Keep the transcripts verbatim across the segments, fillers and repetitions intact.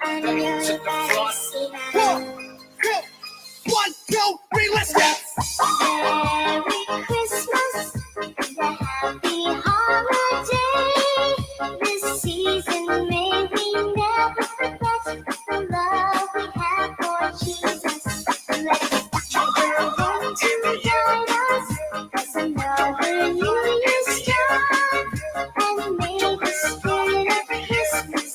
One, two, three, let's go. Merry Christmas and a happy holiday. This season may we never forget the love we have for Jesus. Let the world to guide us as another new year starts, and may the spirit of Christmas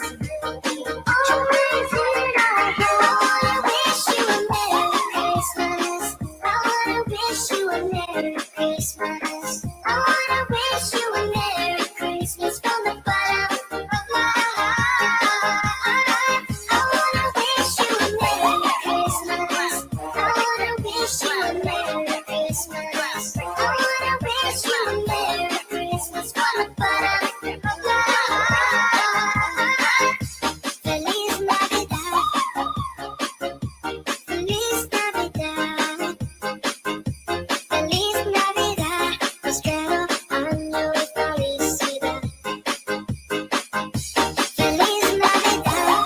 be always in our hearts. I wanna wish you a Merry Christmas. I wanna wish you a Merry Christmas. I wanna wish you a Merry Christmas from the bottom of my heart. I wanna wish you a Merry Christmas. I wanna wish you a Merry Christmas. I wanna wish you a Merry Christmas from the bottom of my heart. Feliz Navidad. Feliz Navidad. Feliz Navidad. Prospero año y felicidad. Feliz Navidad.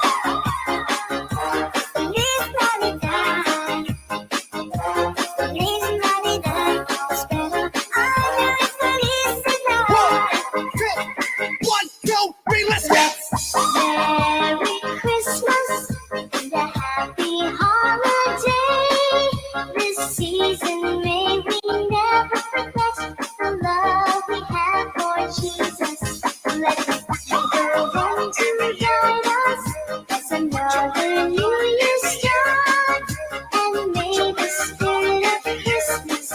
Feliz Navidad. Feliz Navidad. Prospero año y felicidad. One, two, three, let's go. Merry Christmas and a happy holiday. This season may we never forget the love we have for Jesus. Let the world to guide us as another new year starts, and may the spirit of Christmas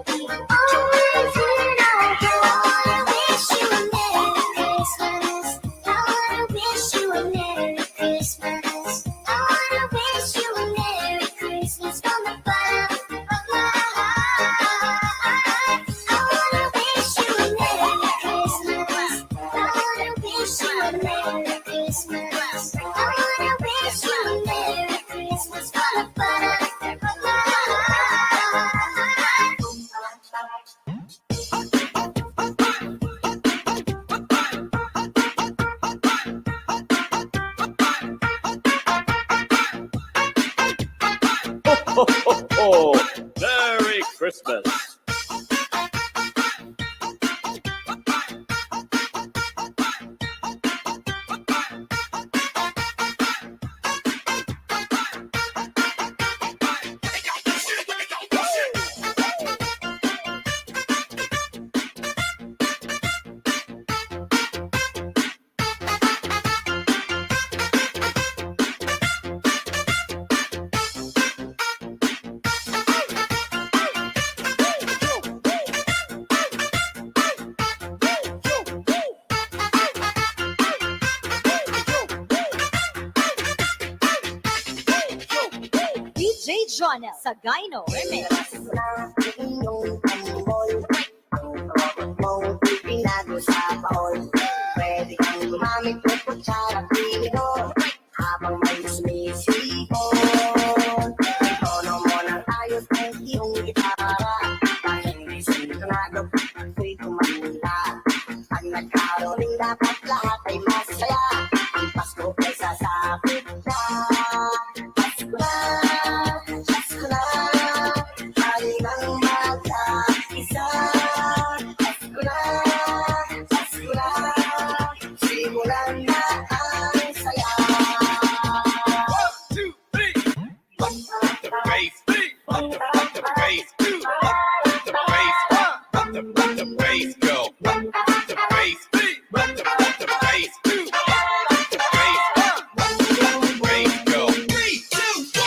be always in our hearts. I wanna wish you a Merry Christmas. I wanna wish you a Merry Christmas. I wanna wish you a Merry Christmas from the bottom of my heart. I wanna wish you a Merry Christmas. I wanna wish you a Merry Christmas. I wanna wish you a Merry Christmas from the bottom of my heart. Ho, ho, ho, ho! Merry Christmas! D J Jonel Sagayno Remix. Ang robot mong ipinago sa baon. Pwede kang gumamit ng kutsara at tinidor habang may sumisipon. Itono mo ng ayos ang iyong gitara. Dahil may sintonado, ako'y kumanta. Pag nagkaroling, dapat lahat ay masaya. Ang Pasko ay sasapit na. Pasko na, Pasko na, halina't magkaisa. Pasko na, Pasko na, simulan na ang saya. One, two, three. Bump the bass, bump the, bump the bass, do, bump the bass, bump the, bump the bass, go. Bump the bass, bump the, bump the bass, do, bump the bass, bump the bass, go. Three, two, one, go.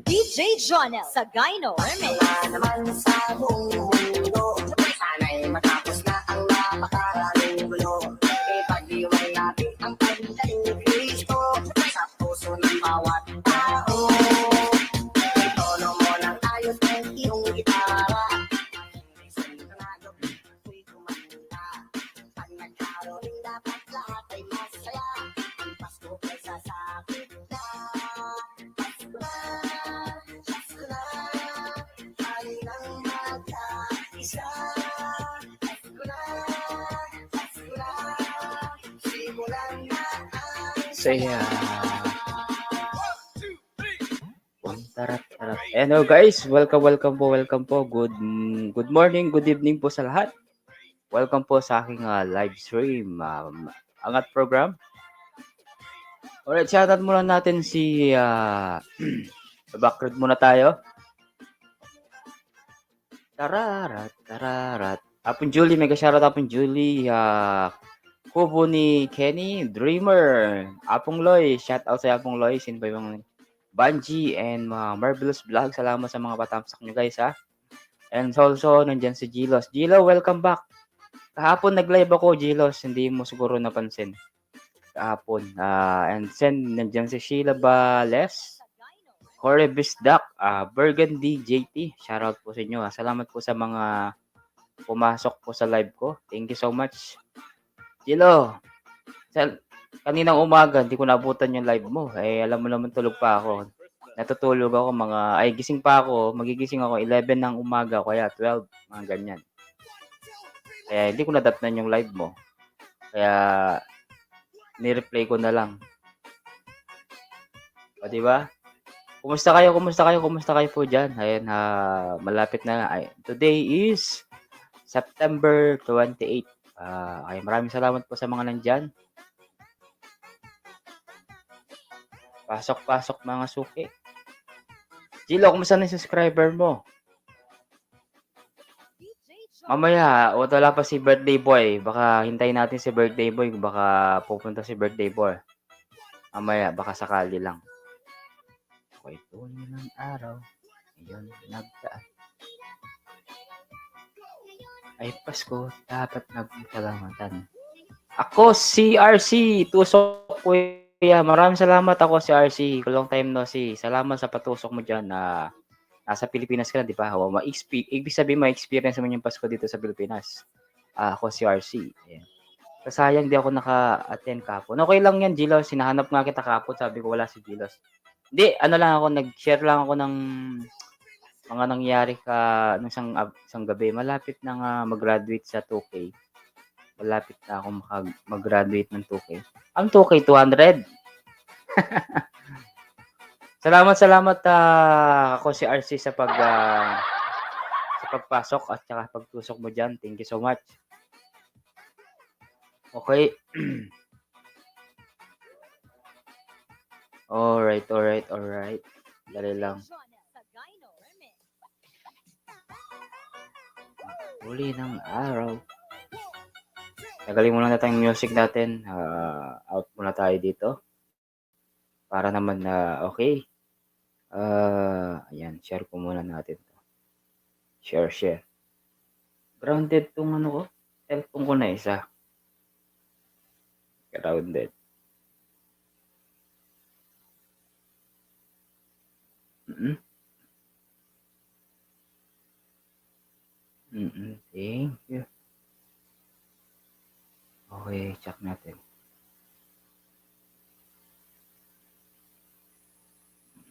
D J Jonel Sagayno Remix. Wala naman sa buong mundo, sana'y matapos na ang napakaraming gulo. Ipag-iwan natin ang pagdating ni Kristo sa puso ng bawat tao. Saya. Tarat, tarat. Hello guys, welcome, welcome po, welcome po. Good, mm, good morning, good evening po sa lahat. Welcome po sa aking, ah, live stream, um, Angat Program. Alright, shoutout muna natin si, ah, background muna tayo. Tararat, tararat. Apong Julie, mega shoutout Apong Julie. Ah, kubo ni Kenny, Dreamer. Apong Loy, shoutout sa Apong Loy. Sino ba yung Banji and, ah, Marvelous Vlog? Salamat sa mga patamsak nyo, guys, ha. And also, nandyan si Jilos. Jilo, welcome back. Kahapon nag-live ako, Jilos. Hindi mo siguro napansin. Kahapon. Ah, and then, nandyan si Sheila Bales, Corey Bisdak, ah, Burgundy J T. Shoutout po sa inyo, ah. Salamat po sa mga pumasok po sa live ko. Thank you so much. Jilo, sa, kaninang umaga, hindi ko naabutan yung live mo. Eh, alam mo naman, tulog pa ako. Natutulog ako, mga, ay, gising pa ako, magigising ako eleven ng umaga, kaya twelve, mga ganyan. Kaya hindi ko nadatnan yung live mo. Kaya, ni-replay ko na lang. O, di ba? Kumusta kayo? Kumusta kayo? Kumusta kayo po dyan? Ayan, ah, malapit na. Ay, today is September twenty-eight. Ah, ay, maraming salamat po sa mga nandyan. Pasok, pasok, mga suki. Jilo, kumusta na yung subscriber mo? Mamaya, wala pa si birthday boy. Baka hintayin natin si birthday boy. Baka pupunta si birthday boy. Mamaya, baka sakali lang. Ako'y tunay ng araw. Ngayon, nagdaan. Ay, Pasko, dapat nagpalamatan. Ako, si R C, tusok, kuya. Maraming salamat. Ako, si R C. Long time no see. Salamat sa patusok mo dyan. Ah, nasa Pilipinas ka na, di ba? O, ma-exp-, ibig sabihin, ma-experience mo yung Pasko dito sa Pilipinas. Ah, ako, si R C. Ayan. Kasayang di ako naka-attend kapon. Okay lang yan, Jilos. Hinahanap nga kita kapon. Sabi ko, wala si Jilos. Hindi, ano lang ako, nag-share lang ako ng mga nangyari ka, nung isang, ab-, isang gabi. Malapit na nga mag-graduate sa two K. Malapit na ako makag-, mag-graduate ng two K. Ang two K, two hundred. Salamat, salamat, ah, ako si R C sa pag, ah, sa pagpasok at saka pagtusok mo dyan. Thank you so much. Okay. Alright, alright, alright. Dali lang. Huli ng araw. Tagalin muna natin yung music natin. Ah, out muna tayo dito. Para naman na, okay. Ah, ayan, share ko muna natin 'to. Share, share. Grounded 'tong ano ko, cellphone ko na isa. Grounded. Mm. Mm, thank you. Okay, check natin.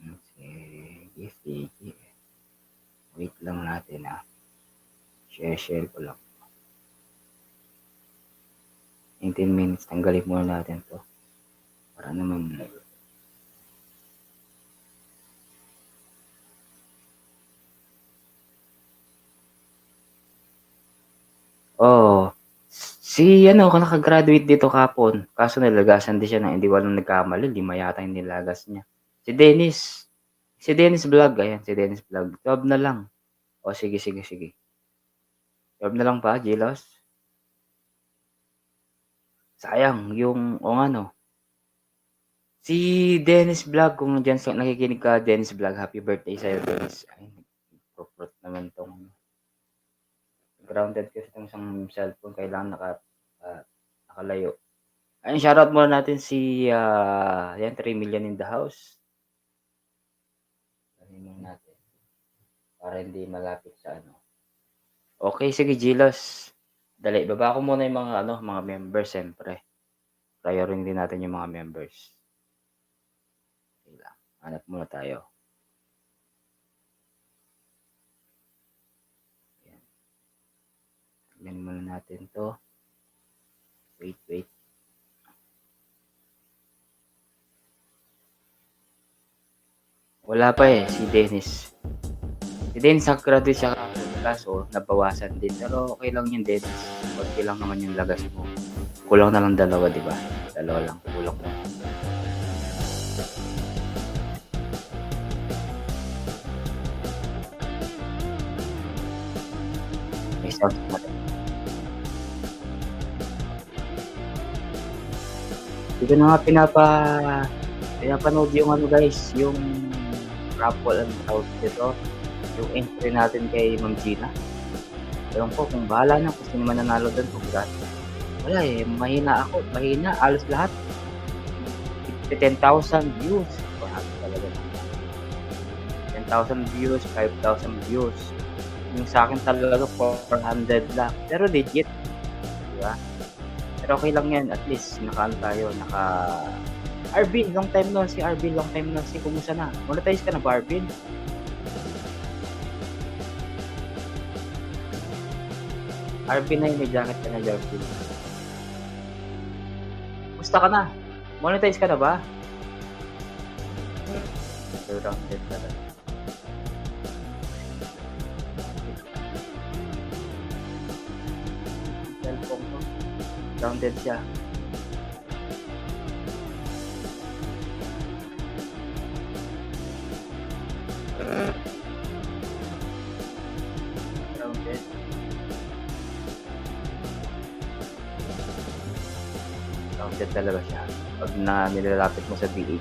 Mm, sige, sige. Wait lang natin, ah. Share, share ko lang. Nineteen minutes, tanggalin muna natin 'to. Para naman. Oh, si ano, kung nakagraduate dito kapon, kaso nilagasan din siya ng, hindi ko alam, nagkamali, lima yata yung nilagas niya. Si Dennis, si Dennis Vlog, ayan, si Dennis Vlog. Twelve na lang. O, sige, sige, sige. Twelve na lang pa, Jilos. Sayang, yung, o nga, no. Si Dennis Vlog, kung nandiyan sa, nakikinig ka, Dennis Vlog, happy birthday sa'yo, Dennis. Ay, nagpo-fruit naman 'tong, grounded kasi 'tong isang cellphone, kailangan naka-, ah, nakalayo. Ayun, shoutout muna natin si, ah, yan, three million in the house. Ano natin? Para hindi malapit sa ano. Okay, sige, Jilos. Dali, baba ko muna yung mga, ano, mga members, siyempre. Priority natin yung mga members. Okay lang. Hanap muna tayo. Ayan. Tignan muna natin 'to. Wait, wait. Wala pa eh, si Dennis. Si Dennis, nakagraduate siya kahapon, kaso nabawasan din. Pero okay lang yun, Dennis. Konti lang naman yung lagas mo. Kulang na lang dalawa, di ba? Dalawa lang, kulang mo. May sound pa rin. Dito na nga pinapa-, pinapanood yung ano, guys, yung raffle, ang tawag dito, yung entry natin kay Ma'am Gina. Ewan ko kung bahala na kung sino mananalo dun, kung gra-, wala eh, mahina ako, mahina, alos lahat. Ten thousand views. Grabe talaga. Ten thousand views, five thousand views. Yung sa akin talaga, four hundred lang. Pero legit. Di ba? Pero okay lang yan. At least, naka-ano tayo, naka-, Arvin, long time no see. Arvin, long time no see. Kumusta na? Monetize ka na ba, Arvin? Arvin na yun, may jacket ka na, Arvin. Kumusta ka na? Monetize ka na ba? Sobrang dead talaga. Cellphone ko. Grounded siya. Grounded. Grounded talaga siya pag na nilalapit mo sa B A.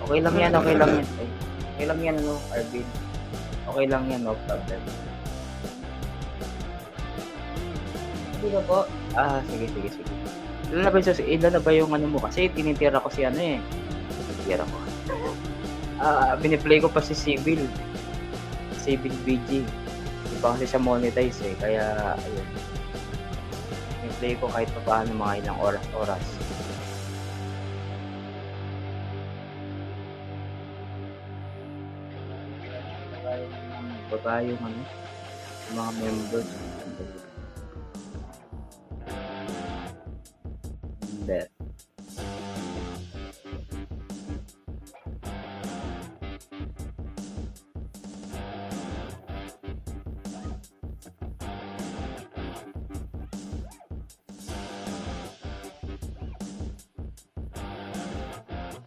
Okay lang yan, okay lang yan. Ay, okay lang yan, ano, Arvin. Okay lang yan, no problem. Hindi ka po? Ah, sige, sige, sige. Ilan na ba yung, ilan na ba yung ano mo? Kasi tinitira ko si ano eh. Tinitira ko. Ah, biniplay ko pa si Civil. Civil B G. Hindi pa kasi siya monetize eh. Kaya, ayun. Biniplay ko kahit pa paano mga ilang oras-oras. Baba yung ano, yung mga members. Hindi.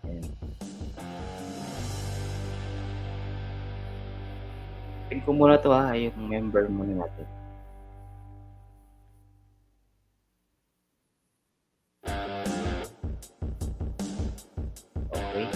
Ayan. Pin ko muna to ha, yung member muna natin. Okay.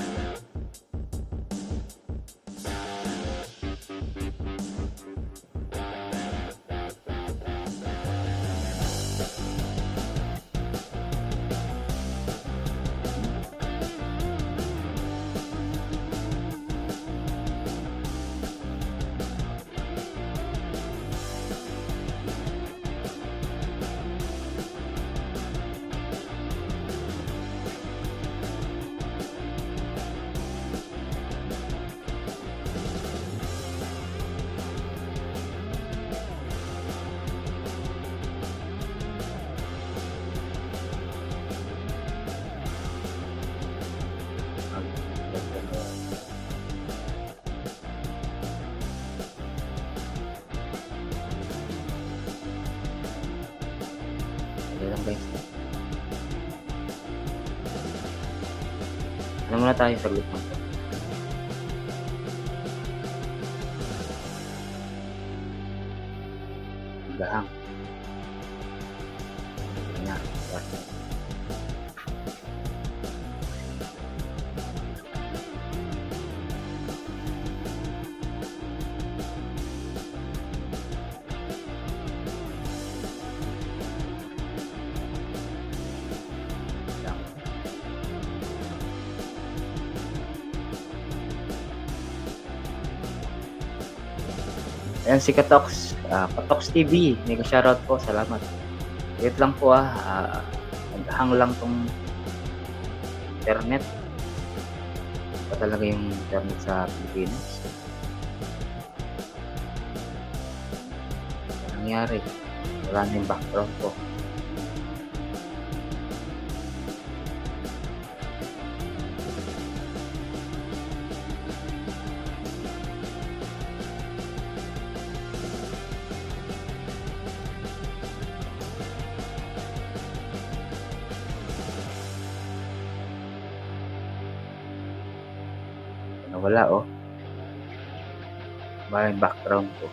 Dali lang, guys. Ano muna tayo, saglit lang po. Gahang. Ayan na. Ayan si Katox, ah, Katox T V, mega shoutout po, salamat. Wait lang po, ah, ah, naghang lang tong internet. Iba talaga yung internet sa Pilipinas. Nangyari, wala na yung background ko. Wala, oh. May background ko.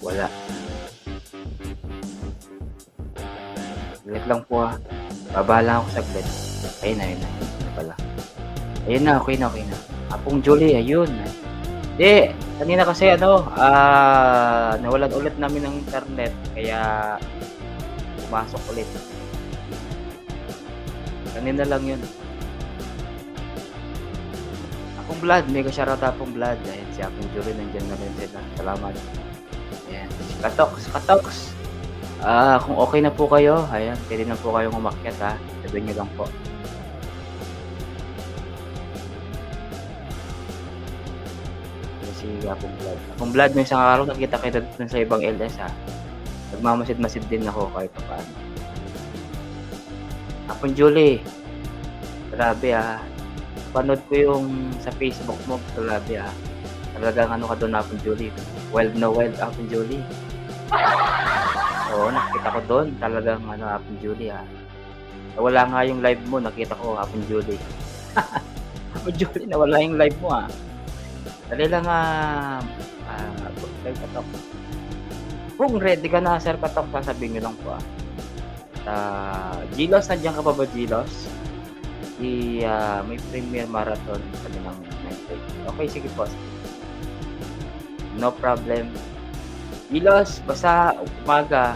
Wala. Saglit lang po, ah. Baba lang ako saglit. Ayun na, ayun na. Ayun na pala. Ayun na, okay na, okay na. Apong Julie, ayun. Di, kanina kasi ano, ah, nawalan ulit namin ng internet. Kaya pumasok ulit. Kanina lang yun. Apong Vlad, mega shoutout Apong Vlad. Ayan, si Apong Julie, nandiyan na rin sila. Salamat. Ayan, si Katoks, Katoks. Ah, kung okay na po kayo, ayan, pwede na po kayong umakyat, ha. Sabihin niyo lang po. Ayan si Apong Vlad. Apong Vlad, nung isang araw, nakita kita dun sa ibang L S, ha. Nagmamasid-masid din ako kahit papaano. Apong Julie, grabe, ah. Panood ko yung sa Facebook mo, grabe, ah. Talagang ano ka dun, Apong Julie. Wild na wild, Apong Julie. Oo, nakita ko dun. Talagang ano, Apong Julie, ah. Nawala nga yung live mo, nakita ko, Apong Julie. Apong Julie, nawala yung live mo, ah. Dali lang, ah, ah, Sir Katok. Kung ready ka na, Sir Katok, sasabihin nyo lang po, ah. Ah, Gilos, nandiyan ka pa ba, Gilos? I, ah, may Premier Marathon kami ng nine thirty. Okay, sige po. No problem. Gilos, basta umaga.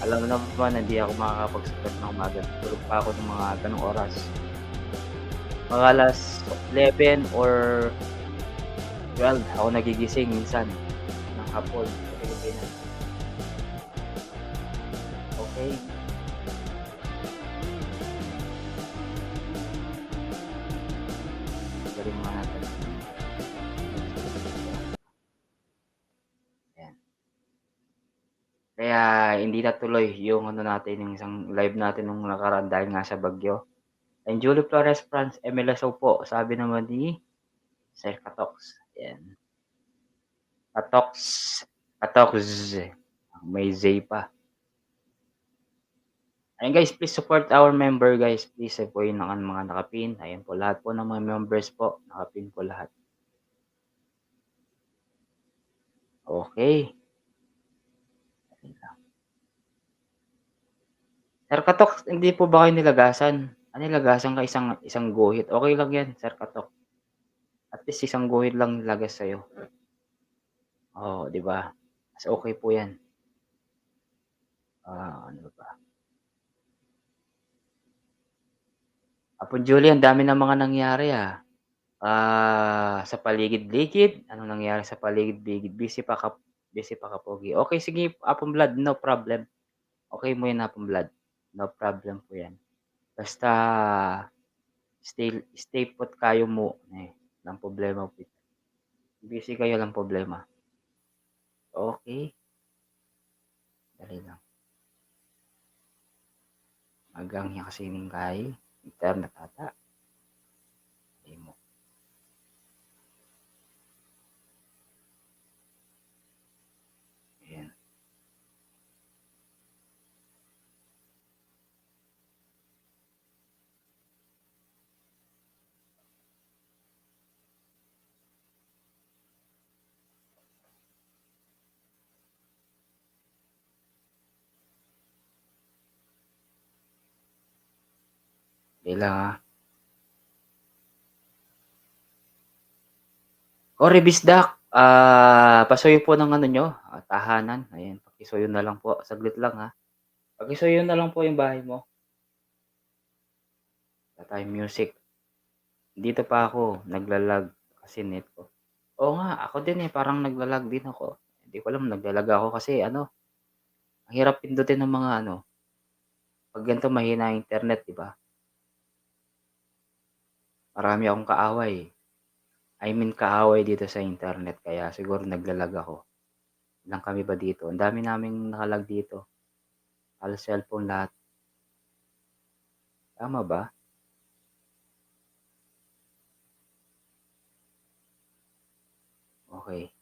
Alam mo naman, hindi ako makakapagsulat ng umaga. Tulog pa ako ng mga ganong oras. Mga alas eleven or twelve ako nagigising minsan ng hapon sa Pilipinas. Okay. Galing mga natin. Ayan. Kaya hindi natuloy yung ano natin, yung isang live natin nung nakaraan dahil nga sa bagyo. And Julie Flores France, M L S O po, sabi naman ni Sir Katoks. Ayan. Katoks, Katoks, may Z pa. Ayan guys, please support our member guys. Please, eh, po yung naka-, mga nakapin. Ayan po, lahat po ng mga members po, nakapin po lahat. Okay. Sir Katok, hindi po ba kayo nilagasan? Ah, nilagasan ka isang, isang guhit. Okay lang yan, Sir Katok. At least isang guhit lang nilagas sa'yo. Oh, di ba? Mas okay po yan. Ah, ano ba? Apong Julie, ang dami ng mga nangyari, ah. Ah, sa paligid-ligid, anong nangyari sa paligid-ligid? Busy pa ka, busy pa ka, Pogi. Okay, sige, Apong Vlad, no problem. Okay mo yan, Apong Vlad. No problem po yan. Basta, stay, stay put kayo mo. Eh, walang problema po. Busy kayo, walang problema. Okay. Dali lang. Magang niya kasi ning kay internet ata. Di mo. Ayan. Dali lang, ah. O, Rebisdak, ah, pasuyo po ng ano nyo, ah, tahanan. Ayan, pakisuyo na lang po. Saglit lang, ha. Pakisuyo na lang po yung bahay mo. Wala tayong music. Dito pa ako, naglalag kasi net ko. Oo nga, ako din eh, parang naglalag din ako. Di ko alam, naglalag ako kasi ano, ang hirap pindutin ng mga ano, pag ganito mahina ang internet, di ba? Marami akong kaaway. I mean, kaaway dito sa internet, kaya siguro naglalag ako. Ilang kami ba dito? Ang dami naming nakalag dito. Halos cellphone lahat. Tama ba? Okay.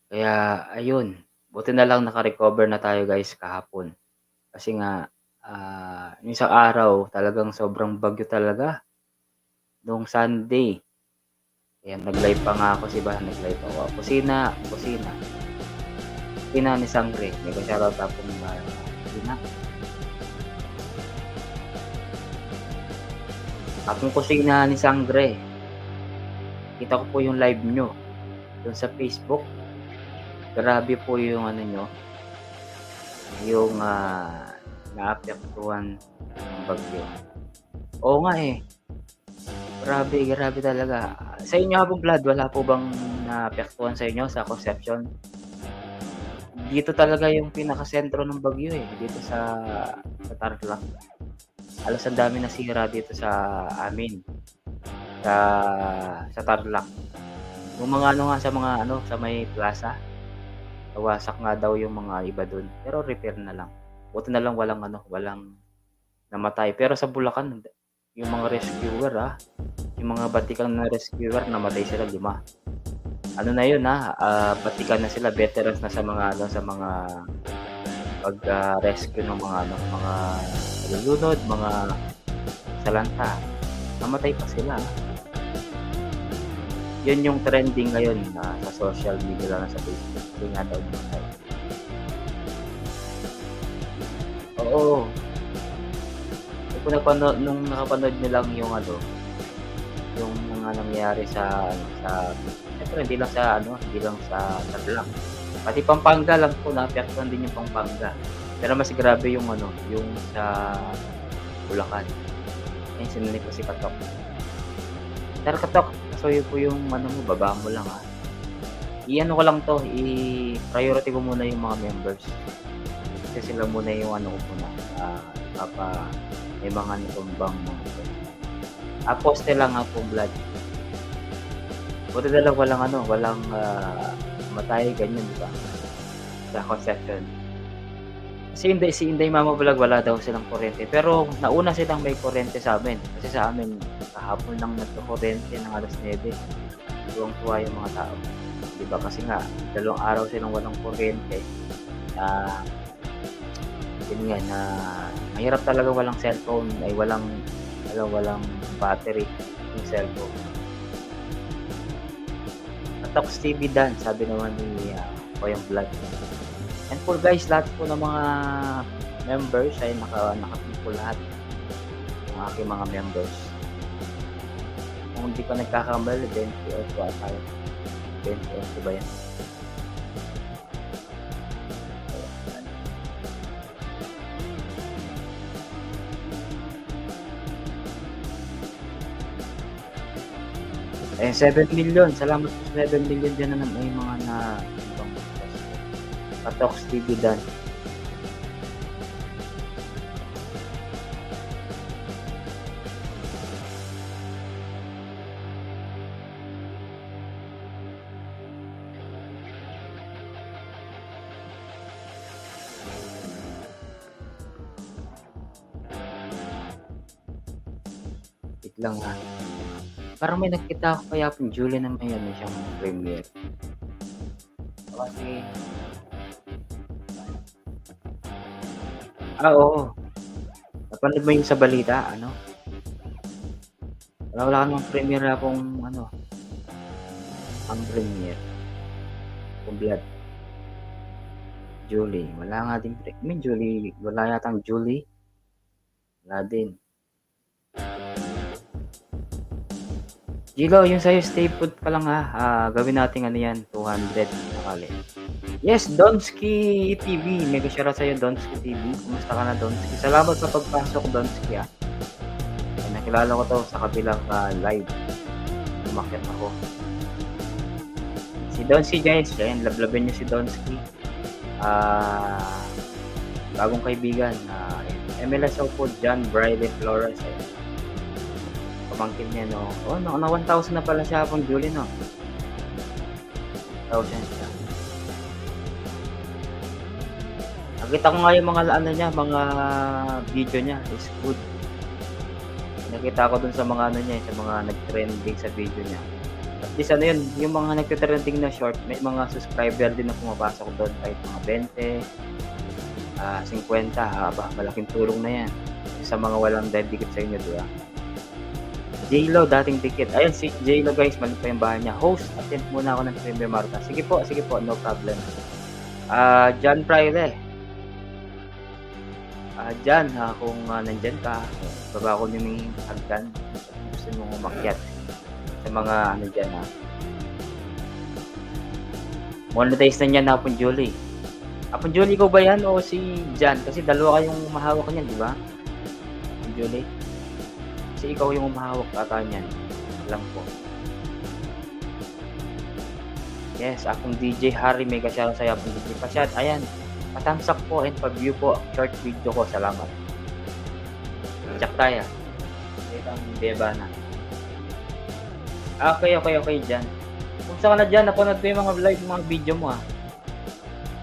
Kaya, ayun. Buti na lang naka-recover na tayo, guys, kahapon. Kasi nga, ah, yung isang araw, talagang sobrang bagyo talaga. Nung Sunday, ayan, nag-live pa nga ako, si ba, nag-live ako. Kusina, kusina. Kusina ni Sangre. May pa-shoutout akong, ah, kusina. Akong kusina ni Sangre. Kita ko po yung live nyo dun sa Facebook. Grabe po yung ano nyo, yung, ah, naapektuhan ng bagyo. Oo nga eh. Grabe, grabe talaga. Sa inyo, Habong Blood, wala po bang naapektuhan sa inyo sa Concepcion? Dito talaga yung pinakasentro ng bagyo eh, dito sa, sa Tarlac. Halos ang dami nasira dito sa amin, sa, sa Tarlac. Yung mga ano nga, sa mga ano, sa may plaza, nawasak nga daw yung mga iba dun. Pero repair na lang. Buti na lang walang ano, walang namatay. Pero sa Bulacan, yung mga rescuer, ah, yung mga batikan na rescuer, namatay sila, lima. Ano na yun, ah, ah, batikan na sila, veterans na sa mga, ano, sa mga pag, ah, rescue ng mga, ano, mga nalulunod, mga salanta. Namatay pa sila, ah. Yun yung trending ngayon, ah, sa social media, lang sa Facebook. Yun nga daw, namatay. Oo. Kung napanood, nung nakapanood nyo lang yung ano, yung mga nangyari sa, ano, sa, syempre, hindi lang sa, ano, hindi lang sa Tarlac. Pati Pampanga lang po, naapektuhan din yung Pampanga. Pero mas grabe yung, ano, yung sa Bulacan. Ayun, sinunod ko si Katok. Sir Katok, so yun po yung, ano mo, baba mo lang, ah. I-ano ko lang to, i-priority ko muna yung mga members. Kasi sila muna yung ano ko muna, ah, papa, may mga natumbang mga to. Ah, poste lang nga po, Blood. Buti na lang walang ano, walang, ah, matay, ganyan, di ba? Sa Concepcion. Si Inday, si Inday Mama Vlog, wala daw silang kuryente. Pero nauna silang may kuryente sa amin. Kasi sa amin, kahapon lang nagkakuryente ng alas nuebe. Tuwang-tuwa yung mga tao. Di ba? Kasi nga, dalawang araw silang walang kuryente. Ah, yun nga, na mahirap talaga walang cellphone, ay walang, walang, walang battery yung cellphone. Katoks T V Dan, sabi naman ni, ah, Koyang Vlog. And po guys, lahat po ng mga members ay naka, naka-, po lahat ng aking mga members. Kung hindi ko nagkakamali, twenty-eight ata yun. Twenty-eight ba yan? Eh, seven million. Salamat po sa seven million. Diyan na naman yung mga na, Katoks T V Dan. Wait lang, ah. Parang may nakita ako kaya pong Julie na may ano siyang premiere. Kasi, ah, oo. Napanood mo yung sa balita, ano? Wala, wala ka namang premiere na pong, ano, ang premiere. Kung Blood. Julie. Wala nga din pre-, I mean, Julie, wala yatang Julie. Wala din. Jilo, yung sa'yo, stay put pa lang ha. Ah, gawin natin ano yan, two hundred. Sakali. Yes, Donski T V. Mega shoutout sa'yo, Donski T V. Kumusta ka na, Donski? Salamat sa pagpasok, Donski, ah. Ay, nakilala ko to sa kabilang, ah, live. Umakyat ako. Si Donsky, guys, ayan, lablabin niyo si Donsky. Ah, bagong kaibigan, ah, M L S O po, John Briley Flores, eh. Pamangkin niya, no? Oh, no, na one thousand na pala siya, Apong Julie, no? Thousand siya. Nakita ko nga yung mga, ano niya, mga video niya, is good. Nakita ko dun sa mga, ano niya, sa mga nag-trending sa video niya. At least, ano yun, yung mga nagte-trending na short, may mga subscriber din na pumapasok doon, kahit mga twenty, ah, fifty, ah, aba, malaking tulong na yan sa mga walang didikit sa inyo, di ba? J-Lo, dating dikit. Ayun, si J-Lo, guys, mali pa yung bahay niya. Host, attend muna ako ng Trivia Marta. Sige po, sige po, no problem. Ah, John Praile. Ah, John, ah, kung, ah, nandyan ka, baba ko yung hagdan. Gusto mong umakyat sa mga ano dyan, ah. Monetize na niyan, Apong Julie. Apong Julie, ikaw ba yan o si John? Kasi dalawa kayong mahawak niyan, di ba? Apong Julie? Kasi ikaw yung umahawak ata niyan. Alam ko. Yes, Apong D J Harry, mega shoutout sa'yo, Apong D J. Pa-shout, ayan. Pa-thumbs up po and pa-view po ang short video ko. Salamat. Check tayo. Itang beba na. Okay, okay, okay, John. Kumusta ka na, John? Napanood ko yung mga live, mga video mo, ah.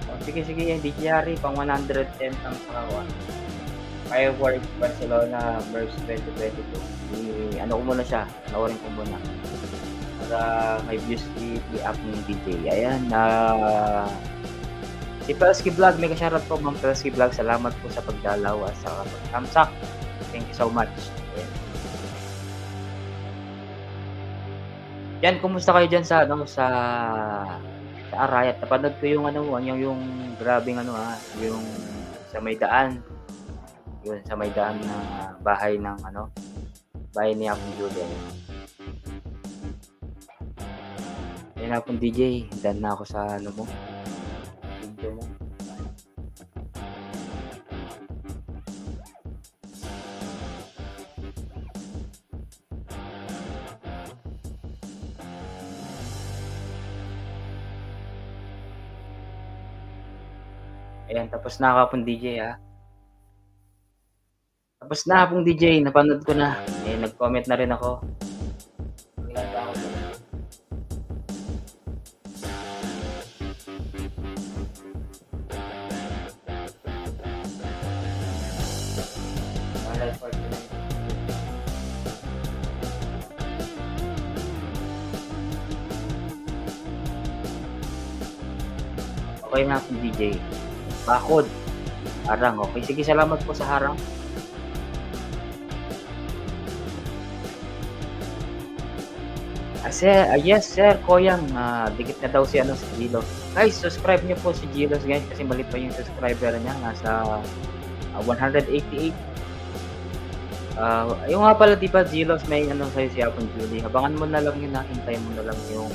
Oh, sige, sige, D J Harry, pang one hundred ten ang sa kawan. Fireworks Barcelona versus twenty twenty-two. I-, ano ko muna siya, panoorin ko muna. Para may views si, si Apong D J. Ayan, ah, si Pelsky Vlog, mega shoutout po, Ma'am Pelsky Vlog. Salamat po sa pagdalaw at sa pag-thumbs up. Thank you so much. Ayan. Yan, kumusta kayo dyan sa, ano, sa, sa Arayat? Napanood ko yung, ano, yung, yung grabing, ano, ah, yung sa may daan. Yun, sa may daan na bahay ng, ano, bahay ni Apong Julie. Ayun, Apong D J, done na ako sa, ano mo, video mo. Ayan, tapos na ako, Apong D J, ha. Tapos na, Apong D J, napanood ko na. Eh, nag-comment na rin ako. Okay na, Apong D J. Bakod. Harang. Okay, sige, salamat po sa harang. Ah, sir, ah, yes, sir, Koyang, ah, dikit na daw si, ano, si Gilos. Guys, subscribe niyo po si Gilos, guys, kasi mali pa yung subscriber niya. Nasa, ah, one hundred eighty-eight. Ah, yung nga pala, di ba, Gilos, may ano sa'yo si Apong Julie. Abangan mo na lang yun, ha. Hintayin mo na lang yung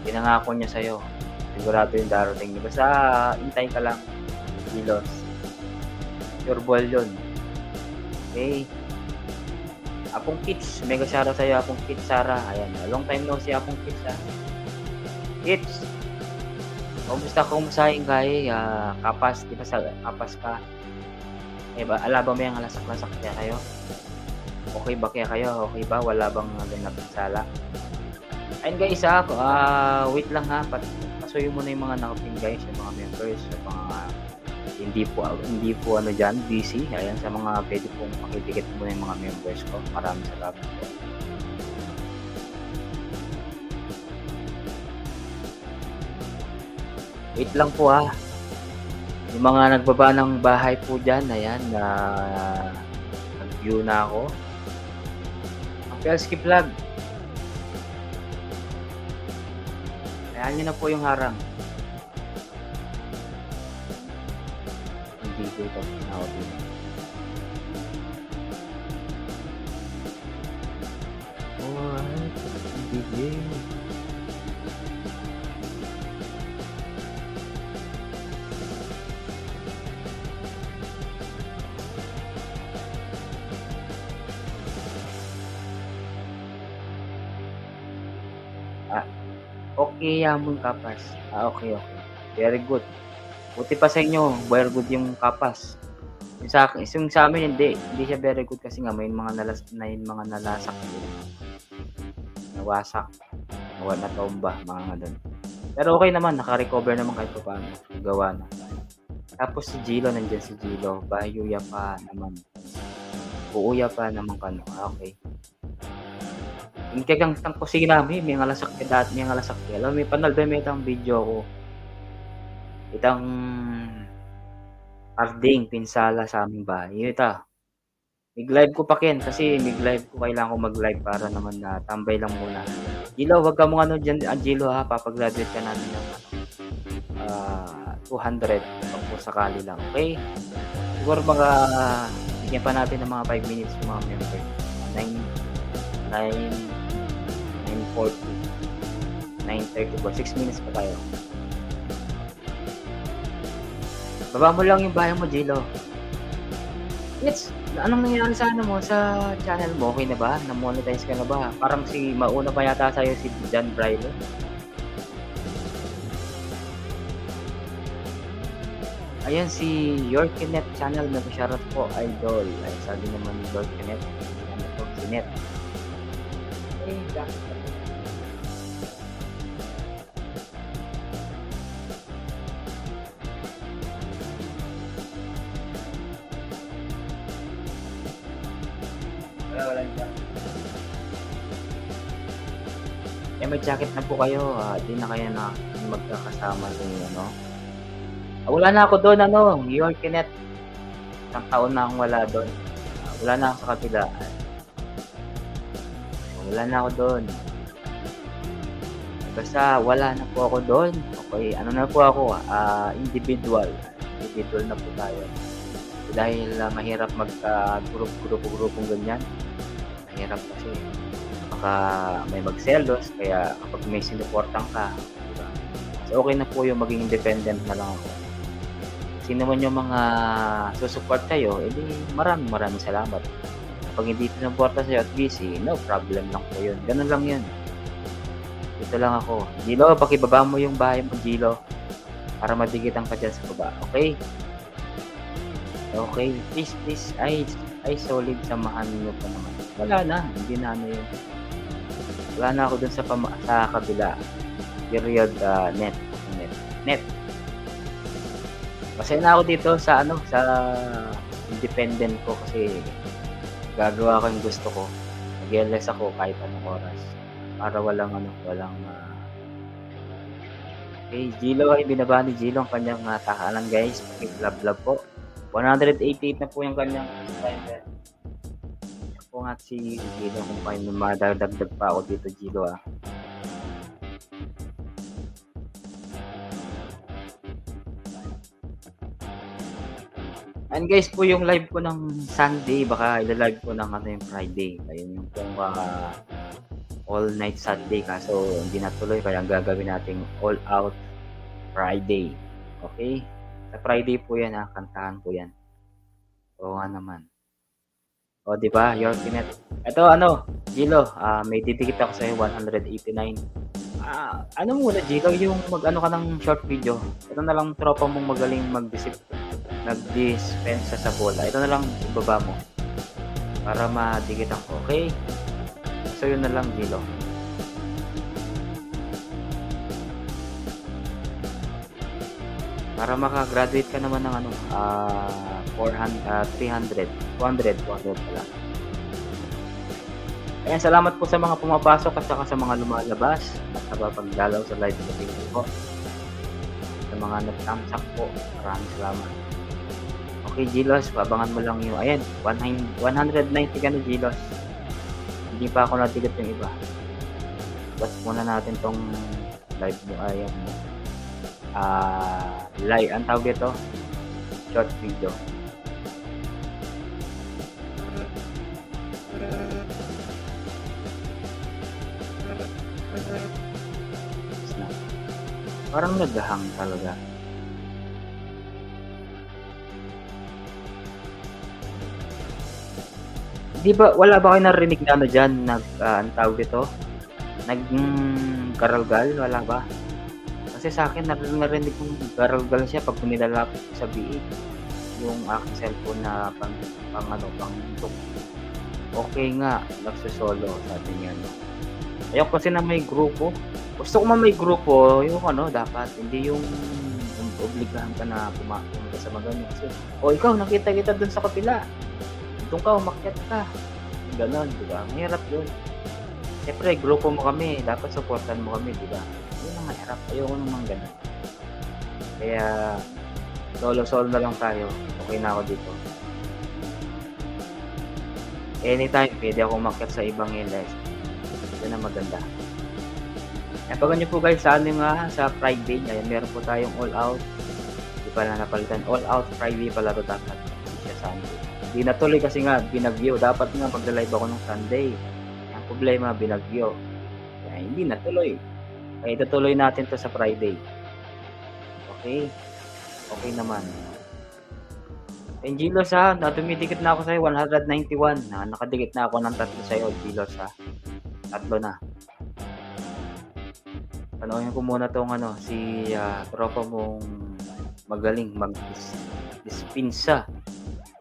pinangako niya sa'yo. Sigurado yung darating. Basta, hintayin ka lang, Gilos. Sure ball yun. Okay. Apong Kits, mega shoutout sa'yo, Apong Kits Sara. Ayan, long time no see, Apong Kits, ha. Kits, kumusta, kumusta yung kay, ah, kapas, di ba sa kapas ka? Eh, ba, ala ba may ang lasak-lasak kaya kayo? Okay ba kaya kayo? Okay ba? Wala bang, ah, ganap sala? Ayun, guys, ha, ah, wait lang, ha, pat-, pasuyo mo na yung mga nakapin, guys, yung mga members, yung mga hindi po, hindi po, ano, dyan, busy. Ayan, sa mga pwede pong pakidikit mo na yung mga members ko. Maraming salamat po. Wait lang po, ha. Yung mga nagbaba ng bahay po dyan, ayan, na nag-view na ako. Ang Pelsky Vlog. Ayan, yun na po yung harang. Hindi ko ito na-open. Alright, hindi. Ah. Okay ya mu ing kapas. Ah, okay, okay. Very good. Buti pa sa inyo, very good yung kapas. Yung sa, yung sa amin, hindi. Hindi siya very good kasi nga may mga nalas-, may mga nalasak din. Nawasak. Nawa-, natomba, mga ganun. Pero okay naman, naka-recover naman kahit pa paano. Gawa na. Tapos si Gilo, nandiyan si Gilo. Bayu ya pa naman. Buo ya pa naman kanu. Ah, okay. Ing kekang tang kusina mi, miyalasak ke dati, miyalasak ke. Alam mi, panalbe mi itang video ku. Itang harding pinsala sa aming bahay. Ita. Mig-live ku pa ken, kasi mig-live ku, kailangan ku mag-live para naman na tambay lang muna. Gilo, wag ka mung ano diyan, ah, Gilo ha, papa-graduate ka namin ng ano, ah, two hundred, pag po sakali lang, okay? Siguro mga, bigyan pa natin ng mga five minutes yung mga member. Nine, nine, nine forty, nine thirty-four, six minutes pa tayo. Baba mo lang yung bahay mo, Gilo. It's, anong nangyari sa ano mo, sa channel mo? Okay na ba? Na-monetize ka na ba? Parang si, mauna pa yata sa'yo si John Bryler. Ayan, si Your Kenneth Channel, nag-shoutout po, idol. Ay, sabi naman ni Your Kenneth, ano po, si Net. Eh, bakit? Wala, wala jacket. Eh, may jacket na po kayo. Ah, di na kayo na magkakasama dun, ano? Ah, wala na ako dun, ano, Your Kenneth. Isang taon na akong wala dun. Ah, wala na ako sa kabila. Wala na ako dun. Basta wala na po ako dun. Okay, ano na po ako, ah, individual. Individual na po tayo. Dahil, ah, mahirap magka-group, grupo-grupong ganyan. Mahirap kasi baka may magselos, kaya kapag may sinuportahan ka, di ba? So, okay na po yung maging independent na lang ako. Sino man yung mga susupport sa'yo, edi maraming, maraming salamat. Kapag hindi sinuporta sa'yo at busy, no problem lang po yun. Ganun lang yun. Dito lang ako. Gilo, pakibaba mo yung bahay mo, Gilo. Para madikitan ka dyan sa baba. Okay? Okay. Please, please. Ay, ay, solid. Samahan nyo pa naman. Wala na. Hindi na ano yun. Wala na ako dun sa pama-, sa kabila. Period, ah, net. Net. Net. Masaya na ako dito sa ano, sa independent ko kasi gagawa ko yung gusto ko. Mag-L S ako kahit anong oras. Para walang ano, walang, ah, okay, Gilo, ay binaba ni Gilo ang kanyang, ah, takalan, guys. Paki-love-love po. One hundred eighty-eight na po yung kanyang subscriber. Siya po nga si Gilo, kung may madadagdag pa ako dito, Gilo, ah. And guys po, yung live ko ng Sunday, baka ila-live ko ng ano, yung Friday. Ayun yung pong, ah, all night Sunday, kaso hindi natuloy, kaya ang gagawin nating all out Friday. Okay? Sa Friday po yan, ha, kantahan po yan. Oo nga naman. O, di ba? Your Kenneth. Ito, ano, Gilo, ah, may didikit ako sa'yo, one hundred eighty-nine. Ah, ano muna, Gilo, yung mag-ano ka ng short video. Ito na lang tropa mong magaling mag-disip-, nagdispensa sa bola. Ito na lang ibaba mo. Para madikitan ko, okay? So, yun na lang, Gilo. Para makagraduate ka naman ng ano, ah, four hundred, ah, three hundred, two hundred, two hundred pala. Ayan, salamat po sa mga pumapasok at saka sa mga lumalabas at sa pagdalaw sa live ko. Thank you po. Sa mga nag-thumbs up po, maraming salamat. Okay, Gilos, abangan mo lang yung, ayan, one hundred ninety ka na, Gilos. Hindi pa ako nadikit yung iba. Watch muna natin tong live mo, ayan mo. Ah, live, ang tawag dito? Short video. Parang nag-hang talaga. Di ba, wala ba kayo narinig na ano dyan, nag, ah, ang tawag dito? naggaralgal, wala ba? Kasi sa akin, nar-, narinig kong garalgal siya pag nilalapit ko sa bibig yung aking cellphone na pang, pang ano, pang, okay nga, nagsosolo, sabi niya, no? Ayoko kasi na may grupo. Gusto ko man may grupo, yung ano, dapat, hindi yung obligahan ka na puma-, pumunta sa mga ganyan. Kasi, "O, ikaw, nakita kita dun sa kapila. Dun ka, umakyat ka." Ganon, di ba? Mahirap yun. Siyempre, grupo mo kami, dapat supportan mo kami, di ba? Yun ang mahirap. Ayoko naman ganon. Kaya, solo-solo na lang tayo. Okay na ako dito. Anytime, pwede ako umakyat sa ibang L S. Yun ang maganda. Abangan nyo po, guys, sa ano nga, sa Friday. Ayan, meron po tayong All Out. Di pala napalitan. All Out Friday pala to dapat. Hindi siya Sunday. Hindi natuloy kasi nga, binagyo. Dapat nga, magla-live ako ng Sunday. Ang problema, binagyo. Kaya hindi natuloy. Kaya itutuloy natin to sa Friday. Okay? Okay naman. Angelos, ha, na dumidikit na ako sa'yo, one hundred ninety-one. Na, nakadikit na ako ng tatlo sa'yo, Angelos, ha. Tatlo na. Panoorin ko muna tong ano, si, ah, tropa mong magaling mag-, dis-, dispensa.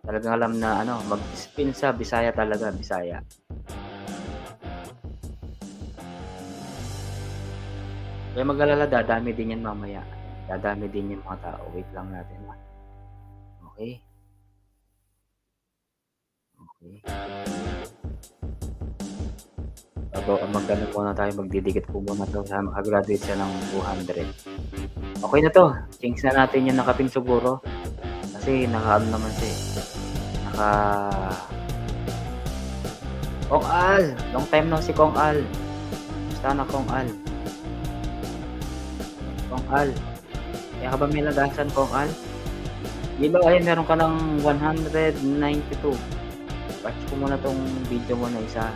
Talagang alam na ano, mag-dispensa, Bisaya talaga, Bisaya. Kaya mag-alala, dadami din yan mamaya. Dadami din yung mga tao. Wait lang natin, ha. Okay. Okay. Bago, mag-ano muna tayo, magdidikit po muna to. Sa makagraduate siya ng two hundred. Okay na to. Change na natin yung nakapin siguro. Kasi naka-ano naman siya eh. Naka-, Kong Al! Long time no see, Kong Al. Kumusta na, Kong Al? Kong Al. Kaya ka ba may lagasan, Kong Al? Di ba, ayun, meron ka ng one hundred ninety-two. Watch ko muna tong video mo na isa.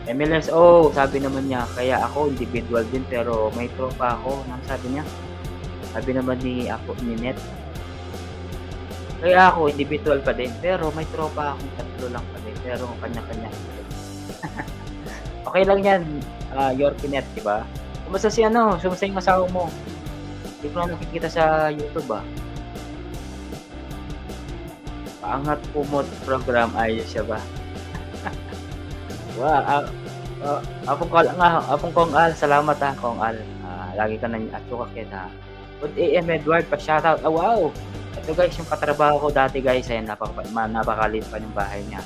M L S O, sabi naman niya, kaya ako individual din pero may tropa ako. Ano sabi niya? Sabi naman ni Apo ni Net, kaya ako individual pa din pero may tropa akong tatlo lang pa din pero kanya-kanya. Okay lang yan, ah, Yorkie Net, di ba? Kumusta si ano, kumusta yung asawa mo? Hindi ko na nakikita sa YouTube, ah. Paangat po mo program, ayos siya ba? Wa, ah, ah, Apong Kong Al, nga, Apong Kong Al, salamat, ah, Kong Al. Ah, lagi ka na, at suka kita. Good A M, Edward, pa-shoutout. Ah, wow! Ito, guys, yung katrabaho ko dati, guys. Ayan, napaka-, ma-, napakaliit pa yung bahay niya.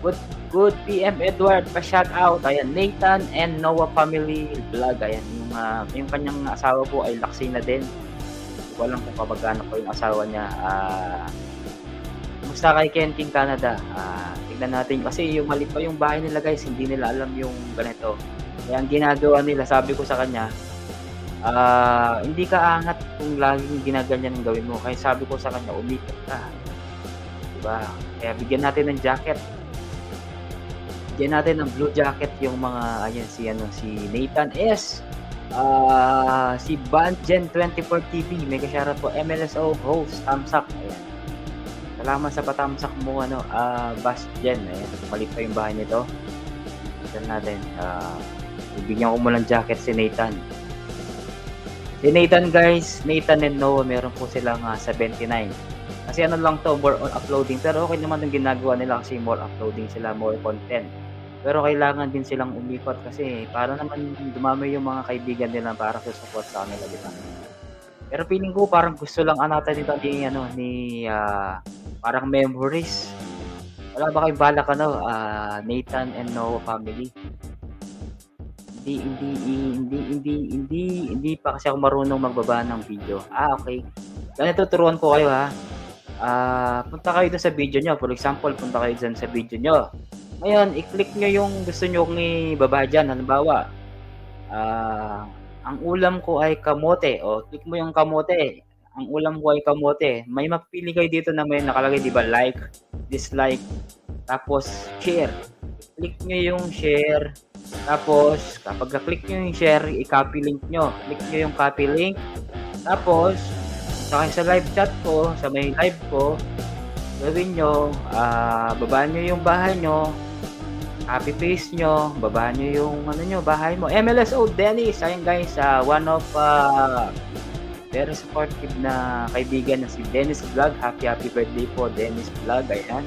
Good, good P M, Edward, pa-shoutout. Ayan, Nathan and Noah Family Vlog. Ayan, yung, ah, yung kanyang asawa po ay Laksina din. Hindi ko alam kung kamag-anak ko yung asawa niya. Ah, kumusta kay Ken King Canada? Ah, tignan natin. Kasi yung mali pa yung bahay nila, guys, hindi nila alam yung ganito. Kaya ang ginagawa nila, sabi ko sa kanya, ah, hindi ka angat kung laging ginaganyan ang gawin mo. Kaya sabi ko sa kanya, umikot ka. Diba? Kaya bigyan natin ng jacket. Bigyan natin ng blue jacket yung mga, ayan, si, ano, si Nathan S. Ah, si Banjen twenty-four T V, mega shoutout po, M L S O host, thumbs up. Ayan. Salamat sa pa-thumbs up mo, ano, ah, Bas Jen. Ayan, mali pa yung bahay nito. Tignan natin. Ah, bibigyan ko muna ng jacket si Nathan. Si Nathan, guys, Nathan and Noah, meron po silang, ah, seventy-nine. Kasi ano lang to, more on uploading. Pero okay naman yung ginagawa nila kasi more uploading sila, more content. Pero kailangan din silang umikot kasi para naman dumami yung mga kaibigan nila para sa support sa kanila, di ba? Pero feeling ko parang gusto lang anata nito ni, ano, ni, ah, parang memories. Wala ba kayong balak, ano, ah, Nathan and Noah family? Hindi, hindi, hindi, hindi, hindi, hindi pa kasi ako marunong magbaba ng video. Ah, okay. Ganito, turuan ko kayo, ha. Ah, punta kayo dun sa video nyo. For example, punta kayo dun sa video nyo. Ngayon, i-click nyo yung gusto nyo kong ibaba dyan. Halimbawa, ah, ang ulam ko ay kamote. O, click mo yung kamote. Ang ulam ko ay kamote. May mapili kayo dito na may nakalagay, di ba? Like, dislike, tapos share. Click nyo yung share. Tapos, kapag ka-click nyo yung share, i-copy link nyo. Click nyo yung copy link. Tapos, sa, sa live chat ko, sa may live ko, gawin nyo, ah, babaan nyo yung bahay nyo, Copy paste nyo, baba nyo yung ano nyo, bahay mo. M L S O Dennis, ayun guys, ah, one of ah, very supportive na kaibigan na si Dennis Vlog. Happy, happy birthday po, Dennis Vlog. Ayan.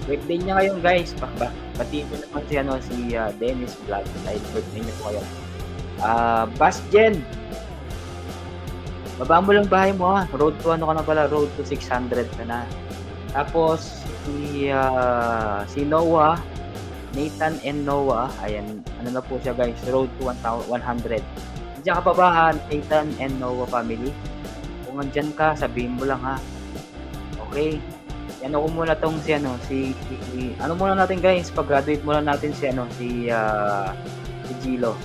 Birthday niya ngayon, guys. Ba- ba- Batiin nyo naman si, ano, si ah, Dennis Vlog. Dahil birthday niya po ngayon. Ah, Basjen, baba mo lang bahay mo, ha. Road to, ano ka na pala, road to six hundred ka na. Tapos, si, ah, si Noah, Nathan and Noah, ayan, ano na po siya, guys, road to one thousand, one hundred. Diyan ka pa ba, ha, Nathan and Noah family? Kung nandyan ka, sabihin mo lang, ha. Okay. Yan ako muna tong si ano, si, si- ano muna natin, guys, pag-graduate muna natin si ano, si ah, si Gilo.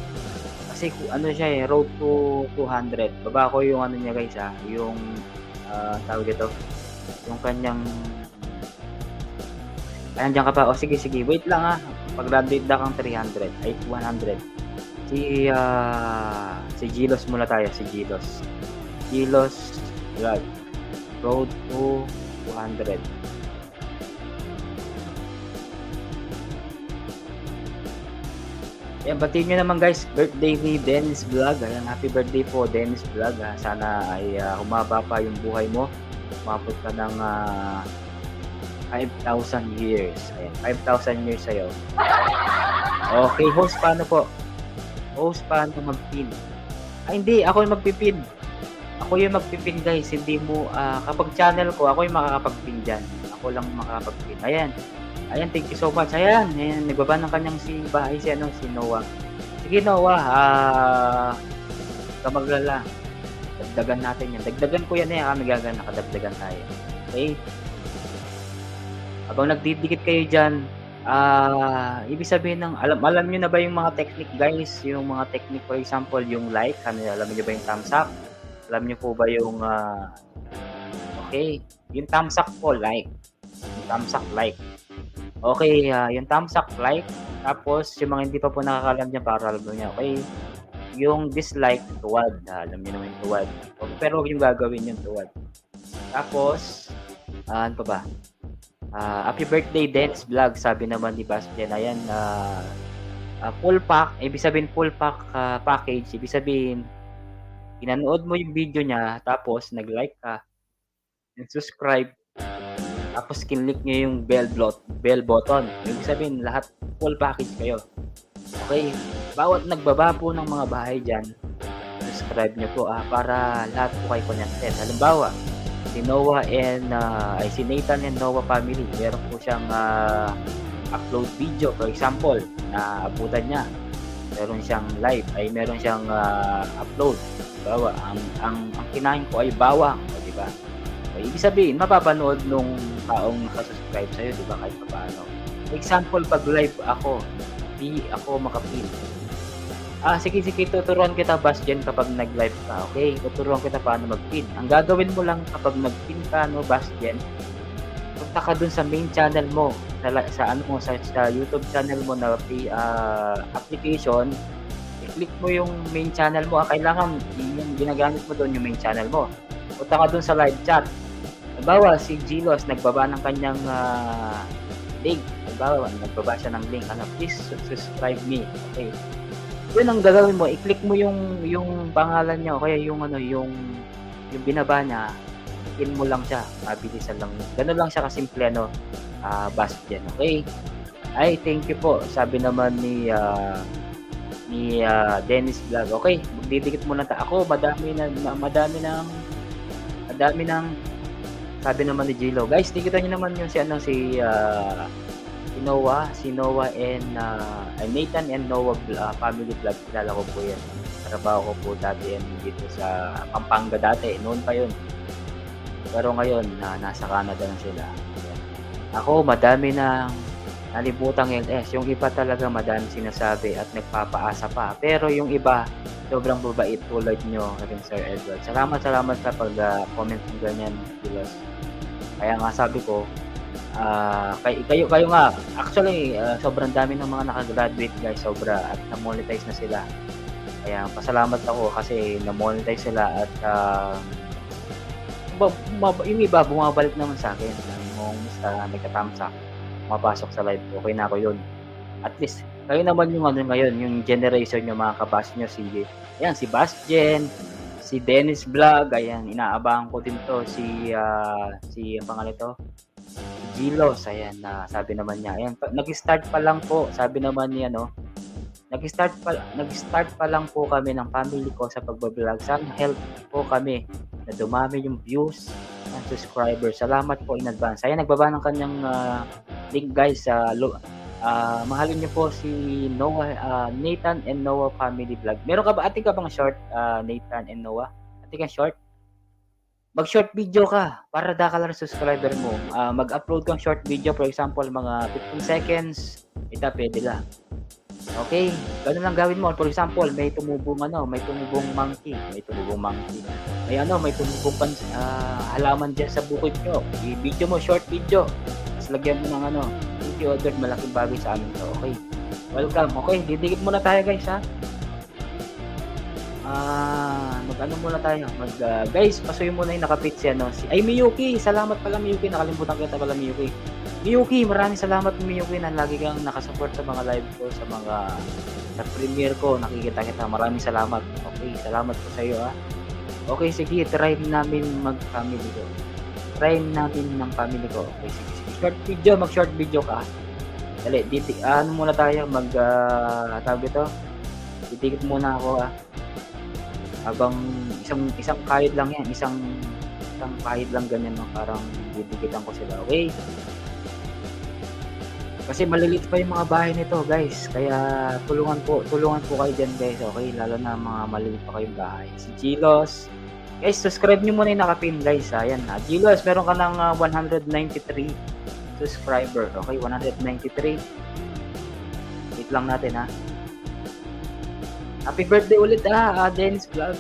Kasi ku- ano siya eh, road to two hundred. Baba ko yung ano niya, guys, ha, yung ah, tawag dito, yung kanyang Ayan, dyan ka pa. O, sige, sige. Wait lang, ha. Pag-graduate da kang three hundred. Ay, one hundred. Si, ah, si Gilos muna tayo. Si Gilos. Gilos Vlog. Road to two hundred. Ayan, batiin nyo naman, guys, birthday ni Dennis Vlog. Ayan, happy birthday po, Dennis Vlog, ha. Sana ay ah, humaba pa yung buhay mo. Umabot ka ng ah, five thousand years. Ayan, five thousand years sa'yo. Okay, host, paano po? Host, paano mag-pin? Ay, hindi. Ako yung magpipin. Ako yung magpipin, guys. Hindi mo, ah, kapag channel ko, ako yung makakapag-pin dyan. Ako lang makakapag-pin. Ayan. Ayan, thank you so much. Ayan, ayan, nagbaba ng kanyang si bahay si, ano, si Noah. Sige, Noah, ah, huwag ka maglala. Dagdagan natin yan. Dagdagan ko yan eh, ah, may gagana, kadagdagan tayo. Okay? Habang nagdidikit kayo dyan, ah, ibig sabihin ng, alam, alam nyo na ba yung mga technique, guys? Yung mga technique, for example, yung like, ano, alam nyo ba yung thumbs up? Alam nyo po ba yung, ah, okay, yung thumbs up po, like. Yung thumbs up, like. Okay, ah, yung thumbs up, like. Tapos, yung mga hindi pa po nakakalam dyan, para alam nyo, okay? Yung dislike, tuwad. Ah, alam nyo naman yung tuwad. Pero huwag yung gagawin yung tuwad. Tapos, ah, ano pa ba? Ah, happy birthday, Dennis Vlog, sabi naman ni Bastian. Ayan, ah, ah, full pack, ibig sabihin full pack ah, package, ibig sabihin, pinanood mo yung video niya, tapos nag-like ka, and subscribe, tapos kinlik nyo yung bell, blot, bell button. Ibig sabihin, lahat full package kayo. Okay, bawat nagbaba po ng mga bahay dyan, subscribe nyo po ah, para lahat po kayo connected. Halimbawa, si Noah and, ah, ay si Nathan and Noah family, meron po siyang ah, upload video, for example, na abutan niya. Meron siyang live, ay meron siyang ah, upload. Halimbawa, ang, ang, ang kinain ko ay bawang, o, di ba? O, ibig sabihin, mapapanood nung taong nakasubscribe sa'yo, di ba, kahit paano. Example, pag live ako, di ako makapin. Ah, sige, sige, tuturuan kita, Bastian, kapag nag-live ka, okay? Tuturuan kita paano mag-pin. Ang gagawin mo lang kapag nag-pin ka, no, Bastian, punta ka dun sa main channel mo, sa, la- sa ano mo, sa, sa YouTube channel mo na pi- ah, application, i-click mo yung main channel mo. Ah, kailangan yung ginagamit mo doon yung main channel mo. Punta ka dun sa live chat. Halimbawa, si Gilos nagbaba ng kanyang ah, link. Halimbawa, nagbaba siya ng link. Ano, please su- subscribe me. Okay. Yun ang gagawin mo. I-click mo yung, yung pangalan niya o kaya yung ano, yung, yung binaba niya. Pin mo lang siya. Mabilisan lang. Ganun lang siya kasimple, ano, ah, Bastian. Okay? Ay, thank you po. Sabi naman ni ah, ni ah, Dennis Vlog. Okay, magdidikit muna ta. Ako, madami na, na- madami nang madami nang sabi naman ni Gilo. Guys, nakita niyo naman yung si ano si ah, si Noah, si Noah and ah, ay, Nathan and Noah vl- ah, family vlog. Kilala ko po yan. Trabaho ko po dati yan dito sa Pampanga dati. Noon pa yun. Pero ngayon, na nasa Canada na sila. Ako, madami nang nalibutang L S. Yung iba talaga madami sinasabi at nagpapaasa pa. Pero yung iba, sobrang babait tulad nyo rin, Sir Edward. Salamat, salamat sa pag-comment ng ganyan, Gilos. Kaya nga sabi ko, ah, kay, kayo, kayo nga, actually, ah, sobrang dami ng mga nakagraduate, guys, sobra, at na-monetize na sila. Kaya pasalamat ako kasi na-monetize sila at ah, ba- ma- yung iba bumabalik naman sa akin. Yung basta nagtatamsak, pumapasok sa live ko, okay na ako yun. At least, kayo naman yung ano ngayon, yung generation nyo, mga kabas nyo, si, ayan, si Basjen, si Dennis Vlog, ayan, inaabangan ko din to, si, ah, si, ang pangalan to, si Gilos, ayan, na sabi naman niya, ayan, pa- nag-start pa lang po, sabi naman niya, no, nag-start pa, nag-start pa lang po kami ng family ko sa pagbablog. Sana help po kami na dumami yung views and subscribers. Salamat po in advance. Ayan, nagbaba ng kanyang ah, link, guys, sa lo- ah, mahalin nyo po si Noah, ah, Nathan and Noah Family Vlog. Meron ka ba, atin ka bang short, ah, Nathan and Noah? Atin ka short? Mag-short video ka para dakal ang subscriber mo. Ah, mag-upload kang short video, for example, mga fifteen seconds. Ita, pwede la. Okay, ganun lang gawin mo. For example, may tumubong ano, may tumubong monkey, may tumubong monkey. May ano, may tumubong pan, ah, halaman dyan sa bukid nyo. I-video mo, short video. Tapos lagyan mo ng ano, thank you, Edward, malaking bagay sa amin to. Okay. Welcome. Okay, didikit muna tayo, guys, ha. Ah, mag-ano muna tayo. Mag, ah, guys, pasuyo muna yung nakapit si ano, si, ay, Miyuki. Salamat pala, Miyuki. Nakalimutan kita pala, Miyuki. Miyuki, maraming salamat, Miyuki, na lagi kang nakasupport sa mga live ko, sa mga, sa premiere ko. Nakikita kita. Maraming salamat. Okay, salamat po sa iyo, ah. Okay, sige, try namin mag-family ko. Try namin ng family ko. Okay, sige, sige. Short video, mag-short video ka. Dali, diti, ano muna tayo, mag, ah, tawag ito? Didikit muna ako, ah. Habang isang, isang kahid lang yan, isang, isang kahid lang ganyan, no? Parang didikitan ko sila, okay? Kasi malilit pa yung mga bahay nito, guys. Kaya tulungan po, tulungan po kayo dyan, guys, okay? Lalo na mga malilit pa kayong bahay. Si Gilos. Guys, subscribe nyo muna yung nakapin, guys. Ayan, ah, Gilos, meron ka ng ah, one hundred ninety-three subscriber. Okay, one hundred ninety-three. Wait lang natin, ha. Happy birthday ulit, ha, ah, Dennis Vlog.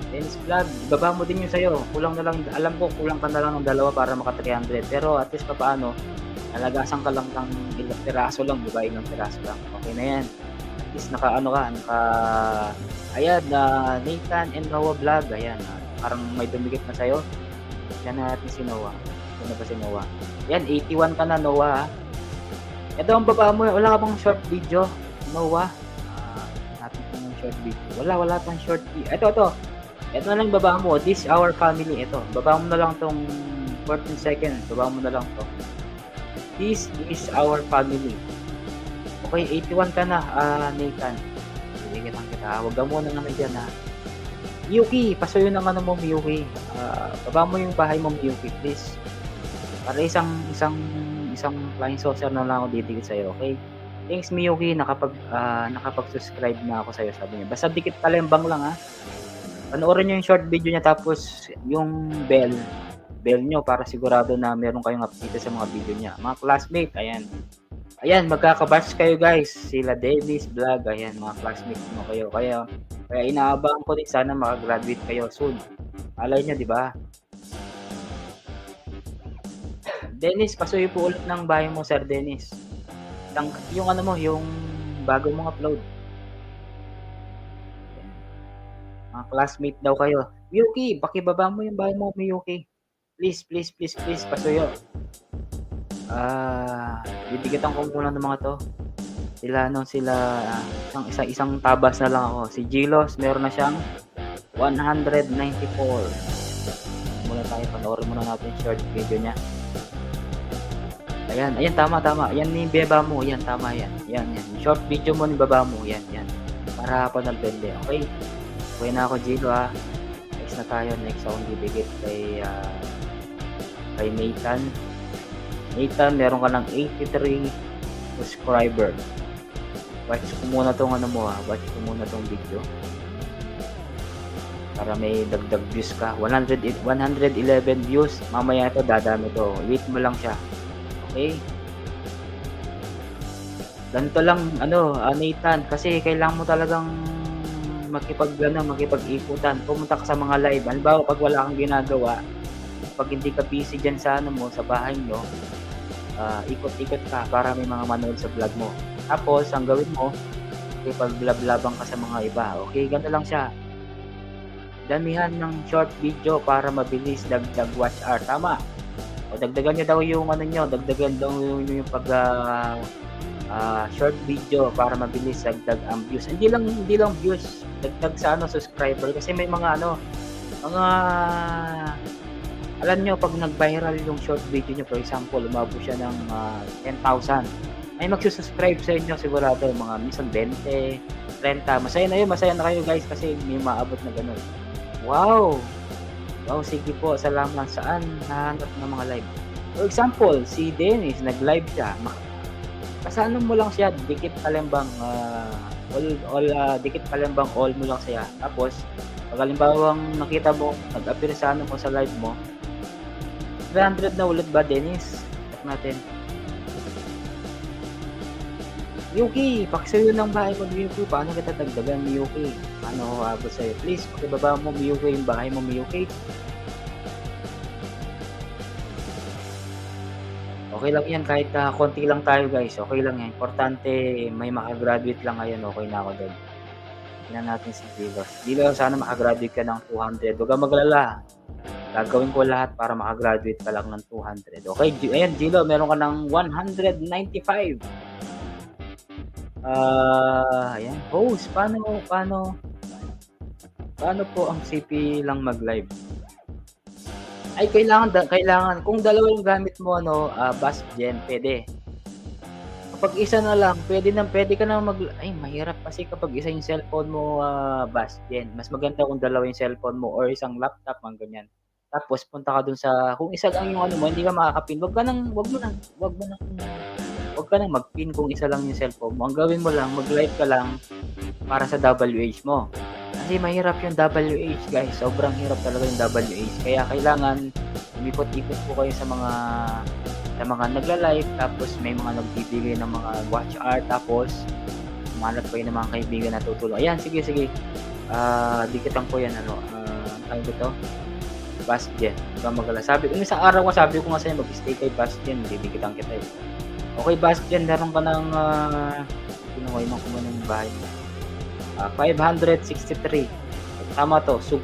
Dennis Vlog, ibaba mo din yung sayo. Kulang na lang, alam ko, kulang ka na lang ng dalawa para maka three hundred. Pero at least papaano, nalagasan ka lang ng ilang piraso lang, di ba? Ilang piraso lang. Okay na yan. At least naka, ano ka, naka, ayan, na Nathan and Noah Vlog. Ayan, ah, parang may dumikit na sayo. Yan natin si Noah. Sino ba si Noah? Yan, eighty-one ka na, Noah, ha? Ito ang baba mo, wala ka bang short video, Noah? Ah, natin kung short video. Wala, wala pang short video. Ito, ito. Ito na lang baba mo. This our family. Ito. Baba mo na lang tong fourteen seconds. Baba mo na lang to. This is our family. Okay, eighty-one ka na, ah, Nathan. Sige, kitang kita. Huwag ka muna naman dyan, ha. Miyuki, pasuyo ng ano mo, Miyuki. Ah, baba mo yung bahay mo, Miyuki, please. Para isang, isang, isang flying saucer na lang ako didikit sa'yo, okay? Thanks, Miyuki. Nakapag, ah, nakapag-subscribe na ako sa'yo, sabi niya. Basta dikit ka lang, bang lang, ha. Panoorin nyo yung short video niya, tapos yung bell, bell nyo para sigurado na meron kayong update sa mga video niya. Mga classmate, ayan. Ayan, magkakabatch kayo, guys. Sila Dennis Vlog, ayan, mga classmates mo kayo. Kaya, kaya inaabangan ko din, sana makagraduate kayo soon. Alay nyo, di ba? Dennis, pasuyo po ulit ng bahay mo, Sir Dennis. Yung, yung ano mo, yung bago mong upload. Mga classmate daw kayo. Miyuki, pakibaba mo yung bahay mo, Miyuki. Please, please, please, please, pasuyo. Ah, didikitan ko muna ng mga to. Sila, ano, sila, ah, isang, isa, isang tabas na lang ako. Si Gilos, meron na siyang one hundred ninety-four. Muna tayo, panoorin muna natin yung short video niya. Ayan, ayan, tama, tama. Yan ni beba mo. Yan, tama yan. Yan, yan. Short video mo ni baba mo. Yan, yan. Para panalbende. Okay? Okay na ako, Gilo, ha. Next na tayo. Next akong didikit kay, ah, kay Nathan. Nathan, meron ka ng eighty-three subscriber. Watch ko muna tong ano mo, ha. Watch ko muna tong video. Para may dagdag views ka. One hundred, one hundred eleven views. Mamaya ito, dadami to. Wait mo lang siya. Okay? Ganito lang, ano, ah, Nathan, kasi kailangan mo talagang makipag, ano, makipag-ikutan. Pumunta ka sa mga live. Halimbawa, pag wala kang ginagawa, pag hindi ka busy dyan sa, ano mo, sa bahay nyo, ah, ikot-ikot ka para may mga manood sa vlog mo. Tapos, ang gawin mo, makipaglablabang ka sa mga iba. Okay, ganito lang siya. Damihan ng short video para mabilis dagdag watch hour. Tama. O dagdagan nyo daw yung ano nyo, dagdagan daw yung, yung pag ah, ah, short video para mabilis dagdag ang views. Hindi lang, hindi lang views, dagdag sa ano, subscriber. Kasi may mga ano, mga, alam nyo, pag nag-viral yung short video nyo, for example, umabot siya ng ah, ten thousand, may magsusubscribe sa inyo sigurado, mga minsan twenty, trenta. Masaya na yun, masaya na kayo guys kasi may maabot na ganun. Wow! Wow, sige po, salamat. Saan nahanap ng mga live? For example, si Dennis, nag-live siya. Ma- Kasano mo lang siya, dikit palembang, ah, all, all, ah, dikit palembang all mo lang siya. Tapos, pag halimbawang nakita mo, nag-appear sa ano mo, sa live mo, three hundred na ulit ba, Dennis? Check natin. Miyuki, pakisuyo ng bahay mo, Miyuki. Paano kita dagdagan, Miyuki? Paano ako abot sa'yo? Please, pakibaba mo, Miyuki, yung bahay mo, Miyuki. Okay lang yan, kahit ah, konti lang tayo guys, okay lang yan. Importante may makagraduate lang ngayon, okay na ako dun. Tingnan natin si Dilo. Dilo, sana makagraduate ka ng two hundred. Huwag kang maglala. Gagawin ko lahat para makagraduate ka lang ng two hundred. Okay, G- ayan, Dilo, meron ka ng one hundred ninety-five. Ah, ayan. Host, paano, paano, paano po ang C P lang mag-live? Ay, kailangan, da- kailangan, kung dalawa yung gamit mo, ano, ah, Bastian, pwede. Kapag isa na lang, pwede na, pwede ka na mag, ay, mahirap kasi kapag isa yung cellphone mo, ah, Bastian. Mas maganda kung dalawa yung cellphone mo or isang laptop, mga ganyan. Tapos punta ka dun sa, kung isa lang yung ano mo, hindi ka makaka-pin, wag ka nang, wag mo nang, wag mo nang, wag ka nang mag-pin kung isa lang yung cellphone mo. Ang gawin mo lang, mag-live ka lang para sa W H mo. Kasi mahirap yung W H, guys. Sobrang hirap talaga yung W H. Kaya kailangan umikot-ikot po kayo sa mga, sa mga nagla-live, tapos may mga nagbibigay ng mga watch hour, tapos humanap kayo ng mga kaibigan na tutulong. Ayan, sige, sige. Ah, dikitan ko yan, ano, ah, ang tawag dito? Bastian. Huwag kang maglala. Sabi ko, nung isang araw nga, sabi ko nga sa'yo, mag-stay kay Bastian, didikitan kita eh. Okay, Bastian, meron ka ng, ah, sino ko, yung kumuha ng bahay mo? Ah, five hundred sixty-three. Tama to, sug,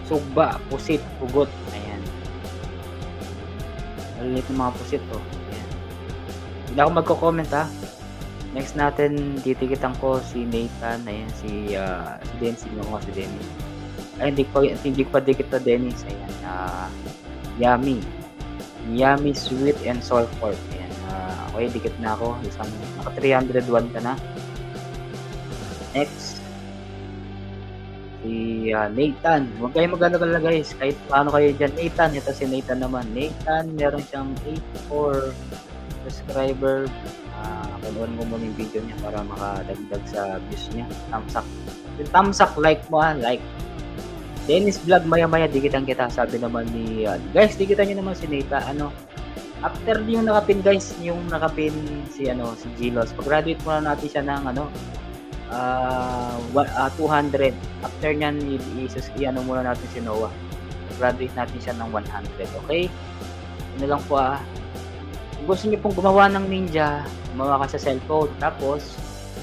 sugba, pusit, pugot. Ayan. Maliliit ng mga pusit to. Ayan. Hindi ako magko-comment ha. Next natin, didikitan ko si Nathan. Ayan, si, ah, si Dennis. Tignan ko nga si Dennis. Ay, hindi ko pa, hindi ko pa dikit na Dennis. Ayan, ah, yummy. Yummy sweet and sour pork. Ayan, ah, okay, dikit na ako. Isang, naka three hundred one ka na. Next, si, ah, Nathan. Huwag kayong mag-alala, guys. Kahit paano kayo dyan. Nathan, ito si Nathan naman. Nathan, meron siyang eighty-four subscriber. Ah, panoorin ko muna yung video niya para makadagdag sa views niya. Thumbs up. Yung thumbs up, like mo ah, like. Dennis Vlog, maya-maya, dikitan kita, sabi naman ni, ah, guys, dikitan nyo naman si Nathan, ano, after yung nakapin, guys, yung nakapin si, ano, si Gilos, pag-graduate muna natin siya ng, ano, ah, wa-, ah, two hundred. After niyan, i-, i-, i-ano muna natin si Noah. Pag-graduate natin siya ng one hundred, okay? Ano lang po ah, kung gusto niyo pong gumawa ng ninja, gumawa ka sa cellphone. Tapos,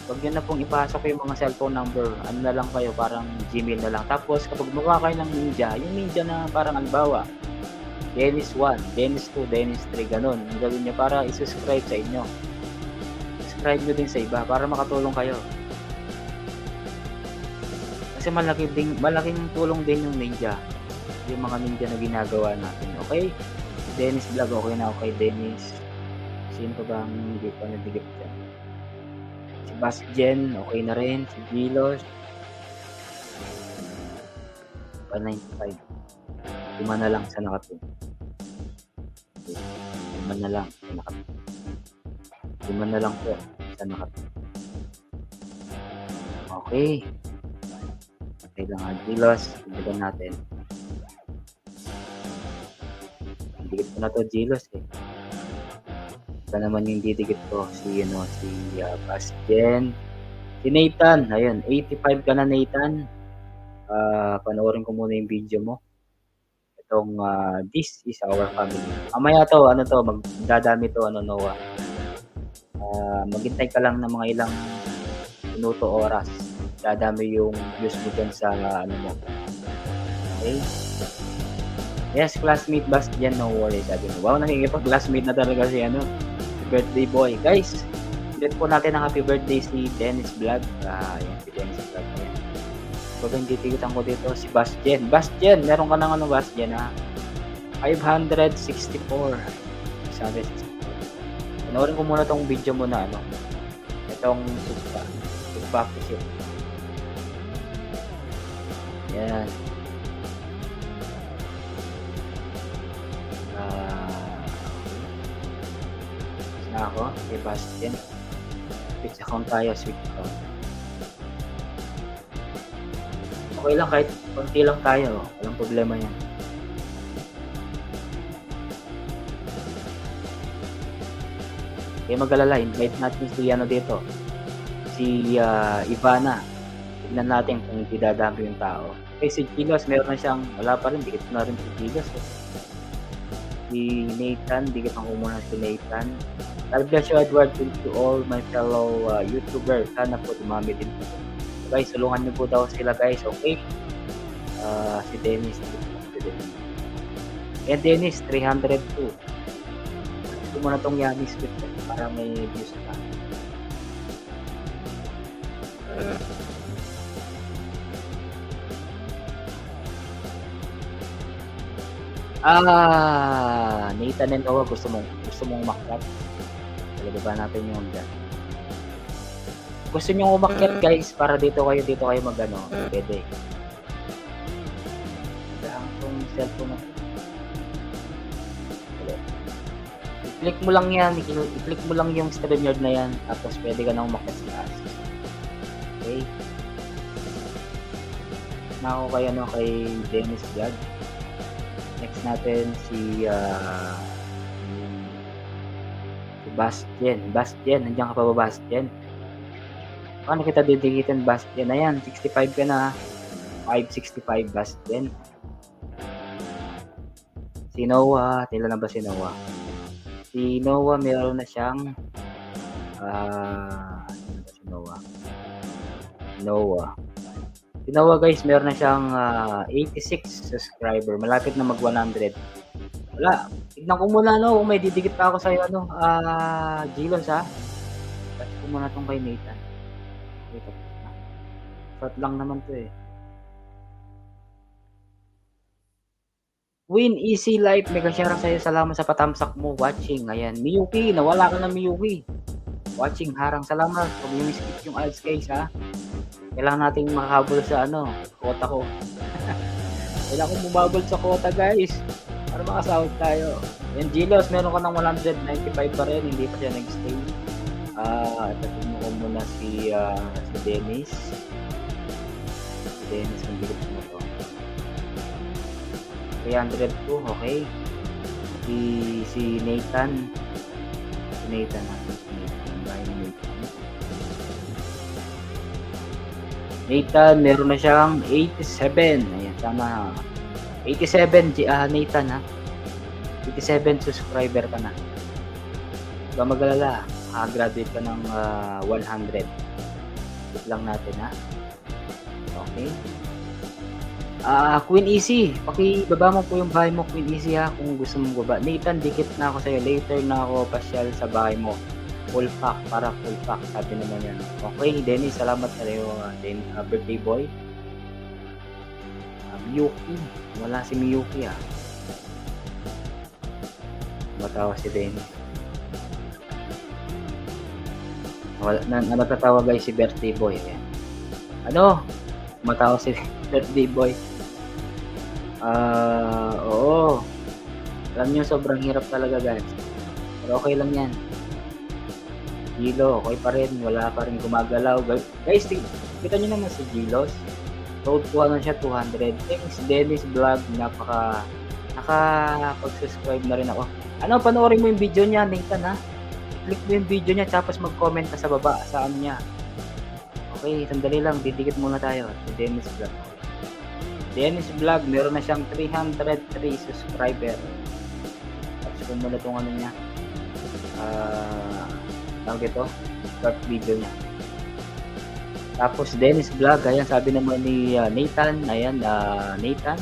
wag niyo na pong ipasok yung mga cellphone number. Ano na lang kayo, parang Gmail na lang. Tapos, kapag gumawa kayo ng ninja, yung ninja na parang halimbawa, Dennis one, Dennis two, Dennis three, ganun. Ang gawin niyo para i-subscribe sa inyo. Subscribe niyo din sa iba para makatulong kayo. Kasi malaki ding, malaking tulong din yung ninja. Yung mga ninja na ginagawa natin, okay? Dennis Vlog, okay na ako kay Dennis. Sino pa ba ang hindi pa nadikit dyan? Si Basjen, okay na rin. Si Gilos. One ninety-five. Lima na lang sa nakapin. Lima na lang sa nakapin. Lima na lang po sa nakapin. Okay. Okay lang ha, Gilos. Tignan natin. Dikit ko na to, Gilos eh. Ito naman yung didikit ko. Si, ano, si, ah, Basjen. Si Nathan. Ayun, eighty-five ka na, Nathan. Ah, panoorin ko muna yung video mo. Itong, ah, This is our family. Mamaya to, ano to, magdadami to, ano, Noah. Ah, maghintay ka lang ng mga ilang minuto, oras. Dadami yung views mo dyan sa, ano mo. Okay? Yes, classmate Bastian, no worries, sabi niya. Wow, nakikipag-classmate na talaga si ano, si birthday boy. Guys, greet po natin ng happy birthday si Dennis Vlog. Ah, yan, si Dennis Vlog. Ayan. Pag hindi tigitan ko dito, si Bastian. Bastian, meron ka ng ano, Bastian, ha? Five hundred sixty-four. Six hundred sixty-four. Panoorin ko muna tong video mo na ano. Itong sugpa. Sugpa pusit. Yan. Ah, okay. Tapos na ako, kay Bastian. Switch account tayo, switch account. Okay lang, kahit konti lang tayo. Walang problema yan. Kaya mag-alala, invite natin si ano dito. Si ah, Ivana. Tignan natin kung hindi dadami yung tao. Okay, si Gilos, meron na siyang, wala pa rin, dikit ko na rin si Gilos, eh. Si Nathan, dikit ko muna si Nathan. God bless you, Edward, to, to all my fellow uh, YouTuber. Sana po dumami din po. Guys, tulungan niyo po daw sila, guys, okay? Ah, si Dennis, si Dennis. Ayan, Dennis, three hundred two. Gusto mo na tong Yamis Fit para may views ka. Ah, Nathan and Noah, gusto mong, gusto mong umakyat? Talaga ba natin yung hanggang? Gusto nyo umakyat, guys, para dito kayo, dito kayo mag-ano, pwede. Kailangan tong cellphone na to. Wala. I-click mo lang yan, i- i-click mo lang yung StreamYard na yan, tapos pwede ka na umakyat sa taas. Okay? Na ako kay, ano, kay Dennis Vlog. Next natin si, ah, si Bastian. Bastian, nandiyan ka pa ba, Bastian? Paano kita didikitan, Bastian? Ayan, sixty-five ka na. Five sixty-five, Bastian. Si Noah, ilan na ba si Noah? Si Noah, meron na siyang, ah, ano ba si Noah? Noah. Si Noah, guys, meron na siyang ah, eighty-six subscriber. Malapit na mag one hundred. Wala. Tignan ko muna, no, kung may didikit pa ako sa'yo, ano, ah, Gilos, ha? Touch ko muna tong kay Nathan. Wait, short lang naman to eh. Queen Easy Life, mega share sa'yo. Salamat sa patamsak mo. Watching. Ayan. Miyuki, nawala ka na, Miyuki. Watching, harang. Salamat. Huwag yung skip yung ads, guys, ha? Kailangan nating makahabol sa, ano, quota ko. Kailangan ko bumabol sa quota, guys. Para makasahod tayo. Yung Gilos, meron ka ng one hundred ninety-five pa rin. Hindi pa siya nag-stay. Ah, ito, tignan ko muna si, ah, si Dennis. Si Dennis, ang bilis mo to. Three hundred two, okay. Si, si Nathan. Si Nathan, ah. Si Nathan. Ang bahay ni Nathan. Nathan, meron na siyang eighty-seven. Ayan, tama. Eighty-seven, G- ah, Nathan, ha? Eighty-seven subscriber ka na. Huwag ka mag-alala. Ah, graduate ka ng ah, one hundred. Wait lang natin, ha? Okay. Ah, Queen Easy, pakibaba mo po yung bahay mo, Queen Easy, ha, kung gusto mong baba. Nathan, dikit na ako sa'yo. Later na ako pasyal sa bahay mo. Full pack, para full pack, sabi naman yan. Okay, Dennis, salamat sa'yo, ah, Den, ah, birthday boy. Ah, Miyuki. Wala si Miyuki, ah. Matawa si Dennis. Wala na, na natatawa, guys, si birthday boy. Ayan. Ano? Matawa si birthday boy. Ah, oo. Alam nyo, sobrang hirap talaga, guys. Pero okay lang yan. Gilo, okay pa rin. Wala pa rin gumagalaw. Guys, Guys, ti- kita nyo naman si Gilos. Road to ano siya, two hundred. Thanks, Dennis Vlog. Napaka, nakapag-subscribe na rin ako. Ano, panoorin mo yung video niya, Nathan, ha? Click mo yung video niya, tapos mag-comment ka sa baba, sa ano niya. Okay, sandali lang, didikit muna tayo. Si Dennis Vlog. Dennis Vlog, meron na siyang three hundred three subscriber. Tapos kung muna tong ano niya, ah, tawag ito, short video niya. Tapos Dennis Vlog, ayan, sabi naman ni ah, Nathan, ayan, ah, Nathan,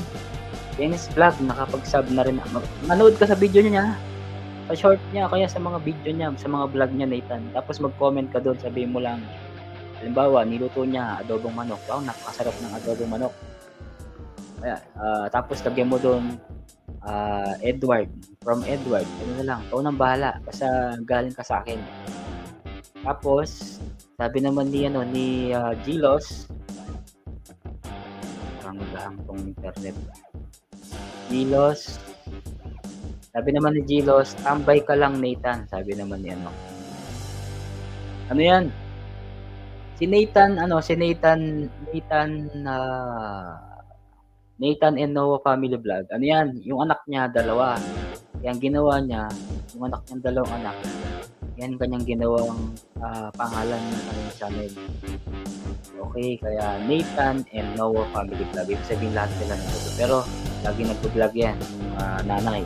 Dennis Vlog, nakapag-sub na rin. Mag-, manood ka sa video niya, sa short niya, kaya sa mga video niya, sa mga vlog niya, Nathan. Tapos mag-comment ka doon, sabihin mo lang, halimbawa, niluto niya, adobong manok. Wow, napakasarap ng adobong manok. Kaya, ah, tapos lagyan mo doon, ah, Edward, from Edward, ano na lang, ikaw nang bahala, basta galing ka sa akin. Tapos, sabi naman ni, ano, ni, ah, Gilos, parang maghahang tong internet. Gilos, sabi naman ni Gilos, "Tambay ka lang, Nathan," sabi naman ni, ano. Ano yan? Si Nathan, ano, si Nathan, Nathan, ah, Nathan and Noah Family Vlog. Ano yan? Yung anak niya, dalawa. Yung ginawa niya, yung anak niyang dalawang anak, yan kanyang ginawang, ah, pangalan ng kanyang channel. Okay, kaya Nathan and Noah Family Vlog. Ibig sabihin lahat sila nandito. Pero lagi nagpa-vlog yan, yung, ah, nanay.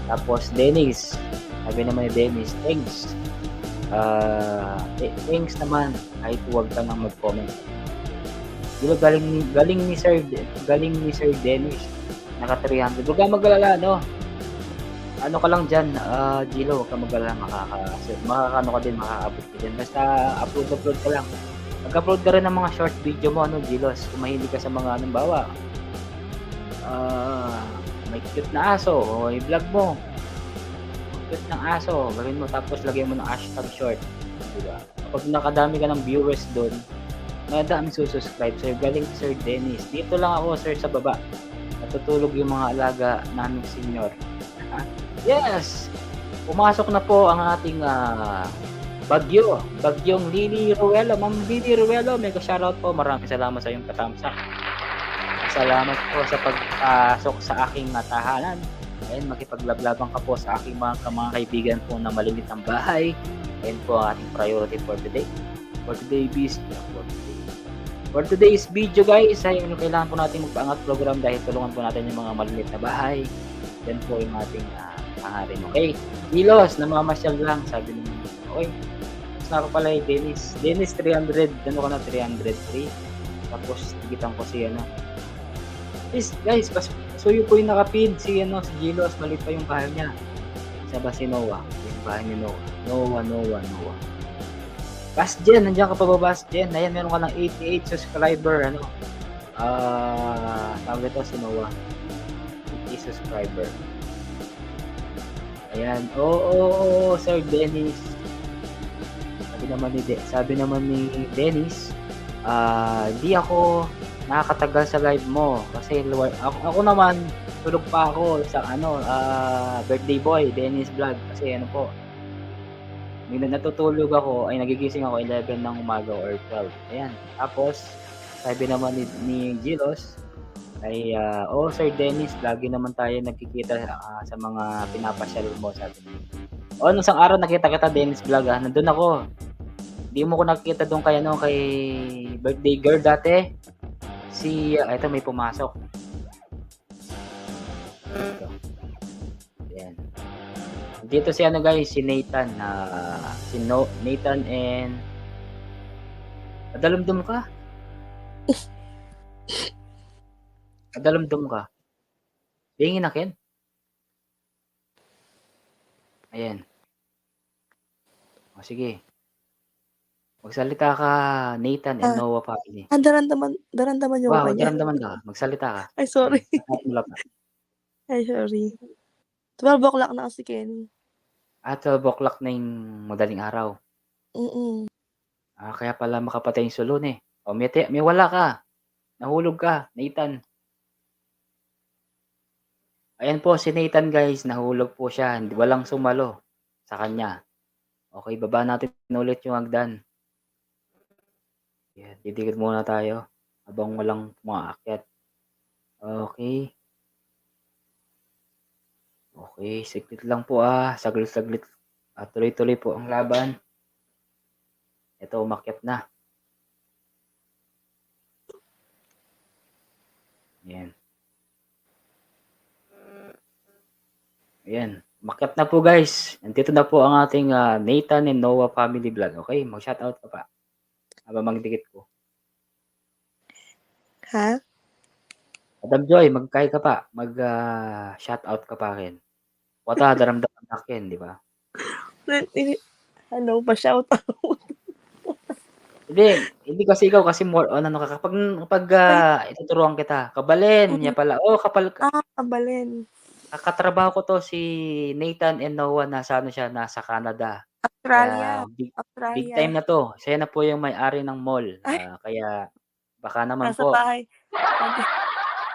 Tapos Dennis, sabi naman ni Dennis, "Thanks." Ah, eh, thanks naman kahit huwag ka nang mag-comment. Di ba galing ni, galing ni Sir De-, galing ni Sir Dennis, naka three hundred. Huwag ka mag-alala, no? Ano ka lang dyan, ah, Gilo, huwag ka mag-alala, makaka-, makakaano ka din, makakaabot ka din. Basta upload, upload ka lang. Mag-upload ka rin ng mga short video mo, ano, Gilos. Kung mahilig ka sa mga, anong bawa, ah, may cute na aso, o i-vlog mo. Cute ng aso, gawin mo, tapos lagyan mo ng hashtag short. Di ba? Kapag nakadami ka ng viewers doon, madaming susubscribe sa'yo. Galing Sir Dennis. "Dito lang ako, sir, sa baba. Natutulog yung mga alaga naming senior." Yes! Pumasok na po ang ating, ah, bagyo. Bagyong Lily Ruelo. Ma'am Lily Ruelo, mega shoutout po. Maraming salamat sa iyong patamsak. Salamat po sa pagpasok sa aking, ah, tahanan. Ayan, makipaglablabang ka po sa aking mga, mga kaibigan po na malilit ang bahay. Ayan po ang ating priority for today. For today, bis-, for today. For today's video, guys, ay ano, kailangan po natin magpaangat program dahil tulungan po natin yung mga malilit na bahay. Yan po yung ating, ah, hangarin. Okay, Gilos, namamasyal lang, sabi naman. Okay, tapos na ako pala, eh, Dennis. Dennis, three hundred, ano ka na, three hundred three. Tapos, tigitan ko si, ano. Please, guys, pas-, pasuyo po yung naka-feed, si, ano, si Gilos, maliit pa yung bahay niya. Sa ba si Noah? Yung bahay ni Noah. Noah, Noah, Noah. Basjen, nandiyan ka pa ba, Basjen? Ayan, meron ka ng eighty-eight subscriber, ano? Ah, tawag ito, si Noah. Eighty subscriber. Ayan. Oo, oo, oo, Sir Dennis. Sabi naman ni De-, sabi naman ni Dennis, ah, "Di ako nakakatagal sa live mo kasi luwa-, ako, ako naman, tulog pa ako sa, ano, ah, birthday boy, Dennis Vlog." Kasi ano po, minsan natutulog ako, ay nagigising ako eleven ng umaga or twelve. Ayan. Tapos, sabi naman ni, ni Gilos, ay, ah, "Oh, Sir Dennis, lagi naman tayo nagkikita, ah, sa mga pinapasyal mo," sabi niya. O, nung isang araw nakita kita, Dennis Vlog, ah, nandun ako. Di mo ko nakikita doon kay, ano, kay birthday girl dati. Si, ah, eto, may pumasok. Ito. Ayan. Dito si, ano, guys, si Nathan, ah, si No-, Nathan and Padalumdum ka? Padalumdum ka? Tingin akin? Ayan. O, sige. Magsalita ka, Nathan and Ah. Noah family. Ah, daramdaman, daramdaman yung Wow, kanya. Daramdaman ka. Magsalita ka. Ay, sorry. Ayan, tatap mo lang. Ay, sorry. Twelve o'clock na kasi, Kenny. Ah, twelve o'clock na yung madaling araw. Mm-mm. Ah, kaya pala makapatay yung sulun eh. O, may te-, may wala ka. Nahulog ka, Nathan. Ayan po si Nathan, guys, nahulog po siya. Walang sumalo sa kanya. Okay, baba natin ulit yung hagdan. Ayan, didikit muna tayo habang walang umaakyat. Okay. Okay, saglit lang po, ah. Saglit-saglit. Ah, tuloy-tuloy po ang laban. Ito, umakyat na. Ayan. Ayan. Umakyat na po, guys. Nandito na po ang ating, ah, Nathan and Noah family vlog. Okay, mag-shoutout ka pa. Habang magdikit ko. Ha? Madam Joy, magkay ka pa, mag, ah, shout out ka pa rin. Wata, daramdaman na ken, di ba? Hello, pa-shout out. Hindi, hindi kasi ikaw, kasi more on ano ka, kapag, kapag, ah, ituturuan kita, kabalen, niya pala. Oh, kapal-, ah, kabalen. Kakatrabaho ko to, si Nathan and Noah, nasa ano siya, nasa Canada. Australia. Kaya big, big Australia. Time na to. Siya na po yung may-ari ng mall. Ay. Ah, kaya baka naman nasa po. Bahay.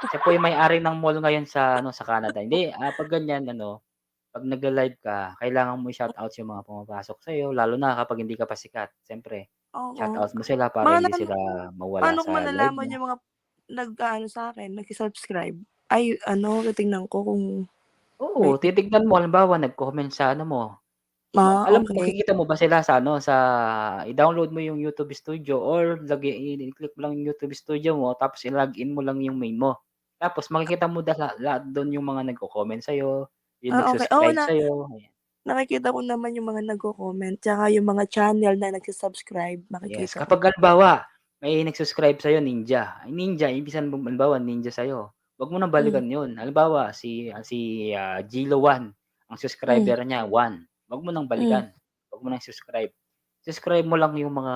Siya po yung may-ari ng mall ngayon sa, ano, sa Canada. Hindi, ah, pag ganyan, ano, pag nagla-live ka, kailangan mo i-shout out yung mga pumapasok sa'yo, lalo na kapag hindi ka pa sikat. Siyempre, shout out mo sila para hindi sila mawala sa live mo. Paano ko malalaman yung mga nag-aano sa akin, nagsi-subscribe? Ay, ano, titingnan ko kung... Oo, titignan mo. Halimbawa, nag-comment sa ano mo. Ah, okay. Alam mo, makikita mo ba sila sa ano, sa, i-download mo yung YouTube Studio or lagi, i-click mo lang yung YouTube Studio mo, tapos i-log in mo lang yung main mo. Tapos makikita mo da-, lahat dun yung mga nagko-comment sa'yo, yung nagsusubscribe sa'yo. Ah, okay. Oo, na-, nakikita ko naman yung mga nagko-comment, tsaka yung mga channel na nagsusubscribe, makikita ko. Yes, kapag halimbawa, may nagsusubscribe sa'yo, ninja. Ay, ninja, ibig sabihin, halimbawa, ninja sa'yo. Wag mo nang balikan yun. Halimbawa, si, si, ah, Gilo One, ang subscriber niya, one. Wag mo nang balikan. Wag mo nang subscribe. Subscribe mo lang yung mga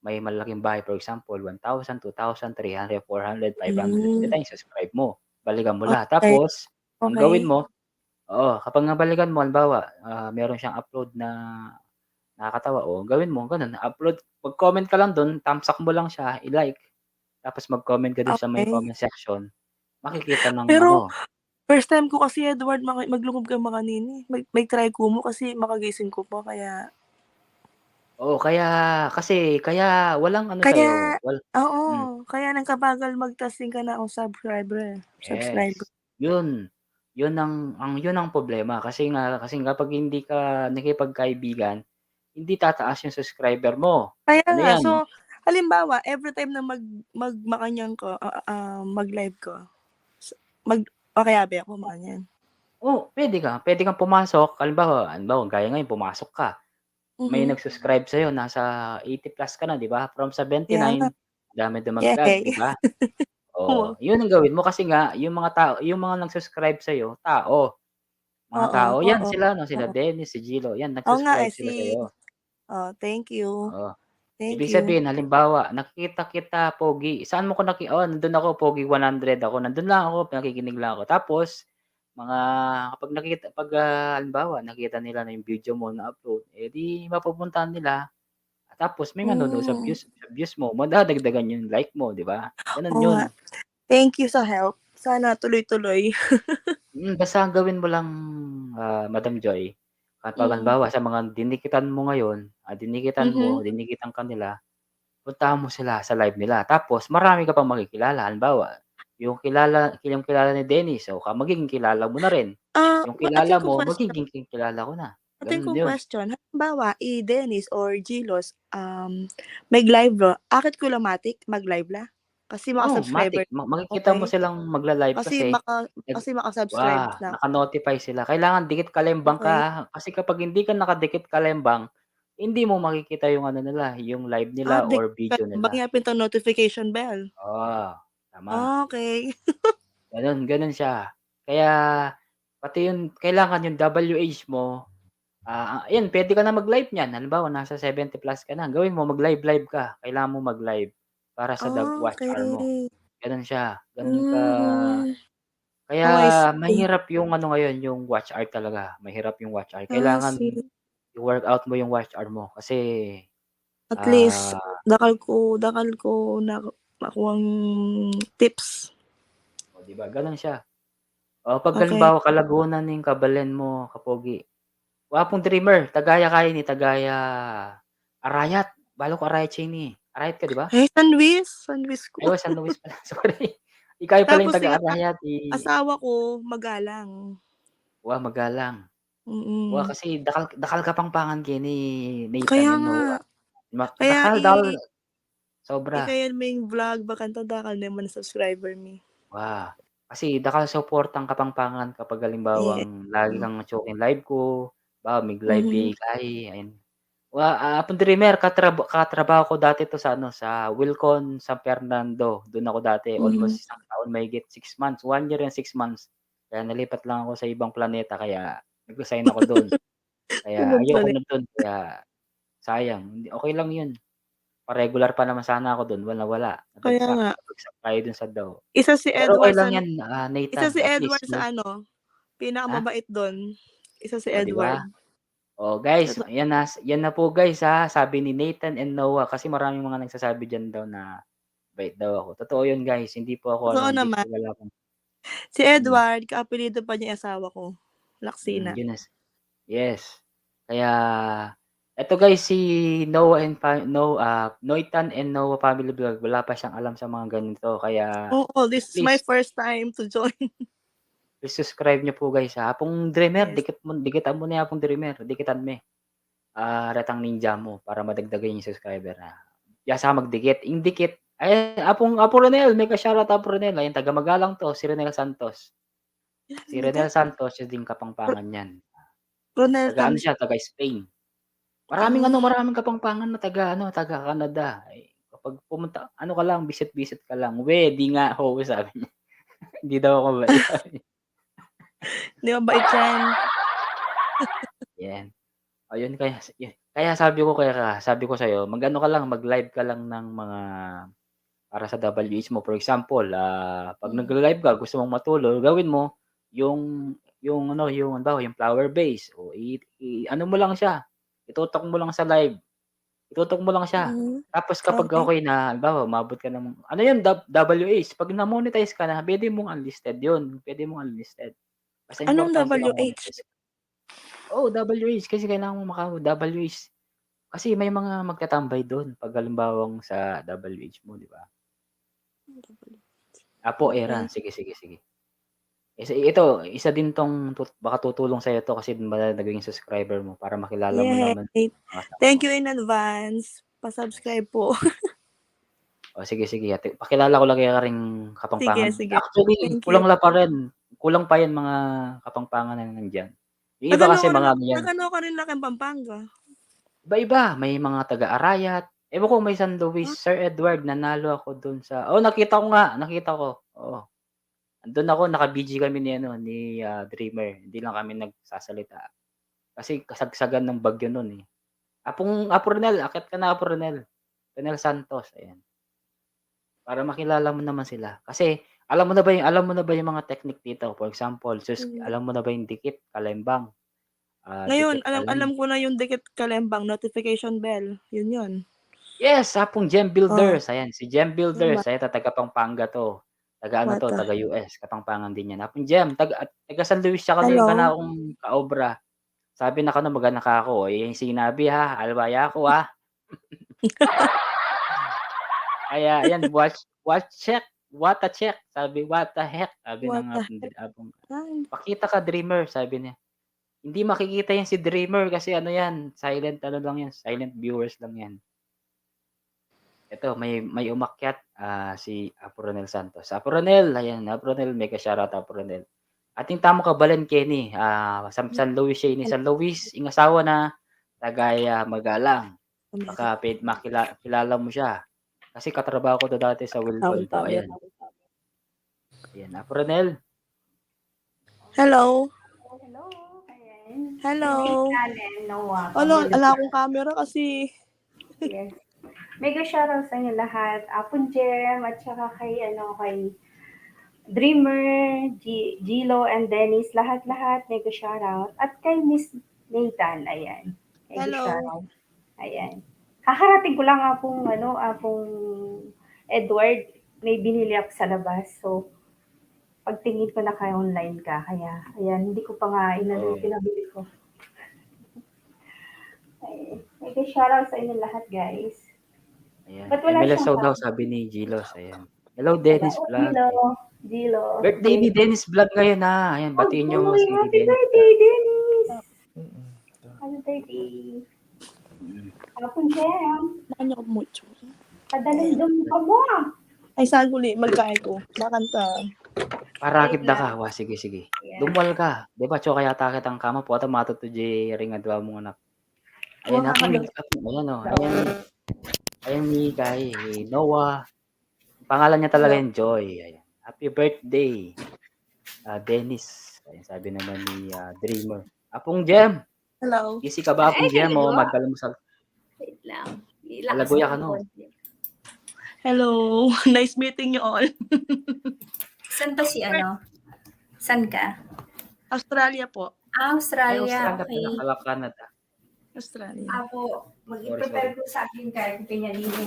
may malaking bahay, for example, one thousand, two thousand, three hundred, four hundred, five hundred. Yun ang subscribe mo. Balikan mo lahat. Okay. Tapos, ang gawin mo, oo, kapag nabalikan mo, halimbawa, ah, meron siyang upload na nakakatawa, o, gawin mo, ganun, upload, mag-comment ka lang dun, thumbs up mo lang siya, i-like. Tapos mag-comment ka dun sa may comment section. Okay. Makikita ng ano. Pero, first time ko kasi, Edward, maki-, maglungob kang mga nini. Mag-, mag-try ku mu kasi makagising ku pa, kaya... Oo, kaya, kasi, kaya walang ano sa'yo, wal-, oo, kaya nagkabagal magtas ing kanakung subscriber, eh. Yes. Subscriber. Yun. Yun ang, ang, yun ang problema. Kasi nga, kasi nga pag hindi ka nakipagkaibigan, hindi tataas yung subscriber mo. Kaya nga, so, halimbawa, every time na mag-, mag-, makanyan ko, ah, ah, mag-live ko, s-, mag-, okay, abi ako, makanyan. Oh, pwede ka. Pwede kang pumasok. Halimbawa, halimbawa, gaya ngayon, pumasok ka. May nag-subscribe sa'yo, nasa eighty plus ka na, di ba? From seventy-nine, dami dumagdag, di ba? Oo. Yun ang gawin mo kasi nga, yung mga tao, yung mga nag-subscribe sa'yo, tao. Mga tao, yan sila, no? Sila Dennis, si Gilo, yan, nag-subscribe sila sa'yo. Oh, thank you. Oo. Ibig sabihin, halimbawa, nakikita kita, pogi. Saan mo ko naki-, oh, nandun ako, pogi one hundred ako. Nandun lang ako, nakikinig lang ako. Tapos, mga, kapag nakita, pag, ah, halimbawa, nakita nila na yung video mo na-upload, eh, di mapupuntahan nila. Tapos may manonood sa views, sa views mo, madadagdagan yung like mo, di ba? Ganun yun. Oo nga. Thank you sa help. Sana tuloy-tuloy. Mm, basta ang gawin mo lang, ah, Madam Joy, kapag halimbawa sa mga dinikitan mo ngayon, ah, dinikitan mo, dinikitan ka nila, puntahan mo sila sa live nila. Tapos marami ka pang makikilala. Halimbawa, yung kilala, yung kilala ni Dennis, o ka, magiging kilala mo na rin. Ah, yung kilala mo, magiging kilala ko na. Atin kung question, halimbawa, i Dennis or Gilos, um, mag-live la, akit ku la matik mag-live la? Kasi maka-subscriber. Oo, matik. Ma-, makikita mo silang magla-live kasi, kasi maka-, kasi maka-subscribe na. Naka-notify sila. Kailangan dikit kalembang ka, ha? Kasi kapag hindi ka nakadikit kalembang, hindi mo makikita yung ano nila, yung live nila or video nila. Ah, dikit kalembang, ya pin tang notification bell. Oo, tama. Ah, okay. Ganun, ganun siya. Kaya, pati yun, kailangan yung W H mo, ah, ah, yun, pwede ka na mag-live niyan. Halimbawa, nasa seventy plus ka na. Gawin mo, mag-live-live ka. Kailangan mo mag-live para sa dab-, watch hour mo. Okay. Ganun siya. Ganun ka. Mm. Kaya, oh, I see, mahirap yung ano ngayon, yung watch hour talaga. Mahirap yung watch hour. Ah, I see. Kailangan i-workout mo yung watch hour mo kasi, at least, ah, dakal ku, dakal ku na makuang tips. O, di ba? Ganun siya. O, pag halimbawa, kalagunan ning kabalen mo, kapogi. Wapung dreamer, taga ya kayi ni, taga ya Arayat. Balu ku Arayat siya ini. Arayat ka, di ba? Eh, San Luis. San Luis ku. Ay, San Luis pala. Sorry. Ikaw pala yung taga Arayat, eh. Tapos, asawa ku, Magalang. Wa, Magalang. Mm. Wa, kasi dakal, dakal Kapampangan keni, Nathan. Kaya nga. Dakal, dakal. Sobra. Ika yan, may vlog, bakanta dakal naman subscriber mi. Wa. Kasi dakal suportang Kapampangan kapag halimbawang lagi kang atsukin live ku, ba, mig-live kayi, ayun. Wa, ah, Apung Dreamer, katrab-, katrabaho ku dati to sa, ano, sa Wilcon San Fernando. Dun aku dati, almost isang doon, mahigit six months, one year and six months. Kaya nalipat lang ako sa ibang planeta, kaya nag-resign ako doon. Kaya ayoko na doon, kaya sayang. Hindi, okay lang yun. Pa-regular pa naman sana ako doon, wala, wala. Kaya nga. Nabagsak tayo doon sa daw. Isa si Edward. Pero okay lang yan, ah, Nathan. Isa si Edward sa ano, pinakamabait doon. Isa si Edward. O, guys, yan na, yan na po, guys, ha. Sabi ni Nathan and Noah, kasi maraming mga nagsasabi dyan daw na bait daw ako. Totoo yun, guys. Hindi po ako, ano, hindi po, wala akong... Si Edward, kaapelyido pa niya yung asawa ko. Laksina. Yes. Kaya, eto, guys, si Noah and pa-, no, ah, Noithan and Noah Family Vlog, wala pa siyang alam sa mga ganito. Kaya, oo, this is my first time to join. Please subscribe niyo po, guys, ha. Apong Dreamer, dikit mo, dikitan mo na yung Apong Dreamer. Dikitan me. Ah, retang ninja mo para madagdagan yung subscriber, ha. Yasa magdikit. Yung dikit. Ay, Apong, Apo Ronel, mega shoutout, Apo Ronel. Ayan, taga Magalang to, si Ronel Santos. Si Ronel Santos, siya din Kapampangan yan. Ronel Santos. Taga ano siya, taga Spain. Maraming ano, maraming Kapampangan na taga, ano, taga Canada. Eh, kapag pumunta, ano ka lang, visit-visit ka lang. We, di nga ho, sabi niya. Hindi daw ako mabait. Di mabait yan. Yan. Ayun, kaya, yun. Kaya sabi ko, kaya ka, sabi ko sa'yo, mag-ano ka lang, mag-live ka lang ng mga para sa W H mo. For example, ah, pag nagla-live ka, gusto mong matulog, gawin mo yung, yung ano, yung, halimbawa, yung flower vase. O i-, i-, ano mo lang siya. Itutok mo lang sa live. Itutok mo lang siya. Tapos kapag okay na, halimbawa, umabot ka ng, ano yun, W H, pag na-monetize ka na, pwede mong unlisted yun. Pwede mong unlisted. Anong W H? Oh, W H, kasi kailangan mo maka-, W H. Kasi may mga magtatambay doon pag halimbawang sa W H mo, di ba? Apo, Eran. Sige, sige, sige. Isa, ito, isa din tong tut-, baka tutulong sa'yo to kasi naging subscriber mo para makilala mo naman. Thank you in advance. Pa-subscribe po. O, sige, sige. Ate, pakilala ko lagi ka ring Kapampangan. Sige, sige. Actually, kulang la pa rin. Kulang pa yan, mga Kapampangan na nandiyan. Yung iba kasi mga yan. Nakano ka rin na kang Pampanga? Iba-iba. May mga taga-Arayat. Ewan ko, may San Luis. Sir Edward, nanalo ako dun sa, oh, nakita ko nga. Nakita ko. Oo. Andun ako, naka-B G kami ni, ano, ni, ah, Dreamer. Hindi lang kami nagsasalita. Kasi kasagsagan ng bagyo nun, eh. Apong, Apo Ronel, akyat ka na, Apo Ronel. Ronel Santos, ayan. Para makilala mo naman sila. Kasi, alam mo na ba yung, alam mo na ba yung mga technique dito? For example, sus-, alam mo na ba yung dikit, kalembang? Ah, ngayon, alam, alam ko na yung dikit, kalembang, notification bell. Yun yun. Yes, Apong Jem Builders. Ayan, si Jem Builders, ayan, taga Pampanga to. Taga ano to, taga U S, Kapampangan din yan. Apong Jem, taga, taga San Luis siya kanina, kanakung kaobra. Sabi na kanu, magana ka ako. Eh, yung sinabi, ha, alwaya ako, ha. Kaya, yan, watch, watch check, what a check. Sabi, what the heck, sabi ng Apong, Apong, pakita ka, Dreamer, sabi niya. Hindi makikita yan si Dreamer kasi ano yan, silent ano lang yan, silent viewers lang yan. Ito, may, may umakyat, ah, si Apo Ronel Santos. Apo Ronel, ayan, Apo Ronel, mega shoutout, Apo Ronel. Ating tamung kabalen keni, ah, San, San Luis siya ini, San Luis, ing asawa na, taga, ah, Magalang. Baka pwede makila-, kilala mo siya. Kasi katrabaho ko to dati sa Wilcon to. Ayan. Ayan, Apo Ronel. Hello. Hello. Ayan. Hello. Hello, ala akong camera kasi. Yes. Mega shoutout sa inyo lahat. Apong Jem, at saka kay, ano, kay Dreamer, G-, Gilo, and Dennis. Lahat-lahat, mega shoutout. At kay Miss Nathan, ayan. Mega shoutout. Ayan. Kakarating ko lang, Apong, ano, Apong Edward, may binili ako sa labas. So, pagtingin ko naka-online ka. Kaya, ayan, hindi ko pa nga inano yung pinabili ko. Ay, mega shoutout sa inyo lahat, guys. Ayan. Ba't wala siyang sound daw, sabi ni Gilos. Ayan. Hello, Dennis Vlog. Hello, Gilo. Birthday ni Dennis Vlog ngayon, ha. Ayan, batiin niyo si Dennis. Happy birthday, Dennis! Happy birthday! Apong Jem. Ano ko mucho? Padalindong ka mo, ah. Ay, saguli, magkain ko. Bakanta. Parakit da ka. Wa, sige, sige. Dumual ka. Di ba, tsoka yata kitang kama, pota matutu di ring adwa mong anak. Ayan, Apong, ayan, oh. Ayan, ayan ni kay Noah. Pangalan niya talaga yung Joy. Ayan. Happy birthday, ah, Dennis. Ayun, sabi naman ni, ah, Dreamer. Apung Jem, Hello. Gising ka ba, Apung Jem? O, magdala mo sa... Wait lang. Ilakas Alaguya ko ka, no? Konti. Hello. Nice meeting you all. Saan ba si ano? Saan ka? Australia po. Ah, Ay, Australia. Australia Okay. pala, Canada. Australia. Apo, Sorry, mag-prepare sorry. ko sa akin kaya ko pinalili.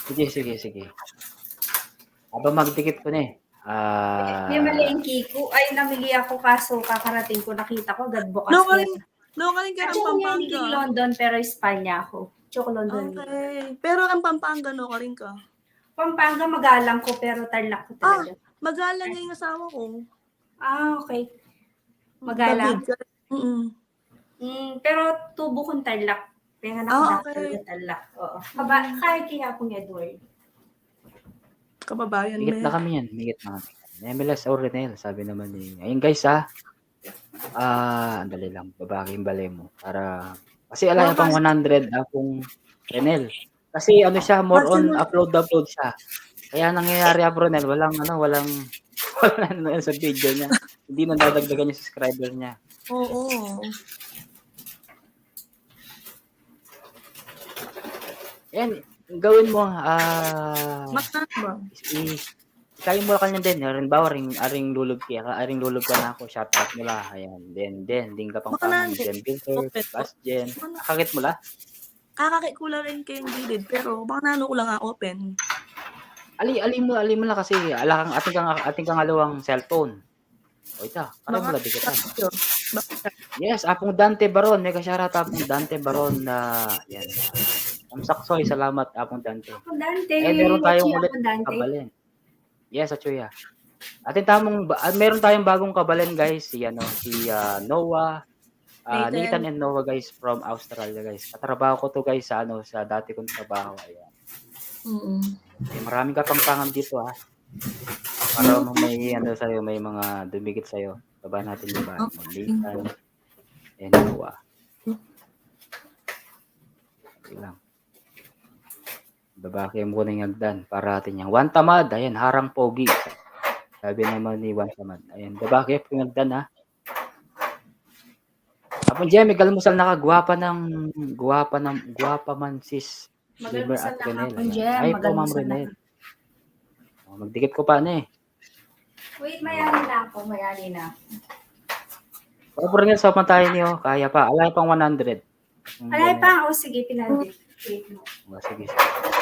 Sige, sige, sige. Aba, magdikit ko na eh. Ah, May malengki ko. Ay, namili ako kaso kakarating ko, nakita ko, agad bukas No, na. galing, no, galing ka ng Actually, hindi Pampanga. London, pero Espanya ako. Choco London. Okay. Pero ang Pampanga, no, galing ka. Pampanga, magalang ko, pero Tarlac ko Ah, talaga. magalang nga yung asawa ko. Ah, okay. Magalang. David, mm. Mm, pero tubo kong Tarlac. Kaya nga Ah, nakadakil okay. na Tarlac. Oo. Kaba, kaya kaya akong Edward. Kababayan Mingit me. na kami yan. Mingit na kami. Nemelas or Renel, sabi naman ni... Ayun guys ha. Ah, andali lang. Babaki yung bale mo. Para... Kasi ala Oo, yung pang kasi one hundred akong Renel. Kasi ano siya, more Kasi on mo- upload, upload siya. Kaya nangyayari, Apung Renel, walang ano, walang, walang ano sa video niya. Hindi na dadagdagan yung subscriber niya. Oo. Yan, gawin mo, ah, Mas na ba? i-, ikain mo la kanya din. Halimbawa, aring, aring lulub kaya ka, aring lulub ka na ako, shout out mo la. Ayan, then, then, din ka pang Baka pangan, nandun. Jen Bilter, Open po. Bas Jen. Baka na- Kakit mo la? Kakakit ko la rin kay David, pero baka nanu ko lang a-open. Ali, ali mo, ali mo la kasi, ala kang, ating kang, ating kang alawang cellphone. O ita, karin mo Baka la dikitan. Baka Yes, Apung Dante Baron. Mega shoutout Apung Dante Baron na, yan. Ang saksoy, salamat, Apung Dante. Apung Dante, Eh, meron tayong Apung ulit Dante. Kabalen. Yes, Achuya. Atin tamang, ba- ah, meron tayong bagong Kabalen, guys. Si, ano, si, ah, Noah, ah, Nathan. Nathan and Noah, guys, from Australia, guys. Katrabaho ko to, guys, sa, ano, sa dati kong trabaho. Ayan. Mm-mm. Eh, maraming Kapampangan dito, ha. Para mo may, ano, sa'yo, may mga dumikit sa'yo. Baba natin, diba? Okay. Nathan and Noah. Okay lang. Babaki mo na yung agdan para atin yan. Juan Tamad, ayan, harang pogi. Sabi naman ni Juan Tamad. Ayan, babaki po yung agdan, ha. Apung Jem, igalmusal na ka, guwapa ng, guwapa ng, guwapa man sis Dreamer Magalmusal at na ka, Renel. Apung Ayan. Jem. Hi po, Ma'am Magalmusal na Renel. ka. Oh, magdikit ko pa na eh. Wait, mayali na ako. Mayali na ako. Oh, Apung Renel, sa pa tayo niyo. Kaya pa. Alay pang one hundred. Ang Alay ganun. Pa, o sige, pinali. Wait mo. Oh, sige.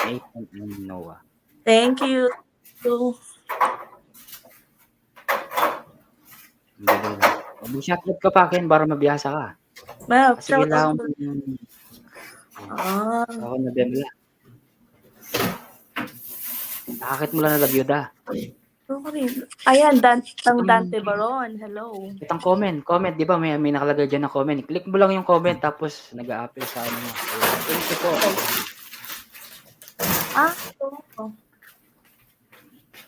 Nathan and Noah. Thank you. So, Ang galing. Mag-shoutout ka pa, Ken, para mabiyasa ka. Well, Kasi shout out kailangan to ko yung Ah, ako na din lang. Nakakit mo lang na labyuda. Okay. Ayan, Dan ang Itong, Dante Baron. Hello. Itong comment, comment, di ba may, may nakalagay dyan na comment. Click mo lang yung comment tapos nag-a-appear sa ano mo. Ayan. Thank you po. Ah, ito.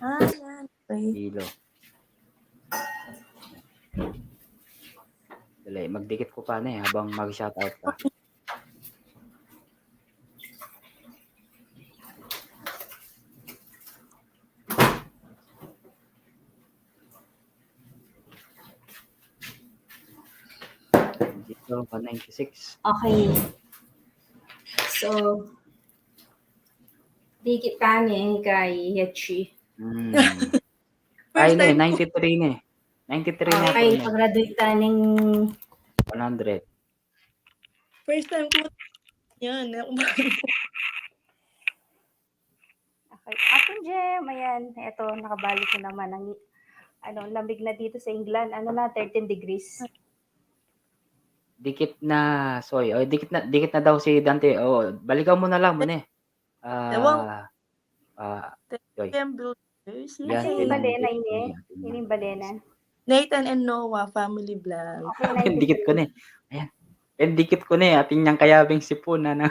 Ah, yan. Okay. Hilo. Dali, magdikit ko pa na eh habang mag-shoutout ka. Dito, one ninety-six. Okay. So, dikit tane kay Yechi. Hmm. First Ay, ne, time ko, ninety-three ne. ninety-three ne. Okay, Ne. pag-graduate taning One hundred. First time ko. Yan. Okay. Apung Jem, ayan. Eto, nakabali ko naman ang, ano, lamig na dito sa England. Ano na, thirteen degrees. Dikit na, Soy. O, dikit na, dikit na daw si Dante. O, balikan mo na lang, muna eh. Ah, Ewan. Ah, Joy. Tem Builders. Yan, Ay, yan, balena yan, ini. yan, yan. Ini balena. Nathan and Noah family vlog. Okay, Dikit ko na eh. Ayan. Dikit ko na eh. Ating niyang kayabing sipon na na.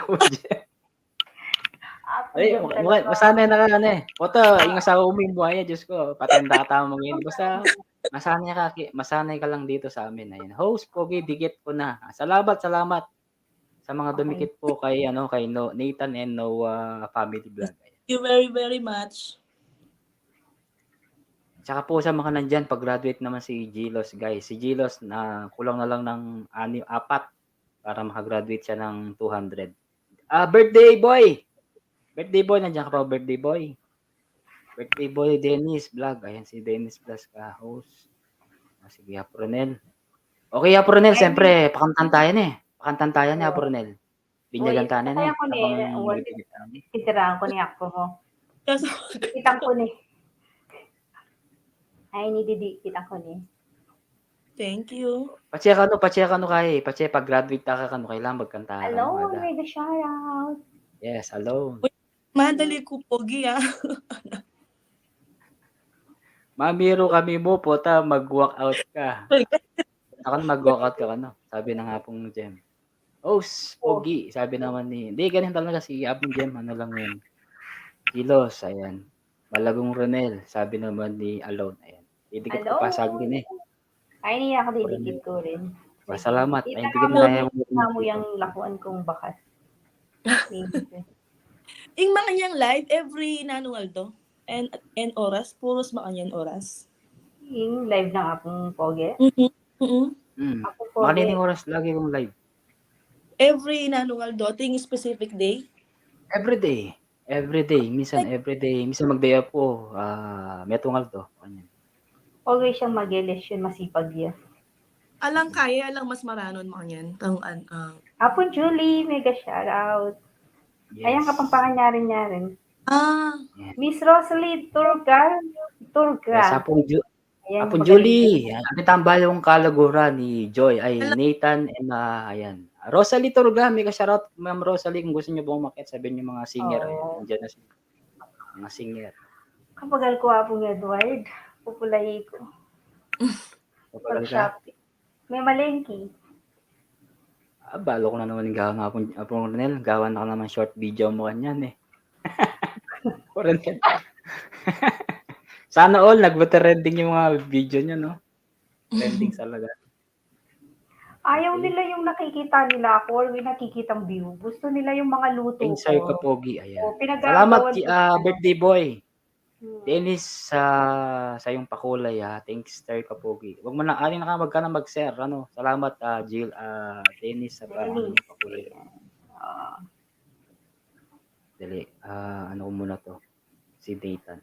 Ay, mukha, masanay na ka na eh. Puta, yung asawa mo yung buhaya, Diyos ko, patanda ka tama ngayon. Basta, masanay ka, ki-, masanay ka lang dito sa amin. Ayan. Host, pogi, dikit ko na. Salamat, salamat sa mga Okay. Dumikit po kay, ano, kay No-, Nathan and Noah family vlog. Ayan. Thank you very, very much. Tsaka po sa mga nandyan, pag-graduate naman si Gilos, guys. Si Gilos, na kulang na lang ng ani, apat para makagraduate siya ng two hundred. Ah, birthday boy! Birthday boy, nandiyan ka pa, birthday boy? Birthday boy, Dennis Vlog. Ayan si Dennis Vlog ka, host. Ah, sige, Apo Ronel. Okay, Apo Ronel, siyempre, pakantan tayo ni. Pakantan tayo ni, Apo Ronel. Binyagan tayo ni. Kaya ko ni, abang what, bibigyan tayo ni. Titirahan ko ni ako mo. Kitang ko ni. Ay, ni Didi, kitang ko ni. Thank you. Pache kanu, pache kanu kay, pache pag-graduate ta ka kanu, kailangan magkanta ka kanu, ada. Mega shout out. Yes, hello. Uy, madali ko, pogi, ah. Mamiru kami mo, pota, mag-walk out ka. Akan mag-walk out ka kanu, sabi na nga pong Jem. Oh, s-, pogi, sabi naman ni, hindi, ganyan talaga si Apong Jem, ano lang yun. Kilos, ayan. Malagong Ronel, sabi naman ni Alone, ayan. Didikit ko pa saglit eh. Ay, niya ako didikit ko rin. Masalamat. Ay, dikit na yung, yung lakuan kong bakas. Thank you. Ing makanyan live every nanung aldo? And, and oras? Puros makanyan oras? Ing live ng Apong Pogi? Mm-mm. Mm-mm. Apong Pogi. Makanyan oras lagi kong live? Every nanung aldo? Ating specific day? Every day. Every day. Minsan every day. Minsan mag-day off ko. Ah, metung aldo. Kanyan. Always siyang mag-election, masipag ya. Alang kaya, alang mas maranon makanyan. Tang, an, ah. Apong Julie, mega shout out. Yes. Ayan, Kapampangan niya rin, niya rin. Ah. Yes. Miss Rosalie Turga, Turga. Yes, Apong Ju-, ayan, Apong Julie, ayan, ang tambayan kalaguran ni Joy, ay, Nathan, and, ah, ayan. Rosalie Turga, mega shout out, Ma'am Rosalie, kung gusto niyo pong umakyat, sabihin niyo mga singer, ayan, nandiyan na sila. Mga singer. Kapagal ko, Apong Edward. Pupulayi ko. Kapagal ka? Pag-shopping. May malengke. Ah, balo ko na naman yung gawa nga, Apong, Apong Ronel. Gawa na ka naman short video mo kanyan eh. Apong Ronel. Sana all, nagbe-trending yung mga video niya, no? Trending talaga. Ayaw nila yung nakikita nila ako or yung nakikitang view. Gusto nila yung mga luto ko. Thanks, Sir Kapogi. Ayan. O, pinag-aagawan ko sila. Salamat, ah, birthday boy. Hmm. Dennis, sa, sa yung pakulay, ha. Thanks, Sir Kapogi. Wag mo na, alin na ka, wag ka na mag-share, ano. Salamat, ah, Jill, ah, Dennis, sa pa-, ano, pakulay. Ayan. Ah. Dali, ah, ano ko muna to? Si Nathan.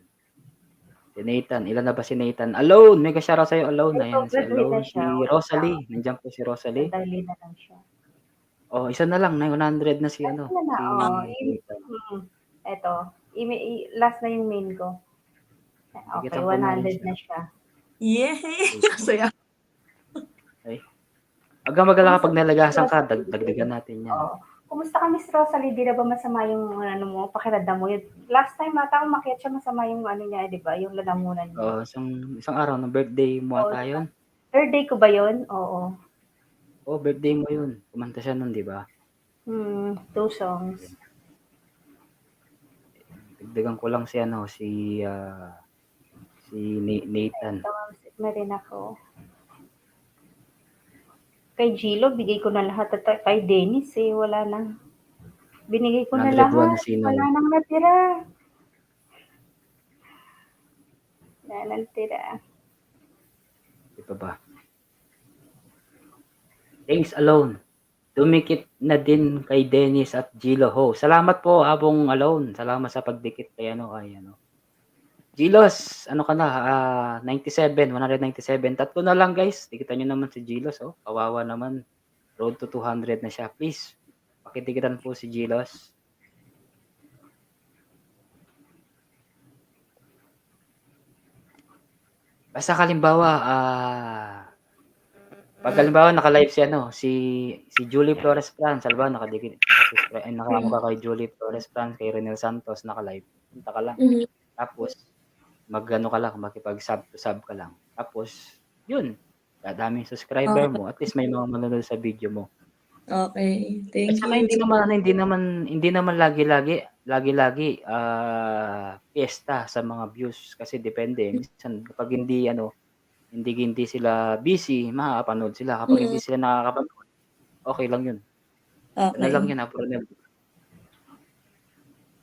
Si Nathan, ilan na ba si Nathan? Alone, mega shoutout sa'yo, Alone. Ayan, si Alone. Si Rosalie, nandiyan po si Rosalie. Sandali na lang siya. Oh, isa na lang, nine hundred na si ano, si Nathan. Eto, last na yung main ko. Okay, one hundred na siya. Yay! Saya. Ay. Aga magala kapag nalagasan ka, dag-, dagdagan natin yan. Oo. Kumusta ka, Miss Rosalie? Di na ba masama yung, ano mo, pakiramdam mo? Yung last time ata umakyat siya, masama yung ano niya, di ba? Yung lalamunan niya. Oo, isang, isang araw ng birthday mo ata yun. Birthday ko ba yun? Oo. Oh, birthday mo yun. Kumanta siya nun, di ba? Hmm, two songs. Dagdagan ko lang si ano, si, ah, si Na-, Nathan. Ito, homesick na rin ako. Kay Gilo, bigay ko na lahat. At kay Dennis, eh, wala na. Binigay ko na lahat. Wala nang natira. Wala nang tira. Ito ba? Thanks, Alone. Dumikit na din kay Dennis at Gilo ho. Salamat po, Apong Alone. Salamat sa pagdikit kay ano, kay ano. Gilos, ano ka na? Ah, ninety-seven, one hundred ninety-seven. Tatlo na lang, guys. Dikitan nyo naman si Gilos, oh. Kawawa naman. Road to two hundred na siya. Please, pakidikitan po si Gilos. Basta kalimbawa, ah, pag halimbawa naka-live si ano, si, si Julie Flores Franz, halimbawa nakadikit, nakasubscribe, ay, naka-, ano ka kay Julie Flores Franz, kay Renel Santos, naka-live. Punta ka lang. Mhm. Tapos, mag-ano ka lang, makipag-sub to sub ka lang. Tapos, yun, dadami yung subscriber mo, at least may mga manonood sa video mo. Okay, thank you. At saka hindi naman, ano, hindi naman, hindi naman lagi-lagi, lagi-lagi, ah, piyesta sa mga views kasi depende. Minsan kapag hindi, ano, hindi, hindi sila busy, makakapanood sila. Kapag hindi sila nakakapanood, okay lang yun. Okay. Ano lang yun, ha, Pronel?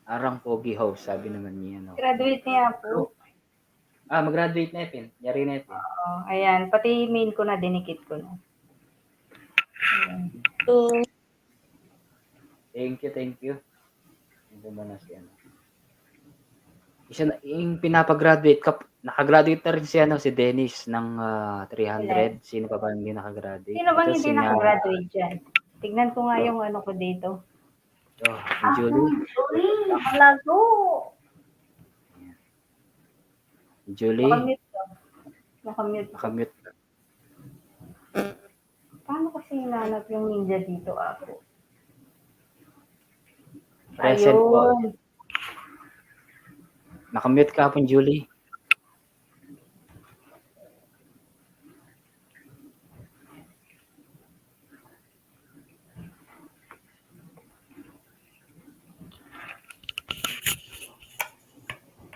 Arang pogi host, sabi naman niya, no? Graduate niya po. Ah, mag-graduate na, Pin. Yari na, Pin. Oo, ayan. Pati main ko na, dinikit ko na. Ayan. Thank you, thank you. Ito muna si ano. Isa na, yung pinapa-graduate ka, naka-graduate na rin si ano, si Dennis ng ah, three hundred. Sino pa ba hindi naka-graduate? Sino bang Ito si hindi nga, naka-graduate dyan? Tignan ko nga Oh. yung ano ko dito. Oh, si Julie. Uy, nakalago. Julie, Nakamute ko. Nakamute ko. Nakamute ka. Paano kasi hinanap yung ninja dito, ako? Present po. Ayun. Nakamute ka, Apong Julie.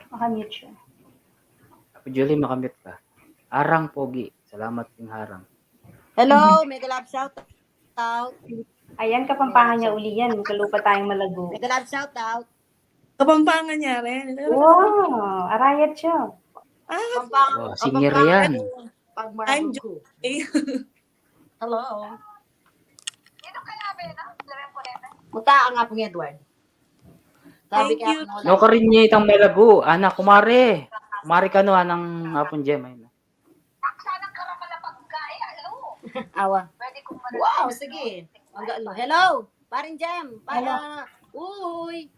Nakamute siya. Apong Julie, makamute ka. Arang pogi. Salamat, Ping Harang. Hello, mega love shout out. Ayan, Kapampangan niya uli yan. Magkalupa tayong Malago. Mega love shout out. Kapampangan niya rin. Wow, arayat siya. Ah, Pampang, Oh, singer yan. Pag I'm Malago. Hello. Muta ang Apong Edward. Thank kaya you. Apong No, karin niya itang Malago. Ana, kumare. Kumare ka, no, anang Apong Jem. Ayun. Awa. Wow, sige. Ang ga-, hello, Paring Jem. Pa-, Hello. ah, uy.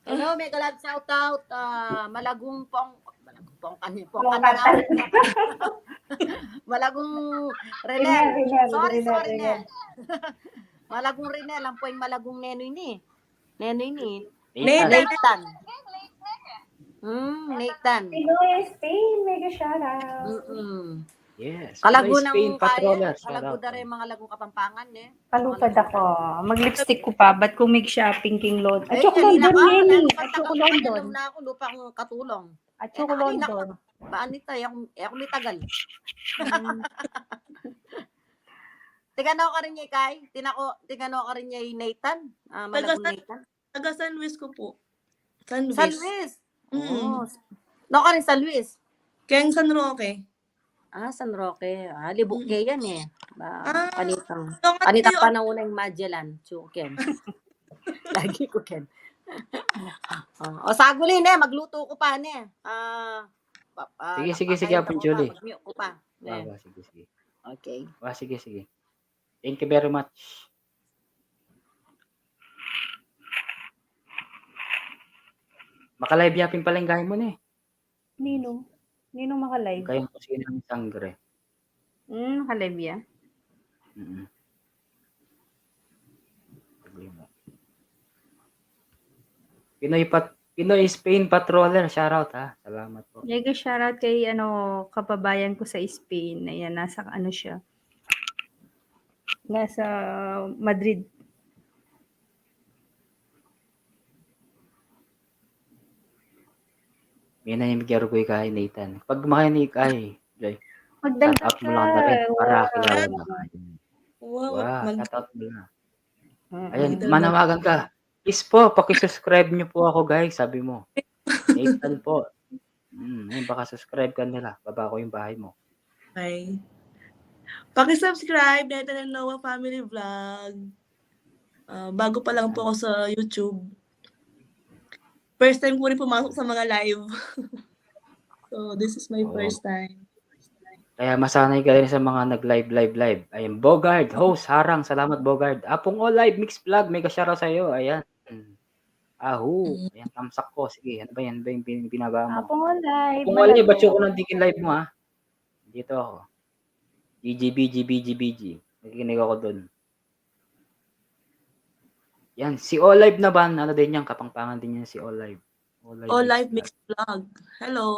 Hello, mega love shout out. Ah, Malagong Pong, Malagong Pong, ano yung Pong, Pong ano Katan. Malagong Rene. Rene, Rene, Sorry, Rene, sorry, Rene. ne. Malagong Rene, alam po yung Malagong Nenoy ni. Nenoy ni. Nathan. Nathan. Hmm, Nathan. Pinoy Spain, mega shout out. Mm-mm. Yes. Kalago Pinoy ng Spain kaya, Patroller. Shout kalago out. Da rin mga Lagong Kapampangan, eh. Kalupad ako. Mag-lipstick ko pa. Ba't kung mig shopping king London? At Eh, yung kanina London, pa, Neni. ano, At yung pagtakot London. Nung na ako, lupang katulong. At Eh, yung kanina London. Ba, anita, yung, eh, ako mitagal. Tigano ka rin niya, Kay? Tinako, tigano ka rin niya, Nathan? Ah, Taga Malagong San, Nathan? Taga San Luis ko po. San Luis. San Luis? Mm. Oo. No ka rin San Luis? Keng San Roque. Ah, San Roque. Ah, libu ke yan eh. Ba, Ah, panitang, no, nga panitang kayo. Panahon ng Magellan. Chuken. Lagi ko ken. Oh, o, saguli ne, magluto ko pa ne. Ah, pa- ah, Sige, sige, sige, papakain Apong ko pa, Julie. mag-mute ko pa. Ah, Ne. ba, sige, sige. Okay. Ah, sige, sige. Thank you very much. Makalive ya pin pala yung gaya mo, ne. Nino? Nino makalive? Kaya ko sino yung sangre. Hmm, makalive ya. Mm-mm. Problema. Pinoy Pat Pinoy Spain Patroller, shoutout ha. Salamat po. Mega shoutout kay ano, kababayan ko sa Spain. Ayan, nasa ano siya. Nasa Madrid. May na yung garugoy kay Nathan. Pag makinig kay, Joy, Magdaldal shout out mo lang na rin para ka. Kilala na ka. Wow, Wow, mag- shout out mo na. Mm. Ayan, Magdaldal. Manawagan ka. Please po, paki-subscribe niyo po ako, guys, sabi mo. Nathan po. Hmm, ayun, baka subscribe ka nila. Baba ko yung bahay mo. Okay. Paki-subscribe, Nathan and Noah Family Vlog. Ah, bago pa lang po ako sa YouTube. First time ko rin pumasok sa mga live. So, this is my Oo. First time. Kaya masanay ka rin sa mga nag-live, live, live. Ayan, Bogard, host, harang. Salamat, Bogard. Apong Olive, Mix Vlog, mega shoutout sa'yo. Ayan. Ahu. Ayan, tamsak ko. Sige, ano ba yan? Ano ba yung bin- binaba mo? Apong Olive. Apong Olive, ba't yung ko nang dikin live mo, ha? Dito ako. B G, B G, B G, B G. Nakikinig ako dun. Yan, si Olive naman, ano din yan, Kapampangan din yan si Olive. Olive Olive Mix Mix Vlog. Hello.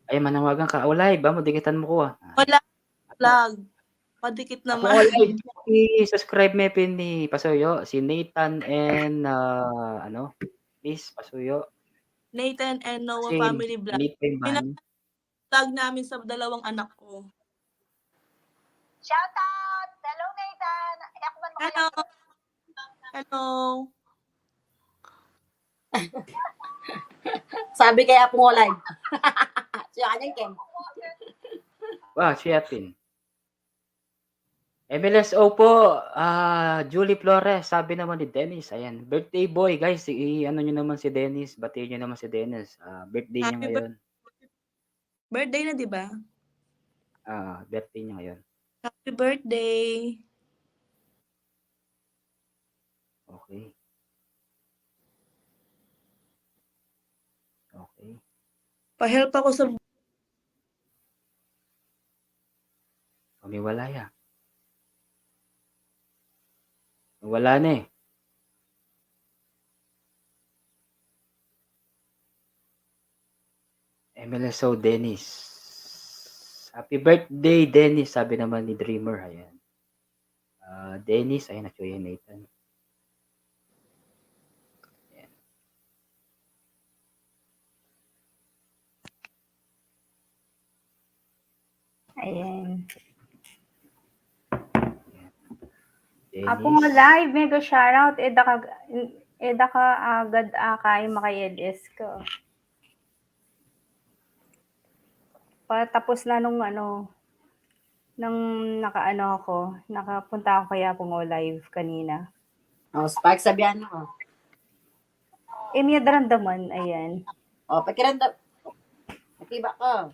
Ay, manawagan ka. Olive, ba mo, dikitan mo ko, ah. Olive Vlog. Padikit Apong naman. Olive, i-subscribe me pin ni Pasuyo, si Nathan and, ah, ano, please, Pasuyo. Nathan and Noah Kasi Family Vlog. Nathan yung bahay. Vlog namin sa dalawang anak ko. Shout out! Hello, Nathan! Eh, ako man Hello. Hello. Sabi kaya Apong Olive. Yan, yan, Ken. Wow, siya pin. M L S O po, ah, Julie Flores, sabi naman ni Dennis. Ayan, birthday boy, guys. I-ano nyo naman si Dennis, batiin nyo naman si Dennis. Ah, birthday niya Happy bir- ngayon. Birthday na, di ba? Ah, birthday niya ngayon. Happy birthday. Okay. Okay. Pa-help ako sa Pamiwala ya. Wala na eh. M L S O Dennis. Happy birthday, Dennis, sabi naman ni Dreamer. Ayan. Ah, Dennis, ayan, actually, Nathan. Ayan. Ayan. Dennis. Apo nga live, mega shoutout. Eda ka, eda ka agad akay maka-L S ko. Patapos na nung ano, nung nakaano ako, nakapunta ako kaya pong live kanina. Oh, Spark, sabihan mo. Eh, may daramdaman, ayan. Oh, pakiramdam. Makibat ko.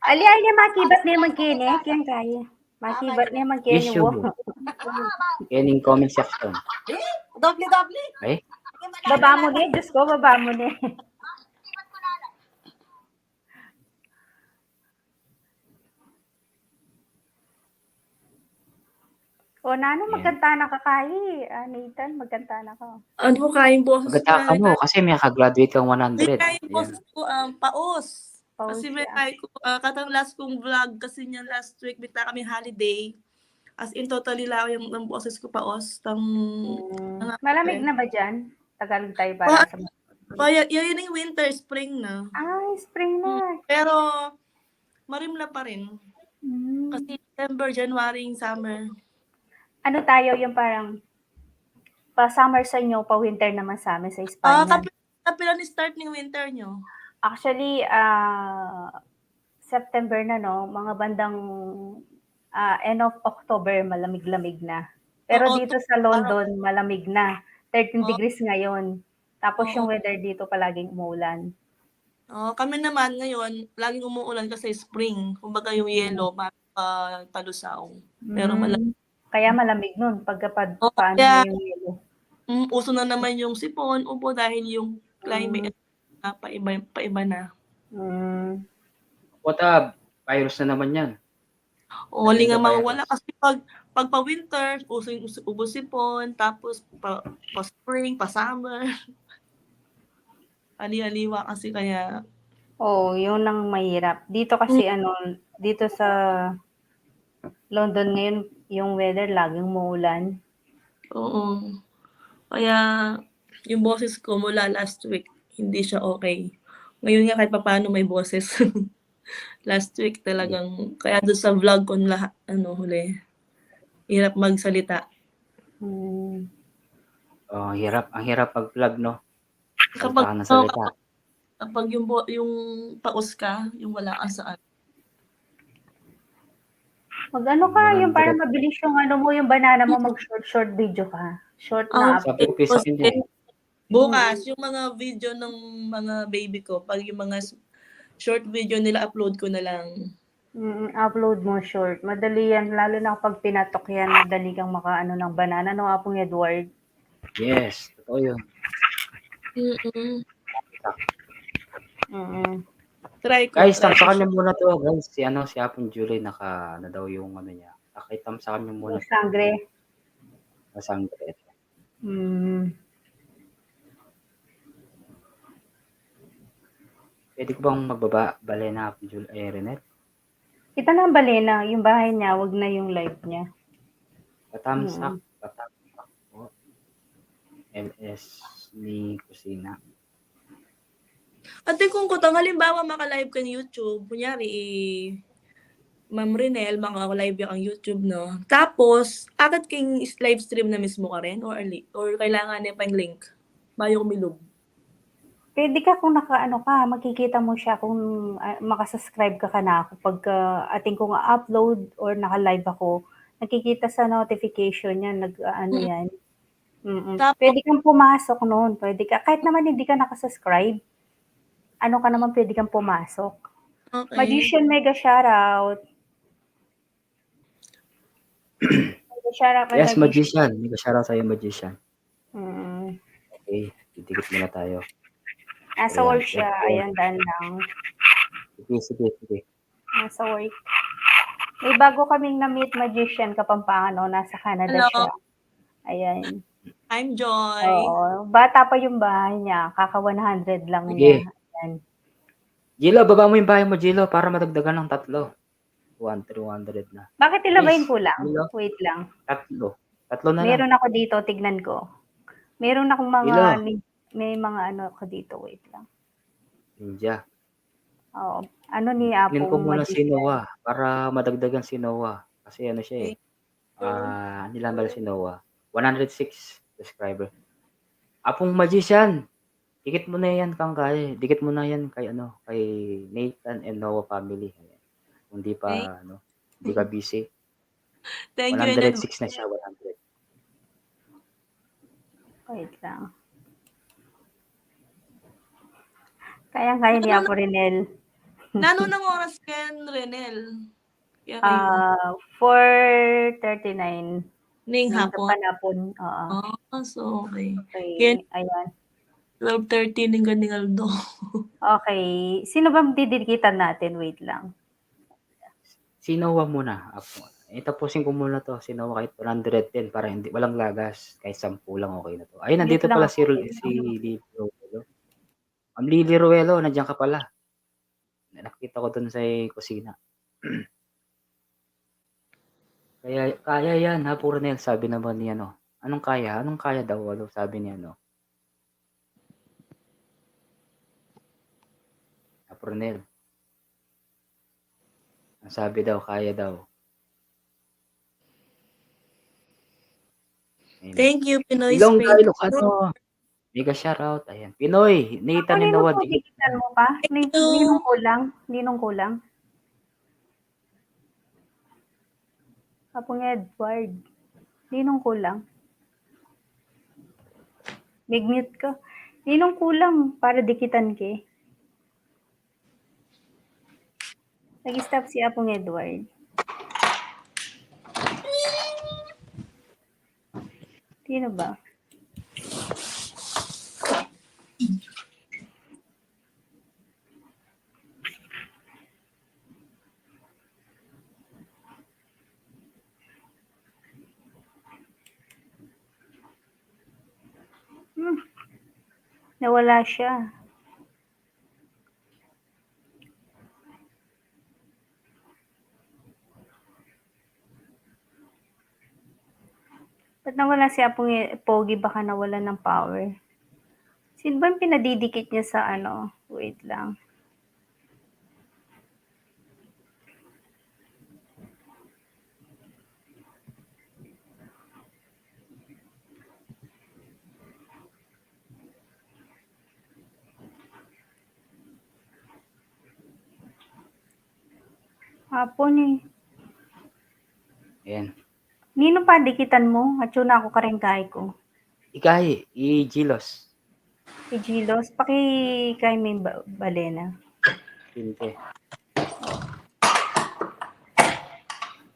Ali, ali, makibat naman kene, kene kaya. Makibat naman kene, Issue wo. Mo. Yan yung comment section. Eh, doble-doble. Ay? Baba mo ne, Diyos ko, baba mo ne. O, nanu, magkanta na ka, Kai. Ah, Nathan, magkanta na ka. Ano, Kai, yung boses Magkanta ka mo, kasi may ka-graduate kang one hundred. Kai, yung boses ko, um, paos. Paos. Kasi may Kai ko, ah, katang last kong vlog, kasi niya last week, bita kami holiday. As in, totally lang yung, yung boses ko paos. Tang, Mm. Malamig na ba dyan? Tagalog tayo para sa... Pa, y-, yun yung winter, spring na. Ay, spring na. Mm, pero, marimla pa rin. Mm. Kasi December, January, yung summer. Ano tayo yung parang pa-summer sa inyo, pa-winter naman sa amin sa Espanya? Ah, kapi-, kapilan ni start ng winter nyo? Actually, ah, September na, no? Mga bandang, ah, end of October, malamig-lamig na. Pero dito sa London, malamig na. Thirteen degrees ngayon. Tapos yung weather dito palaging umuulan. Oo, kami naman ngayon, laging umuulan kasi spring. Kumbaga yung yelo, ma-, ah, palusaw. Pero mala- Mm. Kaya malamig nun, pagka pa-, paano na yung yelo. Mm, uso na naman yung sipon, ubo, dahil yung climate na paiba, paiba na. Mm. What a virus na naman yan. O, ali nga mawawala kasi pag, pag pa-winter, uso yung us-, ubo, sipon, tapos pa, pa-spring, pa-summer. Ali-aliwa kasi kaya. Oo, yun ang mahirap. Dito kasi, ano, dito sa London ngayon, yung weather, laging umuulan. Oo. Kaya, yung boses ko mula last week, hindi siya okay. Ngayon nga, kahit papaano may boses. Last week talagang, kaya doon sa vlog ko lahat, ano, huli. Hirap magsalita. Hmm. Oh, hirap, ang hirap pag-vlog, no? Kapag, salita ka na salita. Kapag yung bo-, yung paos ka, yung wala ka sa ano. Mag-ano ka, yung parang mabilis yung ano mo, yung banana mo, mag-short, short video ka. Short na update. Sabi ko, pisipin eh. Bukas, yung mga video ng mga baby ko, pag yung mga s-, short video nila, upload ko na lang. Mm, upload mo short. Madali yan, lalo na kapag pinatok yan, madali kang makaano ng banana, no, Apong Edward? Yes, totoo yun. Mm-mm. Mm. Try ko, guys, try ko. Tamsakan niyo muna to, guys. Si ano, si Apong Julie, naka, ano daw yung ano niya. Pakitamsakan niyo muna. Yung sangre. Yung sangre. Hmm. Pwede ko bang magbaba, balena, Jul-, eh, Renette? Kita na ang balena, yung bahay niya, wag na yung live niya. Patamsak, mm, patamsak po. L S ni Kusina. Ate, kung kutang, halimbawa, maka-live ka ng YouTube, kunyari, i-, Ma'am Renel, maka-live ya kang YouTube, no? Tapos, akat keng is-, live stream na mismo ka rin? Or ali-, or kailangan ne pa yung link? Bayu kumilub. Pwede ka kung naka-ano ka, makikita mo siya kung, ah, maka-subscribe ka kanaku. Pagka atin kung upload or naka-live ako, nakikita sa notification niya, nag-aano Mm. yan. Mm-mm. Tapos Pwede kang pumasok nun, pwede ka. Kahit naman hindi ka naka-subscribe, ano ka naman, pwede kang pumasok. Okay. Magician, mega shoutout. Mega shoutout kay Yes, Magician. Magician. Mega shoutout sa'yo, Magician. Mm. Okay, didikit muna tayo. Nasa Ayan, work siya. Ayan, daan lang. Sige, sige, sige. Nasa work. May bago kaming na-meet magician, Kapampangan, no? Nasa Canada Hello. siya. Ayan. I'm Joy. Oo. Bata pa yung bahay niya. Kaka one hundred lang Sige. niya. Ayan. Jilo, baba mo yung bahay mo, Jilo, para madagdagan ng tatlo. One, three hundred na. Bakit ila ba Please, yung kulang? Jilo. Wait lang. Tatlo. Tatlo na Meron lang. ako dito, tignan ko. Meron akong mga, Jilo. ni- may mga ano ako dito, wait lang. Ninja. Oo. Ano ni Tingnan ko Apong muna si Magician? Noah para madagdagan si Noah. Kasi ano siya eh. Ah, nilamal si Noah. One hundred six subscriber. Apong Magician, dikit mo na yan kang kay, dikit mo na yan kay ano, kay Nathan and Noah family. Kung di pa, Thank- ano, di pa busy. Thank you, one hundred six na siya, one hundred. Wait lang. Kayang-kaya ni Apo Renel. Nanu nang oras ken, Renel? Kaya kayo. Ah, four thirty-nine. Ning Ning hapon? panapon, oo. Ah, so, okay. Okay, Ken, ayan. twelve thirty ning ganing aldo. Okay. Sino ba didikitan natin? Wait lang. Si Noah muna. Apo. Eh, tapusin ko muna to. Si Noah kahit one hundred ten para hindi, walang lagas. Kahit sampu lang, okay na to. Ayun, Wait nandito lang pala ako, si, wait si lang. Lily Ruelo. Ma'am Lily Ruelo, nandiyan ka pala. Nakita ko dun sa kusina. Kaya, kaya yan, ha, Puro Nel, sabi naman ni ano. Anong kaya? Anong kaya daw? Ano sabi ni ano? Ha, Puro Nel. Ang sabi daw, kaya daw. Ayun. Thank you, Pinoy Ilongga, Spain. Ilocano. Mega shoutout. Ayan. Pinoy, Nathan Ako, and Noah, Ninong, dikit dikitan mo pa? Nin-, Ninong kulang? Ninong kulang? Apong Edward. Ninong kulang? Mag-mute ka. Ninong kulang para dikitan ke. Nag-stop si Apong Edward. Sino ba? Hmm. Nawala siya. Ba't nawala si Apong E-, Pogi? Baka nawala ng power. Sino ba yung pinadidikit niya sa ano? Wait lang. Apon e. Ayan. Ninu pa dikitan mu? Atsu na ku kareng kai ku. Ikai, i Jilos. I Jilos, pakikai me ba-, balena. Pinte.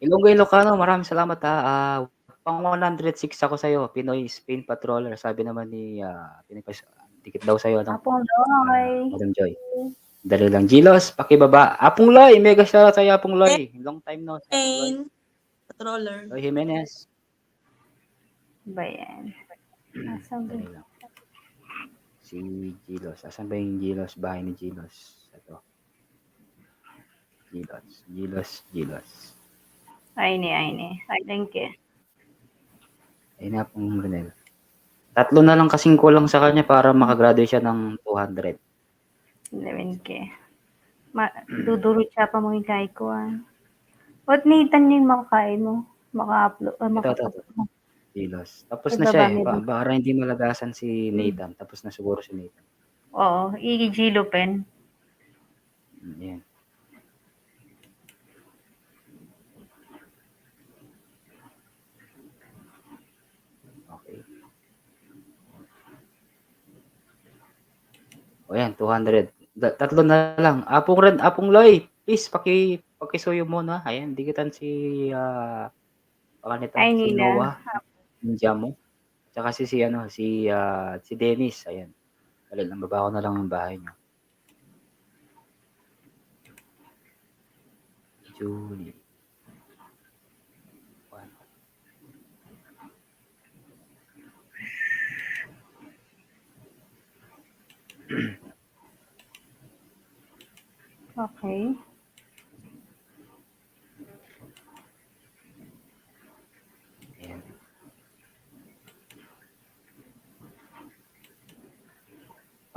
Ilongga Ilocano, maraming salamat, ha. Ah, pang one hundred six ako sa'yo, Pinoy Spain Patroller. Sabi naman ni, ah, Pinoy Pas-, dikit daw sa'yo, ano? Apong Loy. Ah, Madam Joy. Dali lang. Jilos, pakibaba. Apong Loy, mega shoutout sa'yo, Apong Loy. Long time no see, Apong Loy. Spain Patroller. Loy Jimenez. Ba yan? Asan ba? Dali lang. Si Jilos. Asan ba yung Jilos? Bahay ni Jilos. Ito. Jilos, Jilos, Jilos. Ay ni, ay ni. Ay, thank you. Ayun na, Apong Renel. Tatlo na lang kasing kulang sa kanya para makagraduate siya ng two hundred. Eleven K. Ma-, dudurut siya pa, mga kai ku, ah. What, Nathan, yung makakain mo? Maka-upload, ah, Ito, ito, ito. Jilos. Tapos na siya, eh. Ba-, para hindi malagasan si Nathan. Tapos na siguro si Nathan. Oo, i-Gilo pen. Yan. Okay. O yan, two hundred. Da-, tatlo na lang. Apung Ren, Apung Loy, please, paki-, pakisuyu mu na. Ayan, dikitan si, ah, pangalan nito, Ay, si Nina. Noah. Ninja mu. Tsaka si, si, ano, si, ah, si Dennis. Ayan. Dali lang, baba ko na lang yung bahay niyo. Julie. Okay. Ayan.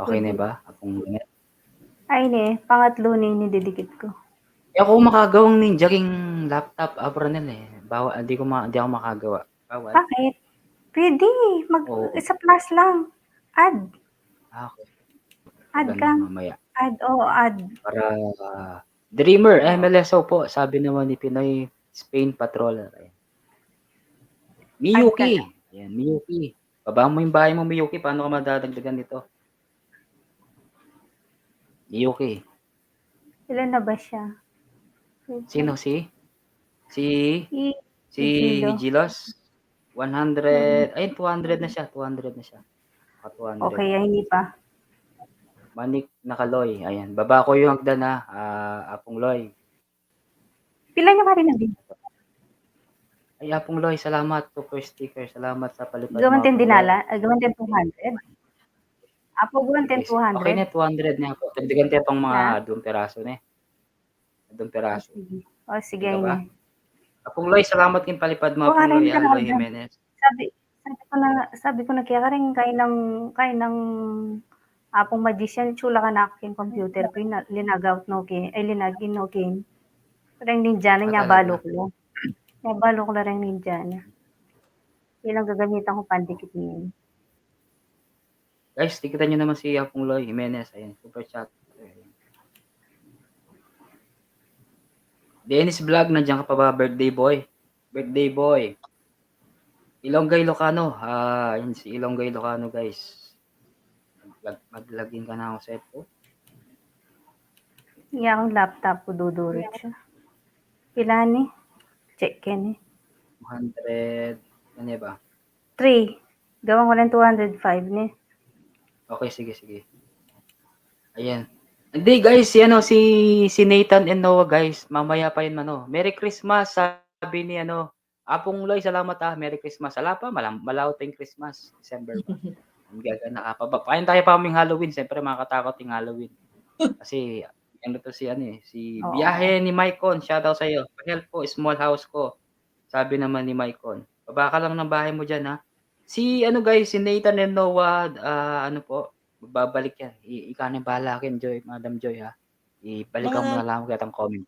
Okay na ba? Apung Lynette? Ay, ne. Pangatlo na ini didikit ku. E ku makagawang ninja king laptop, Apung Lynette, e. Bawa, di ku ma-, di ku makagawa. Bawal? Bakit? Pwede. Mag-, Oo. Isa plus lang. Add. Ah, okay. Add ka. Mamaya. Add, oo, add. Para, ah, Dreamer, M L S O po, sabi naman ni Pinoy Spain Patroller. Ayan. Add ka Miyuki. Na. Ayan, Miyuki. Baba mo yung bahay mo, Miyuki. Paano ka madadagdagan nito? Miyuki. Ilan na ba siya? Sino, si? Si, I-, si Gilos? Gilos? One hundred, ay, two hundred na siya, two hundred na siya. Ah, two hundred. Okay, ay, hindi pa. Manik Nakaloy, ayan. Baba ko yung hagdan, ha, ah, Apung Loy. Pila niya pa rin ang din? Ay, Apung Loy, salamat po per sticker. Salamat sa palipad mo, Apung Loy. Gawan ten dinala, ah, gawan ten two hundred. Apo, gawan ten two hundred. Okay na, two hundred na po. Dagdagan tayo pang mga duwang peraso na, eh. Duwang peraso. O, sige. O, sige, Apung Loy, salamat king palipad mo, Apung Loy, Loy Jimenez. Sabi, sabi ko na, sabi ko na kaya karing, kainang, kainang Apung Magician, tsula ka na king computer ko, lina-, linag out no king, ay, linag in no king. Reng ninja na, nya baluk lo. Nya baluk lo reng ninja na. Ilang gagamitan ko pandikit niyan. Guys, dikitan nyo naman si Apung Loy Jimenez. Ayan, super chat. Ayan. Dennis Vlog, nandiyan ka pa ba, birthday boy? Birthday boy. Ilongga Ilocano. Ah, yun si Ilongga Ilocano, guys. Mag-, mag-login ka na ako sa ito. Iya, ang laptop ko, dudurut siya. Pila ni? Check ka ni. Two hundred. Ano ba? Three. Gawan ko ng two hundred five ni. Okay, sige, sige. Ayan. Hindi, guys, si, ano, si, si Nathan and Noah, guys, mamaya pa yun, ano. Merry Christmas, sabi ni, ano, Apung Loy, salamat, ah. Merry Christmas. Ala pa, malam-, malaw tayong Christmas. December pa. Ang gaga na ka pa. Ba-, paano tayo pa kaming Halloween? Siyempre, makakatakot yung Halloween. Kasi, ano to si, ano, eh, si Biyahe ni Maicon. Shoutout sa'yo. Pa-help po, small house ko. Sabi naman ni Maicon. Baba ka lang ng bahay mo dyan, ha. Si, ano, guys, si Nathan and Noah, ah, ano po, babalik yan. I-, ikaw na yung bahala akin, Joy, Madam Joy, ha. Ibalikan mo na lang kita ng comment.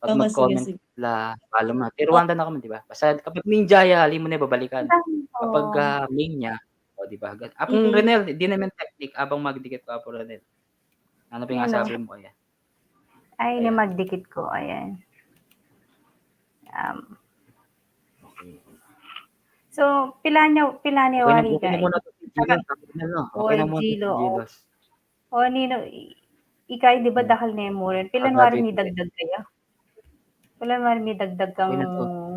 Pag mag-comment la, follow mo na. Pero wanda na ka man, di ba? Basta kapag ninja ya, ali mo na babalikan. Kapag, ah, main niya, o, di ba? Apung Renel, di naman technique, abang magdikit ko, Apung Renel. Ano pa yung asabi mo, ayan? Ay, ini magdikit ko, ayan. Um, okay. So, pila niya, pila niya wari, guys? Okay na muna to, Gilo. Okay na muna to, Gilo. O, nino, i-, ikay, di ba, dakal ne mu rin? Pilan wari mi dagdag kaya? Pilan wari mi dagdag kang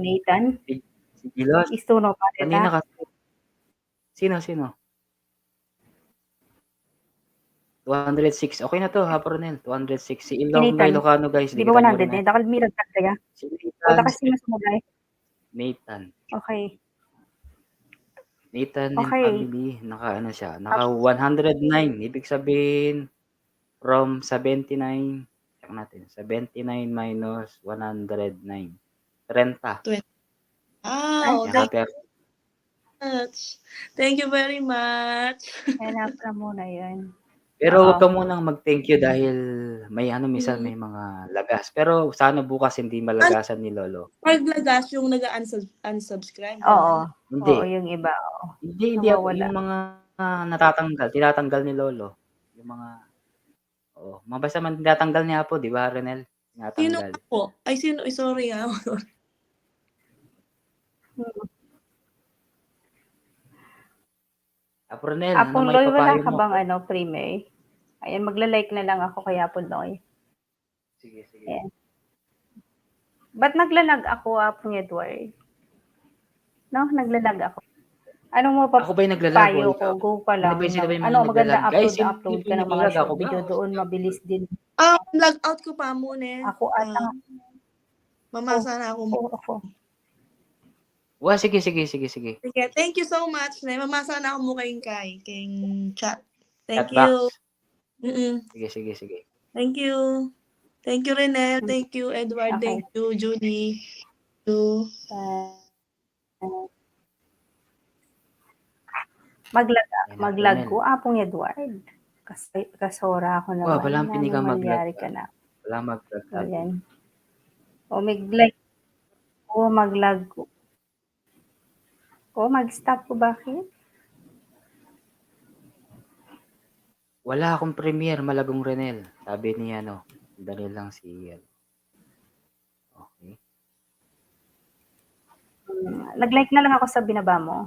Nathan? Si, si Gilos. Isto no pa. Kanina kasi. Sino, sino? Two hundred six. Okay na to, Apung Renel. Two hundred six. Si Ilongga Ilocano, guys. Di ba one hundred na. Dakal mi dagdag kaya? Si Nathan. Nathan. Okay. Nathan and family, naka, ano siya, naka one hundred nine. Ibig sabihin, from seventy-nine, check natin, seventy-nine minus one hundred nine. Trenta. Twenty. Ah, okay. Thank you very much. Kaya na muna yun. Pero huwag ka munang mag-thank you dahil may ano, minsan may mga lagas. Pero sana bukas hindi malagasan ni Lolo. Pag lagas yung nag-unsub-, unsubscribe, oo. Hindi. Oo, yung iba, oo. Hindi, hindi ako. Yung mga, ah, natatanggal, tinatanggal ni Lolo. Yung mga, oo, mga basta man tinatanggal niya po, di ba, Renel? Sino Tinatanggal. po? Ay, sino? Ay, sorry, ah. Apo Renel, ano Apong may Loy, wala papayo ka mo? bang ano, pre-may? Ayan, magla-like na lang ako kay Apong Loy. Sige, sige. Ayan. Ba't naglalag ako, Apong Edward? No, naglalag ako. Anong mo Ako ba'y naglalag o papayo ko? ikaw? Go ka Ano lang. ba yung sila ba yung Ano, mga maganda naglalag? Guys, upload, yung upload ka ng mga naglalag short ako ba? video doon, mabilis din. Ah, lag out ko pa muna eh. Ako ata. Ah, mamasa na ako. Oo, ako. Wa, sige, sige, sige, sige. Sige, thank you so much, ne. Mamasa na ako mu kayong kay, kayong chat. Thank Chat you. box. Mm-mm. Sige, sige, sige. Thank you. Thank you, Renel. Thank you, Edward. Okay. Thank you, Julie. Thank you. Bye. Maglag, Ayan, maglag Renel. ko, Apong Edward. Kas-, kasora ako Wa, naman. Bala ang Ano pinigang maglag malyari ka. ka na? Bala maglag ka. Ayan. O, maglag. O, maglag ko. O, mag-stop ko, bakit? Wala akong premiere, Malagong Renel. Sabi ni ano, dali lang si ano. Okay. Hmm, nag-like na lang ako sa binaba mo.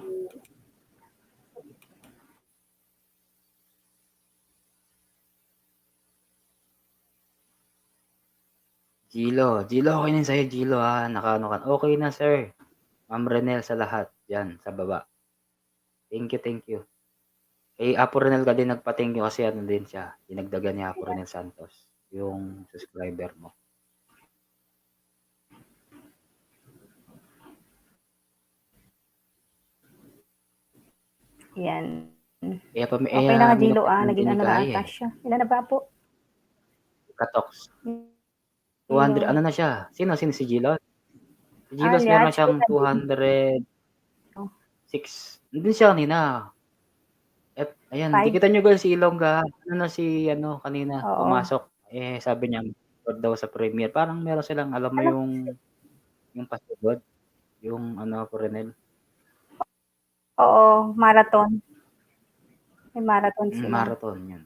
Gilo, Gilo, okay na sa'yo, Gilo, ha? Nakaano ka. Okay na, sir. Ma'am Renel, sa lahat dyan, sa baba. Thank you, thank you. Eh, Apo Renel ka din nagpa-thank you kasi ano din siya, dinagdagan ni Apo Renel Santos yung subscriber mo. Yan. Kaya pa, Okay eh, na ka, ah, Gilo, ah, minupit naging din ano na kaya ata eh. siya. Ilan na ba po? Katoks. Two hundred, Gilo. ano na siya? Sino, sino si Gilo? Si Gilo, Ah, meron na Liach, siyang ilan? two hundred six. Nandun siya kanina. Et, ayan, Five. dikitan nyo guys si Ilongga. Ano na si, ano, kanina, Oo. pumasok. Eh, sabi niya, record daw sa premiere. Parang meron silang, alam mo Ano? yung, yung pasugod. Yung, ano, Apo Renel. Oo, marathon. May marathon Mm, sila. marathon, yun.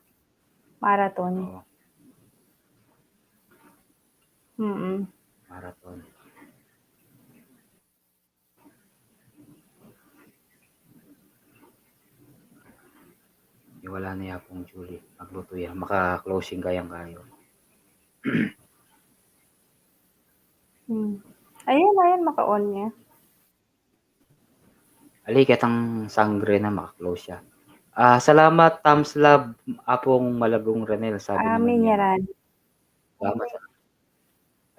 Marathon. Oo. Mm-mm. Marathon. Yung wala na yapong Julie. Magluto yan. Maka-closing kayang kayo. Hmm. Ayun, ayun, maka-on niya. Ali, ketang sangre na, maka-close siya. Ah, salamat, thumbs love, Apong Malagong Renel, sabi naman Amin niya. Yaran. Salamat sa,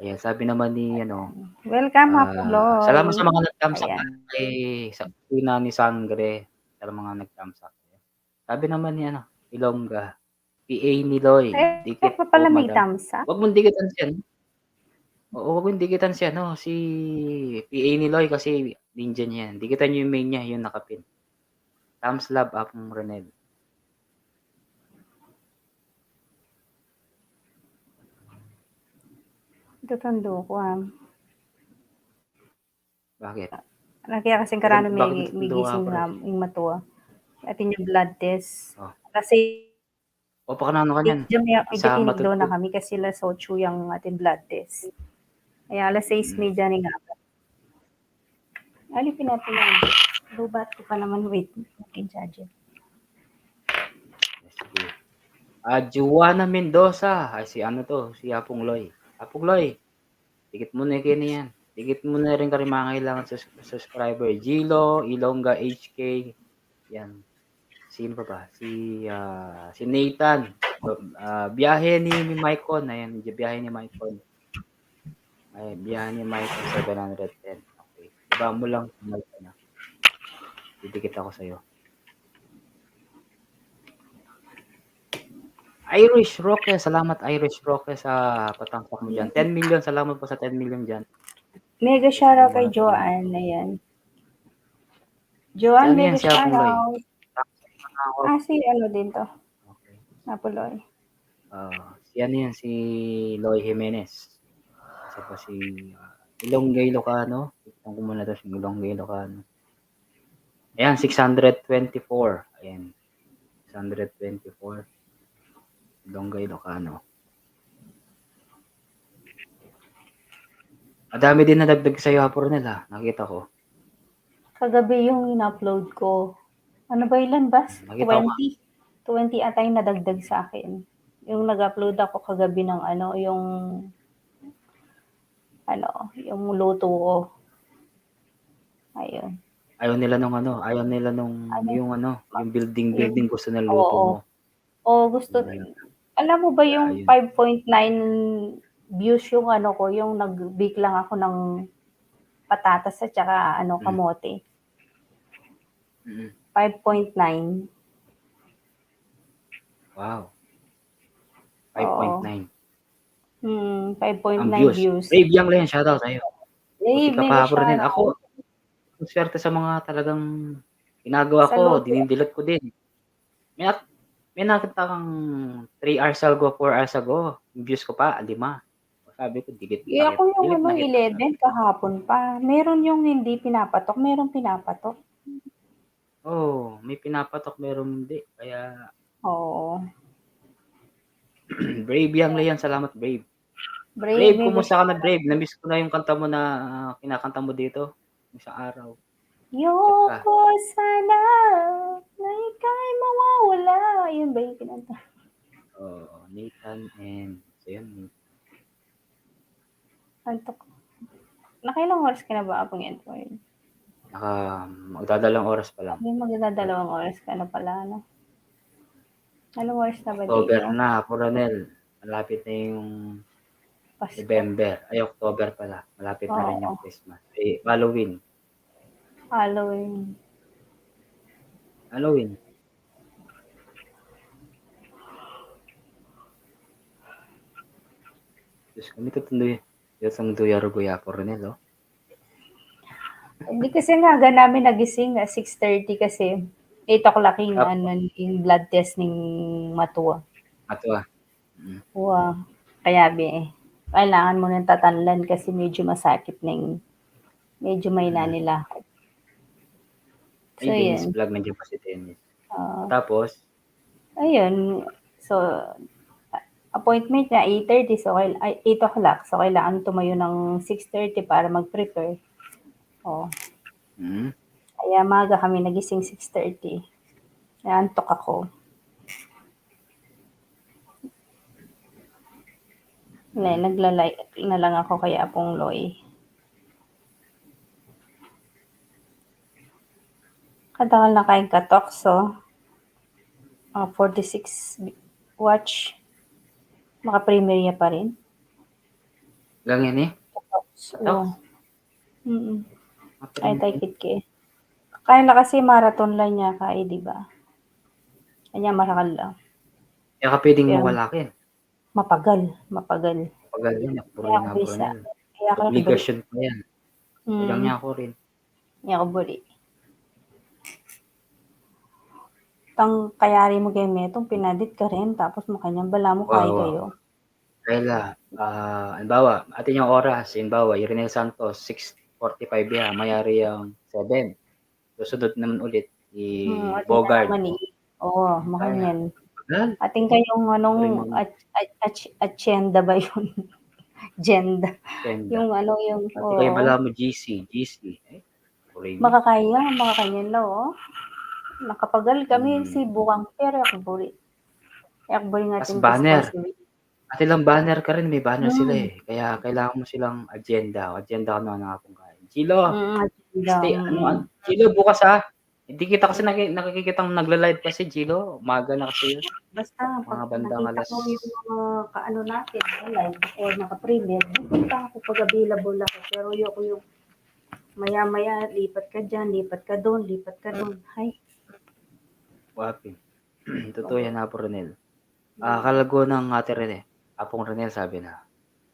ayan, sabi naman ni, ano, Welcome, ah, Apong Loy. salamat sa mga nag-thumbs up Ayan. kay, sa ina ni Sangre, sa mga nag-thumbs up. Sabi naman ni, ano, Ilongga, P A ni Loy, Ay, dikit pa pala o may madam. thumbs up? Wag mong dikitan siya, no? Oo, wag mong dikitan siya, no? Si P A ni Loy kasi ninja niya yan. Dikitan niyo yung main niya, yung nakapin. Thumbs love, Apong Renel. Ito tundo ko, ah. Bakit? Lagi kasing Bakit, karano may, bakit may tundo ka, gising pre? nga, yung matua. Atin yung blood test. Oh. Kasi O, pakanano ka niyan? medyo may, medyo Sa kiniglo na matutut- kami kasi alas otso yung atin blood test. Kaya alas sais Hmm. medya na nga. Ali, pinapinag. Lubat ko pa naman, wait. Akin charger. Sige. Ah, Juana Mendoza. Ay, si ano to? Si Apong Loy. Apong Loy, dikit mo na kini yan. Dikit mo na rin karing mga kailangan sus-, subscriber. Gilo, Ilongga, H K. Yan. Sino pa ba? Si, ah, si Nathan. Ah, biyahe ni, ni Maicon. Ayan, biyahe ni Maicon. Ay, biyahe ni Maicon, seven hundred ten. Okay. Iba mo lang, Maicon, ah. Didikit ako sa'yo. Irish Roque, salamat Irish Roque sa pa-thumbs up mo dyan. Ten million, salamat po sa ten million dyan. Mega shoutout kay Salamat. Joanne, ayan. Joanne, Saan yan, mega si Apong Loy? shoutout. Ah, si ano din to. Okay. Apong Loy. Ah, si ano yan, si Loy Jimenez. Saka si, ah, Ilongga Ilocano. Tignan ko muna to, si Ilongga Ilocano. Ayan, six hundred twenty-four. Ayan. Six hundred twenty-four. Donggay Ilocano. Madami din nadagdag sa'yo, Apo Ronel, ha? Nakita ko. Kagabi yung in-upload ko. Ano ba, ilan ba? Nakita ko nga. Twenty. Twenty ata yung nadagdag sa akin. Yung nag-upload ako kagabi ng ano, yung, ano, yung luto ko. Ayun. Ayaw nila nung ano, ayaw nila nung, ano? Yung ano, yung building, building gusto ng luto mo. Oo, gusto. Alam mo ba yung five point nine views yung ano ko, yung nag-bake lang ako ng patatas at saka ano, kamote. Mm. Five point nine. Wow. Five point nine. Hmm, five point nine views. Brave Young Lion, shoutout sa'yo. Brave, mega shoutout. Ako, swerte sa mga talagang ginagawa ko, dinidelete ko din. May nak-, may nakita kang three hours ago, four hours ago, yung views ko pa, lima. Sabi ko, delete na. Eh, ako yung ano, eleven kahapon pa. Meron yung hindi pinapatok, meron pinapatok. Oo, may pinapatok, meron hindi. Kaya, oo. Brave Young Lion, salamat, Brave. Brave, kumusta ka na, Brave? Na-miss ko na yung kanta mo na, ah, kinakanta mo dito. Isang araw. Yoko sana na ika'y mawawala. Yun ba yung kinanta? Oo, Nathan and, so yun. Antok. Nakailang oras ka na ba, Apong Edward? Naka, magdadalawang oras pa lang. Ay, magdadalawang oras ka na pala, ano? Anong oras na ba dito? October na, Apo Ronel. Malapit na yung Pasko. November. Ay, October pala. Malapit na rin yung Christmas. Eh, Halloween. Halloween. Halloween. Diyos ko, may tutundoy. Diyos ang duya ruguya po rin, eh, no? Hindi kasi nga, aga namin nagising, ah, six thirty kasi. Eight o'clock yung, ano, yung blood test ning matua. Matua. Mm. Wa, kaya bi, eh, kailangan mo nang tatanlan kasi medyo masakit na yung, medyo may nanilakad. So, ay, Dennis yun. Vlog, nandiyan pa si Dennis. Oo. Tapos? Ayun. So, appointment niya eight thirty, so, kail-, ay, eight o'clock. So, kailangan tumayo ng six thirty para mag-prepare. Oh. Mm. Kaya maaga kami nagising, six thirty. Naantok ako. Ne, nagla-like na lang ako kay Apong Loy. Katagal na kayong katok, so, ah, forty-six watch. Maka-premiere pa rin. Hanggang yan, eh? Katok, so, katok? Mm. Ay, tay kit ke. Kaya na kasi marathon lang niya ka, eh, di ba? Kanya marakal lang. Kaya ka pwedeng mawala ka, eh. Mapagal, mapagal. Mapagal yan, ako rin, ako rin. Obligasyon pa yan. Kulang niya ako rin. Niya ako buri. Tang kayari mo kay Metong, pinadit ka rin, tapos makanyang bala mo kay kayo. Kaya, ah, halimbawa, atin yung oras, halimbawa, Irinel Santos, six forty-five yan, mayari yung seven. Susunod naman ulit, i-Bogart. Oo, makanyan. Atin kayong anong, atsenda ba yun? Agenda. Yung ano, yung, atin kayo bala mo, G C, G C. Makakaya, makakanyan na, oh. Nakapagal kami, si Bukang, pero yakburi. Yakburi nga atin banner. Atin lang banner ka rin, may banner sila, eh. Kaya kailangan mo silang agenda. Agenda ka na nga kung kain. Chilo, ano, Chilo, bukas, ha? Hindi kita kasi naki-, nakikita ng nagla-live kasi, Chilo. Umaga na kasi yun. Basta, mga bandang alas. Nakita ko yung mga kaano natin, live or naka-premiere, pupunta ako pag available ako. Pero ayoko yung maya-maya, lipat ka dyan, lipat ka doon, lipat ka doon. Hay. Wapi. Totoo yan, Apo Ronel. Ah, kalago ng Ate Rene. Apong Ronel, sabi na.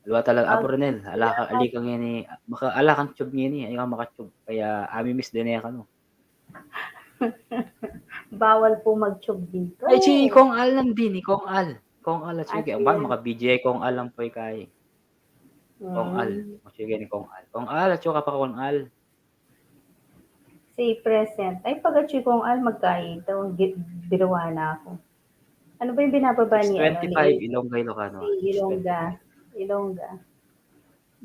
Alwa talaga, Apo Ronel. Ala ka, ali ka ngeni, maka-, ala kang tube ngeni, ay ka makatube. Kaya, ami miss din eh, kano. Bawal po mag-tube dito. Ay, si Kong Al nandini, Kong Al. Kong Al, at sige, ang maka-B J Kong Al lang po ikay. Kong Al. Sige ni Kong Al. Kong Al, at saka pa Kong Al. Si present. Ay, pag-atsu kong al, magkaito. Gi-, biruan na ako. Ano ba yung binababa ni, ano, Twenty-five, ni Ilongga, Ilocano. Si Ilongga. Ilongga.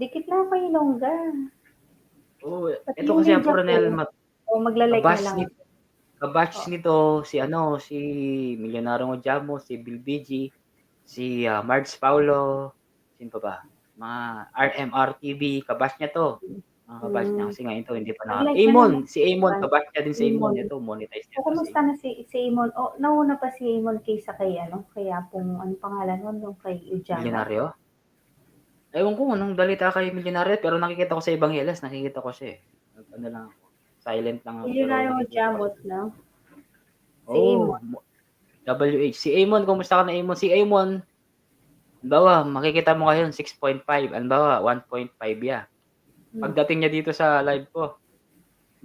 Dikit na ako kay Ilongga. Oh, Pati ito yung kasi, media Apo Ranel, ko. mat- O, magla-like na kabatch lang ni ako. Kabatch Oh. nito, si ano, si Milyonaryong Ojamo, si Bill B G, si ah, Mards Paulo, sino pa ba? Mga R M R T V, kabatch niya to. Mga kabatch niya, Mm. kasi nga ito, hindi pa na. Mag-like na lang Amon, ako. Si Amon, kabatch niya din si Amon. Amon. Ito, monetize niya So, to si kumusta na si, si Amon? Oh, nauna pa si Amon kaysa kay, ano, kay Apong, ano pangalan nun, yung kay Ojamo? Milyonaryo? Ewan ko anong balita kay Milyonaryo, pero nakikita ko sa Evangeles, nakikita ko siya eh. Nag-, ano lang ako. Silent lang ako. Pero Milyonaryo nakikita ko Ojamo, siya. No? Si Oh, Amon. mo- W H. Si Amon, kumusta ka na, Amon? Si Amon, halimbawa, makikita mo ngayon six point five, halimbawa, one point five ya. Hmm. Pagdating niya dito sa live ko,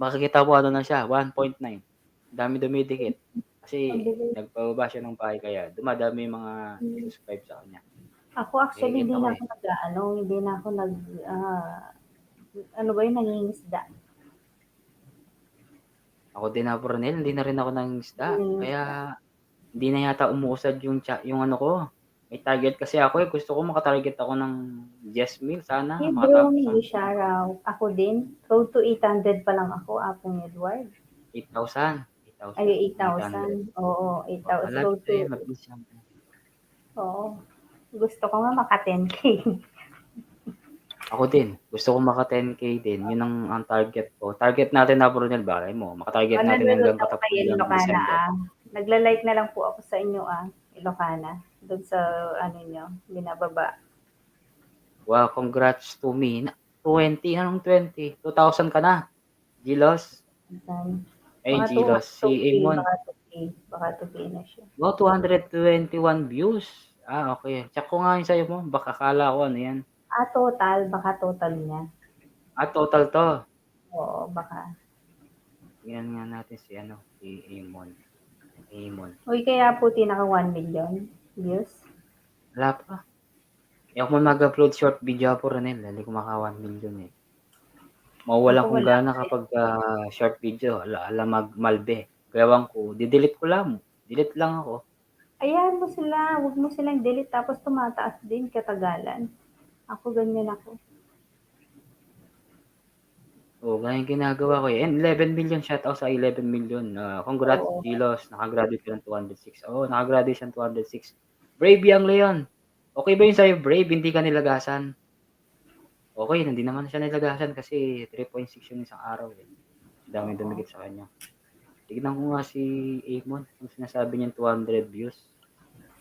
makikita mo ano na siya, one point nine. Dami dumidikit. Kasi Ang bilis. Nagpababa siya ng pahay, kaya dumadami yung mga Hmm. subscribe sa kanya. Ako actually, Nakikita hindi ko na eh. Ako nag-ano, hindi na ako nag, ah, ano ba yun, nangingisda. Ako din, Apo Ranel, hindi na rin ako nangingisda. Hmm. Kaya hindi na yata umuusad yung, cha- yung ano ko. May target kasi ako eh. Gusto ko makatarget ako ng diyes mil. Sana Hey, makatapos bro, ang ni Shara, ako din. Road to eight hundred pa lang ako, Apong Edward. Eight thousand. Eight thousand. Ay, eight thousand. Oo, eight thousand. Wala Road eh, to. Mabilis lang. Oo. Gusto ko nga maka ten K. Ako din. Gusto ko maka ten K din. Yun ang, ang target ko. Target natin, Apo Ranel, bagay mo. Makatarget Ano, natin hanggang nanonood ako kay katapusan ng Ilocana, December. Ah. Nagla-like na lang po ako sa inyo, ah. Ilocana. Doon sa, ano nyo, binababa. Wow, congrats to me. Na- twenty, anong twenty? Two thousand ka na. Gilos. Saan? Ay, Baka Gilos. Si two K, Amon. Baka two K. Baka two K na siya. Wow, two hundred twenty-one views. Ah, okay. Check ko nga yung sa'yo mo. Baka kala ko ano yan. Ah, total. Baka total niya. Ah, total to. Oo, baka. Tingnan nga natin si ano, si Amon. Amon. Uy, kaya po tinaka one million views. Wala pa. Eh, ako man mag-upload short video, Apo Ranel. Hindi ko maka one million eh. Mawala Ako kung wala gana pa eh. Kapag ah, short video. Ala, ala mag-, malbe. Gawan ko, didelete ko lang. Delete lang ako. Ayan mo sila. Huwag mo silang delete. Tapos tumataas din katagalan. Ako ganyan ako. Oh, ganyan ginagawa ko eh. And eleven million, shout out sa eleven million. Ah, congrats, Oo. Gilos. Nakagraduate ka ng two hundred six. Oh, nakagraduate siya ng two hundred six. Brave Young Leon. Okay ba yun sa'yo, Brave? Hindi ka nilagasan. Okay, hindi naman siya nilagasan kasi three point six yung isang araw eh. Dami Oo. Dumikit sa kanya. Tignan ko nga si Amon, ang sinasabi niyang two hundred views.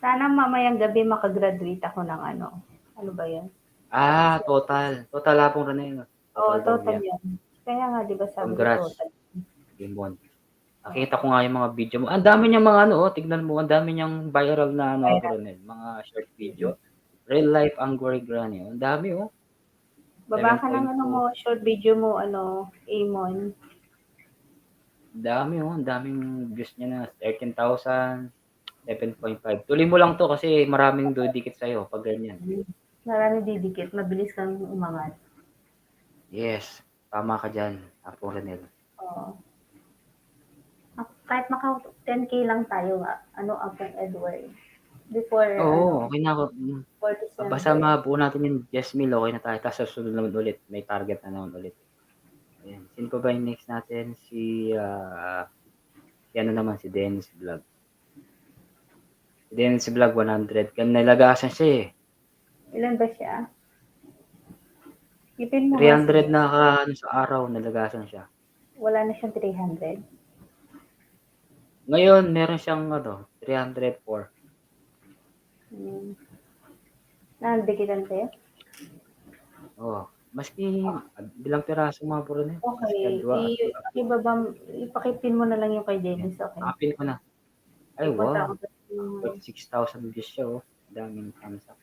Sana mamayang gabi makagraduate ako ng ano. Ano ba yun? Ah, total. Total, Apong Ranel. Oo, Total daw total yan. Yun. Kaya nga, di ba sabi ko Congrats. Total? Amon. Nakita ko nga yung mga video mo. Ang dami niyang mga ano, oh, tignan mo, ang dami niyang viral na ano, Viral. Apo Ranel, mga short video. Real life angry granny. Ang dami, oh. Baba Seven ka ng point ano two. Mo, short video mo, ano, Amon. Ang dami, oh. Ang daming views niya na thirteen thousand, seven point five. Tuloy mo lang to kasi maraming dudikit sa'yo pag ganyan. Maraming didikit, mabilis kang umangat. Yes, tama ka dyan, Apo Ranel. Oo. Ako, kahit maka ten K lang tayo nga, ano, Apong Edward. Before, Oo, ano, okay na ako. Mm. before December. Basta mabuo natin yung diyes mil, okay na tayo. Tapos sa susunod naman ulit, may target na naman ulit. Ayan. Sino pa ba yung next natin? Si, ah, si ano naman, si Dennis Vlog. Si Dennis Vlog, one hundred. Kan nilagasan siya eh. Ilan ba siya? Ipin mo nga Three hundred siya. Na ka, ano, sa araw, nilagasan siya. Wala na siyang three hundred? Ngayon, meron siyang, ano, three hundred four. Hmm. Nandikitan kayo? Oh, maski bilang piraso mga puro na yun. Maski Okay. ang dua. I-, ibaba, ipakipin mo na lang yung kay Dennis, okay? Apin ko na. Ay, Ipunta wow. Ko sa yung Forty-six thousand views siya, oh. Daming thumbs up.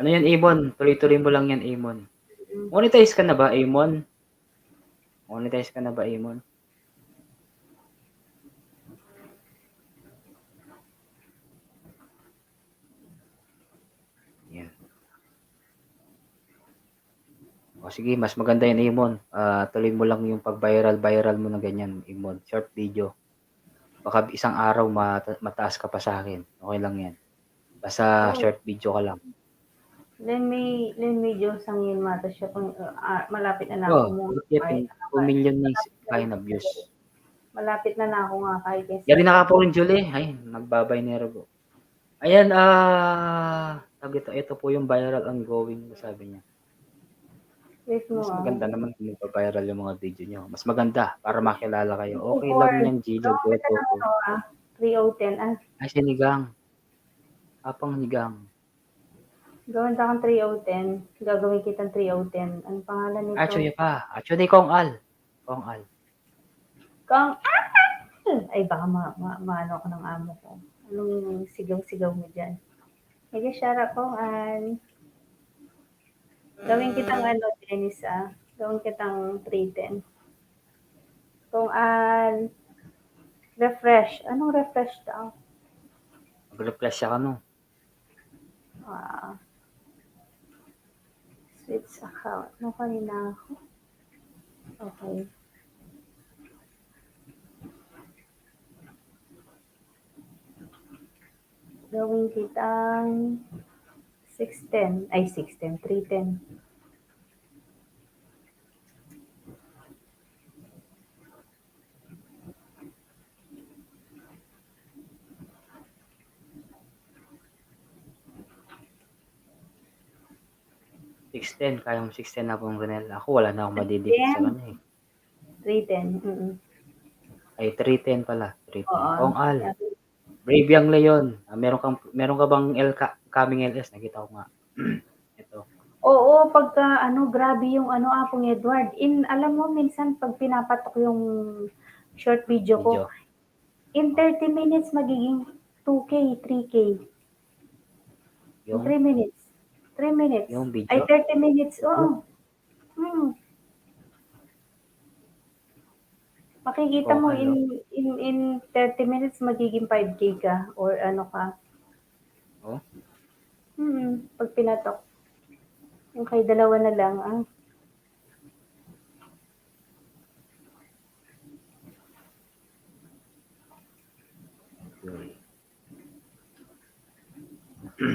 Ano yan, Amon? Tuloy-tuloy mo lang yan, Amon. Mm. Monetize ka na ba, Amon? Monetize ka na ba, Amon? Yan. O, Sige, mas maganda yan, Imon. Ah, tuloy mo lang yung pag-viral-viral mo na ganyan, Imon. Short video. Baka isang araw mata-, mataas ka pa sa akin. Okay lang yan. Basta short video ka lang. Len mi, len mi Diyos ang yun, mata siya kung, ah, malapit na na Oh, ako mo. Two million na yung kaya na views. Malapit na na ako nga kay kasi. Yari na ka po rin, Julie. Ay, nagbabay ni Robo. Ayan, ah, tawag ito, ito po yung viral ongoing, sabi niya. Yes mo. Mas maganda naman kung magpa-viral yung mga video nyo. Mas maganda para makilala kayo. Okay Or, lang yan, Gilo. Ano, ah, three oh ten. Ah, Ay, sinigang. Apang nigang. Gawin ta kang three oh ten. Gagawin kitang three oh ten. Anong pangalan nito? Acho ya pa. Acho ni Kong Al. Kong Al. Kong Al! Ay, baka ma, ma, maano ako ng amo ko. Anong sigaw-sigaw mo dyan? Sige, share up, Kong Al. Gawin kitang ano, Dennis, ah. Gawin kitang three ten. Kong Al. Refresh. Anong refresh daw? Mag-refresh siya ka, no? Ah. Switch account. No, kanina ako. Okay. Gawin kitang six ten. Ay, six ten. Three ten. Six ten, kaya mo six ten na pong Renel. Ako, wala na akong madidikit sa kanya eh. Three ten, mm. Ay, three ten pala. Three ten. Oo. Kong Al. Brave Young Leon. Ah, meron kang, meron ka bang L ka, coming L S? Nakita ko nga. Ito. Oo, pagka ano, grabe yung ano, Apong Edward. In, alam mo, minsan pag pinapatok yung short video ko, Video. In thirty minutes, magiging two K, three K. In Yung, three minutes. Three minutes. Yung video? Ay, thirty minutes, oo. Hmm. Makikita Oh, mo ano? in, in, in thirty minutes, magiging five K ka or ano ka. Oh? Hmm, pag pinatok. Yung kay dalawa na lang, ah.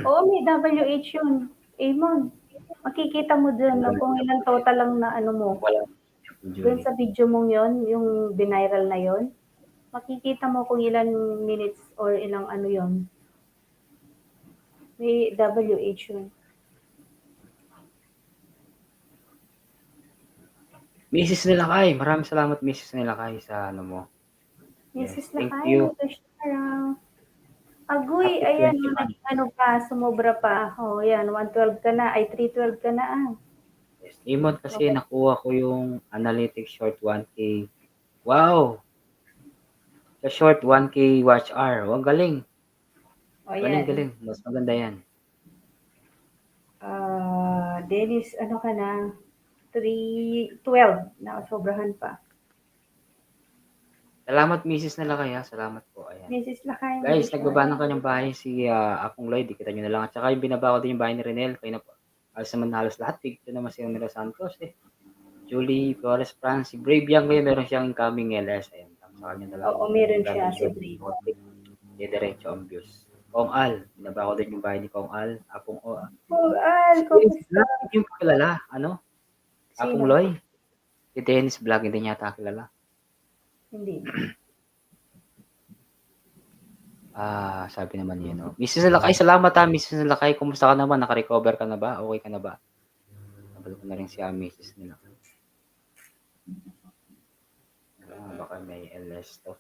Oo, may W H yun. Amon. Makikita mo dun, no, kung ilang total lang na ano mo. Wala. Dun sa video mong yon, yung biniral na yon, makikita mo kung ilan minutes or ilang ano yon. May W H yun. Misis Nilakay, maraming salamat, Misis Nilakay, sa ano mo. Misis Yes, thank Lakay, you. Mister Shara. Aguy, Happy ayan, twenty nung months. Ano pa, sumobra pa. Oh, yan, one twelve ka na, ay, three twelve ka na, ah. Yes. Imon kasi Okay. Nakuha ko yung analytics short one K. Wow! Sa short one K watch hour. Wow, galing. O, Galing, yan. Galing. Mas maganda yan. Ah, Dennis, ano ka na? Three twelve. Nakasobrahan pa. Salamat, Misis Nilakay, ha. Salamat po. Ayan. Misis Lakay, Guys, Misis nagbaba ng Lakay. Kanyang bahay si ah, Apong Lloyd. Kita nyo na lang. At saka yung binaba ko din yung bahay ni Renel. Kayo na po. Halos naman, halos lahat. Tignan naman si Romero Santos, eh. Julie Flores Francis. Brave Young ngayon. Meron siyang incoming L S. Ayan. Tapos sa kanya na lang. Oo, meron siya, Grabe, si Julie. Brave. Diretso ang views. Kong Al. Binaba ko din yung bahay ni Kong Al. Apong O. Kong Al, kumusta? Hindi yung pakilala. Ano? Sino? Apong Loy. Si Dennis Vlog, hindi niya ata kilala. Hindi. Ah, sabi naman niya, no? Misis Nilakay, salamat ha, Misis Nilakay. Kumusta ka naman? Nakarecover ka na ba? Okay ka na ba? Nabal ko na rin si ah, Misis Nilakay. Ah, baka may L S to.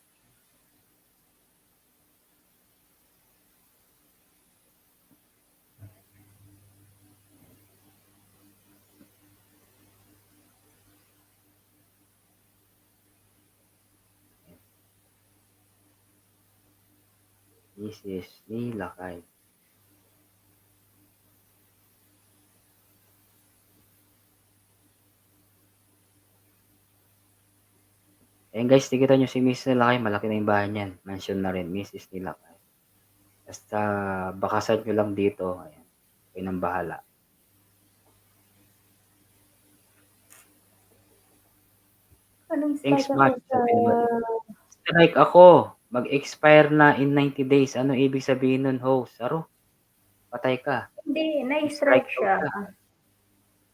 Misis Nilakay. Ayan guys, nakikita nyo si Misis Nilakay, malaki na yung bahay niyan. Mansion na rin, Misis Nilakay. Basta bakasan nyo lang dito, ayan. Kayo nang bahala. Anong strike ako sa... Strike ako. Mag-expire na in ninety days. Ano ibig sabihin nun, host? Aro? Patay ka. Hindi, na-strike siya.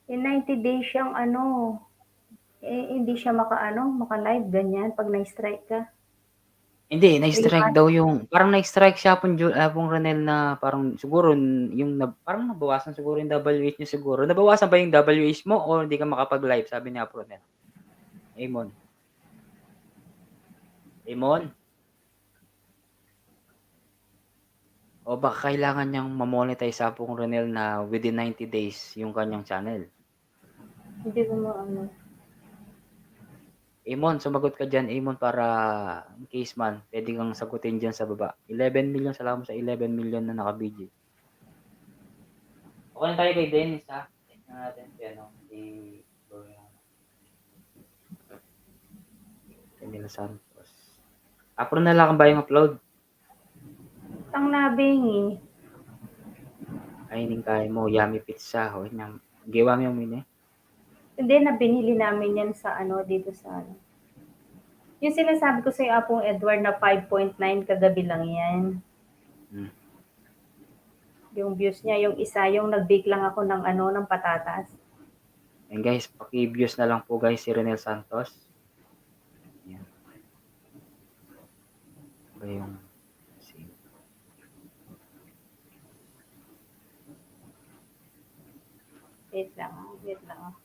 In ninety days siyang ano, eh, hindi siya maka-ano, maka-live, ganyan, pag na-strike ka. Hindi, na-strike daw yung, parang na-strike siya pong, Ju- ah, pong Ronel na parang siguro yung, na, parang nabawasan siguro yung W H niya siguro. Nabawasan ba yung W H mo o hindi ka makapag-live, sabi ni Apo Ronel? Amon. Amon? O baka kailangan niyang ma-monetize, Apong Ronel, na within ninety days yung kanyang channel. Hindi ko maano. Amon, sumagot ka dyan, Amon, para in case man, pwede kang sagutin dyan sa baba. Eleven million, salamat sa eleven million na naka-B G. Okay na tayo kay Dennis, ha? Check na natin si ano, si Camila Santos. Apro na lang ba yung upload? Tang nabingi. Ay, ning kaya mo, Yummy Pizza. O, yun yung, gawa mo yung mini? Hindi, na binili namin yan sa ano, dito sa ano. Yung sinasabi ko sa'yo, Apong Edward, na five point nine kagabi lang yan. Hmm. Yung views niya, yung isa, yung nag-bake lang ako ng ano, ng patatas. And guys, paki-views na lang po guys si Renel Santos. Yan. Ba yung si... Wait lang, ah, wait lang. Ah.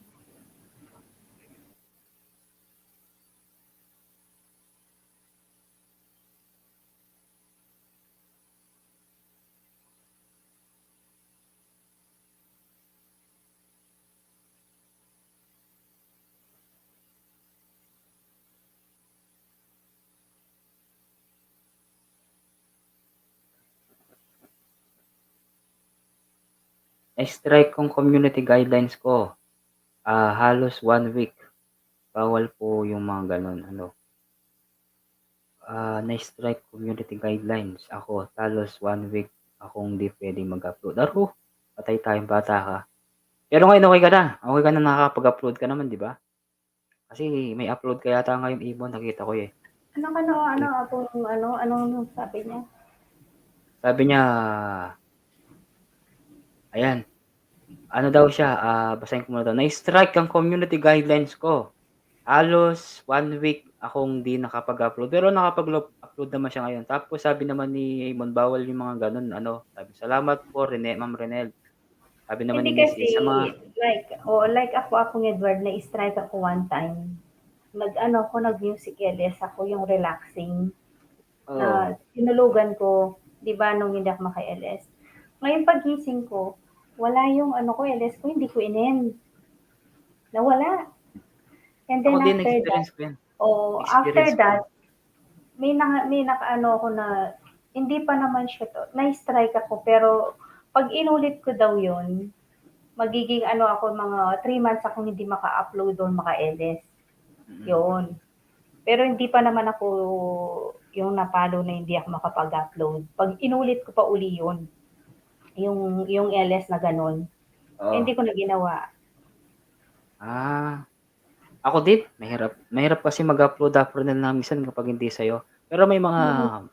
Na-strike kong community guidelines ko. Ah, halos one week. Bawal po yung mga ganon, ano. Ah, na-strike community guidelines. Ako, halos one week akong di pwedeng mag-upload. Aro, patay tayong bata ka. Pero ngayon, okay ka na. Okay ka na, nakakapag-upload ka naman, di ba? Kasi may upload ka yata ngayon, Amon, nakita ko eh. Ano, ano, ano, Apong, ano, anong sabi niya? Sabi niya, ayan, ano daw siya, ah, basahin ko muna daw. Na-strike ang community guidelines ko. Halos one week akong di nakapag-upload. Pero nakapag-upload naman siya ngayon. Tapos sabi naman ni Amon, bawal yung mga ganun, ano. Sabi, salamat po, Rene, Ma'am Renel. Sabi naman ni Miss Lee, sa mga... Hindi kasi, like, oh, like ako, Apong Edward, na-strike ako one time. Nag-ano ako, nag-music L S ako, yung relaxing. Oo. Na tinulugan ko, di ba, nung hindi ako maka-L S. Ngayon, pagising ko, wala yung ano ko, L S ko, hindi ko in-end. Nawala. And then after that, oh, after that, may na, may nakaano ako na, hindi pa naman siya to, na-strike ako, pero pag inulit ko daw yun, magiging ano ako, mga three months akong hindi maka-upload or maka-L S. Mm. Yun. Pero hindi pa naman ako yung napalo na hindi ako makapag-upload. Pag inulit ko pa uli yun, yung, yung L S na ganun, eh, hindi ko na ginawa. Ah. Ako din, mahirap. Mahirap kasi mag-upload, Apong Renel, na minsan kapag hindi sa'yo. Pero may mga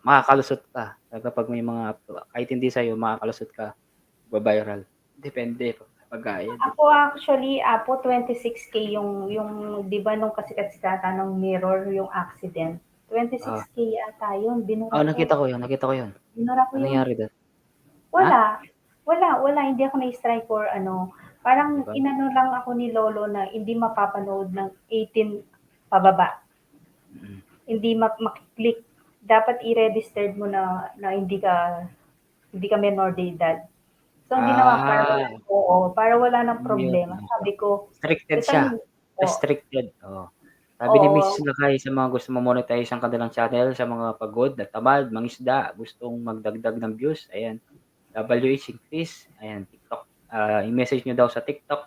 makakalusot ka. Kapag may mga uplo-, kahit hindi sa'yo, makakalusot ka. Ba-viral. Depende pag, pag-, ako, actually, Apo, twenty-six K yung, yung, di ba, nung kasikat-sikatan ng Mirror, yung accident. Twenty-six K yata yun. Binura ko. Oh, nakita ko yun, nakita ko yun. Binura ko yun. Ano nangyari doon? Wala. Ha? Wala, wala. Hindi ako na-strike or ano. Parang inano lang ako ni Lolo na hindi mapapanood ng eighteen pababa. Mm. Hindi ma-, makiklik. Dapat i-registered mo na, na hindi ka, hindi ka menor de edad. So, ang ginawa ko, oo, para wala nang problema. Sabi ko, restricted siya. Restricted. Oh. Sabi ni Missus Lakay, sa mga gusto mo monetize ang kanilang channel, sa mga pagod, natamad, mangisda, gustong magdagdag ng views, ayan. W H increase, ayan, TikTok. Ah, i-message nyo daw sa TikTok,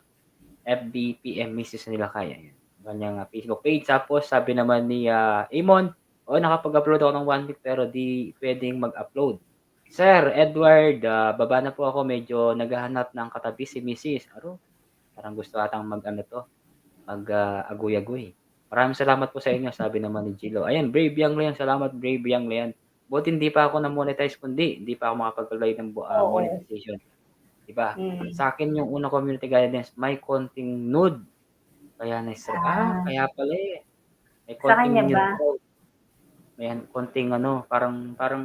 F B, P M Missus Lakay, ayan. Kanyang, ah, Facebook page. Tapos, sabi naman ni, ah, Amon, "Oh, nakapag-upload ako ng one week pero di pwedeng mag-upload." Sir Edward, ah, baba na po ako. Medyo naghahanap ng katabi si Misis. Aro, parang gusto atang mag, ano to, mag, ah, aguy-aguy. Maraming salamat po sa inyo, sabi naman ni Jilo. Ayan, Brave Young Leon, salamat, Brave Young Leon. Buti hindi pa ako na-monetize, kundi hindi pa ako makapag-apply ng bu- ah, Oo. monetization. Diba? Mm. Sa akin, yung unang community guidance, may konting nude. Kaya na-strike. Ah, Ah. kaya pala eh. May Sa konting kanya nude ba? daw. May konting ano, parang, parang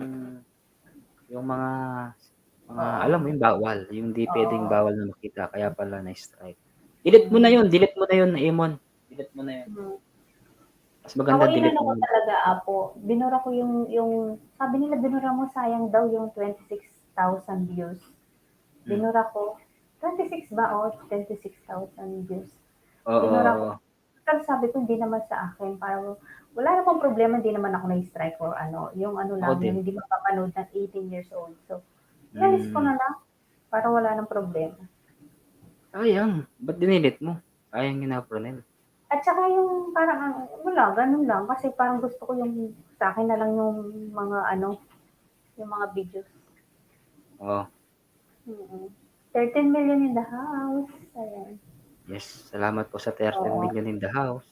yung mga, mga, Oo. alam mo yung bawal, yung di pwedeng Oo. bawal na makita, kaya pala na-strike. Delete mo na Mm. yun, delete mo na yun, Amon. Delete mo na yun. Mm. Mas maganda Ako, delete inano mo ko na. talaga, Apo. Binura ko yung, yung, sabi nila binura mo, sayang daw yung twenty-six thousand views. Hmm. Binura ko, twenty-six ba? O, twenty-six thousand views. Oo. Binura ko. Pero sabi ko, hindi naman sa akin. Parang, wala namang problema, hindi naman ako na-strike or ano. Yung ano Ako lang, din. yung hindi mapapanood ng eighteen years old. So, inalis ko Hmm. na lang. Para wala nang problema. Sayang. Ba't dinilit mo? Sayang yun, Apronel. At saka yung parang, ang, wala, ganun lang. Kasi parang gusto ko yung sa akin na lang yung mga ano, yung mga videos. Oh. Mm-mm. thirteen million in the house. Ayan. Yes, salamat po sa thirteen Oo. million in the house.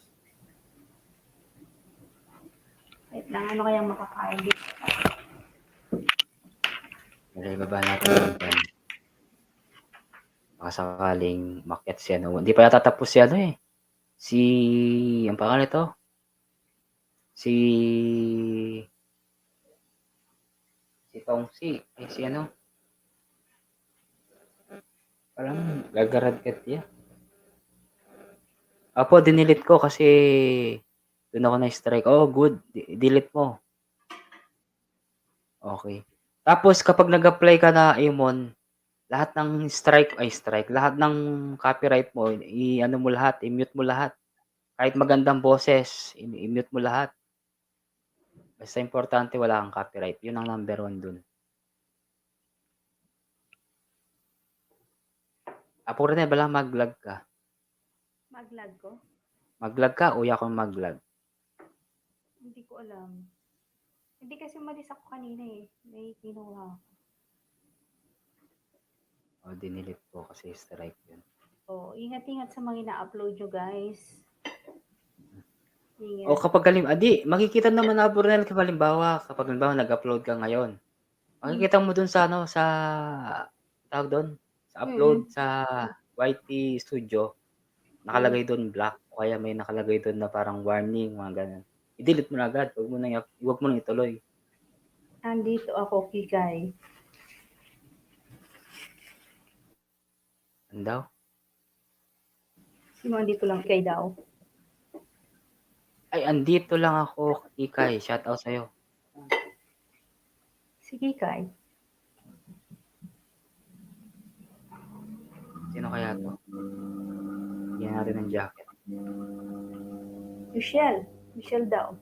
Wait lang, ano kayang makakain dito? Ilagay baba natin yung pen. Baka sakaling umakyat si ano. Hindi pa yata tapos si ano eh. Si, ang pangalan nito? Si, si Tongsi. Ay, si ano? Parang gagarad ka tiya. Apo, dinilit ko kasi doon ako na-strike. Oh, good. Di- delete mo. Okay. Tapos kapag nag-apply ka na, Amon, lahat ng strike, ay strike, lahat ng copyright mo, i-ano mo lahat, i-mute mo lahat. Kahit magandang boses, i- i-mute mo lahat. Basta importante wala kang copyright. Yun ang number one dun. Apo rin eh, bala mag-lag ka. Mag-lag ko? Mag-lag ka o yakong mag-lag? Hindi ko alam. Hindi kasi umalis ako kanina eh. May kinuha ako. O, dinilit po kasi strike yun. Oh, ingat-ingat sa mga ina-upload nyo, guys. Ingat. O kapag halim-, adi, makikita naman na, Apronel, kapag halimbawa, kapag halimbawa nag-upload ka ngayon, Hmm. makikita mo dun sa ano, sa, tawag dun, sa upload, Hmm. sa Y T Studio, nakalagay Hmm. dun black, o kaya may nakalagay dun na parang warning, mga ganun. I-delete mo na agad, wag mo nang, wag mo nang ituloy. Andito ako, Kikay. Ano daw? Sino andito lang, Kikay daw? Ay, andito lang ako, Kikay. Shout out sa'yo. Si Kikay. Sino kaya to? Bigyan natin ng jacket. Michelle. Michelle daw.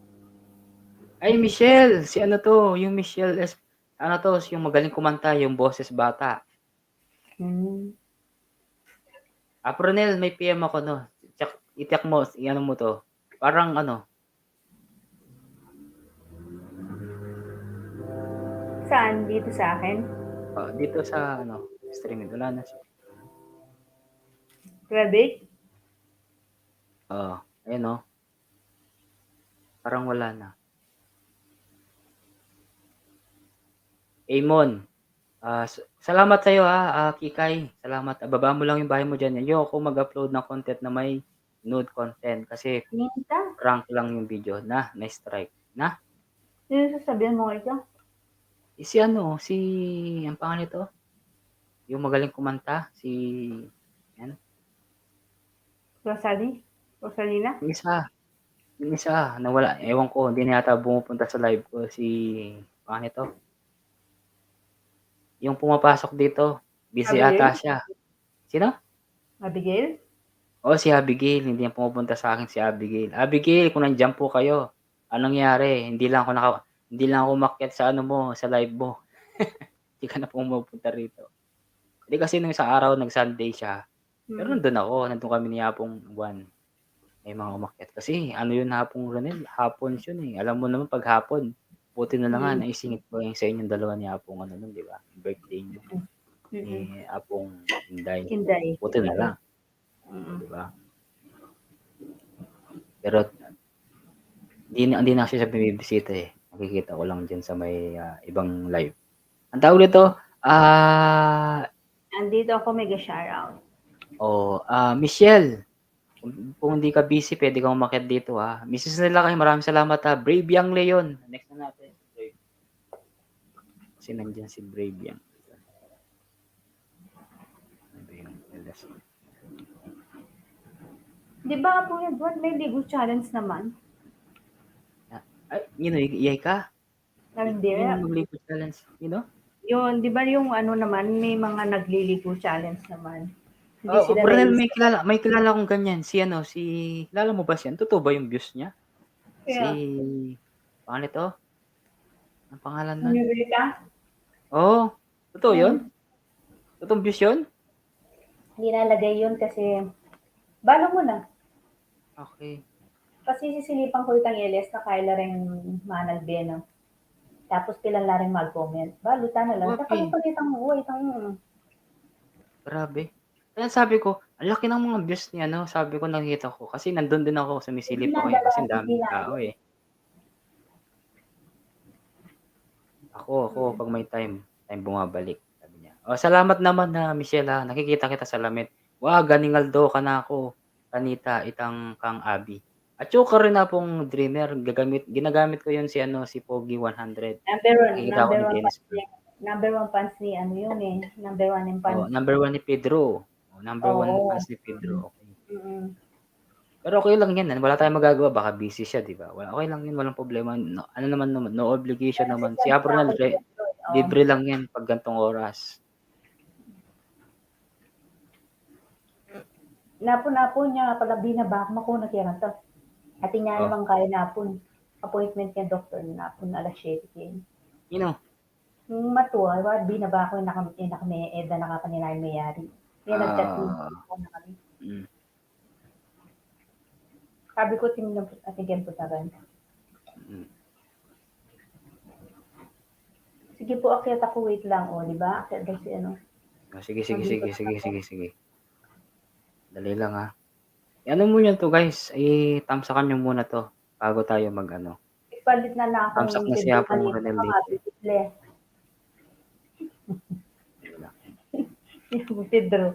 Ay, Michelle! Si ano to? Yung Michelle S-, ano to? Yung magaling kumanta, yung boses bata. Hmm. Apronel, may P M ako, no? Check, i-check mo, i-ano mo to. Parang ano? Saan? Dito sa akin? Oh, dito sa, ano, streaming. Wala na siya. Rabbit? Oh, ayun, oh. Parang wala na. Amon. Ah, s-, salamat sa'yo, ah, ah, Kikay. Salamat. Ah, baba mo lang yung bahay mo dyan. Ayoko mag-upload ng content na may nude content kasi Minta? prank lang yung video. Na, na-strike. Na? Sino sasabihan mo kay ka? Eh, si ano, si, ang pangalan nito? Yung magaling kumanta, si, yan? Rosalie? Rosalina? Yung isa, yung isa, nawala. Ewan ko, hindi na yata pumupunta sa live ko si, pangalan nito? Yung pumapasok dito, busy Abigail? ata siya. Sino? Abigail? Oh, si Abigail. Hindi yan pumupunta sa akin si Abigail. Abigail, kung nandiyan po kayo, anong nangyari? Hindi lang ako naka-, hindi lang ako umakyat sa ano mo, sa live mo. Hindi ka na pumupunta rito. Hindi kasi nung isang araw, nag-Sunday siya. Pero Hmm. nandun ako, nandun kami ni Apong Juan. May mga umakyat. Kasi ano yun, Apong Ronel? Hapon yun eh. Alam mo naman pag hapon, buti na lang nga, Hmm. naisingit ko yung sa inyong dalawa ni Apong ano nun, di ba? Birthday niyo. Mm-mm. Ni Apong Inday. Inday. Buti na lang. Mm-mm. Di ba? Pero Hindi na, hindi na siya bibisita eh. Nakikita ko lang dyan sa may, ah, ibang live. Ang tawag dito, ah, Andito ako, mega shoutout. Oh, ah, Michelle, kung, kung hindi ka busy, pwede kang umakyat dito, ha. Missus Nila kayo, maraming salamat, ha. Brave Young Leon. Next na natin. Brave. Kasi nandiyan si Brave Young. Ano ba yung eldest? Di ba po yan, Juan, may ligo challenge naman? Ay, you know, iyay ka? Hindi. Yung magligo challenge, you know? Yun, di ba yung ano naman, may mga nagliligo challenge naman. Hindi Oh, sila Bernal, na- may kilala, may kilala kong ganyan. Si ano, si, kilala mo ba siya? Totoo ba yung views niya? Kaya, Si, paano ito? Ang pangalan nun? Senorita? Oh, totoo yun? Totoong views yun? Nilalagay yun kasi, balo mo na. Okay. Kasi sisilipan ko itang L S na kaya la rin manalbe na. Tapos pilan la rin mag-comment. Balutan na lang. Wapi. Tapos palitan mo, uy, itang, Grabe. Kaya sabi ko, ang laki ng mga views niya, no? Sabi ko, nakita ko. Kasi nandun din ako, sumisilip ako eh. Kasi ang daming tao eh. Ako, ako, pag may time, time bumabalik. Sabi niya. Oh, salamat naman na Michelle ha. Nakikita kita sa lamit. Wa, ganingaldo ka na ako. Kanita, itang kang Abi. At yung ka rin na pong dreamer, gagamit, ginagamit ko yun si ano, si Pogi one hundred. Number one, Nakikita ko number ni one Dennis. Number one fans ni ano yun eh. Number one yung fans. Oh, number one ni Pedro. Oh, number one Oo. fans ni Pedro. Okay. Mm-mm. Pero okay lang yan. Wala tayong magagawa. Baka busy siya, di ba? Wala, okay lang yun. Walang problema. No, ano naman naman. No obligation naman. Si Apronel, re- Oh. libre lang yan pag gantong oras. Napun-napun niya pala binabak mo kung nakiranta. Ati niya Oh. Naman kaya napun. Appointment niya doktor napun alas siyete kayo. You know, Nung matuwa, wa, binaba ko yung nakam-, yung nakame-, eda nakapanilay mayari. Yung nag-chat Ah. yung na kami. Mm. Sabi ko, tingnan po, ating kemputaran. Mm. Sige po, akyat ako, wait lang, o, di ba? Akyat daw si ano. Ah, sige, sige, sige, sige, sige, sige. Dali lang, ha. Ano mo yun to, guys? I-tamsakan nyo muna to bago tayo mag-ano. Ipalit na na akong Tamsak na Pedro siya pong kanina, Ronel mga Leyte. Biblia. Yung Pedro.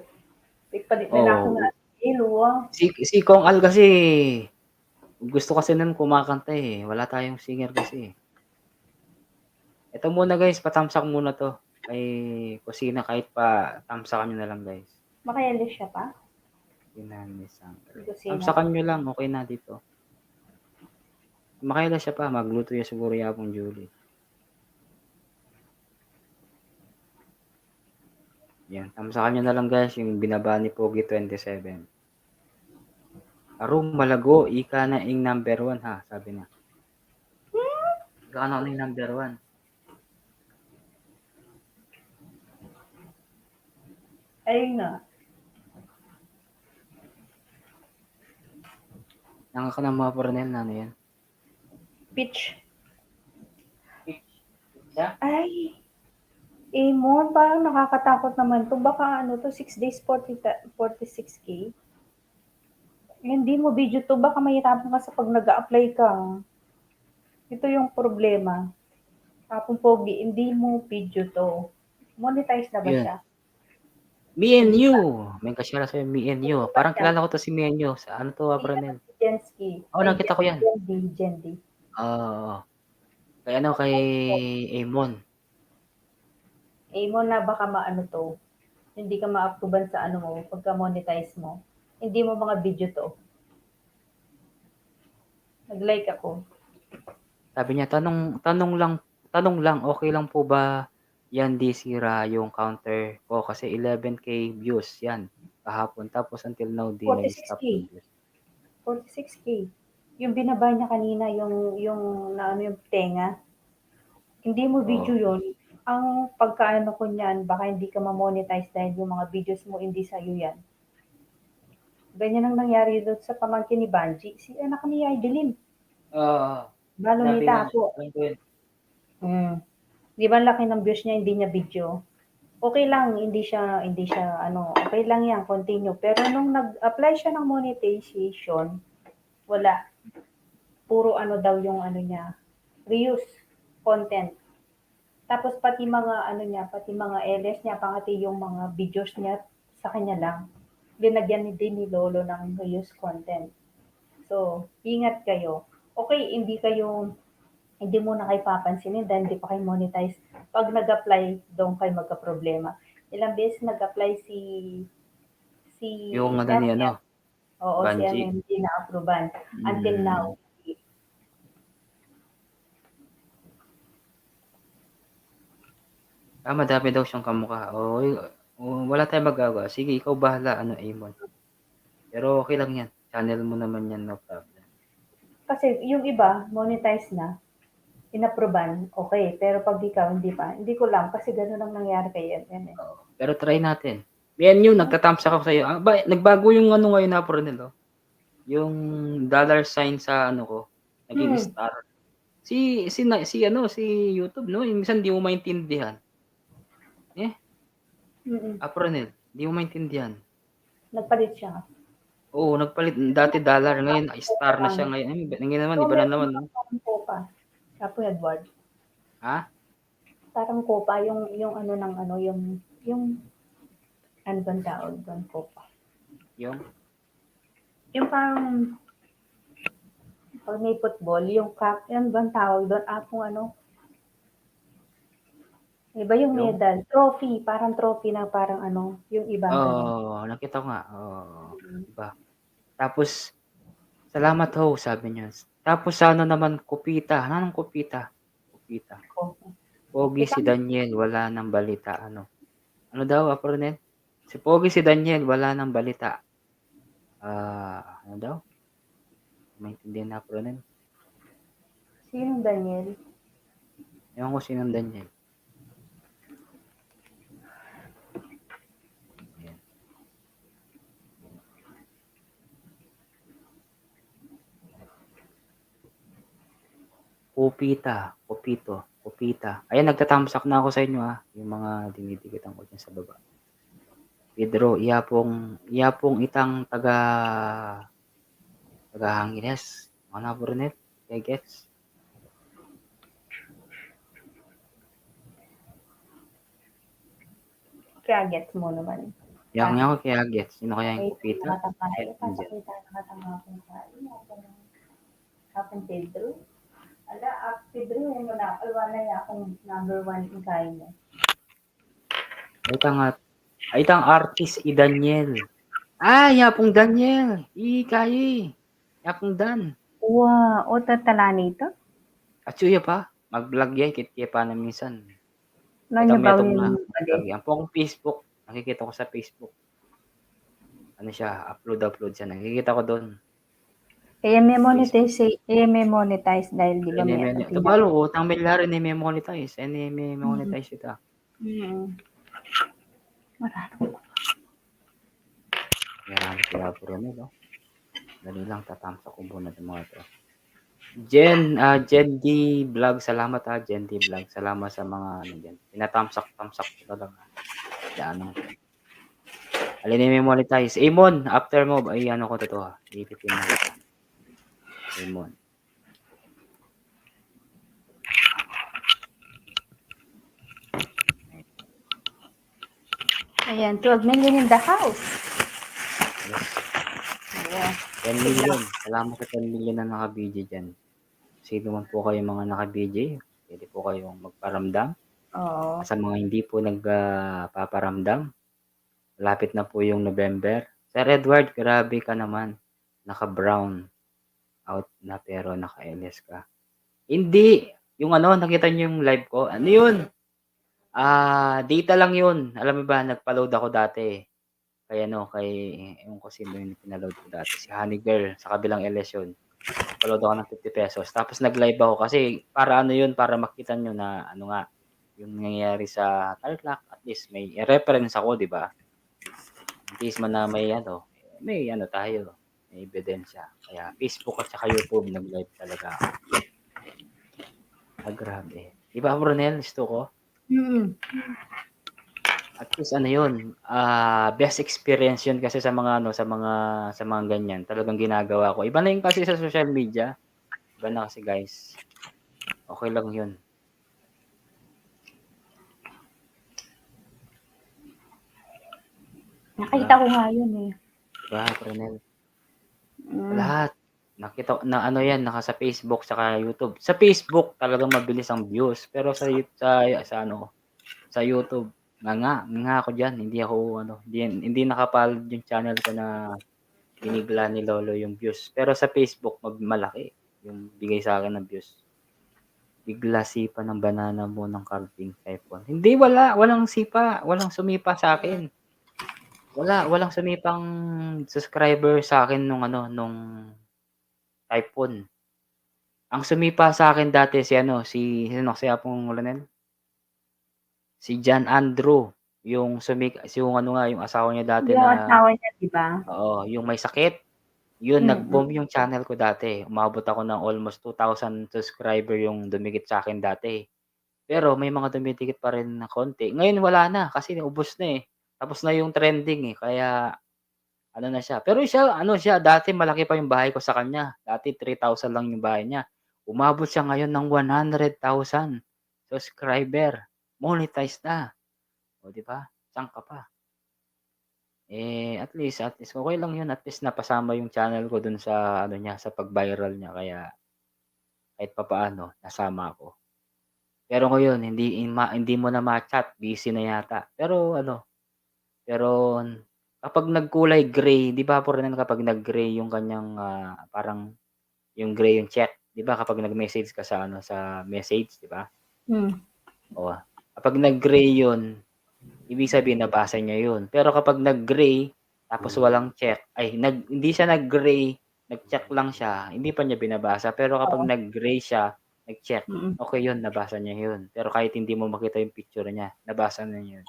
Ipalit na na ako Oh. Nga. Ilo, ah. Si, si Kong Al kasi, gusto kasi nun kumakanta eh. Wala tayong singer kasi eh. Ito muna guys, patamsak muna to. Kay kusina, kahit pa tamsakan nyo na lang guys. Makayalis siya pa? Yun na, Miss Sandra. Kusina. Tamsakan nyo lang, okay na dito. Makayalis siya pa, magluto ya siguro yapong Julie. Yan, tamsakan nyo na lang guys, yung binaba ni Pogi twenty-seven. Aru, malago, ika na ing number one ha, sabi na. Ika na ing number one. Ayun na. Nangaka na mga Purnel na ano yan. Pitch. Siya? Ay. Imon, parang nakakatakot naman to. Baka ano to, six days, forty, forty-six K. Hindi mo video to, baka mahirapan ka sa pag nag-a-apply ka. Ito yung problema. Tapos pogi, hindi mo video to. Monetize na ba Yun. Siya? Me and you. May kasyara sa'yo, me and you. Parang kilala ko to si me and you. Sa ano to, Apronel? Jenski. Oh, nakita ko yan. Gen D, Gen D. Oo. Kay ano, kay Amon. Amon na baka maano to. Hindi ka ma-approvean sa ano mo, pagka monetize mo. Hindi mo mga video to. Nag-like ako. Sabi niya, tanong, tanong lang, tanong lang, okay lang po ba yan di sira yung counter ko? Kasi eleven K views yan kahapon. Tapos until now, di nag-stop yung views. Forty-six K. Yung binaba niya kanina, yung, yung na ano yung tenga. Hindi mo video yun. Ang pagkaano ko niyan, baka hindi ka ma-monetize dahil yung mga videos mo, hindi sa'yo yan. Ganyan ang nangyari doon sa pamangkin ni Banji. Si anak ni Idolin. Oo. Balong Sabi nita nga, ako. alam ko yun. Mm. Di ba laki ng views niya, hindi niya video? Okay lang, hindi siya, hindi siya, ano, okay lang yan, continue. Pero nung nag-apply siya ng monetization, wala. puro ano daw yung ano niya, reuse content. Tapos pati mga ano niya, pati mga L S niya, pati yung mga videos niya, sa kanya lang. Linagyan ni din ni Lolo ng reuse content. So, ingat kayo. Okay, hindi kayo, hindi mo na kayo papansinin dahil hindi pa kayo monetize. Pag nag-apply, doon kayo magka-problema. Ilang beses nag-apply si, si Yung ano ni ano, Oo, si Banji. Ano, hindi na-approvean. Until Mm. Now. Ah, madami daw siyang kamukha. Oo, y- oh, wala tayong magagawa. Sige, ikaw bahala, ano, Amon. Pero okay lang yan. Channel mo naman yan, no problem. Kasi yung iba, monetize na, inapprovean, okay. Pero pag ikaw, hindi pa. Hindi ko lang, kasi ganun ang nangyari kay M M eh. Oo. Pero try natin. Yan yun, nagtatamsak ako sa'yo. Ah, ba, nagbago yung ano ngayon, Apronel, oh. Yung dollar sign sa ano ko, naging Hmm. star. Si, si, na- si ano, si YouTube, no? Yung minsan di mo maintindihan. Eh, Mm-mm. Apronel, di mo maintindihan. Nagpalit siya. Oo, nagpalit. Dati dollar, ngayon star na siya ngayon. Ay, ngayon naman, iba na naman, no? Parang Copa. Apo Edward. Ha? Parang Copa, yung, yung ano ng ano, yung, yung, ano bang tawag doon, Copa? Yung? Yung parang, pag may football, yung cup, ano bang tawag doon? Apong ano? Iba yung Yung? Medal, trophy, parang trophy na parang ano, yung iba. Oo, nakita ko nga. Oo, Mm. Diba? Tapos, "Salamat ho," sabi niya. Tapos sa ano naman, Kupita. Anong Kupita? Kupita. Copa. "Pogi si Daniel, wala nang balita." Ano? Ano daw, Apronel? "Si Pogi si Daniel, wala nang balita." Ah, ano daw? Maintindihan na, Apronel? Sinong Daniel? Ewan ko sinong Daniel. Ayan. Kupita, Kupito, Kupita. Ayan, nagtatamsak na ako sa inyo, ah. Yung mga dinidikitan ko dyan sa baba. Pedro, iya pong, iya pong itang taga, taga Angeles. Mga Brunet, kaya gets. Kaya gets mo naman. Yang, yang, kaya gets. Sino kaya yung Kupita? Nakatangay, papakita, nakatangay akong kain. Kapag Pedro. Ala, ah, Pedro, yung muna, alwa na yung akong number one in kain mo. Ay, tanga. Ay, tang artist, i Daniel. Ah, yapong Daniel. Ikai. Yapong Dan. Wow, o tatalani ito? At suya pa, mag-vlog yan, kit kaya pa na minsan. Nanya Itang ba metong yung na, pwede? lagi. Ang pong Facebook, nakikita ko sa Facebook. Ano siya, upload, upload siya. Nakikita ko doon. Kaya may monetize, eh, may monetize dahil di ba Ini may may, ito balo, utang milyar, ini may monetize. Ini may monetize ita. Mm. Marami. Yan, kaya puro na, no? Dali lang, tatamsak ko muna itong mga ito. Jen, ah, Jen D Vlog, salamat ha, Jen D Vlog. Salamat sa mga ano dyan. Tinatamsak-tamsak ko talaga. Yan, ano. Alin na may monetize? Amon, after mo, ay ano ko to, to ha. Ipipin mo. Amon. Ayan, twelve million in the house. Yes. Ayan. Ten million. Salamat sa ten million na naka-B J dyan. Sino man po kayo mga naka-B J, pwede po kayong magparamdam. Oo. Sa mga hindi po nagpaparamdam, malapit na po yung November. Sir Edward, grabe ka naman. Naka-brown out na pero naka-L S ka. Hindi. Yung ano, nakita niyo yung live ko? Ano yun? Ah, data lang yun. Alam mo ba, nagpa-load ako dati. Kay ano, kay, ewan ko sino yung pinaload ko dati. Si Honey Girl, sa kabilang L S yun. Nagpa-load ako ng fifty pesos. Tapos nag-live ako kasi para ano yun, para makita nyo na ano nga, yung nangyayari sa Tarlac. At least may reference ako, di ba? At least man na may ano, may ano tayo, may ebidensya. Kaya Facebook at saka YouTube, nag-live talaga ako. Ah, grabe. Di ba, Ronel? Gusto ko? Mm. At least ano yun, ah, best experience yun kasi sa mga ano, sa mga sa mga ganyan, talagang ginagawa ko. Iba na yung kasi sa social media. Iba na kasi, guys. Okay lang yun. Nakita ko nga yun eh. Diba, Coronel? Mm. Lahat. Nakita ko na ano yan, naka sa Facebook saka YouTube. Sa Facebook, talagang mabilis ang views. Pero sa, sa, sa ano, sa YouTube, nga nga, nga ako dyan. Hindi ako, ano, hindi, hindi nakapalad yung channel ko na binigla ni Lolo yung views. Pero sa Facebook, mag-, malaki yung bigay sa akin ng views. Bigla sipa ng banana mo ng carving typhoon. Hindi, wala. Walang sipa. Walang sumipa sa akin. Wala. Walang sumipang subscriber sa akin nung ano, nung typhoon. Ang sumipa sa akin dati si ano, si, sino kasi apong Ronel? Si John Andrew. Yung sumik-, yung ano nga, yung asawa niya dati Yung na, asawa niya, di ba? Oo, yung may sakit. Yun, Mm, nag-boom yung channel ko dati. Umabot ako ng almost two thousand subscriber yung dumikit sa akin dati. Pero may mga dumidikit pa rin na konti. Ngayon wala na kasi ubos na eh. Tapos na yung trending eh. Kaya ano na siya. Pero siya, ano siya, dati malaki pa yung bahay ko sa kanya. Dati three thousand lang yung bahay niya. Umabot siya ngayon ng one hundred thousand subscriber. Monetize na. O, di ba? Saan ka pa? Eh, at least, at least, okay lang yun. At least napasama yung channel ko dun sa, ano niya, sa pag-viral niya. Kaya, kahit papaano, nasama ako. Pero ngayon, hindi, ima-, hindi mo na ma-chat, busy na yata. Pero, ano, pero, kapag nagkulay gray, di ba, Purnan, kapag nag-gray yung kanyang, ah, parang, yung gray yung check, di ba, kapag nag-message ka sa, ano, sa message, di ba? Hmm. O, kapag nag-gray yun, ibig sabihin, nabasa niya yun. Pero kapag nag-gray, tapos walang check, ay, nag, hindi siya nag-gray, nag-check lang siya, hindi pa niya binabasa. Pero kapag Oo. nag-gray siya, nag-check, Mm. okay yun, nabasa niya yun. Pero kahit hindi mo makita yung picture niya, nabasa niya yun.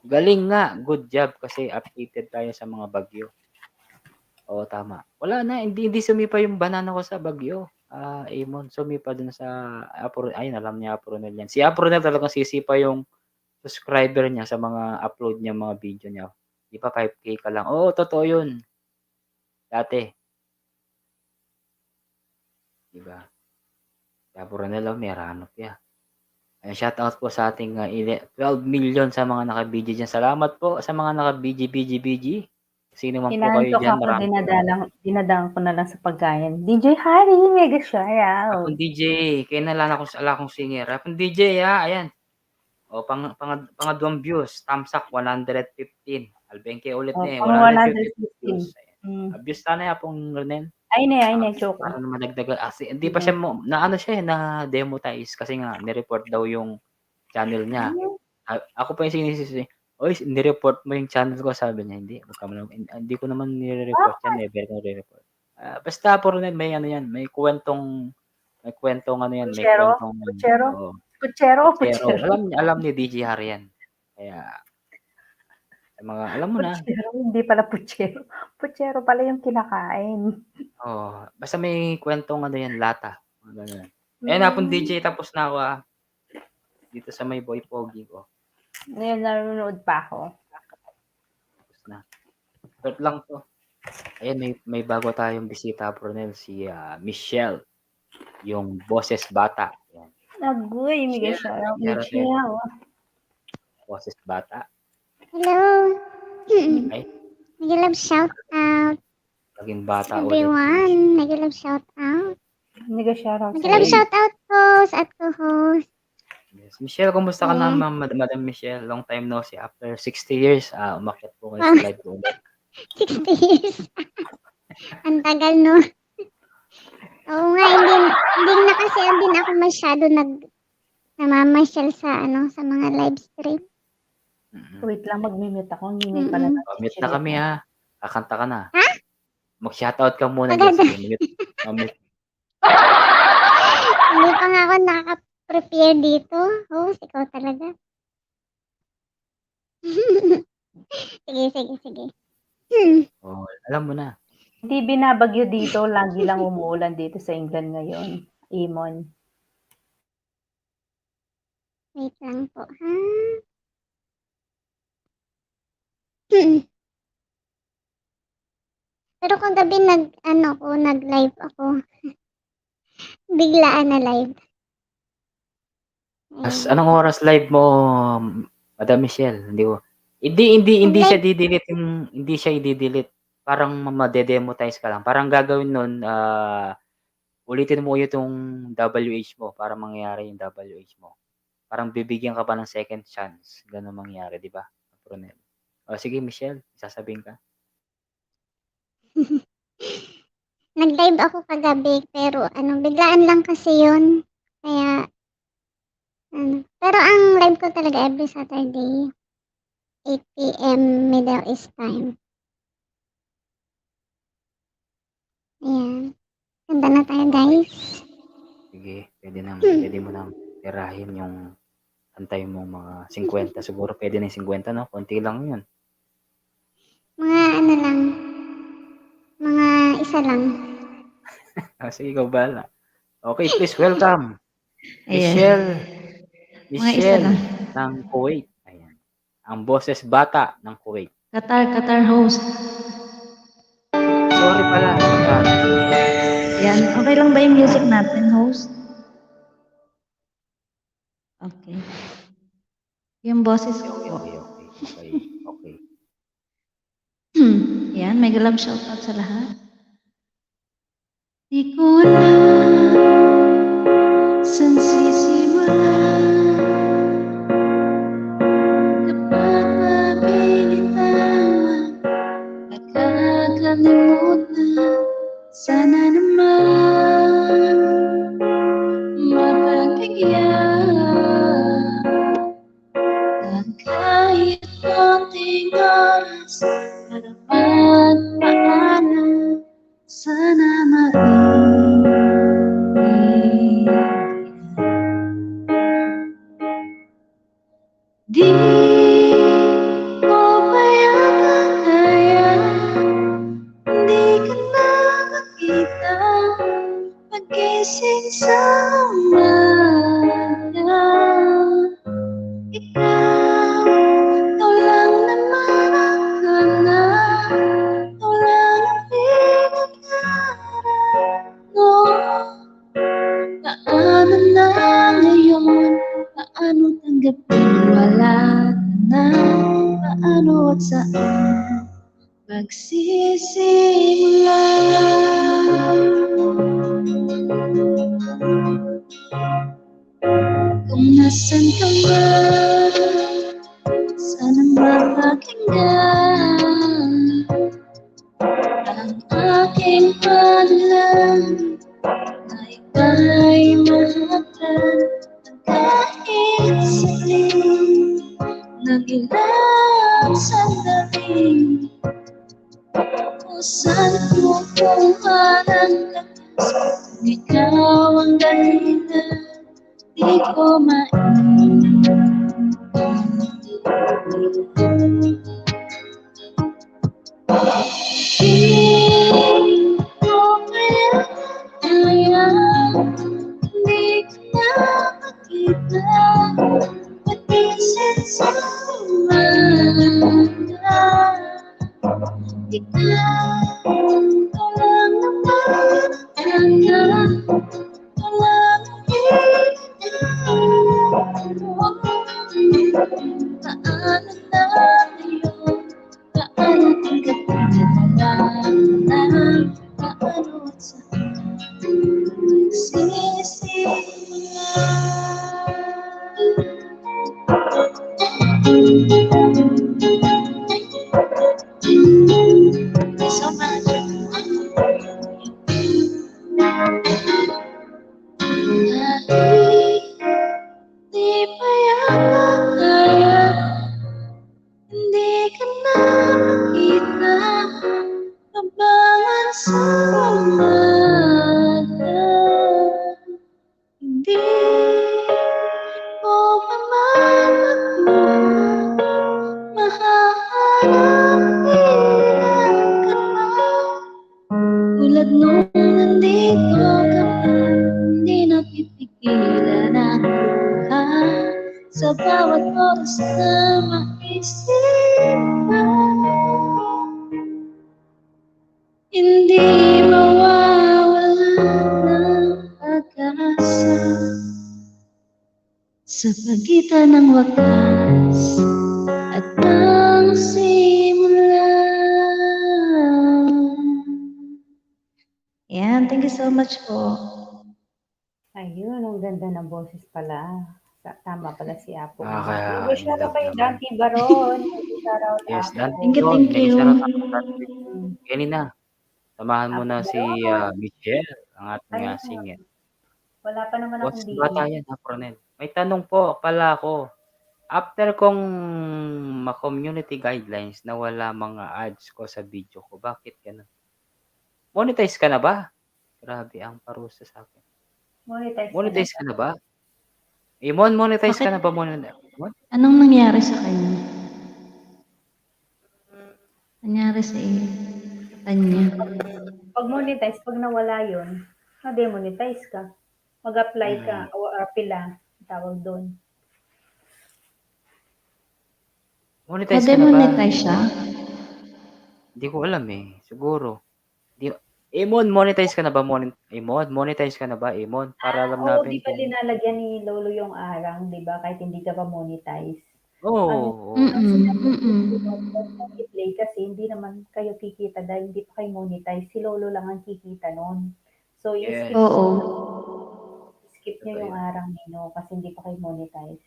Galing nga, good job kasi updated tayo sa mga bagyo. Oo, tama. Wala na, hindi, hindi sumipa yung banana ko sa bagyo. Ah, Amon, sumipa dun sa Apro-, ayun, alam niya Apronel yan. Si Apronel talagang sisipa yung subscriber niya sa mga upload niya, mga video niya. Di ba five K ka lang? Oo, totoo yun. Dati. Di ba? Kaya Apronel, oh, merano pa. Ayan, shout out po sa ating, ah, ile-, twelve million sa mga naka-B G dyan. Salamat po sa mga naka-B G, B G, B G. Sino man po Inaantok kayo dyan, ako, marami po. dinadala, dinadala ko na lang sa pagkain. D J Harry, mega siya, yaw. Apong D J, kaya na lang akong, ala akong singer. Apong D J, ah, ayan. O, pang, pang, pangaduang views, thumbs up, one hundred fifteen. Albenke ulit O, na eh, pang one hundred fifty one hundred fifteen. views. Ayan. Mm. Ah, views sana ya pong Ronel. Ay, ne, ay, ne, Ah, joke. Para naman nagdaga. Ah, si, hindi pa Mm. siya mo, na ano siya eh, na-demonetize kasi nga, nireport daw yung channel niya. Ano? Ah, ako pa yung sinisisi, "Oy, nireport mo yung channel ko," sabi niya. "Hindi, wag ka man, hindi ko naman nire-report yan, Bakit? Never ko nire-report." Ah, basta po rin may ano yan, may kwentong, may kwentong ano yan, may Puchero? kwentong, Puchero? Oo. Puchero, Puchero. puchero. Alam, alam ni D J Harry yan. Kaya, sa mga, alam mo na. Puchero, hindi pala puchero. Puchero pala yung kinakain. Oo. Basta may kwentong ano yan, lata. Mga ganun. Ayan na pong Mm. D J, tapos na ako, ah. Dito sa may boy pogi ko. Ngayon, nanonood pa ako. Tapos na. Short lang to. Ayan, may, may bago tayong bisita, Pronel, si, ah, Michelle. Yung boses bata. Ayan. Agoy, mega Michelle, shout out, Michelle. Michelle. Boses bata. Hello. Ay, Nag-love shout out. Naging bata ulit. Everyone, nag-love shout out. Nag-shout out Nag-love sa'yo. Shout out, host at co-host. Yes. Michelle, kumusta ka na, Ayan. Ma'am, Mad-, Madam Michelle? Long time no see. After sixty years, ah, umakyat po kayo sa live ko ulit. Sixty years. Ang tagal, no? Oo nga, hindi, hindi na kasi din ako masyado nag namamasyal sa, ano, sa mga live stream. Mm-mm. Wait lang, mag-mute ako. Ang ingay pala Mm-mm. ng Oh, mute na share kami, ko. Ha. Kakanta ka na. Ha? Mag-shout out ka muna Maganda. dyan. Sige, mute. Oh, mute. Hindi pa nga ako nakaka-prepare dito. Host, ikaw talaga. Sige, sige, sige. Hmm. Oh, alam mo na. Hindi binabagyo dito, lagi lang umuulan dito sa England ngayon. Amon. Wait lang po, ha? Pero kagabi nag, ano ko, nag-live ako. Biglaan na live. As, anong oras live mo, Madam Michelle? Hindi ko. Hindi, hindi, hindi siya di-delete yung, hindi siya i-delete. Parang ma-, ma-demonetize ka lang. Parang gagawin nun, ah, ulitin mo ulit yung W H mo para mangyari yung W H mo. Parang bibigyan ka pa ng second chance. Ganun mangyari, di ba? Pronel. O, sige, Michelle, sasabihin ka. Nag-live ako kagabi, pero ano, biglaan lang kasi yun. Kaya, ano, pero ang live ko talaga every Saturday, eight P M Middle East time. Ayan. Kanta na tayo, guys. Sige, pwede nang, pwede mo nang tirahin yung kanta yung mga singkwenta. Siguro pwede na yung singkwenta, no? Konti lang yun. Mga ano lang. Mga isa lang. Ah, sige, ikaw bahala. Okay, please welcome. Ayan. Michelle. Mga isa Michelle lang. ng Kuwait. Ayan. Ang boses bata ng Kuwait. Qatar, Qatar host. Sorry pala. Qatar. Yan. Okay lang ba yung music natin, host? Okay. Yung boses Okay, ko. okay, okay. Okay, okay. Yan, mega love shoutout sa lahat. Di ko alam san sisimulan. Dapat ba binitawan? Nakakalimutan. Sana naman mapagbigyan ng kahit konting oras para magpaalam. Sana maintindihan. Di ko pa yata kaya, di ka na makita, pagising sa umaga. Ikaw, ikaw lang naman ang hanap, ikaw lang ang pinag-aaralan ko. Paano na ngayon? Paano tanggapin? Wala ka na. Paano at saan magsisimula? Kung nasan ka man, sana mapakinggan ang aking panalangin na ika'y mahatag ng kahit saglit ng ilang sandali. Kung saan ko kung anong lakas, kung ikaw ang dahilan, di ko maintindihan. Di ko kaya, di ko na makita, pagising sa umaga. Ikaw, ikaw lang naman ang hanap. Di pa yata kaya, hindi ka na makita, abangan sa umaga. Hindi ko pa man makuha, mahaharap bilang ka pa. Tulad nung nandito ka pa, hindi napipigilan ang luha. Sa bawat oras na maisip ka, hindi mawawala ng pag- Sa pagitan ng wakas at ng simula. Yan, thank you so much po. Ayun, ang ganda ng boses pala. Sa, tama pala si Apo. Ah, kaya, wish na pa yung Dante Baron. Shout out, yes, Apo. Thank you, thank you. May shout out ako, Dante. Mm. Kanina, samahan mo na si, ah, Michelle, ang ating, ah, singer. Wala pa naman akong bata yan, ha, Coronel. May tanong po pala ako. After kong ma-community guidelines, nawala mga ads ko sa video ko. Bakit ganun? Monetize ka na ba? Grabe ang parusa sa akin. Monetize ka na ba? Imon, monetize ka na ba? Monetize. Anong nangyari sa kanya? Nangyari sa iyo? Sa kanya? Pag monetize, pag nawala yun, na-demonetize ka. Mag-apply ka, o, ah, pila, tawag doon. Monetize ka na ba? Na-demonetize siya? Hindi ko alam eh. Siguro. Di, Imon, monetize ka na ba? Moni-, Imon, monetize ka na ba, Imon? Para alam natin. Ah, oo, di ba kung linalagyan ni Lolo yung arang, di ba? Kahit hindi ka pa monetize. Oo, oo. Mm-mm, mm-mm. I-play kasi hindi naman kayo kikita dahil hindi pa kayo monetize. Si Lolo lang ang kikita nun. So, i-skip nyo, oo, i-skip nyo yung arang ninyo kasi hindi pa kayo monetize.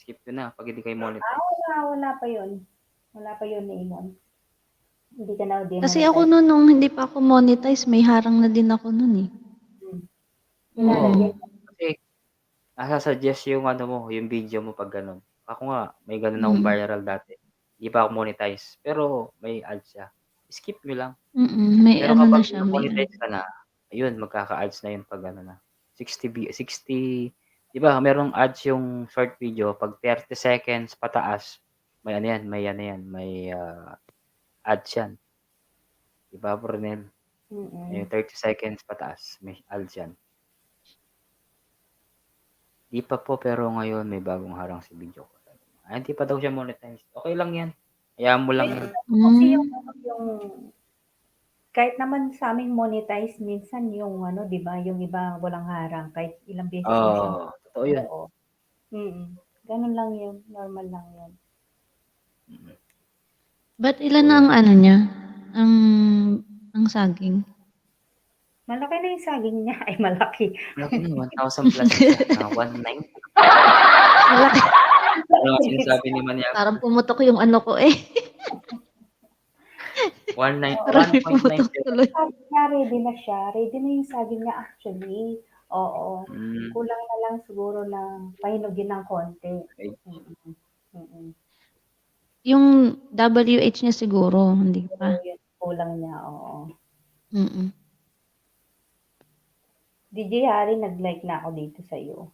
Skip nyo na pag hindi kayo monetize. Ah, wala, wala pa yun. Wala pa yun, Imon. Hindi ka na demonetize. Kasi ako nun, nung hindi pa ako monetize, may harang na din ako nun eh. Hmm. Oo. Kasi nasasuggest yung ano mo, yung video mo pag ganun. Ako nga, may ganun akong viral dati. Hindi pa ako monetize, pero may ads siya. Skip nyo lang. Mm-mm, may ano na siya, may monetize ka na. Ayun, magkaka-ads na yun pag ano na. Sixty, sixty, di ba, merong ads yung short video, pag thirty seconds pataas, may ano yan, may ano yan, may, ah, ads yan. Di ba, Burnel? Mm-mm. Yung thirty seconds pataas, may ads yan. Di pa po, pero ngayon may bagong harang sa video ko. Ay, di pa daw siya monetize. Okay lang yan. Hayaan mo lang yan. Kasi yung, yung, kahit naman sa aming monetize, minsan yung ano, di ba, yung iba walang harang, kahit ilang beses na siya. Oo, totoo yun. Oo. Mm-mm. Ganun lang yun. Normal lang yun. Ba't ilan na ang ano niya? Ang, ang saging? Malaki na yung saging niya. Ay, malaki. Malaki na, one thousand plus na siya. Ah, one nine. Malaki. Ano ang sinasabi ni Manyago? Parang pumutok yung ano ko eh. One nine, one point nine seven. Sabi niya, ready na siya. Ready na yung saging niya actually. Oo. Mm. Kulang na lang siguro ng pahinugin ng konti. Okay. Mm-mm. Mm-mm. Yung W H niya siguro, hindi pa. Siguro yun, kulang niya, oo. Mm-mm. D J Harry, nag-like na ako dito sa'yo.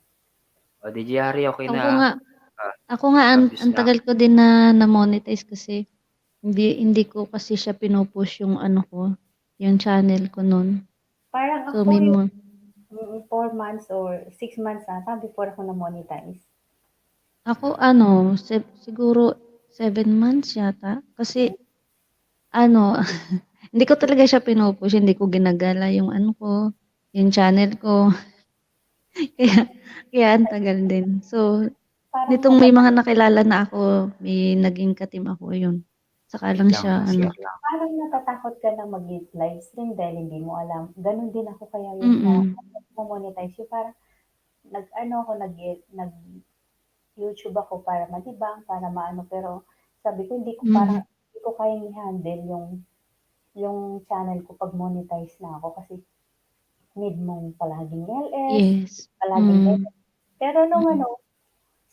O, D J Harry, okay na. Ako nga, ah, ako nga, an-, ang tagal ko din na na-monetize kasi hindi, hindi ko kasi siya pinupush yung ano ko, yung channel ko nun. Parang so, ako may yung, mm, four months or six months ata before ako na-monetize. Ako, ano, se-, siguro seven months yata. Kasi, ano, hindi ko talaga siya pinupush, hindi ko ginagala yung ano ko, yung channel ko. Kaya, kaya ang tagal din. So, parang nitong may mga nakilala na ako, may naging ka-team ako, yun. Saka lang siya, ano. Parang natatakot ka na mag-live stream dahil hindi mo alam. Ganun din ako kaya yung na-monetize yung parang nag-ano ako, nag-, nag-YouTube ako para malibang, para maano, pero sabi ko, hindi ko, parang, hindi ko kayang i-handle yung, yung channel ko pag monetize na ako kasi need mong palaging L S, palaging L S. Pero nung ano,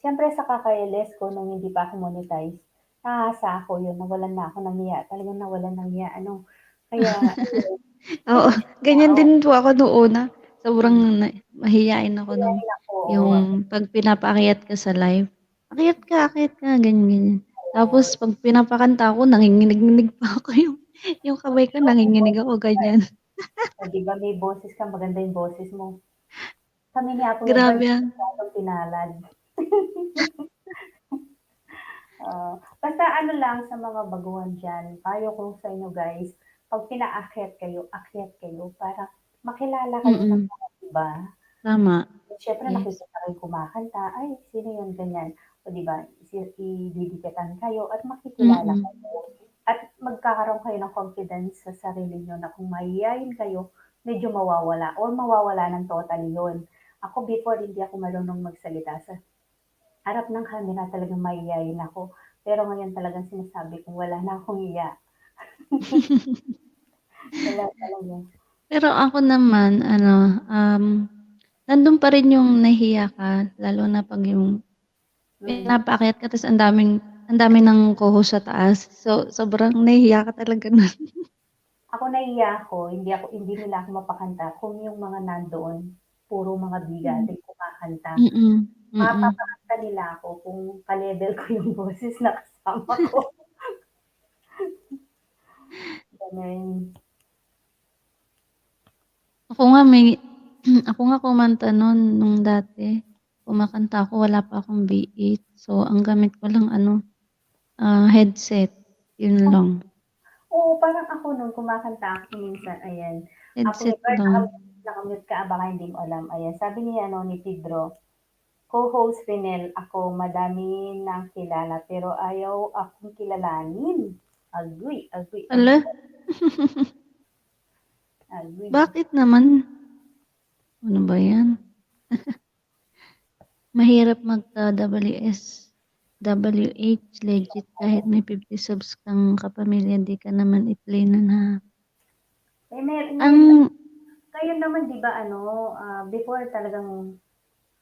siyempre sa kaka-L S ko, nung hindi pa ako monetize, naasa ako yun, nawalan na ako ng iya, talagang nawalan ng iya, ano, kaya, ayun. Oo, ganyan din po ako nung una. Sobrang na-, mahiyain ako nung, mahiyain ako, oo, yung pag pinapaakyat ka sa live, "Akyat ka, akyat ka," ganyan, ganyan. Tapos pag pinapakanta ako, nanginginig-nginig pa ako, yung, yung kamay ko, nanginginig ako, ganyan. O, di ba may boses ka, maganda yung boses mo. Kami ni Apo, grabe, ah. Pinalad. Ah, basta ano lang sa mga baguhan dyan, payo ko sa inyo guys, pag pinaakyat kayo, akyat kayo para makilala kayo ng mga iba. Tama. Siyempre, Yes. nakikita kayo kumakanta, "Ay, sino yun?" Ganyan. O, di ba? Si, ididikatan kayo at makikilala Mm-mm. kayo. At magkakaroon kayo ng confidence sa sarili nyo na kung mahihiyain kayo, medyo mawawala or mawawala ng totally yun. Ako before, hindi ako marunong magsalita sa harap ng camera, talagang mahihiyain ako. Pero ngayon talagang sinasabi kong wala na akong iya. Wala talaga. Pero ako naman, ano, um, nandun pa rin yung nahiya ka, lalo na pag yung Mm. pinapaakyat ka, tas ang daming, ang dami ng co-host sa taas. So, sobrang nahiya ka talaga nun. Ako, nahiya ako, hindi ako, hindi nila ako mapakanta kung yung mga nandoon, puro mga bigating kumakanta. Mm-mm. Mm-mm. Mapapakanta nila ako kung ka-level ko yung boses na kasama ko. Ganun. Ako nga may, ako nga kumanta nun nung dati. Kumakanta ako, wala pa akong V eight. So, ang gamit ko lang, ano, ah, headset. Yun lang. Oo, parang ako nun, kumakanta ako minsan, ayan. Ako, Headset Bert, lang. Nakamute ka, ah, baka hindi mo alam. Ayan, sabi ni, ano, ni Pedro, "Co-host Rinel, ako, madami nang kilala, pero ayaw akong kilalanin." Aguy, aguy, Ala? Aguy. Bakit naman? Ano ba yan? Mahirap magka W S, W H, legit, kahit may fifty subs kang kapamilya, di ka naman i-play na na. Eh, may, may, Ang, kayo naman, di ba, ano, ah, before talagang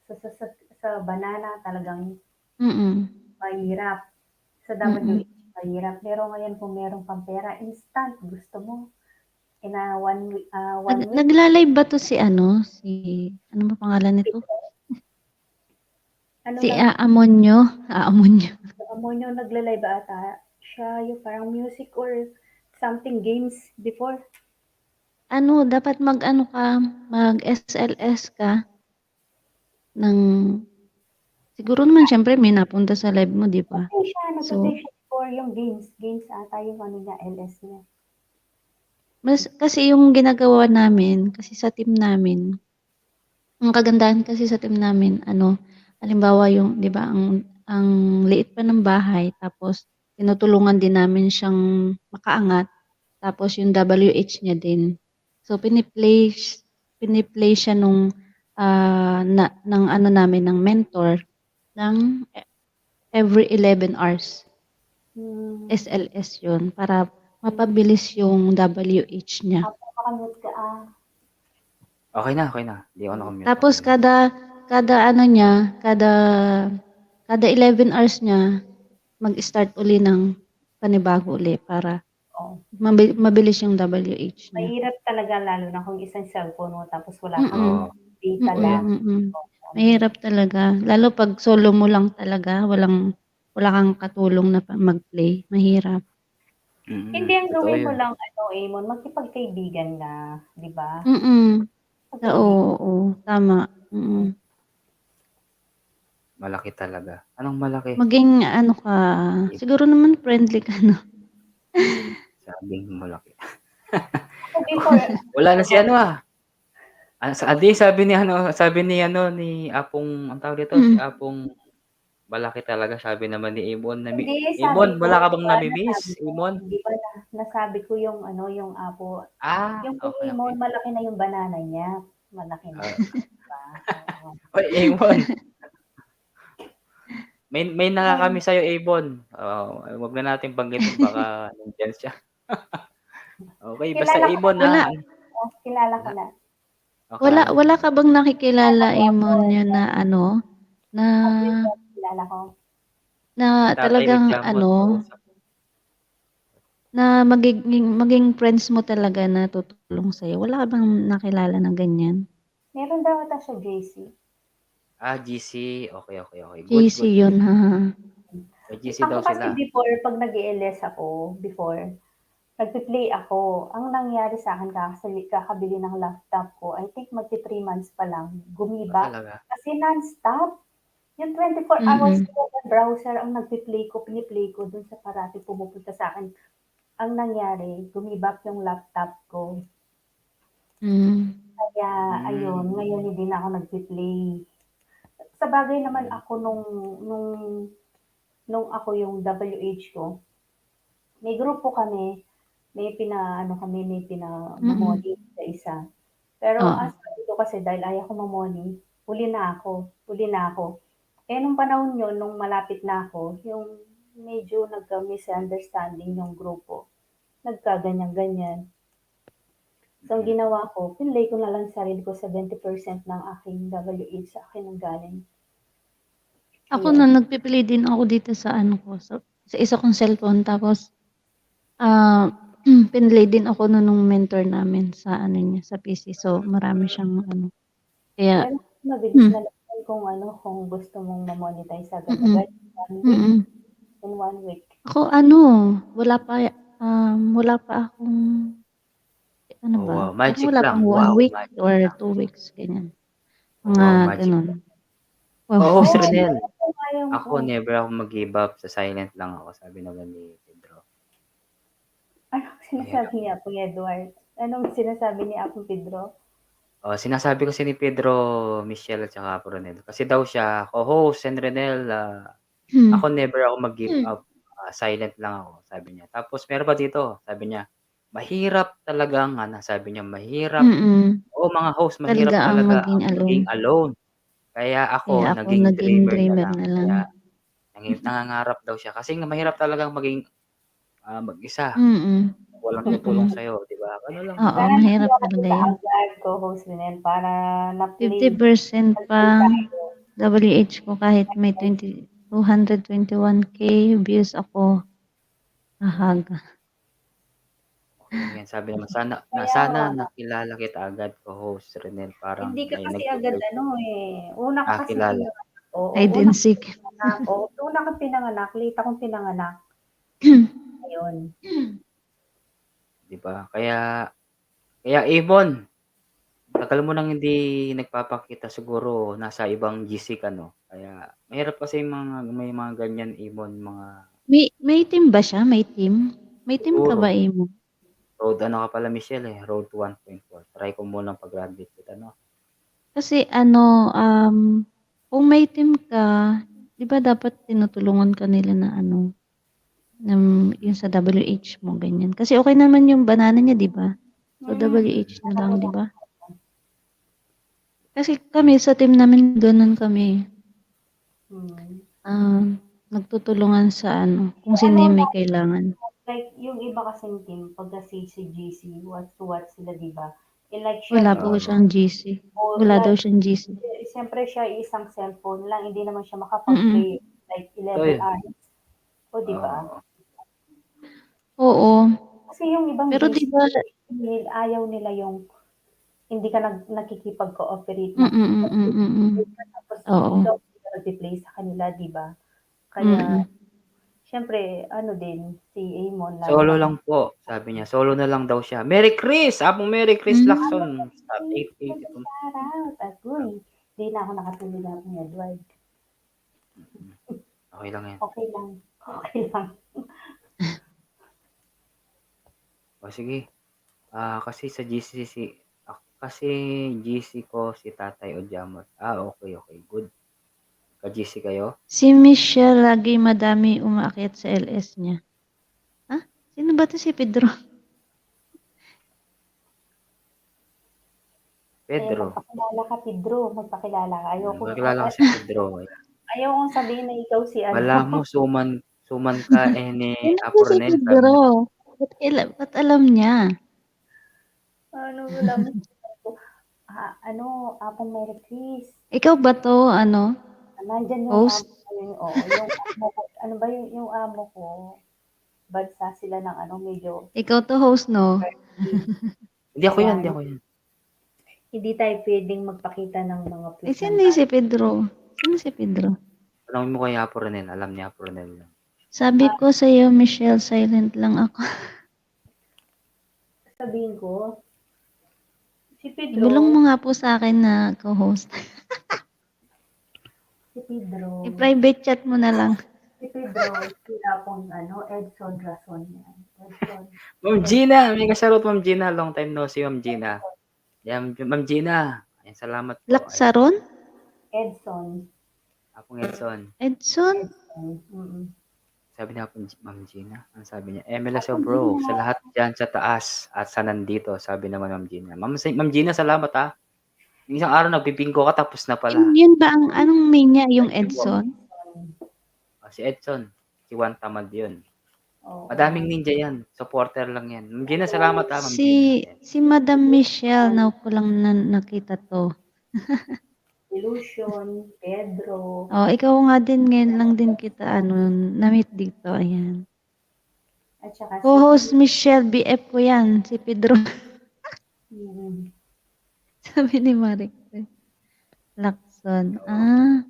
sa, sa, sa, sa banana talagang mm, mahirap. Sa mm-mm. W H, mahirap. Pero ngayon, kung meron pang pera, instant, gusto mo. In a one week, ah, one Nag, week. Nagla-live ba to si ano? Si, ano ba pangalan nito? Ano Si lang, A-, Amonyo? A-, Amonyo. Amonyo nagla-live ata. Siya yung parang music or something, games before. Ano, dapat mag-ano ka, mag-S L S ka ng, siguro naman, syempre, may napunta sa live mo, di ba? Kasi siya, So, nagpa-play siya before yung games. Games ata yung ano niya, L S niya. Mas, kasi yung ginagawa namin, kasi sa team namin, ang kagandahan kasi sa team namin, ano, halimbawa yung, di ba, ang, ang liit pa ng bahay, tapos tinutulungan din namin siyang makaangat, tapos yung W H niya din. So, piniplay, piniplay siya nung, ah, na, ng ano namin, ng mentor, ng every eleven hours. Hmm. S L S yun, para mapabilis yung W H niya. Apo, makamute ka, ah. Okay na, okay na. Di ako nakamute. Tapos Okay na. kada, kada ano niya, kada, kada eleven hours niya, mag-start uli ng panibago uli para Oh. mabi-, mabilis yung W H niya. Mahirap talaga, lalo na kung isang cellphone mo tapos wala Mm-mm. kang data Mm-mm, lang. mm-mm. Mahirap talaga. Lalo pag solo mo lang talaga, walang, wala kang katulong na pa-, mag-play. Mahirap. Mm, Hindi, ang totoo gawin mo yun. lang, ano, Amon, makipagkaibigan na, di ba? Mm-mm. Pag- Oo, oo, tama. Mm. Malaki talaga. Anong malaki? Maging ano ka, siguro naman friendly ka, no? Sabing malaki. Ako before, Wala na si ano ah. Ah, sa, adi, sabi ni ano, sabi ni ano, ni Apong, ang tawag dito, si Mm. Apong malaki talaga, sabi naman ni Amon. Na, Hindi, Amon, sabi ko, wala ka bang wala, namimiss, nasabi ko. Amon? Hindi ba na, nasabi ko yung ano, yung Apo. Ah, Yung kay okay, Amon, okay. Malaki na yung banana niya. Malaki na. Ah. Diba? Oo. Oy, Amon. May, may nakakami sa'yo, Amon. Oh, wag na natin banggitin, baka nandyan siya. Okay, basta Kilala ko Amon na. Wala. Na. Oh, kilala ko na. Okay. Wala, wala ka bang nakikilala, Amon, yun na ano, na, Kilala ko. na Tatay talagang Richard, ano, kausap. Na magiging, maging friends mo talaga na tutulong sa'yo? Wala ka bang nakilala na ganyan? Meron daw ata siya, J C. Ah, G C. Okay, okay, okay. Good, G C good. Yun, ha? May G C Ako daw kasi sila. Before, pag nag-E L S ako, before, nagpi-play ako. Ang nangyari sa akin, kakasali-, kakabili ng laptop ko, I think magti three months pa lang, gumiba. Talaga? Kasi non-stop. Yung twenty-four Mm-mm. hours ko, yung browser ang nagpi-play ko, piniplay ko dun sa parati pumupunta sa akin. Ang nangyari, gumibap yung laptop ko. Mm. Kaya, ayun, ngayon hindi na ako nagpi-play. Sabagay naman ako nung, nung, nung ako yung W H ko, may grupo kami, may pina-, ano kami, may pina-, mm, mamoli sa isa. Pero, ah, sabi ko kasi dahil ayaw ko mamoli, uli na ako, uli na ako. Eh, nung panahon yun, nung malapit na ako, yung medyo nagka-misunderstanding yung grupo. Nagkaganyan-ganyan. So, ang ginawa ko, pinlay ko na lang sarili ko, seventy percent ng aking W H sa akin ang galing. Ako na, nagpipili din ako dito sa ano ko, sa, sa isa kong cellphone. Tapos, ah, pinlay din ako nun nung mentor namin sa ano niya, sa P C. So, marami siyang ano. Kaya, pero mabilis na lang kung ano, kung gusto mong ma-monetize agad-agad. One week. In one week. Ako, ano, wala pa, um, wala pa akong, ano ba? Parang wala pang one week or two weeks, ganyan. Mga ganun. Wow, Host Renel. Ako, never ako mag-give up. Sa silent lang ako, sabi naman ni Pedro. Anong sinasabi ni Apong Edward? Anong sinasabi ni Apong Pedro? Oh, sinasabi kasi ni Pedro, Michelle, at saka Apo Renel. Kasi daw siya, co-host, and Renel, ah, ako never ako mag-give up. Ah, silent lang ako, sabi niya. Tapos meron pa dito, sabi niya, mahirap talagang, ano, sabi niya, mahirap. Oo, mga host, mahirap talaga ang maging alone. Kaya ako, naging dreamer na lang. Kaya, nangin-, nangangarap daw siya. Kasi nga, mahirap talagang maging, ah, mag-isa. Walang tutulong sa'yo, di ba? Ano lang. Oo, mahirap talaga yun. Agad, co-host Lynel, para na-play. Fifty percent pa W H ko kahit may twenty, two hundred twenty-one K views ako. Ahag. Okay lang yan. Sabi naman, sana, na, sana nakilala kita agad, co-host Renel. Parang hindi ka kasi agad, ano, eh. Una ka kasi pinanganak. Oo, hide and seek. Una kang pinanganak, late akong pinanganak. Ayun. Di ba? Kaya, kaya, Imon, tagal mo nang hindi nagpapakita, siguro nasa ibang G C ka, no? Kaya, mahirap kasi yung mga, may mga ganyan, Imon, mga... May, may team ba siya? May team? May team ka ba, Imon? Road, ano ka pala, Michelle, eh? Road to one point four. Try ko munang pag-graduate kita, no? Kasi, ano, um, kung may team ka, di ba dapat tinutulungan ka nila na, ano, ng, yung sa W H mo, ganyan. Kasi okay naman yung banana niya, di ba? So, W H na lang, di ba? Kasi kami, sa team namin, ganun kami. Ah, nagtutulungan sa ano, kung sino yung may kailangan. Like, yung iba kasing team, pagka sa G C, what to what sila, di ba? Eh, like, wala po siyang G C. Wala daw siyang G C. Eh, siyempre, siya isang cellphone lang, hindi naman siya makapag-play, like, eleven hours. O, di ba? Oo. Kasi yung ibang G C, ayaw nila yung hindi ka nag-, nakikipag-cooperate na. Mm, mm, mm, mm, mm. Tapos ikaw yung nag-play sa kanila, di ba? Kaya, siyempre, ano din, si Amon, lalo na... Solo lang po, sabi niya. Solo na lang daw siya. Merry Chris! Apong Merry Chris Lacson. Stop eight eight two. Shout out. Agoy, di na ako nakatulog, Apong Edward. Okay lang yan. Okay lang. Okay lang. O, sige. Ah, kasi sa G C si, ah, kasi G C ko si Tatay Ojamot. Ah, okay, okay. Good. Ka-G C kayo? Si Michelle lagi madami umaakyat sa L S niya. Ha? Sino ba to, si Pedro? Pedro. Eh, magpakilala ka, Pedro. Magpakilala ka. Ayoko, magpakilala ka si Pedro. Ayokong sabihin na ikaw si ano. Kala mo, suman, suman ka, eh, ni Apo Renel. Sino ba si Pedro? Ba't ila-, ba't alam niya? Ano, wala mo. Ah, ano, Apong Mary Chris. Ikaw ba to, ano, host? Nandyan yung amo ko, oo, yung amo ko, ano ba yung, yung amo ko? Bansa sila ng ano, medyo... Ikaw to host, no? Hindi ako yan, hindi ako yan. Hindi tayo pwedeng magpakita ng mga... Eh, sino si Pedro? Sino si Pedro? Tanungin mo kay Apo Renel, alam ni Apo Renel yan. Sabi ko sa'yo, Michelle, silent lang ako. Sabihin ko, si Pedro. Ibulong mo nga po sa akin na co-host. Si Pedro. I-private chat mo na lang. Si Pedro, sila pong ano, Edson Rason yan. Edson. Ma'am Gina, mega shoutout, Ma'am Gina. Long time no see, Ma'am Gina. Yan, Ma'am Gina. Ay, salamat po. Ay, Laksaron? Edson. Apong Edson. Edson? Edson. Mm-mm. Sabi na po ni Ma'am Gina. Ang sabi niya, "Emela Sobro, sa lahat dyan sa taas at sa nandito," sabi naman Ma'am Gina. Ma'am, Ma'am Gina, salamat, ha. Yung isang araw nagbibinggo ka, tapos na pala. Yun, yun ba ang, anong name niya, yung Edson? Ah, si Edson. Si Juan Tamad yun. Oo. Madaming ninja yan. Supporter lang yan. Ma'am Gina, salamat, ha, Ma'am Gina. Si Madam Michelle, na ko lang na, nakita to. Illusion, Pedro. Oh, ikaw nga din, ngayon lang din kita, ano, na-meet dito, ayan. At saka si Co-host Michelle, B F ko yan, si Pedro. Mm. Sabi ni Marie Chris. Lakson. Ah.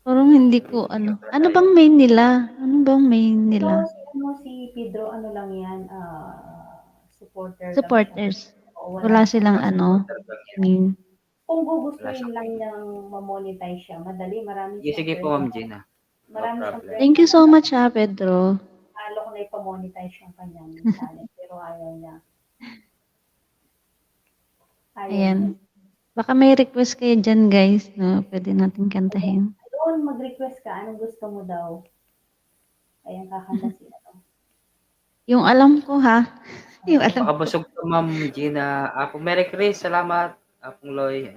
Parang hindi ko, ano. Ano bang main nila? Ano bang main nila? Ito, si, ano, si Pedro, ano lang yan, ah, supporter lang siya. Supporters. Oo, wala silang, ano, main. Kung gugustuhin lang niyang ma-monetize siya, madali, marami siyang friends. Sige po, Ma'am Gina. Marami siyang friends. Thank you so much, ha, Pedro. Alok na ipa-monetize yung kanyang channel, pero ayaw niya. Ayan. Baka may request kayo dyan, guys, no? Pwede natin kantahin. Ayun, mag-request ka. Anong gusto mo daw? Ayan, kakanta si ano. Yung alam ko, ha? Yung alam ko. Makabusog ka, Ma'am Gina. Apong Merry Chris, salamat. Apong Loy.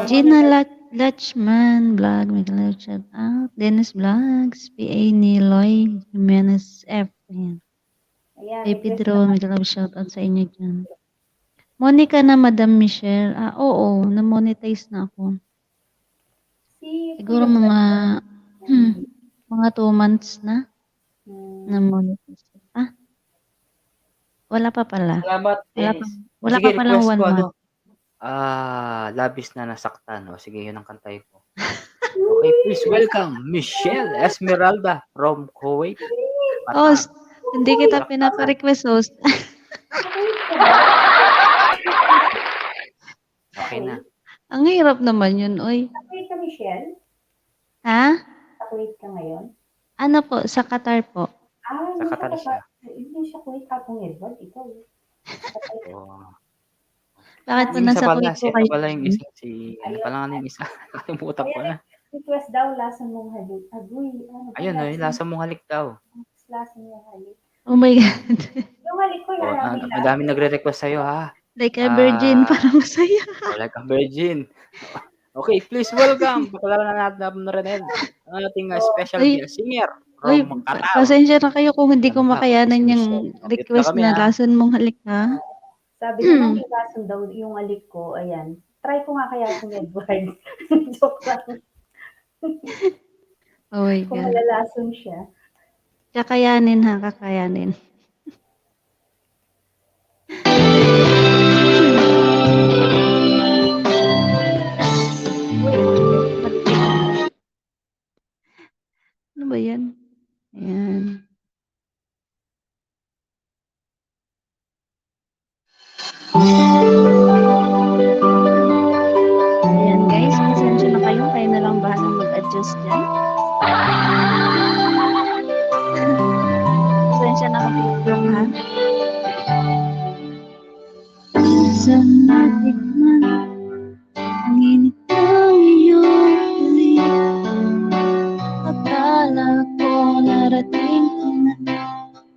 Gina Lach-, Lachman Vlog, mega love shout out. Dennis Vlogs, P A ni Loy Jimenez F. Ayan. Kay Pedro, mega love shout out sa inyo dyan. Monica na, Madam Michelle. Ah, oo, na-monetize na ako. Siguro mga, hmm, mga two months na. Hmm. Na-monetize. Ah, wala pa pala. Salamat, Dennis. Wala pa, wala pa palang one month. Ah, labis na nasaktan. O, sige, yun ang kantay ko. Okay, please welcome Michelle Esmeralda from Kuwait. Oh, hindi kita pinapa-request, host. Okay na. Ang hirap naman yun, oy. Sa Kuwait ka, Michelle? Ha? Sa Kuwait ka ngayon? Ano po, sa Qatar po. Ah, sa Qatar siya. Hindi siya Kuwait, Apong Edward, ikaw. Oo. Bakit po nasa Kuwait po kayo? Isa pala yung isa, si, ano pala nga yung isa? Nakalimutan ko na. Request daw, Lasa Mong Halik. Aguy, ano ba? Ayun, oy, Lasa Mong Halik daw. Lasa Mong Halik. Oh my God. Yung halik ko, oh, yan, ah, madami nagre-request sa'yo, ha? Like a virgin, ah, para masaya. Oh, like a virgin. Okay, please welcome. Pakilala na natin, natin rin ang ating, ah, special guest singer from Qatar. Pasensya na kayo kung hindi ko makayanan yung request na Lasa Mong Halik, ha? Sabi naman, yung lason daw, yung halik ko, ayan. Try ko nga kaya si Edward. Joke lang. Oh my God. Kung malalason siya. Kakayanin, ha, kakayanin. Ano ba yan? Ayan. Ayan, guys, pasensya na kayo. Kayo na lang bahalang mag-adjust dyan. Pasensya na kayo, ha? Minsan natikman ang init ng iyong halik. Akala ko narating ko na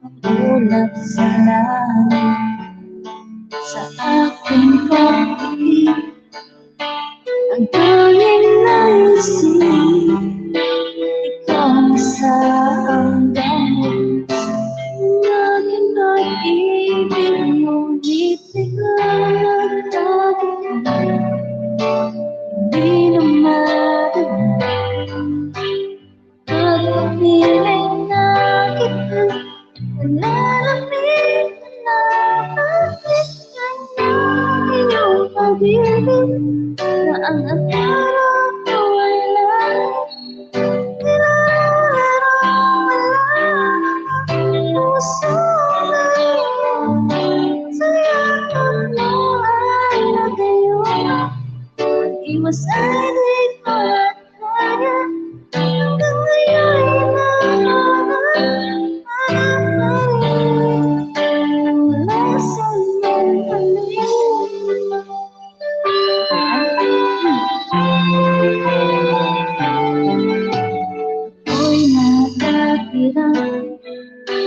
ang ulap sa langit. Sa aking pag-ibig, ang tanging naisip, ikaw sa hanggang. Ang aking pag-ibig, ngunit biglang nagtago ka. Hindi na madali. Pagkapiling na kita, nalalamig na balik ka na iyong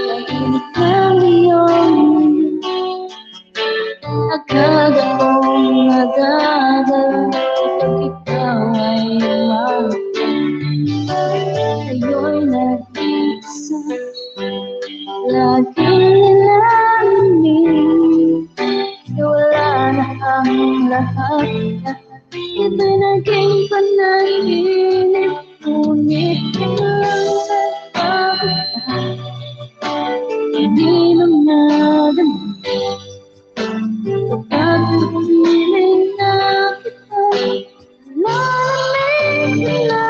Tahimik lang iyong akala kong madadala, kapag ikaw ay umakyat, tayo'y nag-iisa. Laging nilalamig, wala na ang lahat. Ito'y naging panaginip, ngunit biglang nagpapagod. Hindi na madama. Kapag piling na kita, lalamig na,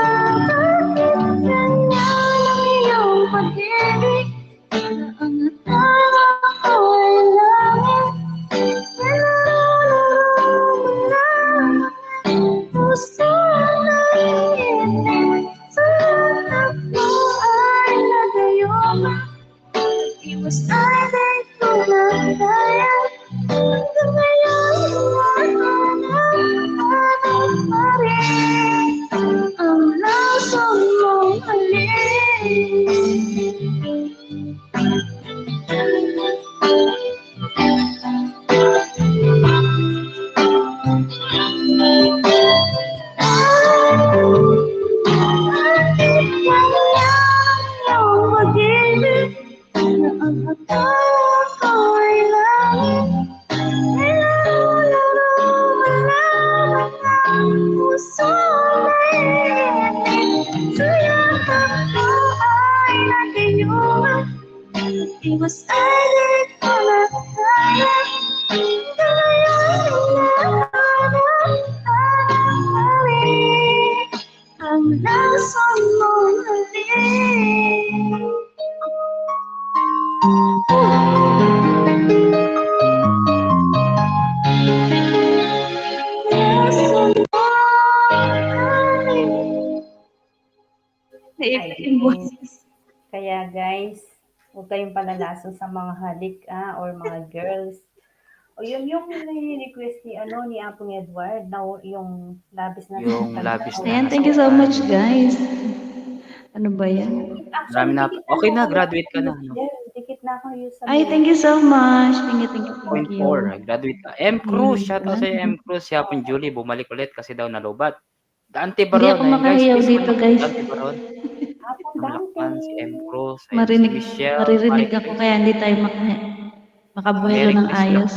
bakit ganyan ang iyong pag-ibig? Ang tawa ko ay langit, niloloko mo na ang puso na inis. Sa harap mo ay nagayuma, iwas ay di ko na kaya. Hanggang ngayon, wala na, wala pa rin ang lasa mong halik. Iwas ay di ko na kaya. Hanggang ngayon, wala pa rin ang lasa mong halik. Lasa mong halik. Naipit yung boses. Kaya guys, huwag kayong palalaso sa mga halik, ah, or mga girls. O yun yung request ni, ano, ni Apong Edward, na yung labis na. Yung labis na. Ayan, thank you so much, guys. Ano ba yan? Marami na. Okay na, graduate ka na, no? Dikit na ako yung sa. Ay, thank you so much. Thank you, thank you, thank you. Point four, graduate ka. M Cruz, shout out sa M Cruz. Si Apong Julie, bumalik ulit kasi daw nalubat. Dante Baron, hindi ako makahiyaw dito, guys. Dante Baron. Apo Dante. Si M Cruz, ayan, marinig, si Michelle, maririnig ako, kaya hindi tayo maka-, makabuelo ng ayos.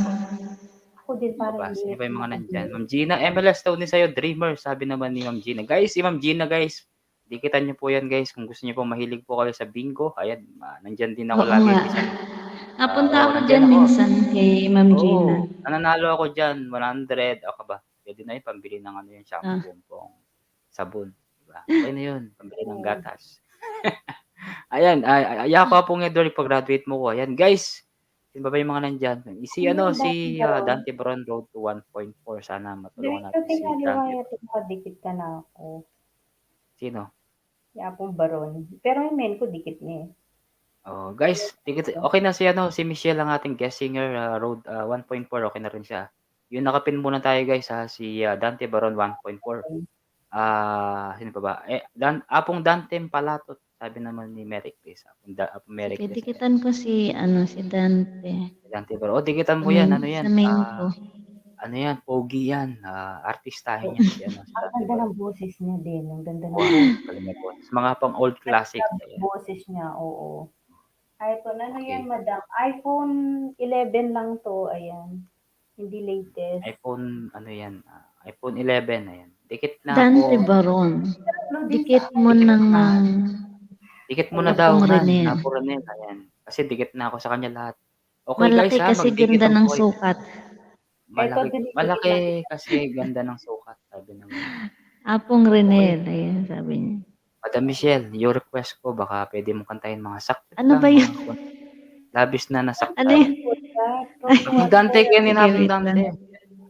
Ako din, parang hindi. Sino pa yung mga nandyan? Ma'am Gina, M L S daw ni sa'yo, Dreamer, sabi naman ni Ma'am Gina. Guys, si Ma'am Gina, guys, dikitan niyo po yan, guys. Kung gusto niyo po, mahilig po kayo sa bingo, ayan, ah, nandyan din ako lagi. Napunta ako dyan minsan kay Ma'am Gina. Nananalo ako dyan, one hundred, o ka ba? Pwede na yun, pambili ng ano yun, shampoo, pang sabon. Diba? Okay na yun, pambili ng gatas. Ayan, ay, ay, ay, ako, Apong Edward, pag-graduate mo ko. Ayan, guys. Sino ba yung mga nandyan? Si, ano, si, ah, Dante Baron, Road to one point four. Sana matulungan natin si Dante. Dikit ka na ako. Sino? Yapong Baron. Pero yung men ko, dikit na eh. Oh, guys, dikit, okay na si, ano, si Michelle, ang ating guest singer, ah, Road, ah, one point four, okay na rin siya. Yun, nakapin muna tayo, guys, ha, si, ah, Dante Baron one point four. Okay. Ah, sino pa ba? Eh, Dan-, Apong Dante Palatot, sabi naman ni Mary Chris. Apong Da-, Apong Mary Chris. Sige, dikitan ko si, ano, si Dante. Si Dante Baron. Oh, dikitan mo yan, ano yan? Sa main ko. Ano yan? Pogi yan. Ah, artistahin yan si, ano, si Dante Baron. Ang ganda ng boses niya din. Ang ganda ng boses. Galing ng boses. Mga pang old classic. Ang ganda ng boses niya, oo. iPhone, ano yan, madam? iPhone eleven lang to, ayan. Hindi latest. iPhone, ano yan? Ah, iPhone eleven, ayan. Dikit na ako. Dante Baron. Dikit mo na nga. Dikit mo na daw, Apong Ren-, Apong Renel, ayan. Kasi dikit na ako sa kanya lahat. Okay, guys, ha, magdikit ang point. Malaki kasi ganda ng sukat. Malaki, malaki kasi ganda ng sukat, sabi naman. Apong Renel, ayan, sabi niya. Madam Michelle, yung request ko, baka pwede mong kantahin mga sakit lang. Ano ba yun? Labis na nasaktan. Ano yun? Apong Dante, kaya ni Apong Dante.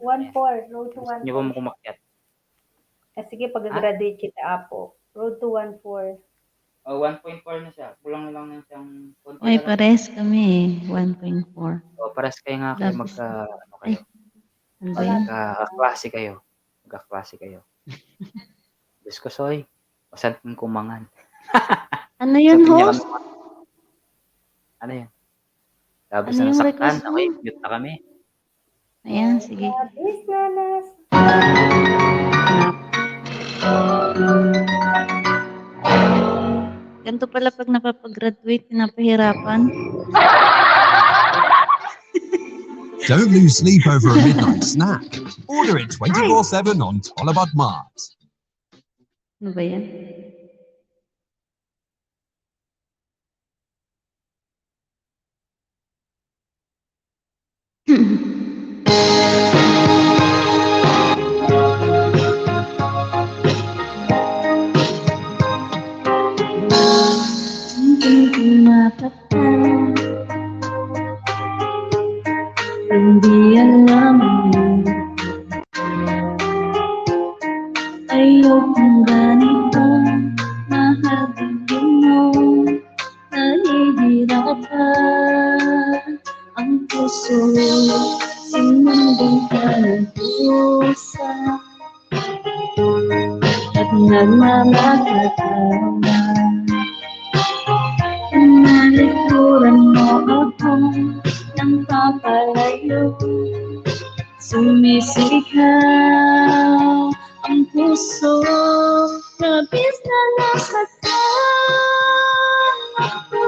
One four, Road to one four. Gusto niyo ba umakyat? Ah, sige, pag-graduate kita, Apo. Road to one four. Oh, one point four na siya. Kulang na lang ng isang konti na lang. Ay, pares kami eh. One point four. Oh, pares kayo nga kayo. Tapos, magka, ano kayo? Ay, ano ba yan? Magka-klase kayo. Magka-klase kayo. Diyos ko, Soy. Pasan kong kumangan. Ano yun, host? Sabi niya, ano, Ano yan? Labis na nasaktan. Okay, mute na kami. Ayan, sige. Ganito pala pag napapag-graduate, pinapahirapan. Don't lose sleep over a midnight snack. Order it twenty-four seven on Tolabad Mart. Ano ba yan? Hindi alam mo. Ayokong ganito, mahal din mo. Nahihirapan ang puso, sinundan ka ng pusa. At nagmamagkatawa. Tinalikuran mo ako ng papalayo. Sumisigaw ang puso, labis na nasaktan ako.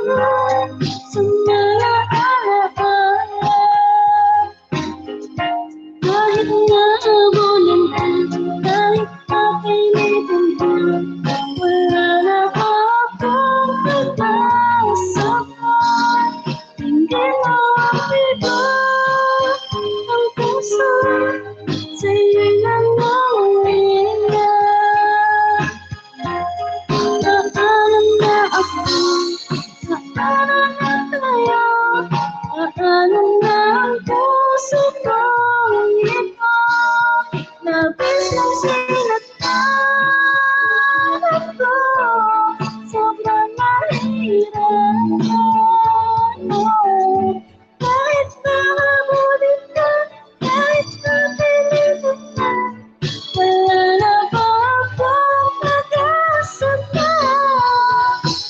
Sumala-ala. Kahit na abulan ka, kahit pa kainitan ka, wala na akong pag-asa pa. Hindi mo iba ang puso, sa'yo'y nangungulila. Paalam na ako, paalam na tayo, paalam na ang puso kong ito. Labis na sinaktan ako, sobrang nahihirapan ako. Kahit na mabuti ka, kahit na pilitan ka, wala na ba akong pag-asa pa?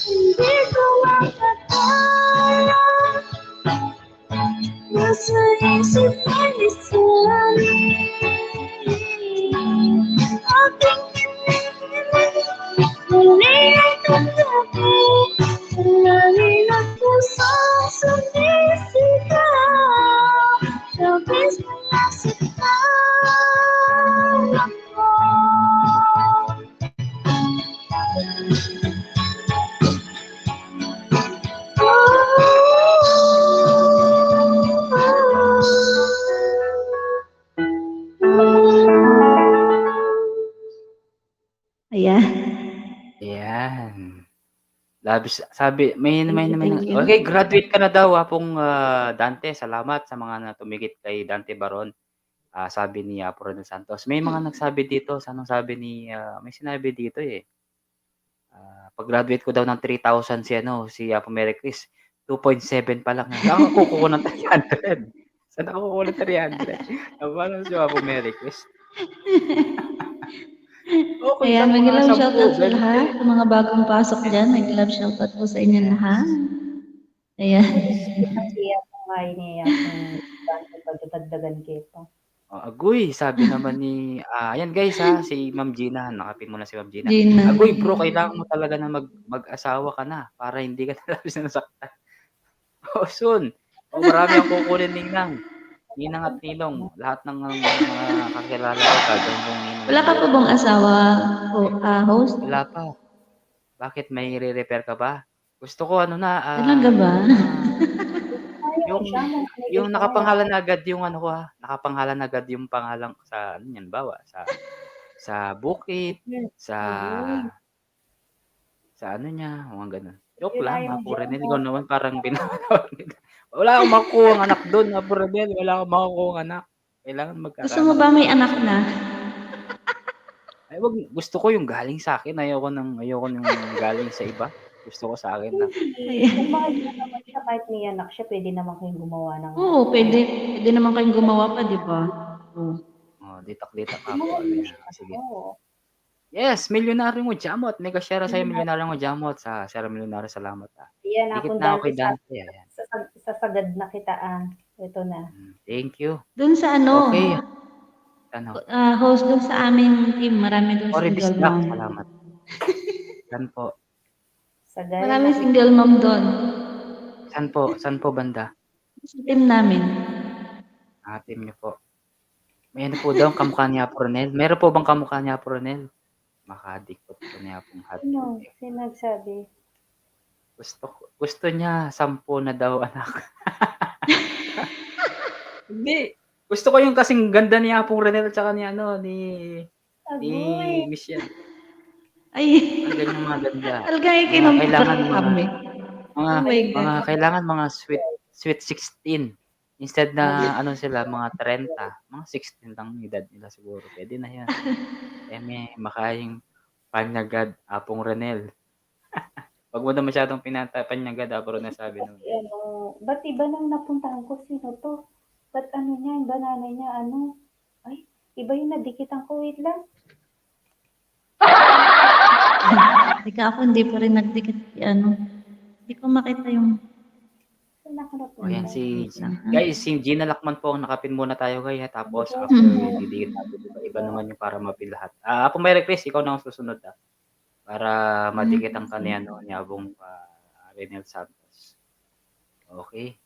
Hindi ko makakaya. Nasa isip ay isa. Aking muli ang kagabi. Lagi ng pusong sumisigaw. Labis na nasaktan ako. Ayan. Ayan. Labis, sabi, may, may, may, okay, graduate ka na daw, Apong, ah, Dante. Salamat sa mga natumigit kay Dante Baron. Ah, sabi ni Apo Ronel Santos. May mga nagsabi dito, sa anong sabi ni, ah, may sinabi dito eh. Ah, pag-graduate ko daw ng three thousand si, ano, si Apo Mary Chris, two point seven pa lang. Saan ako kukuha ng three hundred? Saan ako kukuha ng three hundred? Paano si Apo Mary Chris? Okay lang, mga love shoutout sa lahat. Sa mga bagong pasok dyan, mag-love shoutout po sa inyo lahat. Ayan. Kasi ako nga ini, ako, dagdagan kita. Oh, aguy, sabi naman ni, ah, ayan guys, ha, si Ma'am Gina, nakapin mo na si Ma'am Gina. Gina. Aguy, bro, kailangan mo talaga na mag-, mag-asawa ka na para hindi ka na labis na nasaktan. Oh, soon. Oh, marami ang kukunin, Ninang. Ninang at Ninong, lahat ng, ng mga kakilala ko, talagang kung Ninang. Wala ka pa bang asawa, ho-, ah, host? Wala pa. Bakit, may re-refer ka ba? Gusto ko, ano na, ah, talaga ba? Yung, yung nakapangalan agad yung, ano ko, ah, nakapangalan agad yung pangalan ko sa, ano yan, bawa, sa, sa bukid, sa, sa ano niya, mga ganun. Joke lang, Apo Renel, ikaw naman parang pinapatawag kita. Wala akong makukuha ng anak doon, Apo Renel, wala akong makukuha ng anak. Kailangan magkakaroon. Gusto mo ba may anak na? Ay, wag, gusto ko yung galing sa akin. Ayoko ng, ayoko ng galing sa iba. Gusto ko sa akin na. Hindi. Kung mahal mo naman siya, kahit may anak siya, pwede naman kayong gumawa ng... Oo, pwede. Pwede naman kayong gumawa pa, di ba? Oo. Oh, ditak-ditak ka po. Mahal mo siya. Sige. Oo. Yes, Milyonaryo Mo Jamot. Mega share sa'yo, Milyonaryo Mo Jamot. Sa Sir Milyonaryo, salamat, ah. Ayan, dikit na ako kay Dante, ayan. Sasagad na kita, ah. Ito na. Mm, thank you. Dun sa ano, Okay. Ano? Ah, host, dun sa aming team, marami dun Sorry, single distract. mom. Salamat. Saan po? Sagad Marami na single mom dun. Saan po? Saan po banda? Sa team namin. Ah, team niyo po. May ano po daw, kamukha ni Apo Ronel? Meron po bang kamukha ni Apo Ronel? Makadikot po ni Apong Hat. Sino? Sino nagsabi? Gusto, ko- gusto niya sampu na daw, anak. Hindi. Gusto ko yung kasing ganda ni Apong Ronel at saka ni ano, ni, ni Agoy. Michelle. Ay, Ang ganda, maganda. talaga yung Mga kinumpara kailangan mga, kami. mga, Oh my God. mga kailangan mga sweet, sweet sixteen. Instead na ano sila, mga trenta, mga sixteen lang yung edad nila siguro. Pwede na yan. Eh, may makaing panyagad, Apong Ronel. Wag mo na masyadong pinata panyagad, Apo Ronel, sabi nun. Ano, ba't iba nang napuntahan ko? Sino to? Ba't ano niya, yung banana niya, ano? Ay, iba yung nadikitan ko. Wait lang. Teka, ako hindi pa rin nagdikit si ano. Hindi ko makita yung Saan ako O yan, napunta? si Aha. guys, si Gina Lacman po ang nakapin muna tayo, guys. Tapos, Mhm. after, didikit natin. Iba, iba naman yung para mapil lahat. Ah, Apo, may request, ikaw na ang susunod, ah. Para madikit ang sige. Kaniano ni Abong, ah, Renel Santos. Okay.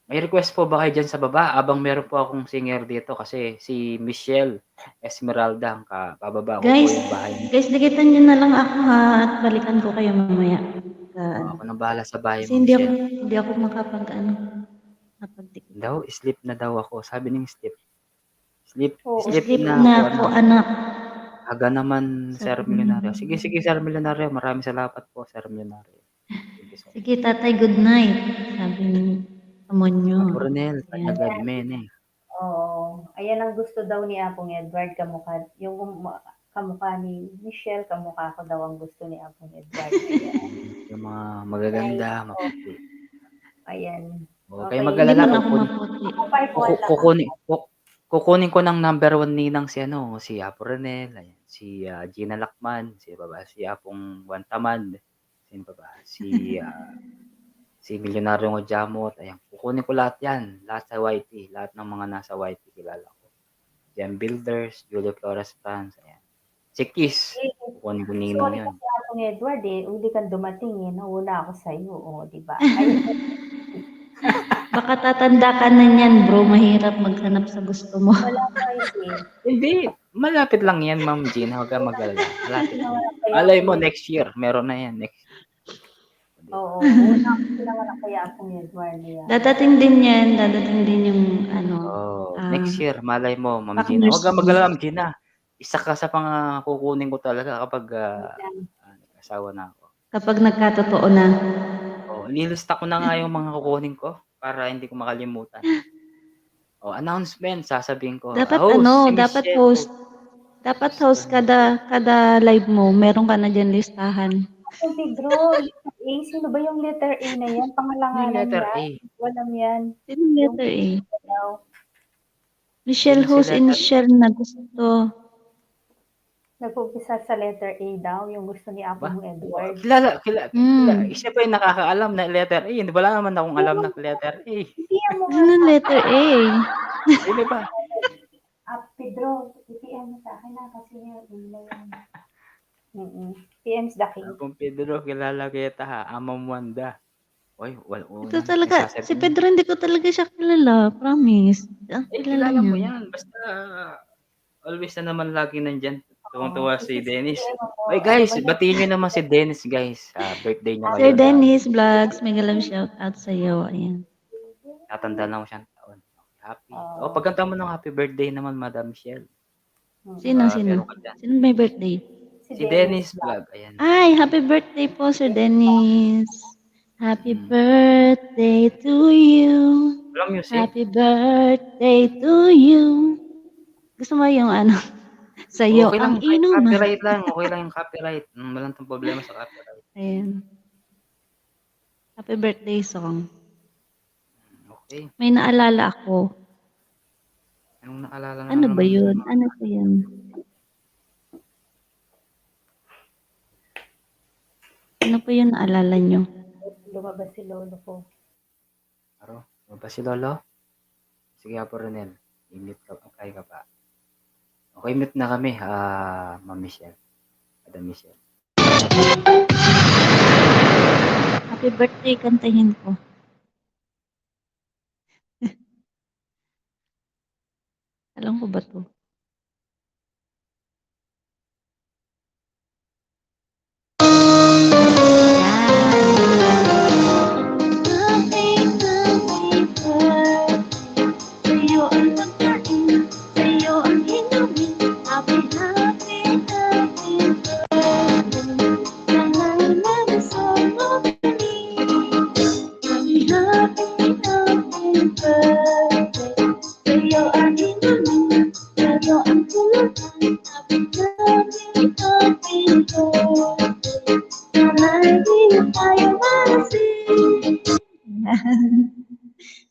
May request po ba kayo dyan sa baba? Abang meron po akong singer dito kasi si Michelle Esmeralda ang kabababa ko po Guys, yung bahay niya. guys, dikitan nyo na lang ako ha at balikan ko kayo mamaya. Ka, Oh, ako nang bahala sa bahay kasi mo, hindi ako, Michelle. hindi ako makapag ano, makapagdikit. Daw, sleep na daw ako. Sabi ni sleep. Sleep, Oo. sleep Sleep na, na ako, po, anak. Anak. Aga naman, Sabi Sir ni Milyonario. Sige, sige, Sir Milyonario. Maraming salamat po, Sir Milyonario. Thank you so much. Sige, tatay, good night. Sabi ni Amonyo. Apo Ronel, Ayan. tagad men eh. Oo. Ayan ang gusto daw ni Apong Edward, kamukha, yung um, kamukha ni Michelle, kamukha ko daw ang gusto ni Apong Edward. Ayan. Yung mga magaganda, Ay, maputi. Ayan. O, Okay. kayo Hindi mag-alala, man ako kukun, maputi. Ako pa yung kuku, wala. kukunin, ku, kukunin ko ng number one ninang si ano, si Apo Renel, ayan, si ah, Gina Lacman, si baba, si Apong Juan Tamad, sino pa ba? Si ah, si Milyonaryo Ngodjamot, ayan. Kukunin ko lahat yan, lahat sa Y T, lahat ng mga nasa Y T kilala ko. Jem Builders, Julio Flores Franz, ayan. Si Kiss, kukunin ko ninang Sorry yun. kasi Apong Edward eh, uli kang dumating eh, nauna ako sa'yo, o, di ba? Ay, Baka tatanda ka na niyan, bro. Mahirap maghanap sa gusto mo. Wala pa eh. Hindi, malapit lang yan, Ma'am Gina. Huwag ka mag-alala. Malapit lang. Kaya Malay mo, ako- next year, meron na yan. Next Oo, una ko pinanganak kaya Apong Edward niya. Dadating din yan. Dadating din yung ano. Oh, ah, next year, malay mo, Ma'am Pak Gina. Huwag ka Mercy. mag-alala, Ma'am Gina. Isa ka sa mga kukunin ko talaga kapag ah, ah, nag-asawa na ako. Kapag nagkatotoo na. Oh, nilista ko na nga yung mga kukunin ko para hindi ko makalimutan. Oh, announcement, sasabihin ko. Dapat "Oh, ano, si dapat Michelle host, po." Dapat host kada kada live mo, meron ka na diyan listahan. Ako, Pedro, letter A, sino ba yung letter A na yan? Yung Pangalanganan letter yan? A. Walang yan. Sino letter A? Daw. Michelle, Sino si whose letter A? Initial na gusto? Nag-umpisa sa letter A daw, yung gusto ni Apong Edward. Kilala, kilala, Hmm. kilala. Siya ba yung nakakaalam na letter A? Hindi, wala naman akong alam na letter A. Hindi mo nga. Ano letter A? Sino ba? Ah, Pedro, i-P M mo sa akin na kasi yung email. Mm-mm. P M sa akin. Apong Pedro, kilala kita ha. Amang Wanda. Oy, wal, oh, Ito yan. Talaga, Nasasabi si mo. Pedro hindi ko talaga siya kilala, promise. Ah, Eh, kilala kilala mo niya. Yan. Basta, always na naman lagi nandyan. Tuwang-tuwa Oo, si kasi Dennis. si ano, Oy, guys, ano ba batiin nyo naman si Dennis, guys. Ah, birthday niya Sir ngayon. Dennis Vlogs, mega love shout out sa'yo. Ayan. Tatanda na ko siyang taon. Happy. Oo. Oh, pagkanta mo ng happy birthday naman, Madam Michelle. Mm. Sino, Ah, sino? meron ka dyan. Sino may birthday? Si Dennis Vlog. Ayan. Ay, happy birthday po, Sir Dennis. Happy Mm. birthday to you. Walang music. Happy birthday to you. Gusto mo yung ano? Sa'yo Okay lang, ang kahit inuman. Copyright lang. Okay lang yung copyright. Mm, walang problema sa copyright. Ayan. Happy birthday song. Okay. May naalala ako. Anong naalala na Ano naman ba yung yun? mga Ano po yun? Ano po yung naalala nyo? Lumabas si lolo ko. Aro, lumabas si Lolo. Sige, Apo Ronel. I-mute ka, apply ka pa. Okay, mute na kami, ah, Ma'am Michelle. Madam Michelle. Happy birthday, kantahin ko. Alam ko ba 'to?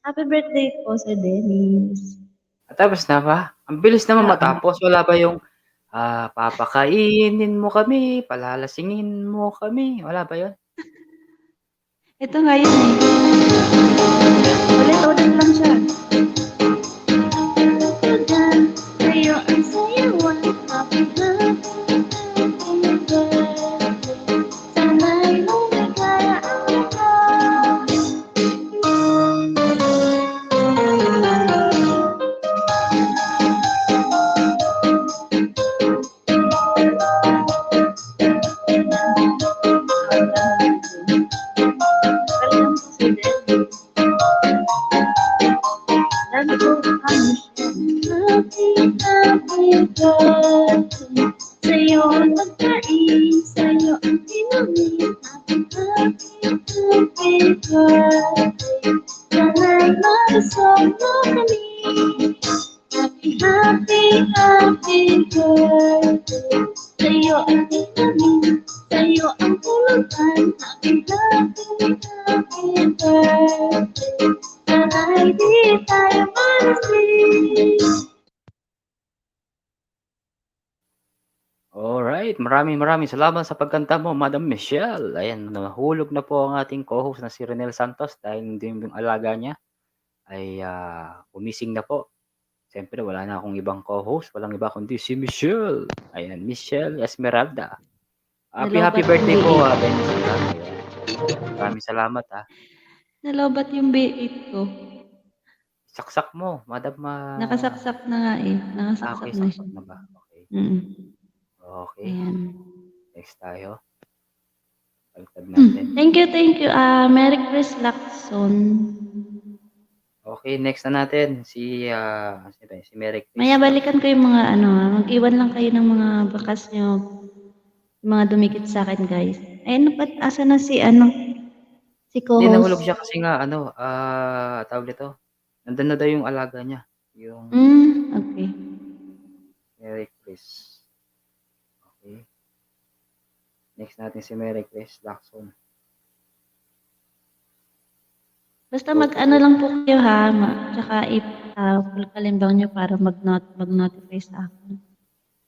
Happy birthday po, Sir Dennis. At tapos na ba? Ang bilis naman matapos. Wala ba yung, ah, "Papakainin mo kami, palalasingin mo kami"? Wala ba yun? Ito nga yun eh. Ulit-ulit lang siya. Alright, maraming maraming salamat sa pagkanta mo, Madam Michelle. Ayan, nahulog na po ang ating co-host na si Renel Santos dahil hindi yung alaga niya ay, ah, gumising na po. Siyempre, wala na akong ibang co-host, walang iba kundi si Michelle. Ayan, Michelle Esmeralda. Happy, happy birthday po, ah, Dennis. Ayan. Maraming salamat, ah. Nalobat yung B eight ko. Saksak mo, Madam, ah. Nakasaksak na nga eh. Ah, Nakasaksak okay, na siya. saksak na ba? Okay. Mm. Okay. Ayan. Next tayo. Baliktad natin. Thank you, thank you. Ah, Merry Chris Lacson. Okay, next na natin. Si, ah, sino ba yun? Si Merry Chris. Maya balikan ko yung mga ano, ah, mag-iwan lang kayo ng mga bakas nyo. Yung mga dumikit sa akin, guys. Ayun, ba't asa na si ano? Si Hindi, nahulog co-host. Siya kasi nga, ano, ah, tawag nito. Nandun na daw yung alaga niya. Yung Mm, okay. Merry Chris. Okay. Next natin si Merry Chris Lacson. Basta mag-ano lang po kayo ha, ma- tsaka i- ah, full kalimbang nyo para mag-not- mag-notify sa akin.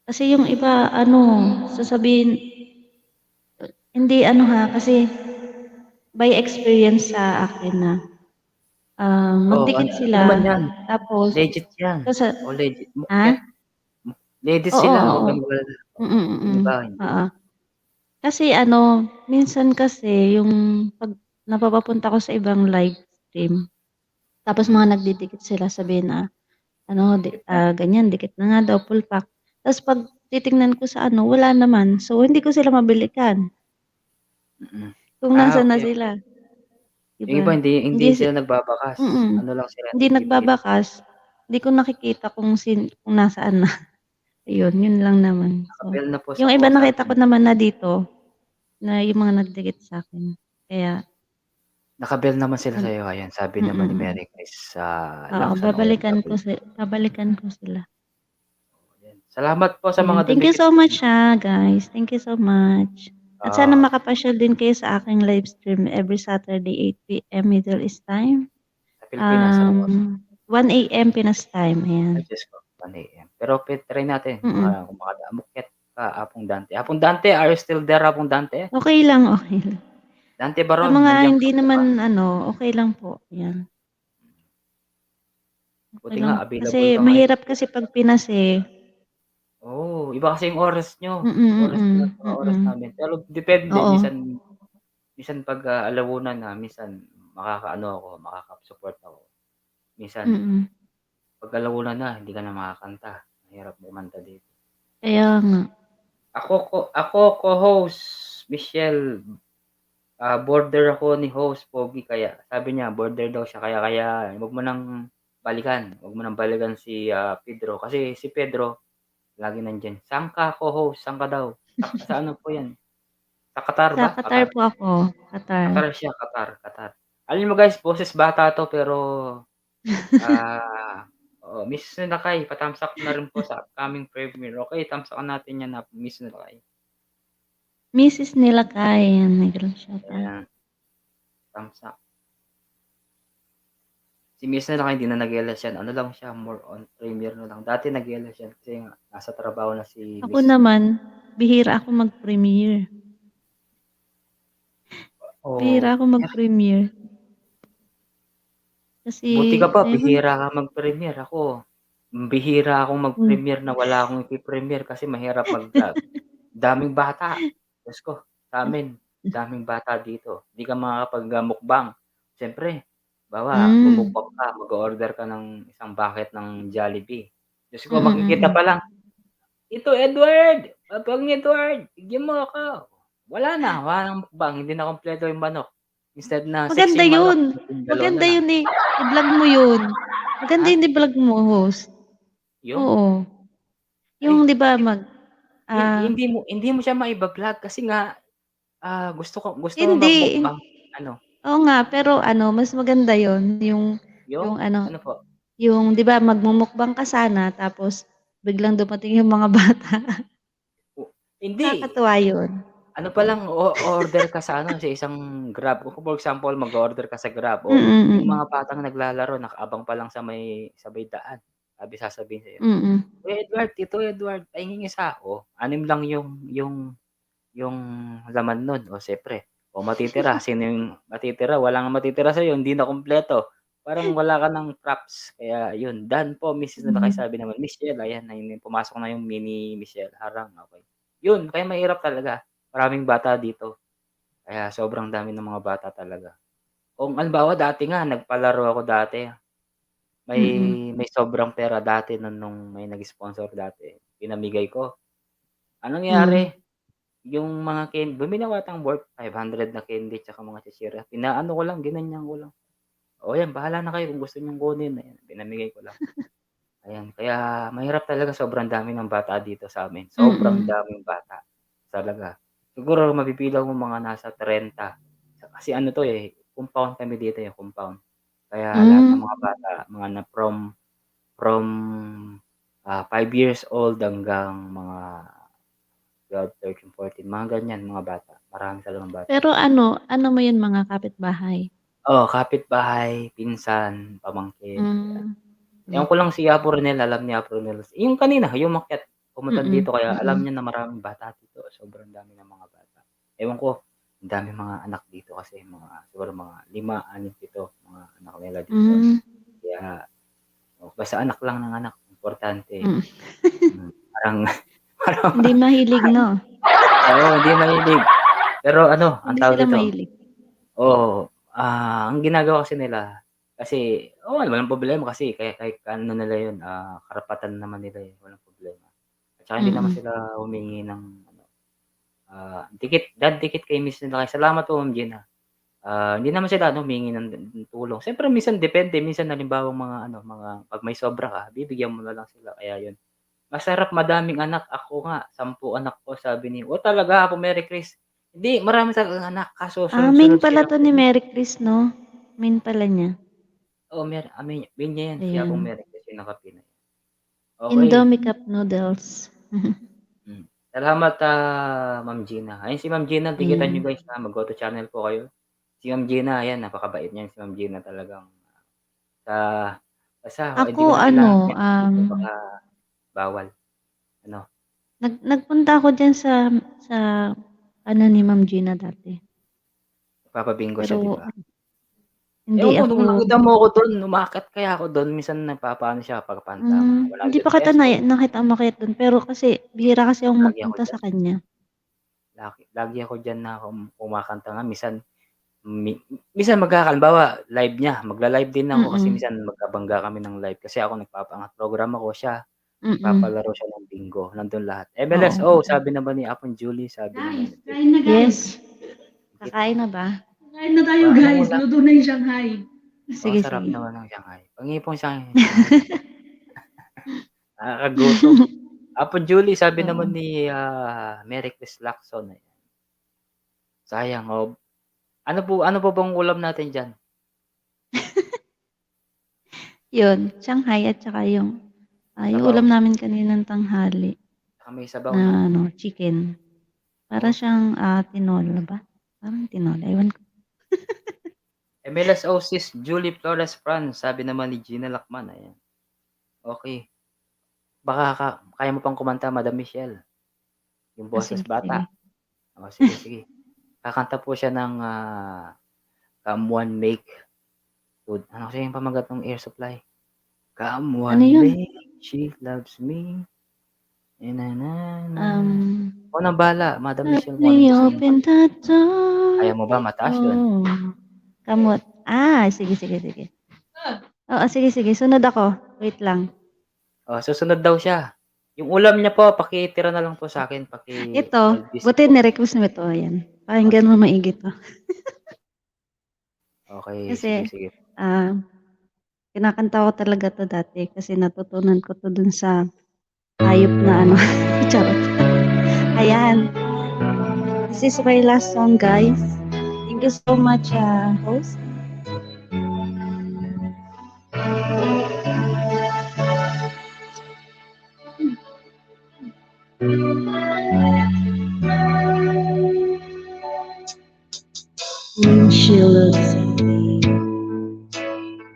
Kasi yung iba, ano, sasabihin, hindi ano ha, kasi by experience sa akin na ah, Oh, magdikit ano, sila. Ano man yan? Tapos, Legit yan. Kasi, O legit. Mo- ha? Legit Oo, sila. oo. Huwag kang mag-alala. Mm-mm. Di ba? Hindi. Oo. Kasi ano, minsan kasi yung pag napapapunta ko sa ibang live stream, tapos mga nagdidikit sila, sabihin na, ano, di, ah, ganyan, dikit na nga daw, full pack. Tapos pag titingnan ko sa ano, wala naman. So, hindi ko sila mabilikan. Mm-mm. Kung Ah, nasa na okay. sila. Yung Diba? iba, hindi, hindi Hindi si- sila nagbabakas. Mm-mm. Ano lang sila, Hindi nagdidikit. Nagbabakas. Hindi ko nakikita kung sin, kung nasaan na. Ayun, yun lang naman. So, Nakabel na po sa yung iba po, nakita sabi ko naman na dito, na yung mga nagdikit sa akin. Kaya, Nakabel naman sila Nag- sa'yo. Ayan, sabi naman ni Mm-mm. Mary Chris sa Oo, Lacson, babalikan ko babalik. Si, babalikan ko sila. Yan. Salamat po sa Ayan. mga Thank you dumikit. So much ha, guys. Thank you so much. At sana Ah, makapasyal din kayo sa aking live stream every Saturday, eight p.m. Middle East time. Sa Pilipinas, ano po? Um, one a.m. Pinas time. Ayan. Ay, Diyos ko, one a.m. Pero pe- try natin. Mm-mm. Mga, kung makada-, amukyat ka, Apong Dante. Apong Dante, are you still there, Apong Dante? Okay lang, okay lang. Dante Sa Baron, mga nandiyan hindi ka pa ba? Naman, ano, okay lang po. Yan. Buti nga available ka ngayon. Kasi mahirap kasi pag Pinas eh. Oo, iba kasi yung oras nyo. Oras nila, oras namin. Pero depende, minsan, minsan pag ah, alawunan na, minsan makakaano ako, makaka-support ako. Minsan, pag alawunan na, hindi ka na makakanta. Mahirap kumanta dito. Kaya nga. Ako, ko, ako, co-host, Michelle, ah, border ako ni host, Pogi, kaya, sabi niya, border daw siya, kaya, kaya, wag mo nang balikan, wag mo nang balikan si ah, Pedro. Kasi si Pedro, lagi nandyan. Saan ka, co-host? Saan ka daw? Sa, sa ano po yan? Sa Qatar ba? Sa Qatar po ako. Qatar. Qatar siya, Qatar, Qatar. Alam mo guys, boses bata to, pero ah, oh, Missus Nilakay, pa-thumbs up na rin po sa upcoming premiere. Okay, thumbs up natin yan na Missus Nilakay. Missus Nilakay, yan, may ganun siya pa. Ayan. Thumbs up. Si Missus Nilakay, hindi na nag-L S yan. Ano lang siya, more on premiere na lang. Dati nag-L S yan kasi nga, nasa trabaho na si Missus Nilakay. Ako naman, bihira ako mag-premiere. Oo. Bihira ako mag-premiere. Kasi, buti ka pa, bihira ka mag-premiere. Ako, bihira akong mag-premiere na wala akong ipi-premiere kasi mahirap mag-vlog. Daming bata. Diyos ko, sa amin, daming bata dito. Di ka makakapag-mukbang. Siyempre, bawa, mumukbang ka, mag-order ka ng isang bucket ng Jollibee. Diyos ko, makikita pa lang, "Ito, Edward! Papang Edward, bigyan mo ako." Wala na, wala nang mukbang, hindi na kompleto yung manok. Instead na maganda sexy manok, yun. Maganda yun eh. I-vlog mo yun. Maganda yun, i-vlog mo, host. Yun. Oo. Yung, di ba, mag, ah, hindi mo, hindi mo siya maiba-vlog kasi nga, ah, gusto ko, gusto mo mag-mukbang. Ano? Oo nga, pero ano, mas maganda yun. Yung, yung ano, yung, di ba, magmumukbang ka sana, tapos biglang dumating yung mga bata. Hindi. Nakakatuwa yun. Ano pa lang, o-, order ka sa ano, sa isang Grab. Kung for example, mag-order ka sa Grab, o yung mga batang naglalaro, nakaabang pa lang sa may, sa may daan. Sabi, sasabihin sa'yo, "Kuya Edward, Tito Edward, pahingi isa." O, anim lang yung, yung, yung laman nun. O, siyempre. O, matitira. Sino yung matitira? Wala nga matitira sa'yo. Hindi na kompleto. Parang wala ka ng props. Kaya, yun. Done po, Missus Nilakay, sabi naman. Michelle, ayan na yun. Pumasok na yung mini Michelle. Harang, okay. Yun, kaya mahirap talaga. Maraming bata dito. Kaya sobrang dami ng mga bata talaga. Kung halimbawa, dati nga, nagpalaro ako dati. May, may sobrang pera dati nun, nung may nag-sponsor dati. Pinamigay ko. Anong nangyari? Yung mga candy, bumili ako atang worth five hundred na candy tsaka mga chichirya. Pinaano ko lang, ginanyan ko lang. "O yan, bahala na kayo kung gusto niyong kunin." Ayan, pinamigay ko lang. Ayan, kaya mahirap talaga, sobrang dami ng bata dito sa amin. Sobrang daming bata. Talaga. Siguro mabibilang mo mga nasa trenta. Kasi ano to eh, compound kami dito eh, compound. Kaya lahat ng mga bata, mga na from, from, ah, five years old hanggang mga twelve, thirteen, fourteen, mga ganyan, mga bata. Marami talagang bata. Pero ano, ano mo yun, mga kapitbahay? Oo, kapitbahay, pinsan, pamangkin. Ewan ko lang si Apo Ronel, alam ni Apo Ronel. Yung kanina, yung umakyat, pumunta dito, kaya alam niya na maraming bata dito. Sobrang dami ng mga bata. Ewan ko, ang dami mga anak dito kasi mga, siguro mga lima, anim, pito, mga anak nila dito. Kaya, o, basta anak lang ng anak, importante. Mm, parang, parang hindi mahilig, no? Oo, hindi mahilig. Pero ano, ang tawag dito? Hindi sila mahilig. Oo, ah, ang ginagawa kasi nila, kasi, oo, walang problema kasi kaya kahit ano nila yun, ah, karapatan naman nila yun, walang problema. At saka hindi naman sila humingi ng, ano, ah, dikit, dahil dikit kay Miss Nilakay. Salamat po, Ma'am Gina. Ah, hindi naman sila, ano, humingi ng, ng tulong. Siyempre, minsan depende. Minsan, halimbawa, mga, ano, mga, pag may sobra ka, bibigyan mo na lang sila. Kaya yun. Masarap madaming anak. Ako nga, sampu anak ko, sabi ni, "O, talaga, Apo Mary Chris?" Hindi, marami talagang anak. Kaso, ah, main pala to ni Mary Chris, no? Main pala niya. Oo, Mer-, ah, main, main niya yan. Si Apo Mary Chris, yung nakapina. Okay. Indomie cup noodles. Mm. Salamat, ah, Ma'am Gina. Ayun si Ma'am Gina, kikita nyo guys, ha, mag-go to channel po kayo. Si Ma'am Gina, ayan, napakabait niyan si Ma'am Gina talagang. Sa, basta, hindi ko na kailangan, ano, um, baka bawal. Ano? Nag-, nagpunta ako dyan sa, sa, ano, ni Ma'am Gina dati. Nagpapabingo siya, di ba? Pero, Hindi ako. Ewan ko, nung nakita mo ako dun, umakyat kaya ako dun, minsan nagpapaano siya, pagpanta. Mm, wala hindi pa kita na, nakita umakyat dun, pero kasi bihira kasi akong magpunta sa kanya. Lagi, lagi ako dyan na kum-, kumakanta nga. Minsan, mi-, minsan magkaka-, halimbawa, live niya. Magla-live din ako kasi minsan magkabangga kami ng live. Kasi ako nagpapaangat program ako, siya, nagpapalaro siya ng bingo. Nandun lahat. M L S O, sabi naman ni Apong Julie, sabi naman ni... Guys, kain na, guys. Yes. Kakain na ba? Kain na tayo, guys. Luto na yung Shanghai. Sige, sige. Sarap naman ng Shanghai. Pangipong Shanghai. Nakakagutom. Apong Julie, sabi naman ni, ah, Mary Chris Lacson, ayan. Sayang, oh. Ano po, ano po bang ulam natin dyan? Yun, Shanghai at saka yung, ah, yung ulam namin kaninang tanghali. Saka may sabaw na, ano, chicken. Para siyang, ah, tinola ba? Parang tinola, ewan ko. M L S O, sis Julie Flores Franz, sabi naman ni Gina Lacman, ayan. Okay. Baka ka-, kaya mo pang kumanta, Madam Michelle. Yung boses bata. O, sige, sige. Kakanta po siya ng, ah, Come One Make. Ano kasi yung pamagat ng Air Supply? Come one, ano yun? Make, she loves me. Eh, na, na, na. Um, ako nang bahala, Madam Michelle, kung ano gusto niyo. Let me open the door. Kaya mo ba? Mataas yun. Oh. Kamot. Ah, sige, sige, sige. Oo, sige, sige. Sunod ako. Wait lang. Oh, susunod daw siya. Yung ulam niya po, pakitira na lang po sa akin. Paki-, ito, buti ni-request mo ito. Ayan. Pakinggan mo maigi to. Okay, kasi, sige, sige. Ah, kinakanta ko talaga to dati kasi natutunan ko to dun sa hayop na ano. Charot. Ayan. This is my last song, guys. Thank you so much, ah, host. When she looks at me,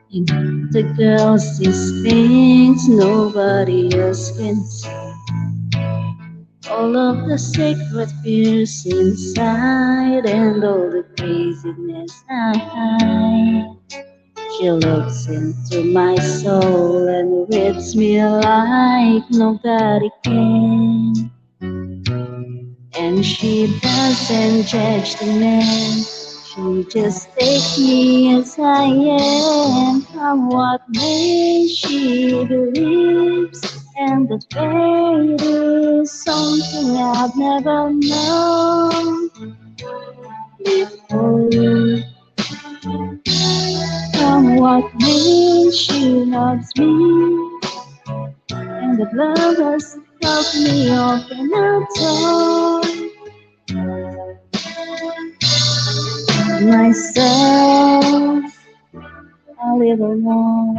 and the girl sees things nobody else can see. All of the secret fears inside and all the craziness I hide. She looks into my soul and reads me like nobody can. And she doesn't judge the man. She just takes me as I am. Come what may, she believes, and that fate is something I've never known before. Come what may, she loves me, and the love has helped me open a door. Myself a little more.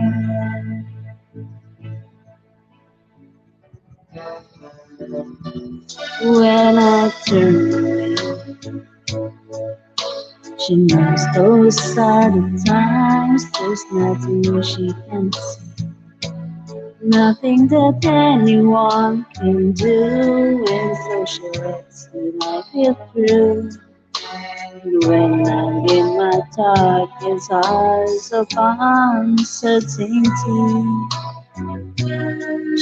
When I turn away, she knows those are the times, there's nothing she can say. Nothing that anyone can do, and so she lets me life it through. When I'm in my darkest hours of uncertainty,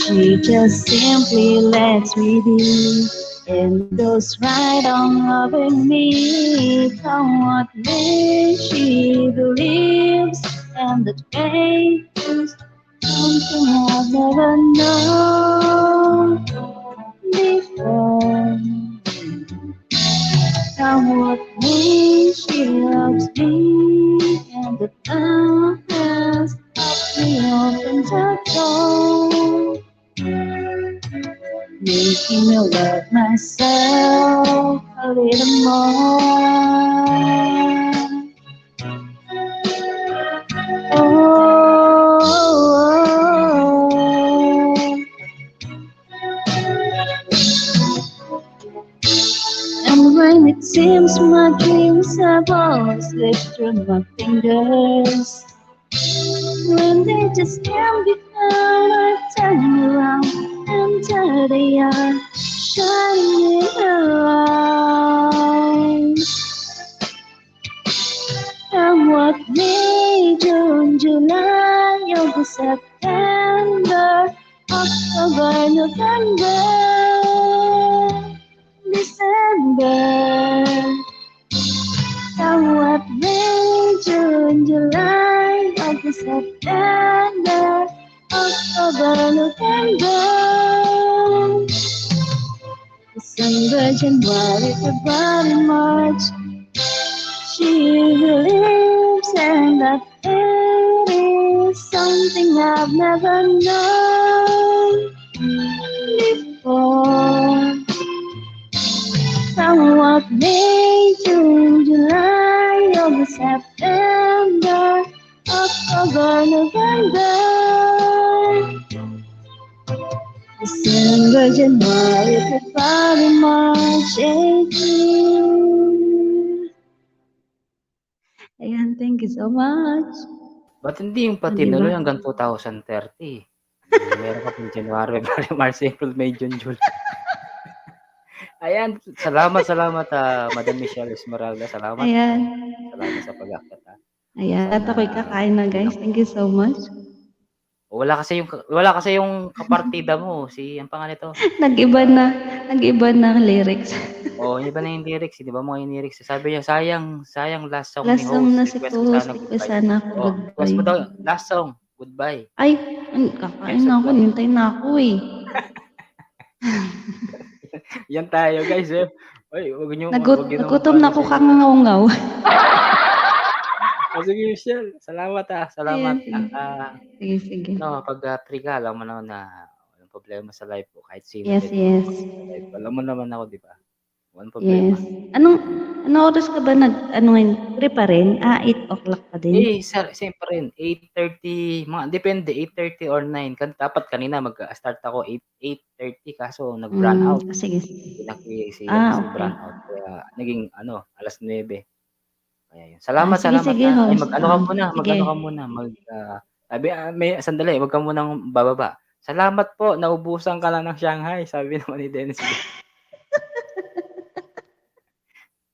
she just simply lets me be and goes right on loving me. Come what may, she believes, and that faith is something I've never known before. Come what may, she loves me, and the love has helped me open the door, making me love myself a little more. Oh, and when it seems my dreams have all slipped through my fingers, when they just can't be found, I turn around and there they are, shining in her eyes. And what may September, October, November, December. Somewhat May, June, July, August, September, October, November, December, January, February, March. She believes and that it is something I've never known before. Somewhat May, June, July, August, September, October, November, December, January, February, March, April. Ayan, thank you so much. Ba't hindi yung pati Di ba? Nuloy hanggang two thousand thirty? Meron ka pang January, February, March, April, May, June, July. Ayan, salamat, salamat, ah, Madam Michelle Esmeralda. Salamat. Ayan. Salamat sa pag-akyat, ah. Ayan, Sana at ako'y kakain na, guys. Thank you so much. Wala kasi yung, wala kasi yung kapartida mo. Si, ang pangalan nito? Nag-iba na. Nag-iba na ang lyrics. Oh, iba na yung lyrics. Di ba mga yung lyrics? Sabi niya, sayang, sayang last song Last ni song host. na si Request ko host. sana Request goodbye. sana ako Oh, request mo goodbye. Daw, last song, goodbye. Ay, an- kakain Yes, na ako. goodbye. Nintay na ako eh. Yan tayo, guys, eh. Oy, wag niyo, Nagut wag niyo naman nagutom na ako panisin. Kangangaw-ngaw. Oh, sige, Michelle. Salamat, ah. Salamat. Ayan, sige. Ah, Sige, sige. No, pag ah, free ka, alam mo naman na walang problema sa life ko. Kahit sino Yes, din. Yes. Life. Alam mo naman ako, di ba? Walang problema. Yes. Anong, anong oras ka ba nag, ano ngayon? Free pa rin? Ah, eight o'clock pa din? Eh, sir, siyempre rin. Eight thirty, mga, depende, eight thirty or nine. Kan, dapat kanina mag-start ako eight, eight thirty, kaso nag-brown out. Mm, sige, sige. Pinaki-, si, Ah, si okay. Brown out. Kaya naging, ano, alas nuebe. Kaya yun. Salamat, Ah, sige, salamat, sige, ah. Ay, host. mag-ano ka Ah, muna, sige. Mag-ano ka muna, mag, ah, sabi, ah, may, sandali, wag ka munang bababa. Salamat po, naubusan ka lang ng Shanghai, sabi naman ni Dennis.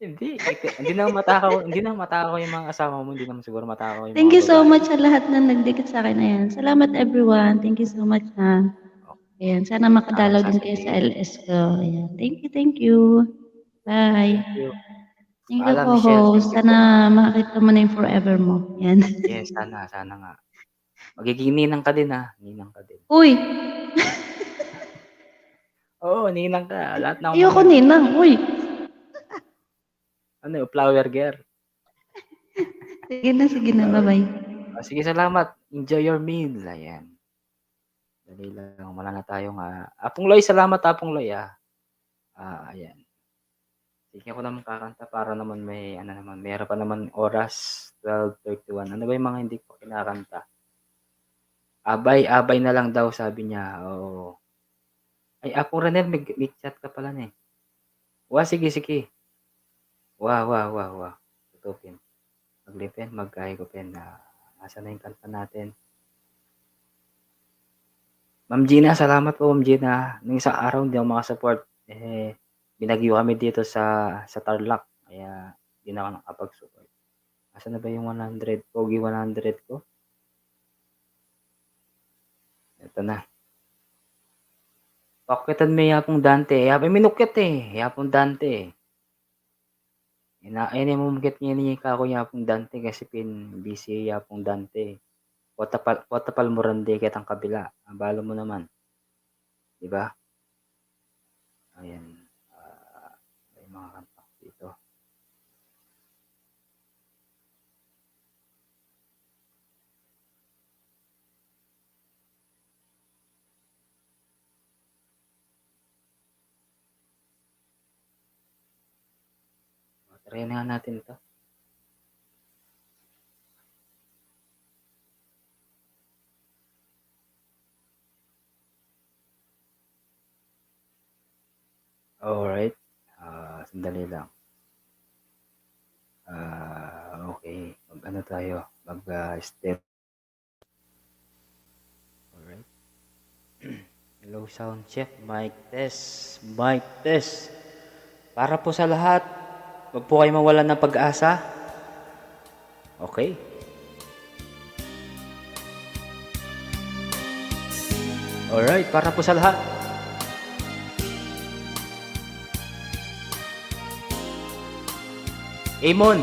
Hindi, hindi, hindi naman matakaw, hindi naman matakaw yung mga kasama mo, hindi naman siguro matakaw yung Thank mga you so babae. much sa lahat na nagdikit sa akin. Ayan. Salamat, everyone. Thank you so much, ha. Ayan. Sana makadalaw Salamat, din Sir kayo sa Steve. L S ko. Ayan. Thank you, thank you. Bye. Thank you. Thank you, Paalam, Michelle. co-host. Thank you. Sana makakita mo na yung forever mo. Yan. Yes, sana, sana nga. Magiging ninang ka din, ha. Ninang ka din. Uy! Oo, ninang ka. Lahat ng Ayoko ninang. Uy! Ano, flower girl. Sige na, sige na. Bye-bye. Ah, sige, salamat. Enjoy your meal. Ayan. Dali lang. Wala na tayong, ah, Apong Loy, salamat, Apong Loy, ah. Ah, ayan. Sige, ako naman kakanta para naman may, ano naman, meron pa naman oras, twelve thirty-one. Ano ba yung mga hindi ko kinakanta? Abay, abay na lang daw, sabi niya. Oo. Ay, Apong Ranel, may, may chat ka pala na eh. Wa, sige, sige. Wa, wa, wa, wa. Tutupin. Maglipin, magkahi ko pin na. Asa na yung kanta natin? Ma'am Gina, salamat po, Ma'am Gina. Nung isang araw, hindi ako makasupport. Eh, binagyo kami dito sa, sa Tarlac. Kaya, hindi na ako nakapag-support. Asa na ba yung one hundred? Pogi one hundred ko? Ito na. Pakitan me Yapong Dante. Yapong minukit eh. Yapong Dante. Ina, ini mo mukit niya ni kako Yapong Dante kasi pin busy Yapong Dante. Potapal, potapal mo rin di kitang kabila. Abalo mo naman. Di ba? Ayan. Ah, may mga kanta dito. Try na natin to. Alright. Ah, sandali lang. Ah, okay. Mag-ano tayo? Mag, ah, step. Alright. Hello, sound check. Mic test. Mic test. Para po sa lahat, wag po kayo mawalan ng pag-asa. Okay. Alright, para po sa lahat. Amon.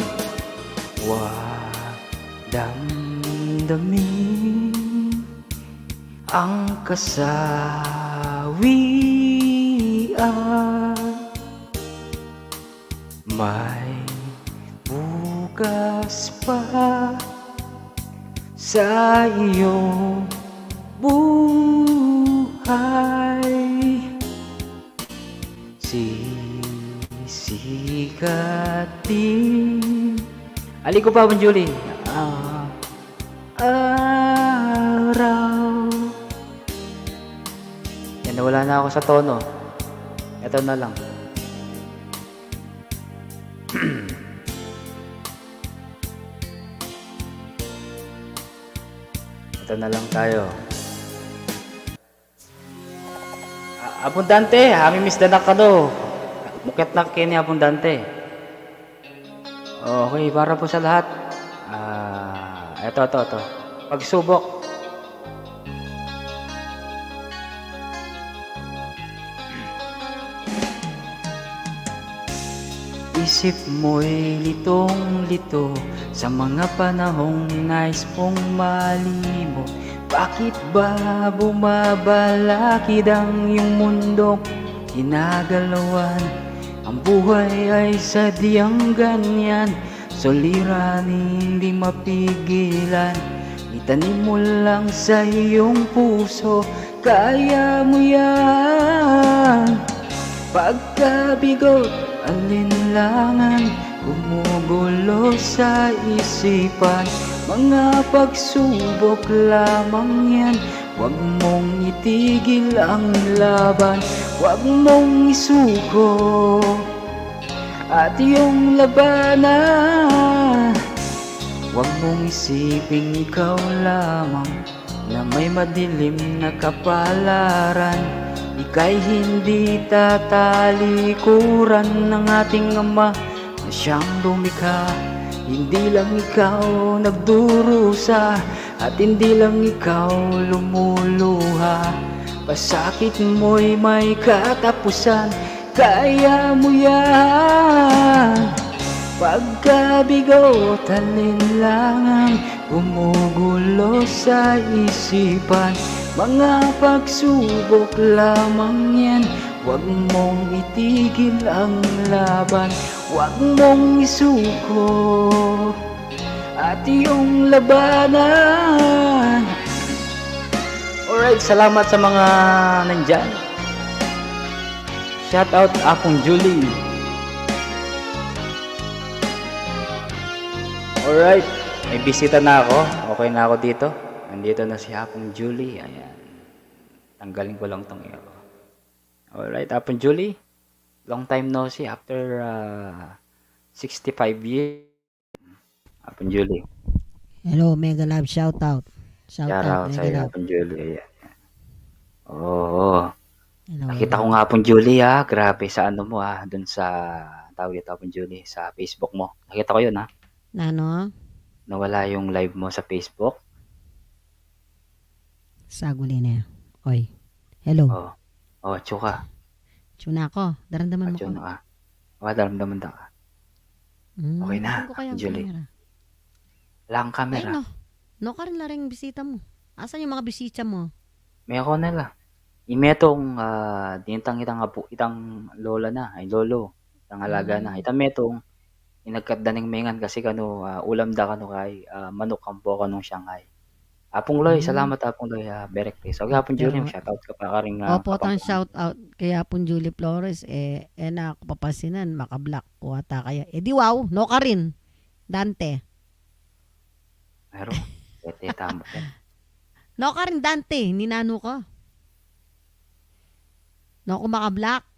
Wa damdamin ang kasawian. May bukas pa sa iyong buhay. Sisikat din. Ali ko pa, Bon Julie. Ah, araw. Yan, nawala na ako sa tono. Ito na lang. Ito na lang tayo. A-, Apong Dante, aming misda na kano. Mukyat na kini Apong Dante. Okay, para po sa lahat. Ah, eto, eto, eto. Pagsubok. Isip mo'y litong-lito sa mga panahong nais mong malimot. Bakit ba bumabalakid ang iyong mundong ginagalawan? Ang buhay ay sadyang ganyan, suliraning di mapigilan. Itanim mo lang sa iyong puso, kaya mo yan. Pagkabigo't alinlangan, gumugulo sa isipan, mga pagsubok lamang yan. Huwag mong itigil ang laban, huwag mong isuko at iyong labanan. Huwag mong isiping ikaw lamang na may madilim na kapalaran. Ika'y hindi tatalikuran ng ating Ama na siyang lumikha. Hindi lang ikaw nagdurusa at hindi lang ikaw lumuluha. Pasakit mo'y may katapusan, kaya mo yan. Pagkabigo't alinlangan, gumugulo sa isipan, mga pagsubok lamang yan. Huwag mong itigil ang laban, huwag mong isuko at iyong labanan. Alright, salamat sa mga nandyan. Shout out, Apong Julie. Alright, may bisita na ako. Okay na ako dito. Nandito na si Apong Julie. Ayan. Tanggalin ko lang tong iyo ko. Alright, Apong Julie. Long time no see after, ah, sixty-five years. Apong Julie. Hello, Mega Love, shout out. Shout out, Mega Love. Apong Julie, ayan. Oo. Hello, hello. Nakita ko nga, Apong Julie, ah, grabe sa ano mo, ah, dun sa, tawag dito, Apong Julie, sa Facebook mo. Nakita ko yun, ah. Nanu? Nawala yung live mo sa Facebook. Saguli na. Oy. Hello. Oh. Oh, atsu ka. Atsu na ako. Daramdaman mo ko. Atsu na ka. Oh, daramdaman da ka. Mm, okay na, Julie. Ala kang camera. Ay, no. No karin la ring bisita mu. Asan yung mga bisita mu? Meron na la. I metung, ah, dinatang itang apu, itang lola na, ay lolo, itang alaga na. Mm. Itang metung, inagkat da ning mengan kasi kanu, ah, ulam da kanu kay, ah, manuk ampo kanung Shanghai. Apung Loy, hmm, salamat Apung Loy, ah, Merry Christmas. Okay, Apung Julie, shout out ka pa karing, ah, opo, tang shout out kay Apung Julie Flores, eh, e na ku papansinan, maka-block ku ata kaya. E di wow, no karin, Dante. Pero, e, teta mo ka. No karin, Dante, ninanu ka? No ku maka-block?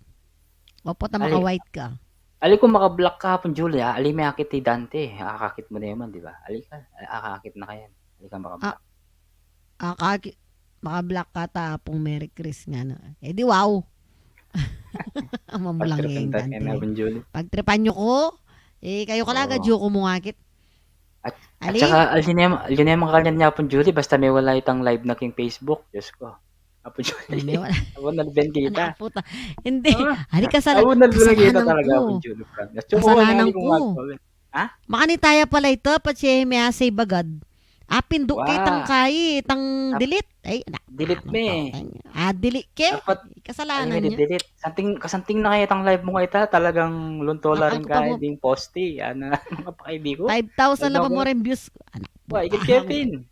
Opo, ta maka-white ka. Ali ku maka-block ka, Apung Julie, ah. Ali me akit i Dante. Akakit mu ne man, di ba? Ali ka, akakit na kayan. Ali ka maka-block. Ah, akakit, maka-block ka ta, Apung Merry Chris nga na. E di wow. Mamulang ing Dante. Pagtripan yu ku, e, kayu kalaga, oo, diyu ku mungakit. At, at saka, alin ne man, alin ne man kanian, Apung Julie, basta me wala itang live na king Facebook, Diyos ko. Apo Julie. Apo, nalben kita. Apo ta-, hindi. Ah, ari, kasala-, apo, nalben kita kasalanan talaga, ko. Apo Julie, Frank. Kasalanan ko. Makanita ya pala ita, patse me-save agad. Apindu ke itang kai, itang delete. Ay, na-, delete me. Ah, delete ke. Dapat kasalanan niya. Delete. Santing, kasanting na kaya itang live mu nga ita, talagang lunto la rin kaya ding poste. Ana, mga pakaibi ko. Five thousand na pa mo rin views. Anak. Wa, igit Kevin.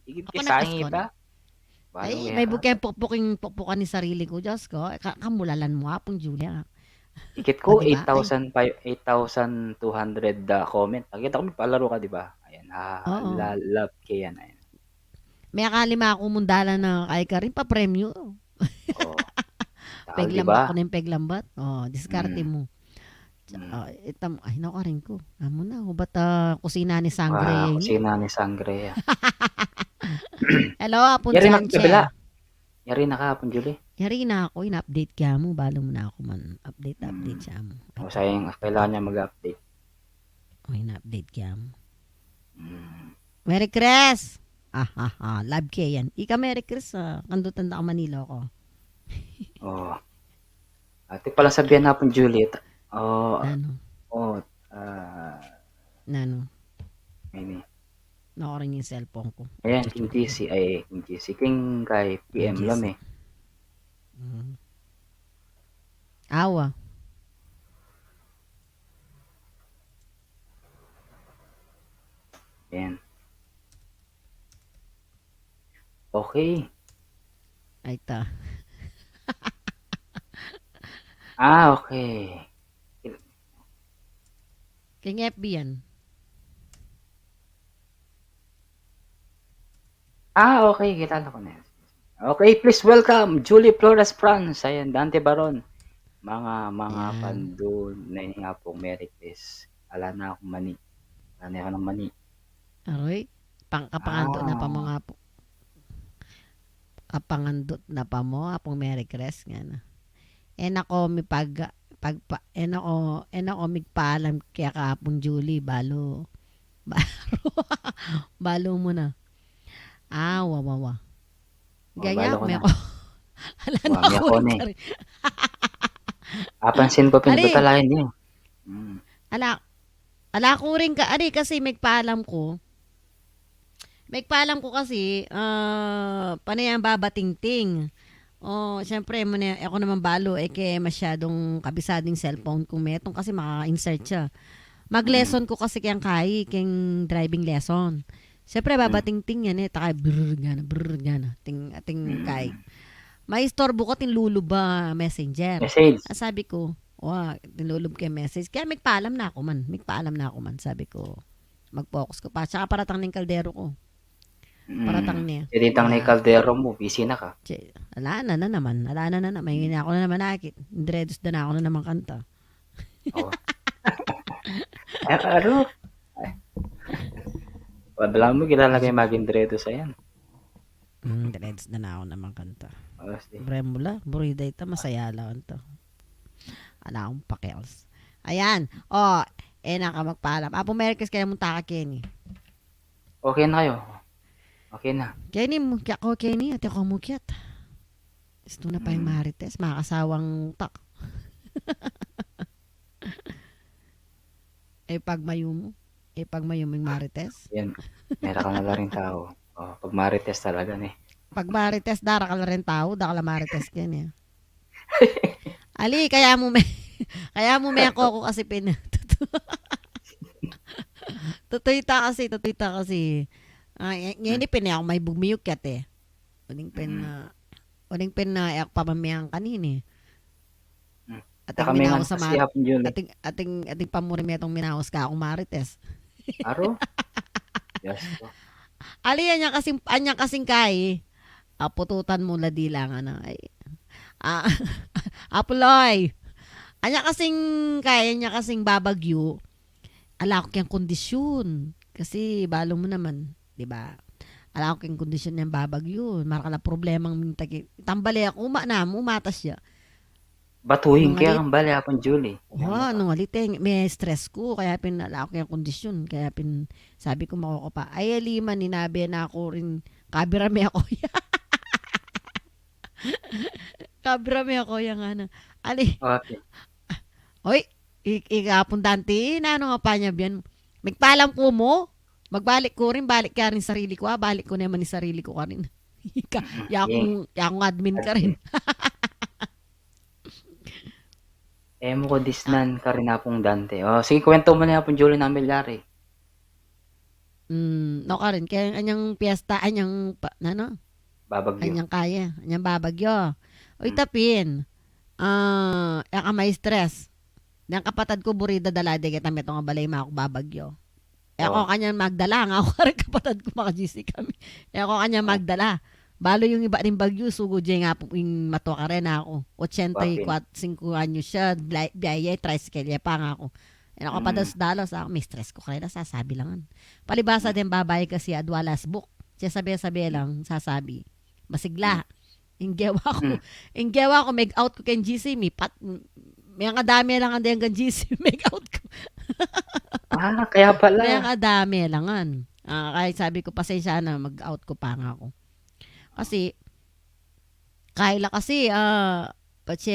Igit ke sa akin ita. Ay, may bukeng pukpuking pukpukan ni sarili ko, Diyos ko. Ka-, kamulalan mo, Apong Julia. Ikit ko, eight thousand five, eight thousand two hundred, ah, comment. Nakita ko, may palaro ka, di ba? Ayan, ha, la-, love ke yan, ayan. May akalima ako mundalan na kay Karin, papremyo. Oo. Peglambat ko na yung peglambat. Oh, diskarte mo. Mm. Ah, itam-, ay, naku, aring ko. Amo na, ubat, ah, kusina ni sangre. Ah, kusina ni sangre, ah. Hello, Apong Janche. Yari na ka, Apong Julie? Yari na ako, in-update kaya mo, balo mo na ako man. Update, update siya mo. O, sayang, kailangan niya mag-update. O, in-update kaya mo. Mm. Merry Chris! Ah, ah, ah, love ke yan. Ika Merry Chris, ah, kandutan da ka Manila ko. Oh. Ate pala sabihan na pong Juliet. Oh, ano? Oh, ah, nano? Ini. Naku rin yung cellphone ko. Ayan, king G C, ay, king G C. King kay P M lam eh. Mm. Awa. Ayan. Okay. Ay, ta. Ah, okay. King F B yan. Ah, okay. Kita na ko na yan. Okay, please welcome Julie Flores Franz. Ayan, Dante Baron. Mga, mga pandu na ini nga pong Merry Chris. Ala na akong mani. Ala na ako ng mani. Aroy, pang-, kapangandu na pa mo nga po. Kapangandut na pa mo, Apong Merry Chris, nga na. E na ko mipag-, pagpa-, e na ko, e na ko migpaalam kaya ka Apong Julie, balo, balo, balo mo na. Ah, wa, wa, wa. Ganya, balo ko na. Ala na ako rin. Apansin ko, pinagtatalayan niya. Mm. Ala, ala ko rin ka, ari kasi migpaalam ko. Migpaalam ko kasi, ah, panay ang babatingting. O, siyempre, muna, ako naman balo, e ke masyadong kabisado ing cellphone ko metung kasi maka-insert siya. Mag-lesson ko kasi keng kai, keng driving lesson. Siyempre, babatingting yan e, takay brrr, gana, brrr, gana. Ting, ating kai. Maistorbo ka, ting lulub a messenger. Message. Ah, sabi ko, wa, ting lulub ke message. Kaya migpaalam na ako man, migpaalam na ako man, sabi ko. Mag-focus ko pa. Tsaka paratang ning kaldero ko. Mm. Paratang niya. Paratang ning kaldero mo, busy na ka. Ala na, na naman. Ala na, na naman. May ako na naman nakit. Dredos da na ako na naman kanta. Oh. Eh, aro. Ay. Wala mo, kilala kay maging dredos ayan. Mm, dredos da na ako naman kanta. Oh, sige. Bremula, burida ita, masaya lang ito. Ala akong pakels. Ayan. O, e na ka magpaalam. Apo Merry Chris, kaya munta ka, Kenny. Okay na kayo? Okay na. Kenny, mukyat ko, Kenny. Ate ko, mukyat. Gusto na pa yung Marites. Makasawang tak. E, pagmayumu. E, pagmayumu yung Marites. Yan. Mera ka na la rin tau. O, pag Marites talaga, ne. Pag Marites, dara ka la rin tau, da ka la Marites ken, e. Ali, kaya mu me, kaya mu me ako, ako kasi pin-, tutu-, tutuy ta kasi, tutuy ta kasi. Ay, e, ngeni pin, e, ako may bugmiyuk yat, e. Uling pin, mm, ah, uling pin na, e, ako pamamiyang kanini. Hmm. Ating minawas a Marites, ating, ating, ating pamuri me itong minawas ka akong Marites. Aro? Yes po. Ali, anya kasing, anya kasing kai, ah, pututan mu la di lang, ano, ay. Ah, Apuloy. Anya kasing kai, anya kasing babagyu, ala ko keng kondisyon. Kasi, balo mu naman, di ba? Ala ko keng kondisyon yang babagyu. Marakal a problemang minta ki-, tambale ako, uma na mu, umatas ya. Batuhin kaya kang bale, Apong Julie. Wa, nung ali, te, me-stress ku, kaya pin, ala ko keng kondisyon, kaya pin, sabi ku, makuku pa. Ay, ali man, inabe na ku rin, kabira me ako. Kabra me ako yang ana. Ali. Okay. Oy, i-, i-, Apung Dante, nanu nga panyabian mu? Migpalam ku mu, magbalik ku rin, balik karin sarili ku, ah, balik ku naman ing sarili ku karin. Ika, Mm, yakung, yakung admin karin. E mu ku disnan karin Apung Dante. O, sige, kwento mu na Apung Julie na milyari. Mm, no, karin, kaya anyang piyesta, anyang pa-, nanu? Babagyo. Anyang kaya, anyang babagyo. Uy, Mm. Tapin, ah, e ka ma-stress. Deng kapatad ku, buri da dala de keta metung a balay maku babagyo. E ku O. kanyang magdala, ngana ku karing kapatad ku, maka-G C kami. E ku kanyang O. magdala. Balu yung iba ning bagyo, sugud ya nga pu ing matua karin aku. Ochenta y cuatro, Bakit? singko anyos ya, bla-, biyahe ya, tricycle ya pa, ngana ku. E na ku Mm. padalos-dalos, aku, mi-stress ku karin, sasabi lang. Palibasa Mm. deng babai kasi, adwa lasbuk. Siya sabi-sabi Mm. lang, sasabi. Masigla. Mm. Ing gewa ku, Mm. ing gewa ku, mag-out ku keng G C, mi pat-, mekadame lang ang deng G C, mag-out ku. Ah, kaya pala. Mekadame lang an. Ah, kaya sabi ku, pasensya na, mag-out ku pa, ngana ku. Kasi, kaya la kasi, ah, patse,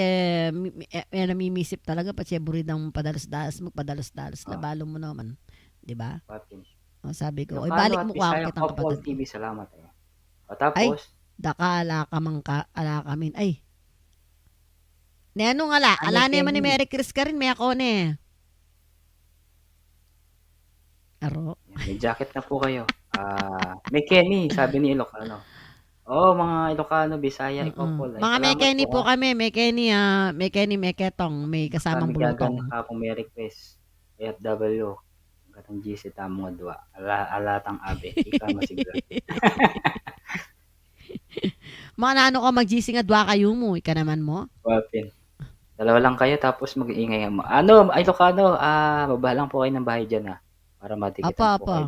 mi-, mi-, e, e, namimisip talaga, patse buri dang padalos-dalos, magpadalos-dalos, Ah. labalu mu naman. Di ba? Papi. O, sabi ku, Ilocano "Oy, balik at mu ku Bisaya kitang Couple kapatad T V, ku." salamat, e. O, Ay, tapos? daka ala ka mang ka-, ala kamin. Ay. Ne, anu nga ala? Ano, Ala ne man ni Kenny? Merry Chris karin, me ako ne. Aro. May jacket na po kayo. Ah, may Kenny, sabi ni Ilocano. Oo, mga Ilocano, Bisaya, Mm-mm. Couple, e. Mga may Salamat Kenny po po, ha. kami, may Kenny, ah, may Kenny, may Ketong, may kasamang Kami gagan Bulutong. na ka po, Merry Chris. F W. Katang G C tamung adwa. Ala, ala tang abe. Ika masigla. Mananu ka mag-G C nga dwa kayu mu, ika naman mu? Wapin. Dalawa lang kayo tapos mag-iingay mo. Ano, ay, Ilocano, ah, baba lang po kayo ng bahay dyan, ah. Para matikitan Apa, po apa. kayo.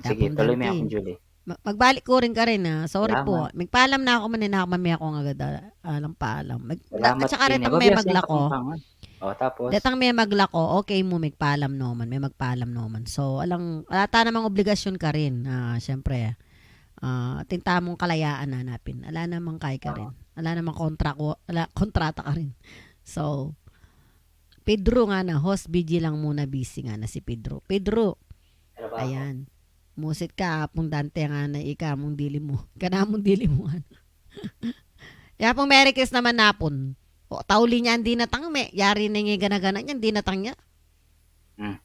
Sige, Apung tuloy mo, Dante. Apung Julie. Ma-, magbalik ku rin karin, ah. Sorry po. Salamat. Magpaalam na aku, manina ku, mami aku nga agad, ah, alang paalam. Mag-, Salamat at saka din. Retang me Mabias na maglako. Kapampangan. O, tapos? Retang me maglako, okay mu, magpaalam naman, me magpaalam naman. So, alang, ala ta namang obligasyon karin, ah, siyempre, ah, atin tamung kalayaan na napin. Ala namang kay karin. Oo. Ala namang kontra ku, ala, kontrata karin. So, Pedro ngana, host, B G lang muna, busy ngana si Pedro. Pedro, Trabaho. ayan. Musit ka, Apung Dante ngana, ika mung dili mu. Ika namung dili mu ngana. Ya pung Merry Chris naman napun. O, tauli nya, ing dinatang me. Yari na ing gana-gana nya, ing dinatang nya. Hmm.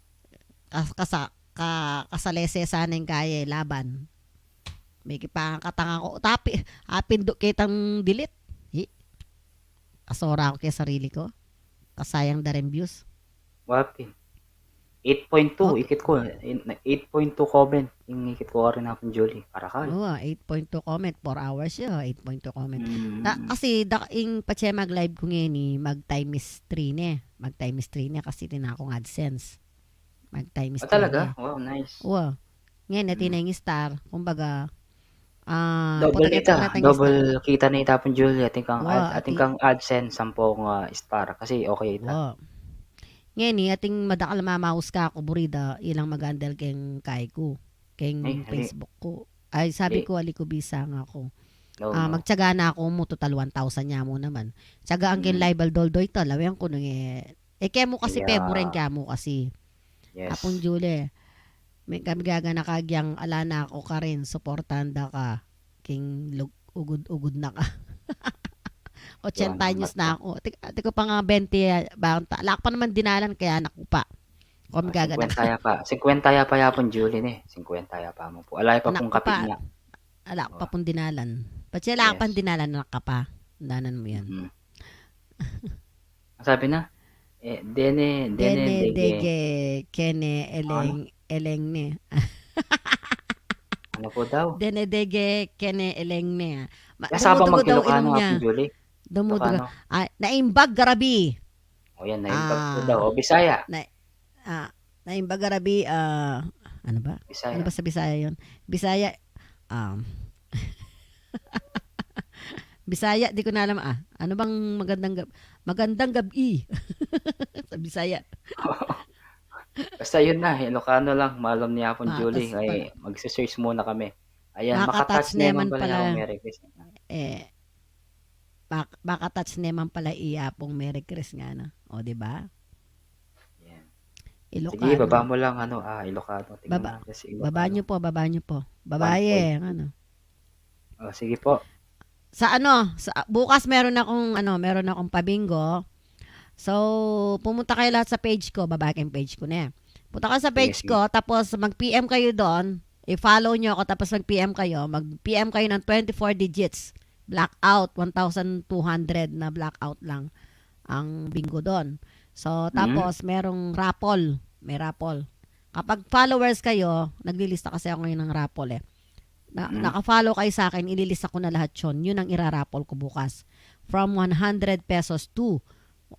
Kas-, kasa-, ka-, kasalese sana ing kaya, e, laban. Mekipangakatang aku. Tapi, apindu kitang delete. Hi. Kasora ku keng sarili ku. Kasayang da ring views. Wapin. Eight point two, Okay. ikit ku, in-, eight point two comment. Ing ikit ku karin, Apung Julie. Para ka. Oo, eight point two comment. Four hours ya, eight point two comment. Mm. Na, kasi da, ing patse mag-live ku ngeni, mag-times three ne. Mag-times three ne kasi atin akung AdSense. Mag-times Ah, three talaga? ne. Wow, nice. Wow. Ngeni, atin Mm. na ing star. Kumbaga, ah, Double pota kita. kita na ing Double star. kita na ita, Apung Julie. Atin kang Wow, ad-, atin ati- kang AdSense, sampung, ah, star. Kasi okay ita. Wow. Ngeni, atin madakal a mamaus kaku, buri da, ilang mag-handle keng kay ku. Keng Ay, hali. Facebook ku. Ay, sabi Hali. ku, ali ku bisa nga ku. No, Ah, no. magtiyaga na ku mu, total one thousand ya mu naman. Tiyaga ang keng Mm. live al doldo ita, lawen ku nung e, E, kemu kasi Iya. pebure, kemu kasi. Yes. Apung Julie, me-, kami gaganaka agyang ala na ku karin, suportahan da ka. King lug-, ugud-ugud na ka. Ochenta Yun, anyos na mat-, aku. Atin, atin ku pa nga bente, ah, banta. Ala ku pa naman dinalan, kaya anak ku pa. Kami Ah, gaganaka. singkwenta ya pa. Singkwenta ya pa ya, Apung Julie, ne. Singkwenta ya pa mu pu. Ala ya pa Anak pung ku kapit pa. niya. Ala ku pa Wa. pung dinalan. Patse ala ku Yes. pang dinalan, anak ka pa. Danan mu yan. Mm. Ang sabi na, eh, dene, dene, Dene, dege. dege, kene, Ano? eleng, eleng ne. Ano po daw? Dene, dege, kene, eleng ne. Ma-, Kaya sa dumudugo daw ilong niya. Apung Julie? Dumudugo. Ilocano? Ah, naimbag garabi. O yan, naimbag po Ah, daw. O, Bisaya? na-, ah, naimbag garabi, ah, ano ba? Bisaya. Ano ba sa Bisaya yun? Bisaya, um, Bisaya, di ku na alam, ah. Ano bang magandang gab-, magandang gab-i? Sa Bisaya. Basta yun na, Ilocano lang, malum ni Apung Ah, Julie. Tas Ay, pala magse-search muna kami. Ayan, Nakaka-touch maka-touch naman naman pala pala. yung Merry Chris. Eh, Bak-, baka touch naman pala iya pong Merry Chris nga, no? O, di ba? Yan. Sige, Ilocano. Baba mo lang, ano, ah, Ilocano. Tingnan Baba, natin sa baba Ilocano. Nyo po, baba nyo po. Babae, One point. Ang ano. O, sige po. Sa ano, sa, bukas meron akong, ano, meron akong pabingo. So, pumunta kayo lahat sa page ko. Baba kayong page ko na. Punta kayo sa Sige, page sige. ko, tapos mag-P M kayo doon. I-follow nyo ako, tapos mag-P M kayo. Mag-P M kayo ng twenty-four digits. Blackout, one thousand two hundred na blackout lang ang bingo doon. So, Mm. tapos merong raffle. May raffle. Kapag followers kayo, naglilista kasi ako ngayon ng raffle eh. Na, Mm. naka-follow kayo sa akin, ililista ko na lahat yun. Yun ang iraraffle ko bukas. From one hundred pesos to,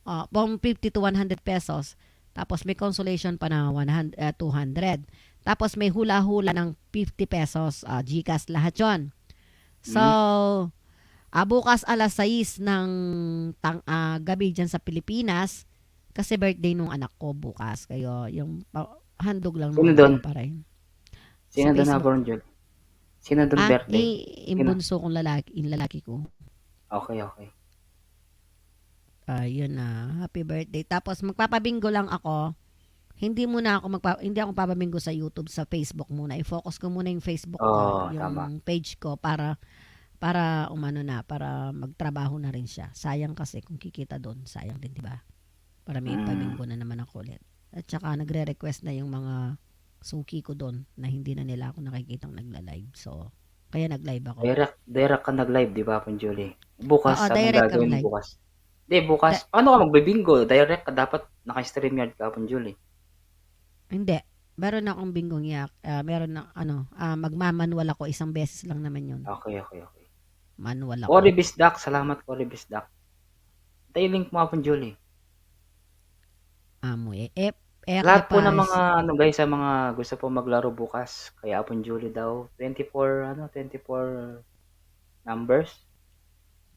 ah, from fifty to one hundred pesos. Tapos may consolation pa na one hundred, ah, two hundred. Tapos may hula-hula ng fifty pesos, ah, GCash, lahat yun. So, Mm. ah, bukas alas sais ng tang-, ah, gabi dyan sa Pilipinas, kasi birthday nung anak ko bukas. Kayo, yung pa-, handog lang Sino naman doon? pa rin. Sa Sino doon, Facebook. Apron Jul? Sino doon Ah, birthday? i-, yung Sino? bunso kong lalaki, yung lalaki ko. Okay, okay. Ah, yun na. Happy birthday. Tapos, magpapabingo lang ako. Hindi muna ako magpa-, hindi ako magpapabingo sa YouTube, sa Facebook muna. I-focus ko muna yung Facebook ko, Oo, yung tama. page ko para, para umano na, para magtrabaho na rin siya. Sayang kasi kung kikita doon, sayang din, di ba? Para may Mm. pabingo na naman ako ulit. At saka nagre-request na yung mga suki ko doon na hindi na nila ako nakikitang nagla-live. So, kaya nag-live ako. Direct, direct ka nag-live, di ba, Apron Julie? Bukas, Oo, anong direct ang gagawin mo live. bukas? Di, bukas. Da- Paano ka magbibingo? Direct ka, dapat naka-StreamYard ka, Apron Julie. Hindi. Meron akong bingong yak. Ah, meron na, ano, ah, magmamanual ako. Isang beses lang naman yun. Okay, okay, okay. Manual ako. Cory Bisdak, salamat, Cory Bisdak. Tayo link mo, Apron Julie. Amo, eh, eh, eh, Lahat po ng pare. mga, ano, guys, sa mga gusto po maglaro bukas, kay Apron Julie daw, twenty-four, ano, twenty-four numbers?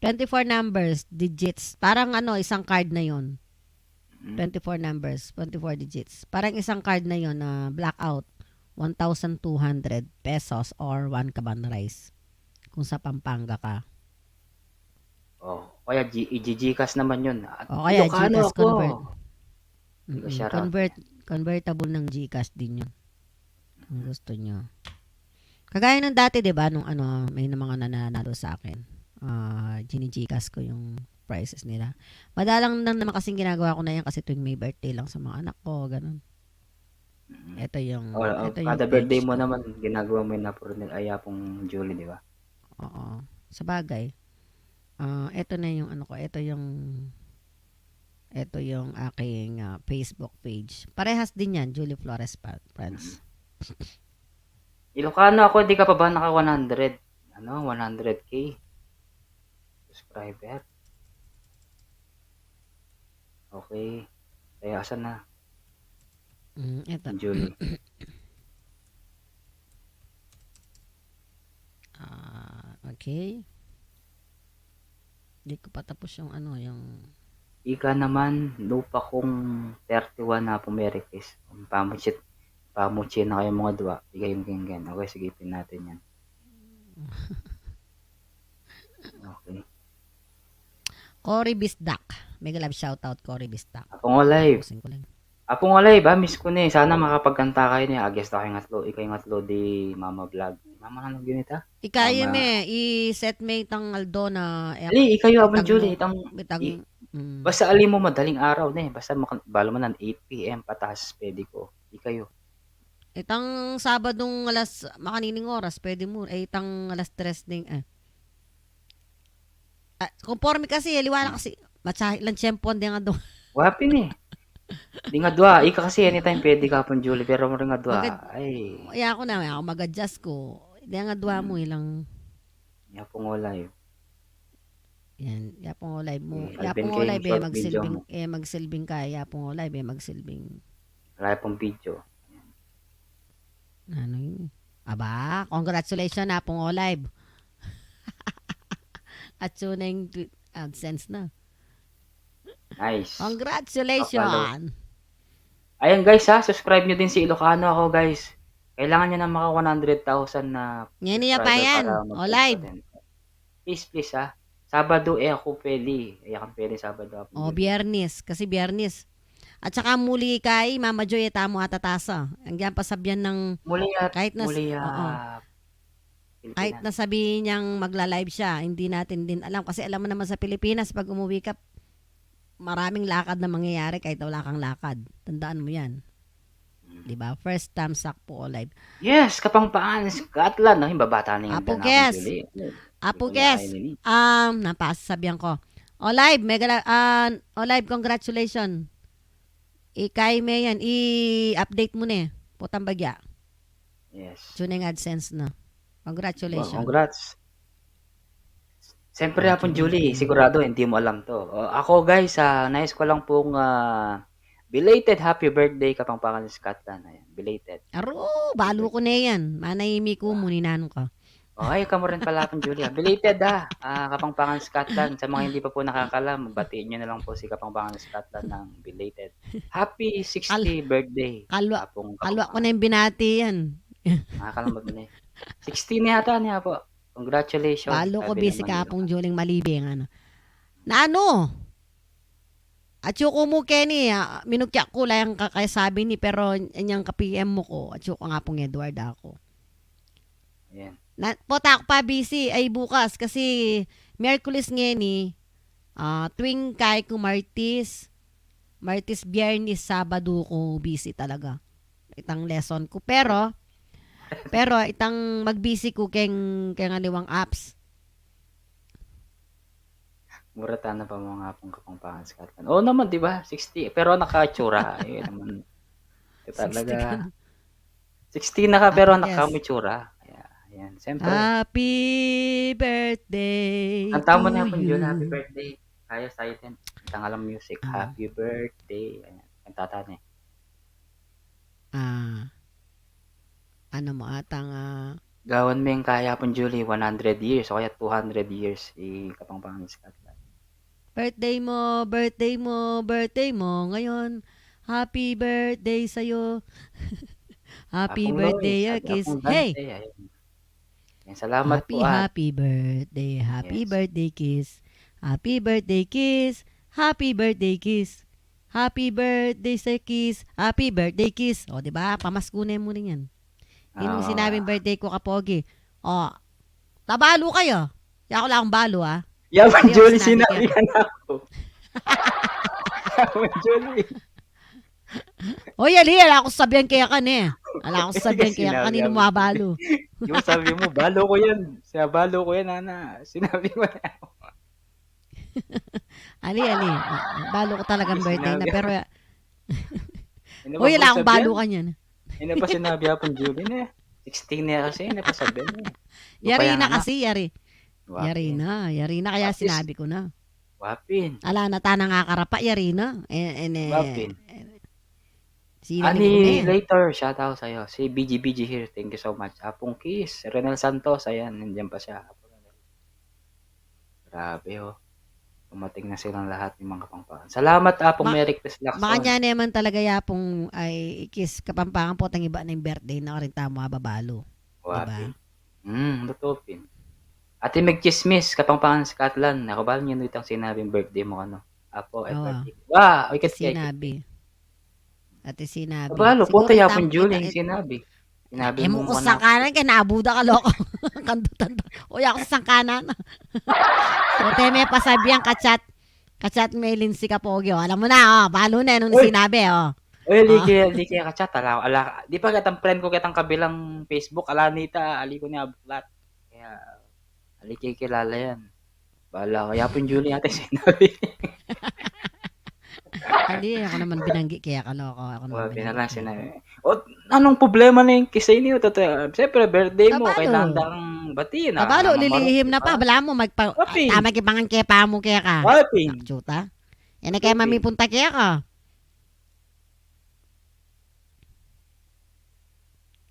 Twenty-four numbers, digits. Parang, ano, isang card na yon. Mm. Twenty-four numbers, twenty-four digits. Parang isang card na yon na blackout, one thousand two hundred pesos or one kaban rice. Kung sa Pampanga ka. Oh, kaya G-, i-GCash naman yun. At O kaya Ilocano GCash ako. convert. Hindi ko Mm-mm. siya Convert, convertible ng GCash din yun. Kung gusto nyo. Kagaya ng dati, di ba, nung ano, may na mga nananalo sa akin. Ah, gini-GCash ko yung prizes nila. Madalang lang naman kasing ginagawa ko na yan kasi tuwing may birthday lang sa mga anak ko, ganun. Mm. Ito yung, O, o, ito yung kada birthday page mo ko. naman, ginagawa mo yun na puro nil-, ay, Apron Julie, di ba? Oo. Sabagay. Ah, ito na yung ano ko, ito yung, ito yung aking, ah, Facebook page. Parehas din yan, Julie Flores pa-, Friends. Mm. Ilocano ako, di ka pa ba naka one hundred? Ano, one hundred K subscriber? Okay. Kaya asan na? Mm, eto. Julie. Ah, okay. Di ko pa tapos yung ano, yung Ika naman, lupa kong thirty-one na pumerikis. Pamuchit, pamuchit na kayo mga dua. Ika yung genggen. Okay, sige, pin natin yan. Okay. Cory Bisdak. Mega love shoutout, Cory Bisdak. Apong Olay. Pusing ko lang. Apong Olay, ba, miss ko ni. Sana makapagkanta kayo ni. Agyas na kayong atlo. Ikayong atlo di Mama Vlog. Mama, ano ginita? Ikaya Mama. me, i-set me itang Aldo na, eh, Ali, ikayo, Apong itang, Julie, itang, itang, i-, mm. Basta ali mo madaling araw na eh. Basta maka-, balo man ang eight P M pataas, pwede ko. Ikayo. Itang Sabadong alas, makanining oras, pwede mo. Eh, itang alas tres ding, eh. Ah, konforme kasi, eh, liwa na kasi. Matsahe lang tiyempo, di nga do. Wapi ni. Di nga dua. Ika kasi anytime pwede ka pong Julie, pero mo rin nga dua. Magad-, Ay. Kaya ako na, ako mag-adjust ko. Di nga dua mo, Hmm. ilang Ya pong Olay. Yan, ya pong Olay mo. Eh, Ya Alvin pong Olay, Kane, be, short video magsilbing, mo. eh, magsilbing ka. Ya pong Olay, be, magsilbing. Wala pong video. Ano yun? Aba, congratulations na pong Olay. At yun na yung tw-, AdSense na. Nice. Congratulations. Papalo. Ayan, guys, ha, subscribe nyo din si Ilocano ako, guys. Kailangan nyo na maka one hundred thousand na Ngayon niya pa subscriber yan. para mag-content. Olay. Please, please, ha. Sabado e ku pwede. E ku pwede Sabado, Apung Julie. Biyernes. Kasi Biyernes. At saka muli kay Mama Joy, e tamu atatasa. Ang yan pasabian ng Muli at, kahit na s-, muli, oo. Kahit Pilipinas. Na sabihin niyang magla-live siya, hindi natin din alam. Kasi alam mo naman sa Pilipinas, pag umuwi ka, maraming lakad na mangyayari kahit wala kang lakad. Tandaan mo yan. Mm. Di ba? First time sakpo o live. Yes, Kapampangan, Scotland. Ay, babata na yung Apo Danakong Kes. Julie. Apo Wala Kes. Kayo nini. Um, napasasabihan ko. O live, mega la-, ah, o live, congratulations. Ikay me yan, i-update mo na eh. Putang bagya. Yes. Tuning AdSense na. Congratulations. Well, congrats. Siyempre, Apung Julie, sigurado, hindi mo alam to. O, ako, guys, ah, nais ko lang pong, ah, belated happy birthday, Kapampangan Scotland. Ayan, belated. Aro, balu ko na yan. Manahimik ko, muninanu ka. O, ay, kamu rin pala, Apung Julie. Belated, ah. Ah, Kapampangan Scotland. Sa mga hindi pa po nakakalam, batiin nyo na lang po si Kapampangan Scotland ng belated happy sixty birthday, kalwa, Apung kalwa ko Kapampangan. Na yung binati yan. Nakakalamat mo na eh. Sixty na yata niya po. Congratulations. Balu ko, sabi busy naman ka, nila. Apung Julie, malibing, ano. Na ano? Atyu ku mu keni, ah, minukya ku la yang kakasabi ni, pero inyang ka-P M mu ku, atyu ku nga Apung Edward aku. Ayan. Na, pota ku pa busy, ay bukas, kasi Miyerkules ngeni, ah, tuwing kay ku Martis, Martis, Biyernes, Sabado ku busy talaga. Itang lesson ku. Pero, pero itang mag-busy ku keng, keng aliwang apps. Mura tana pa mga Apung Kapampangan Scotland. Oo naman, di ba? Sixty. Pero nakatsura. Yun naman. Ito talaga. Sixty ka na. Sixty na ka, pero Apung Kes. Nakamutsura. Kaya, yan. Siyempre. Happy birthday Kanta mo to na, Apung Jun, you. Happy birthday. Kaya sa atin. Ang alam music. Ah. Happy birthday. Ayan. Kanta tana eh. Ah, ano mo atang, ah, Gawan me ing kaya, Apung Julie, one hundred years o kaya two hundred years i Kapampangan Scotland. Birthday mo, birthday mo, birthday mo ngayon. Happy birthday sa'yo. Happy Apung birthday, Lois, ah, sabi, Kiss. Apung Hey! Dante, ayun. Yan, salamat Happy, po, ah. Happy birthday, happy Yes. Birthday, Kiss. Happy birthday, Kiss. Happy birthday, Kiss. Happy birthday, Sir Kiss. Happy birthday, Kiss. O, di ba? Pamasku ne mu rin yan. Yun yung Ah. Sinabing birthday ku, kapogi. O, tabalu kayu. Yaku la kung balu, ah. Yaman, Hindi, Julie, sinabi sinabi ko. Ka na ako. Yaman, Julie. O, yali, ala kung sabihan kaya ka, ne. Ala kung sabihan kaya ka, Sinabi kanino ako. Mu abalu? Yung sabi mo, "Balu ko yan." Siya, "Balu ko yan, ana." Sinabi mo na. Ali, ali. Balu ko talagang Yung birthday na, sinabi pero, ako. Ano ba Uy, ala pong akong sabihan? Balu ka niyan. Ano pa sinabi Apung Julie na? Sixteen na kasi, ano pa sabihan na? Yari Lupaya na nga na. Kasi, yari. Wapin. Yari na, yari na, kaya At least, sinabi ko na. Wapin. Ala na, tana nga karapa, yari na. Eh, eh, ne, Wapin. Eh, sila Ani, ni Rune. Later, shout out sa'yo. Si B G B G here, thank you so much. Apung Kiss, Renel Santos, ayan, nandiyan pa siya. Grabe, oh. Dumating na silang lahat ng mga Kapampangan. Salamat, Apung Ma-, Merry Chris Lacson. Makanya naman talaga yapong ay Kiss Kapampangan po, tang iba na yung birthday na karin tamu ababalu. Diba? Wapin. Hmm, totoo pin. Ate Meg Chismis, Kapampangan Scotland. Ako ba niyo itang sinabing birthday mo, ano? Apo, ay Oo. Birthday. Wa, ikat kay Sinabi. Ate sinabi. Aba, Siguro lupot ay itang, Apung Julie, ita-, it-, sinabi. Sinabi eh, mo mo ko sa kanan, kaya naabuda ka, loko. Kandutan to. Uy, ako sa kanan. O, te, me pasabi ang kachat. Kachat me Lindsay Kapogi, o. Alam mo na, o. Balu na, nung Uy! Sinabi, o. Uy, O. Liki, liki, kachat, ala, ala, di pa kitang friend ko, kitang kabilang Facebook, ala nita, ali ko niya buklat. Kaya, ali kikilala yan. Bahala ka. Yapon Julie ata sinabi. Hindi, ako naman binanggi, kaya kaloko. Ako naman Wala, binanggi, pinala kaya sinabi. O, anong problema na yung kisay niyo? Tata-, siyempre, birthday mo, Kabalo. Kailangan kang batiin, ah, Kabalo, mga lilihim marami na pa. Bala mo, magpa-, Wapin. Tama, kibangan kaya pa mo, kaya ka. Wapin. Nakchuta. Yan na kaya Wapin. Mamipunta kaya ka.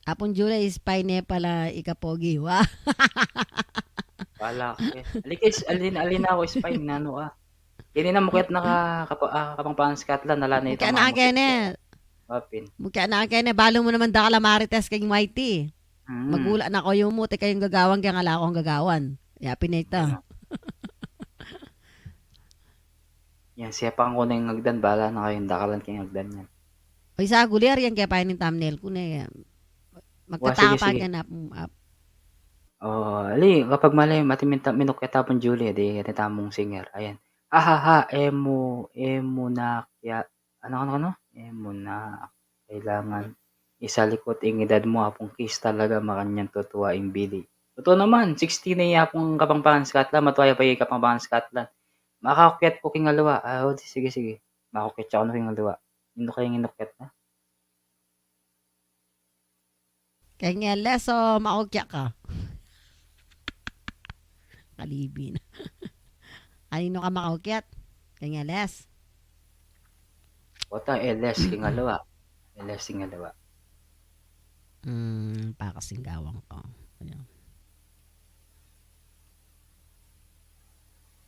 Apon July, spy ne pala ikapogi. Wa. Wala ka, eh. Alikis, alin, alin ako, spy, nanu ka. Kini na mukit na ka, kapa-, ah, Kapampangan Scotland, ala na ito, Mukit na mga kene. Mukit. Wapin. Mukit na kene, balo mo naman da ka la marites kay Mighty. Mm. Magula na ko yung muti kayong gagawan, kaya nga ala akong gagawan. Yapin na ito. Ano? Yan, sepakan ku na ing agdan, bala na kayu, dakalan ke ing agdan yan. Ay, sa gulyar yan, kaya pa ing thumbnail ku ne. Wa, sige, sige. Magkataka pa ganap, mm, ap. O, ali, kapag mali, mati minta-, minukyat Apung Julie, di, di tamung singer. Ayan. Ahaha, e mu, e mu na kya, ano, ano, ano? E mu na, kailangan isalikut ing edad mu, Apung Kis, talaga makanyan tutua ing bili. Tutu naman, sixty na i Apung Kapampangan Scotland, matua ya pa i Kapampangan Scotland. Makakyat ku king aliwa. Ah, o, di, sige, sige. Makukyat ya ku king aliwa. Ninu kayang inukyat na? Keng L S o makukyat ka? Kalibi na. Kaninu ka makukyat? Keng L S? Pota, L S king aliwa. L S king aliwa. Hmm, pakasinggawan ko. Ayan.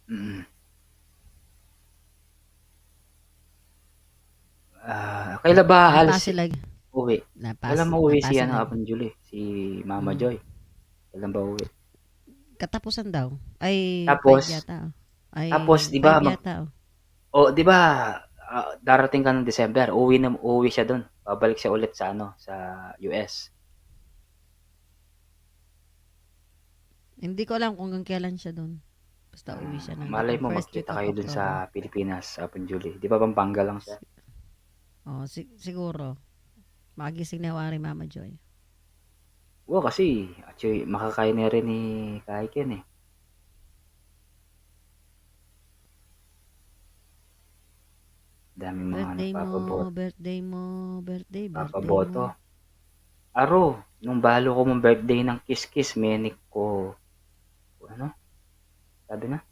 Mm. Ah, kailan ba alis? Napasi lagi. Uwi. Napasi, kailan mauwi si, napasi ano, lagi. Apung Julie, si Mama, hmm, Joy? Kailan ba uwi? Katapusan daw. Ay, tapos, five yata, oh. Ay, tapos, di ba, five mag-, yata, oh. O, di ba, ah, darating ka ng December, uwi na, uwi siya dun. Babalik siya ulit sa, ano, sa U S. Hindi ko alam kung hanggang kailan siya dun. Basta uwi siya ng, ah, malay mo, first week of October. Magkita kayo dun sa Pilipinas, Apung Julie. Di ba Pampanga lang siya? Si-, oh, si-, siguro. Magising na wari Mama Joy. Wa, kasi, actually, makakain na rin ni Kai Ken, eh. Daming mga nagpapaboto. Birthday mo, birthday mo, birthday, birthday mo. Papaboto. Aro, nung balu ku mung birthday nang Kiskis, menik ku, ano? Sabi na?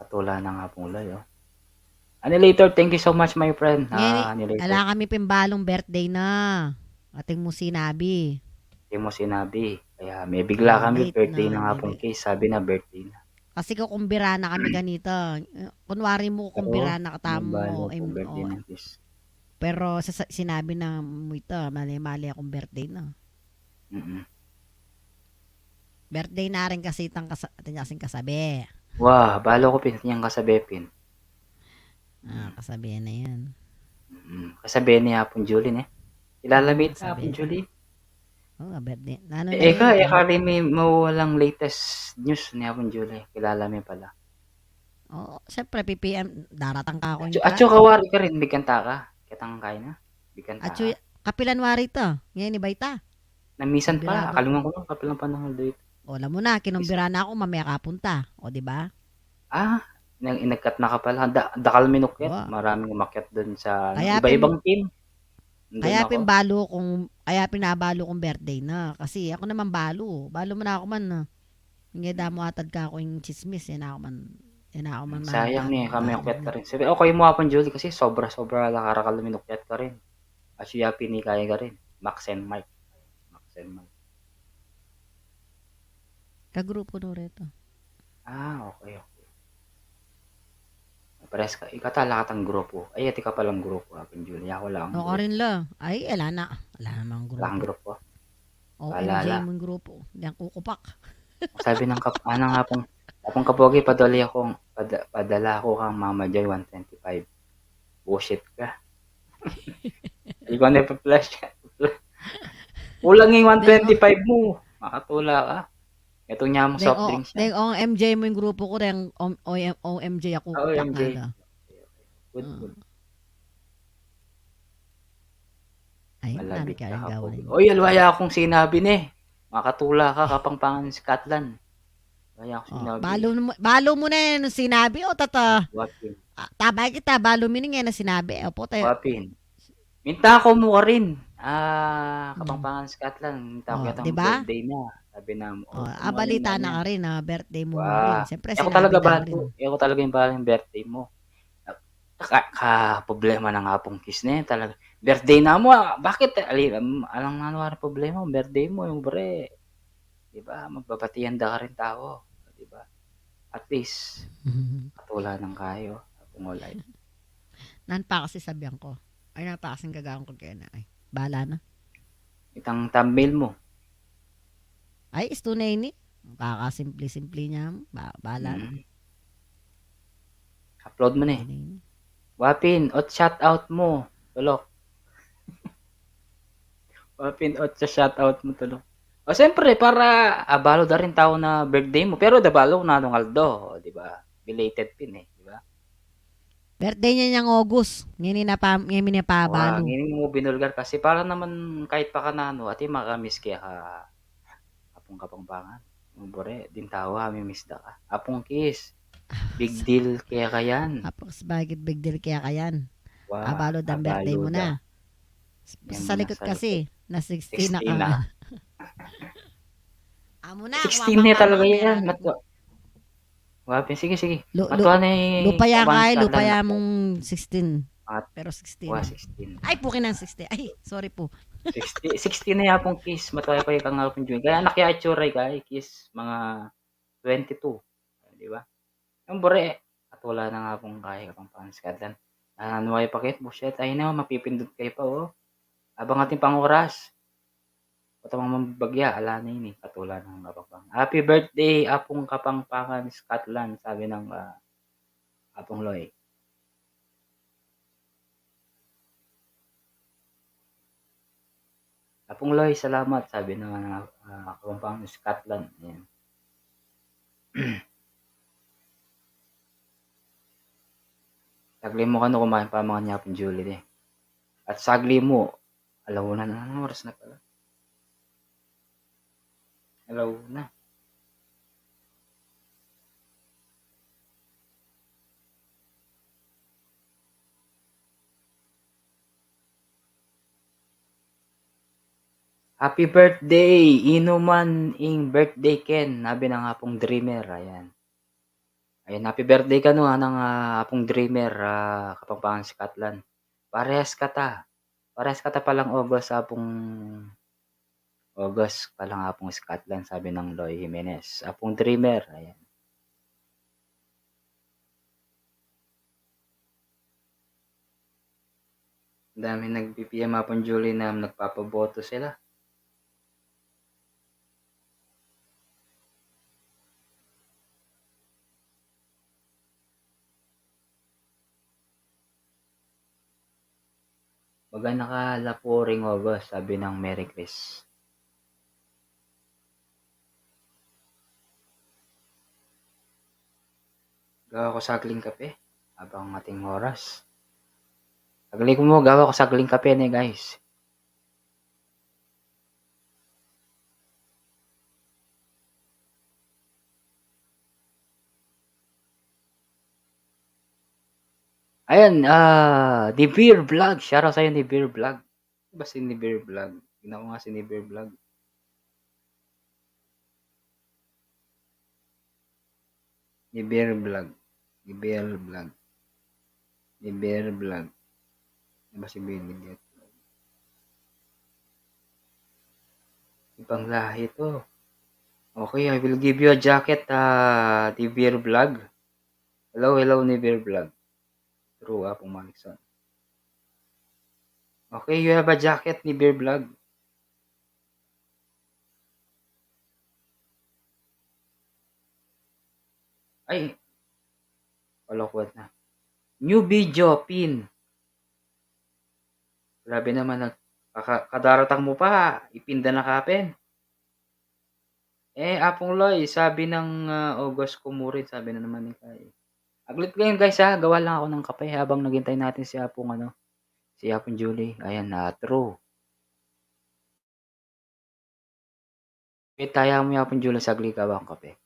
Katula na nga pung ulay, oh. Annihilator, thank you so much, my friend. Ngeni, ah, Annihilator. Ala kami pin balung birthday na. Atin mu sinabi. Atin mu sinabi. Kaya mebigla kami, birthday na nga pung Kis, sabi na birthday na. Kasi kukumbira na kami kanita. Kunwari mu, kukumbira na katamu, pero nung balu ku mung birthday nang Kis. Pero sa, sa, sinabi na mu ita, mali-mali akung birthday na. Mm-mm. Birthday na rin kasi itang kasa-, atin kasing kasabe. Wa, balu ku pin, atin yang kasabe pin. Ah, kasabe na yan. Mm, kasabe ni Apung Julie, ne? Kilala mi ita, Apung Julie? Oo, birthday. Nanu na rin, eka, eka rin mi mawalang latest news ni Apung Julie. Kilala mi pala. Oo, siyempre, P P M, daratang ka ku. Atsu, atsu ka wari karin, bigkanta ka. Ketang kain na. Bigkanta ka. Atsu, kapilan wari ita? Ngeni ba ita? Namisan pa, kaluman ku na, kapilan panahun da ita. O, alam mu na, kinumbira na ku, mamaya ka punta. O, di ba? Ah, nang inagkat na ka pala. Da-, dakal minukyat. Wa. Maraming umakyat dun sa iba-ibang team. Kaya pin balu kung, kaya pin balu kung birthday na. Kasi aku naman balu. Balu mu na aku man, ah. Ngeni da mu atad ka ku ing tsismis, yan aku man, yan aku man. Sayang ne, kami ukyat karin. Sabi, okay mu, Apung Julie, kasi sobra-sobra la karakal minukyat karin. Asya pin ikaya karin. Max and Mike. Max and Mike. Kagrupu no reto. Ah, okay, okay. Pares ka, ikata la katang grupu. Ay, atin ka palang grupu, Apung Julie. Aku lang. O, grupu. Karin la. Ay, ala na. Ala namang grupu. Ala kang grupu? O, M J mu ing grupu. Diyan kukupak. Sabi ng kap-, ano nga pong, kapong kapogi, padali akong, pada-, padala ko kang Mama Joy one twenty-five. Bullshit ka. Ikaw na ipa-flash. Kulang ing one twenty-five mu. Makatula ka. Ito niya mong soft drinks niya. Deng, o, M J mu ing grupu ku, deng, o, M J aku. Ah, o, M J. Good, good. Ay, malabit ka, gawa na. Oy, alwa ya kung sinabi ne. Makatula ka, Kapampangan Scotland. Alwa ya kung sinabi. Balu mu, balu mu ne nung sinabi, o, tata. Wapin. Ah, tabay kita, balu mu ne nung sinabi. Opo, tayo. Wapin. Minta ku mu karin. Ah, Kapampangan Scotland. Minta ku yatang birthday na. Sabi na, o, abalita na karin, ah, birthday mu karin. Siyempre, sinabi na karin. Aku talaga ing balu ing birthday mu. Ka-, ka-, problema na nga pung kis ne, talaga. Birthday na mu, ah, bakit, eh, ali-, um, alang nanu wari problema, birthday mu, yung bre. Di ba? Magbabatian da karin tau. Di ba? At least, katula nang kayo, pungulay. Nan pa kasi sabihan ku. Ay, nan pa kasing gagawan ku kaya na, ay. Bala na. Itang thumbnail mu. Ay, istu na ini. Kakasimple-simple niya. Ba-, bala na. Mm. Upload mu ne. Wa pin, ot shout out mu, Tulok. Wa pin, ot shout out mu, Tulok. O, siyempre, para abalu da rin tau na birthday mu. Pero da balu na nung aldo, o, di ba? Belated pin e, di ba? Birthday ne niang August. Ngeni na pa, ngeni na pa. Wa, balu. Ngeni mu binulgar kasi para naman kahit pa kananu, atin makamiss keka Apung Kapampangan. Bure, ding tau, ah, mimiss da ka. Apung Kis, big deal keka yan. Apung Kis, bakit big deal keka yan? Wa, abalu da, birthday mu na. Yan, sa likod kasi, na sixteen na ka. Amu na, sixteen na talaga yan. Wa pin, sige, sige. Lu-, lu-, matua na e, lupa ya ka e, lupa ya mung sixteen. Pero sixteen. Wa, sixteen. Ay, puki na, sixteen. Ay, sorry po. Sixteen, sixteen na ya pung Kis. Matua ya pa ika nga pung June. Kaya anak ya itsura ika, Kis, mga twenty-two. Di ba? Yung bure, katula na nga pung kaya Kapampangan Scotland. Ano kayo pakit, buset. Ay na, mapipindot kayo pa, oh. Abang atin pang oras. Katamang mambagya, ala na ini, katula ng Kapampangan. Happy birthday, Apung Kapampangan Scotland, sabi ng, ah, Apung Loy. Apung Loy, salamat, sabi ng, ah, Kapampangan Scotland. Ayan. Sagli mu kanu kumain pa, mga nyapin Julie, eh. At sagli mu, alauna na, anong oras na pala? Alauna. Happy birthday! Inuman ing birthday ken, sabi ng Apung Dreamer. Ayan. Ayan, happy birthday kanu, anang, ah, Apung Dreamer, ah, Kapampangan Scotland. Parehas kata. Parehas kata palang August, Apung August palang Apung Scotland, sabi ng Loy Jimenez. Apung Dreamer, ayan. Dami nag-P P M Apung Julie na nagpapaboto sila. Baga nakalapuring August, sabi ng Mary Chris. Gawa ko sagling kape. Abang ating oras. Sagling ko mo, gawa ko sagling kape ne, guys. Ayan, ah, ni Beer Vlog. Shoutout sa'yo, ni Beer Vlog. Ba si ni Beer Vlog? Tingnan ko nga si ni Beer Vlog. Ni Beer Vlog. Ni Beer Vlog. Ni Beer Vlog. Ano ba si Beer Vlog? Ibang lahi to. Okay, I will give you a jacket, ah, ni Beer Vlog. Hello, hello, ni Beer Vlog. True, ah, pumaniksan. Okay, you have a jacket, ni Beer Vlog. Ay. Kalokohan na. New video, pin. Grabe naman, nag-, kaka-, kadaratang mu pa, ipinda na ka pin. Eh, Apung Loy, sabi ng, ah, August ko mu rin, sabi na naman ni Kay. Aglit ngayon, guys, ha, gawa lang ako ng kape habang naghintay natin si Apung, ano, si Apung Julie. Ayan, ah, true. Pitaya mu ya pung Julie saglit, gawa kung kape.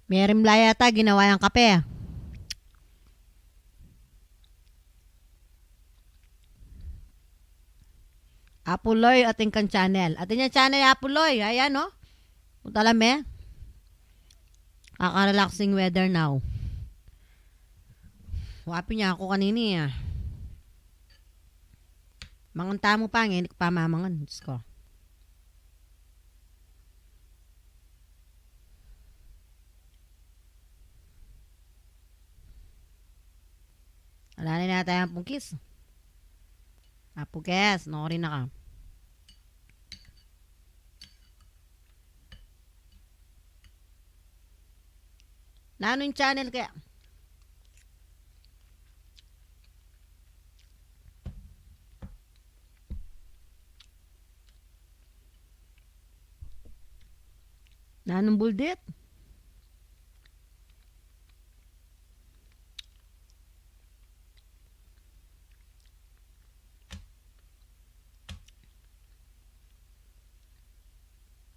Mary Mlaya ta, ginawa yang kape. Apu Loy, atin kang channel. Atin yang channel, Apu Loy. Ayan, no? Punta la me. Kaka-relaxing weather now. Wapi nya aku kanini, ah. Mangan tamu pa, ngeni ku pa mamangan. Diyos ko. Ala na nata yang pungkis. Apukes, nori na ka. Nanu ing channel kaya? Nanung buldit?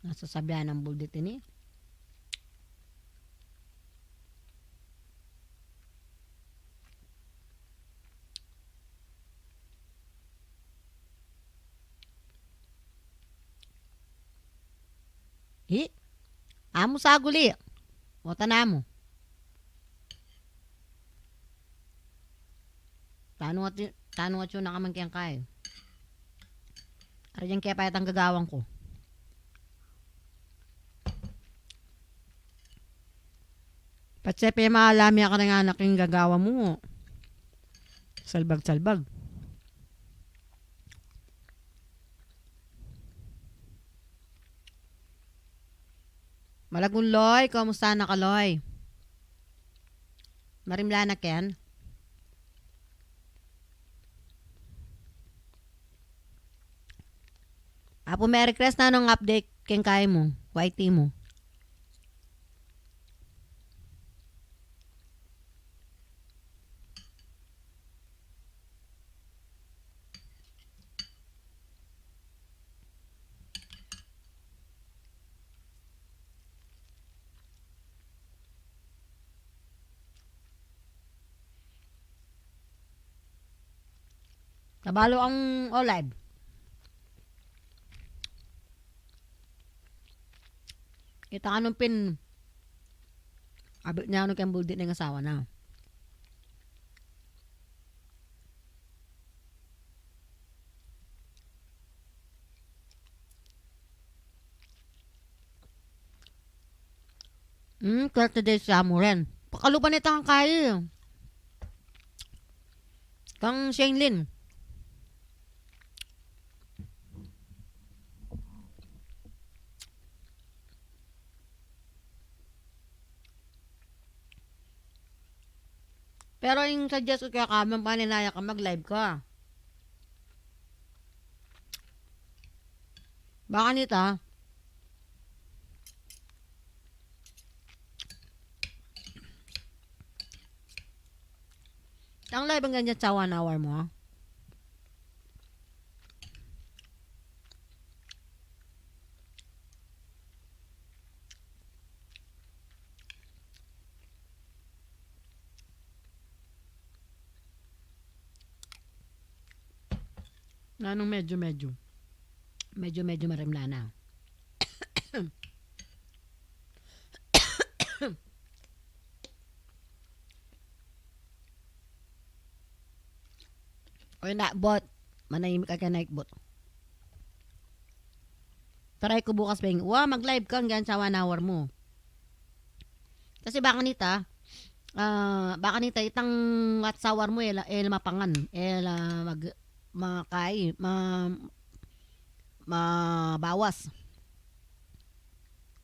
Nasasabian ng buldit ini. Hi, amu saguli. O tanamu. Tanu at, tanu at yu na kaman keng kai. Ari yang kaya payatang gagawan ku. Patse pe malami a karing anak ing gagawa mu. Salbag-salbag. Malagun Loy, kumusta na ka, Loy? Marimla na ken? Apu Mary Cres, nanung update keng kai mu, Y T mu? Tabalu ang olive. Ita ka nung pin-, abit niya nung keng buldit na ing asawa na. Hmm, thirty days ya mu rin. Pakalupa na itang kai. Kang Shane Lin. Pero ing suggest ku kaya, kaman paninaya ka, mag-live ka. Baka nita, ang live ang ganyan sa one hour mu, ha? Nanung medyo-medyo? Medyo-medyo marimla na. Oy, na, bot. Manahimik ka kaya, Nike, bot. Try ku bukas, Peng. Wa, mag-live ka, hanggang sa one hour mu. Kasi baka nita, ah, baka nita, itang watch hour mu, e la, e la mapangan, e la mag-, makai, ma-, mabawas.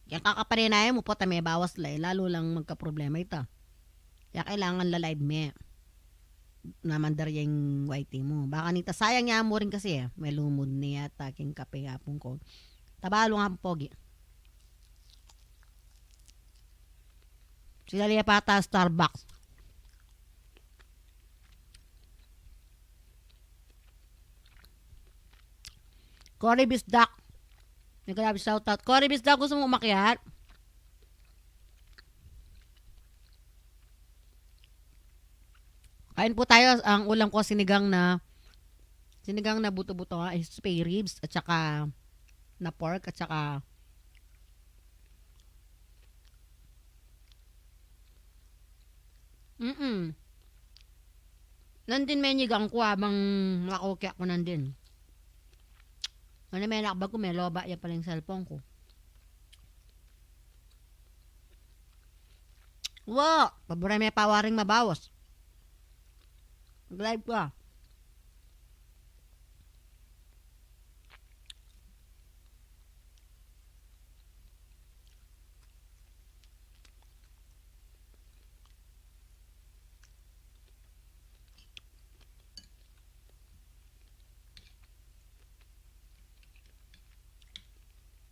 Yang kakapaninaya mu, pota mebawas la, e, lalu lang magkaproblema ita. Kaya kailangan la-live me. Namandar ya ing Y T mu. Baka nita sayang ya mu rin kasi, e. Malumud ne yata king kape, apung ko. Tabalu nga, pogi. Sila liya pata Starbucks. Cory Bisdak. Nagkalabi shout out. Cory Bisdak, gusto mo umakyat? Kain po tayo. Ang ulam ko, sinigang na, sinigang na buto-buto, ah, spare ribs, at saka na pork, at saka, mm-mm. Nandin menigang ku abang makoke ku nandin. Ano, menakbag ku, meloba ya pala ing cellphone ku. Wa, pabure me pa waring mabawas. Mag-live ka.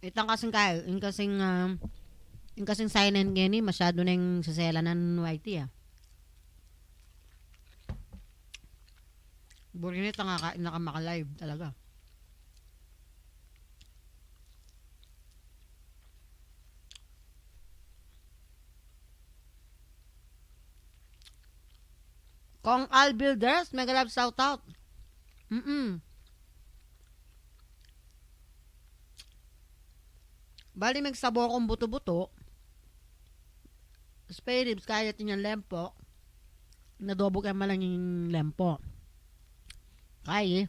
Itang kasing kaya, ing kasing, ah, ing kasing sign-in keni, masyadu neng seselanan, Y T, ah. Buri nita nga ka-, naka-maka-live talaga. Kong Al Builders, mega love shout out. Mm-mm. Bali, megsabo kung buto-buto. Spare ribs, kaya atin yang lempo. Inadobo ke malang ing lempo. Kaya,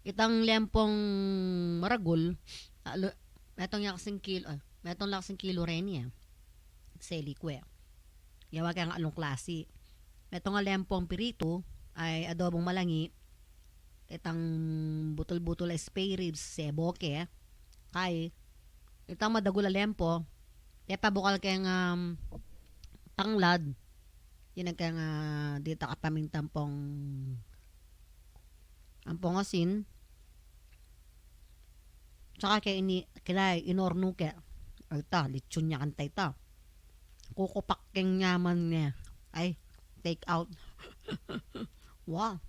itang lempong maragul, ah, lu-, metung ya kasing kilo, ah, metung la kasing kilo reni, ah. Seli ku, eh. Yawa keng alung klasi. Metung a lempong piritu, ay adobong malangi, itang butul-butul a spare ribs, sebo ke. Kay, itang madagul a lempo, pepabukal keng, um, tanglad. Yan ang keng, ah, dita ka pamintang pong, ampong asin. Tsaka ke ini, kilay, inornu ke. Ay ta, lechon ya kanta ita. Kukupak keng nyaman ne. Ay, take out. Wow.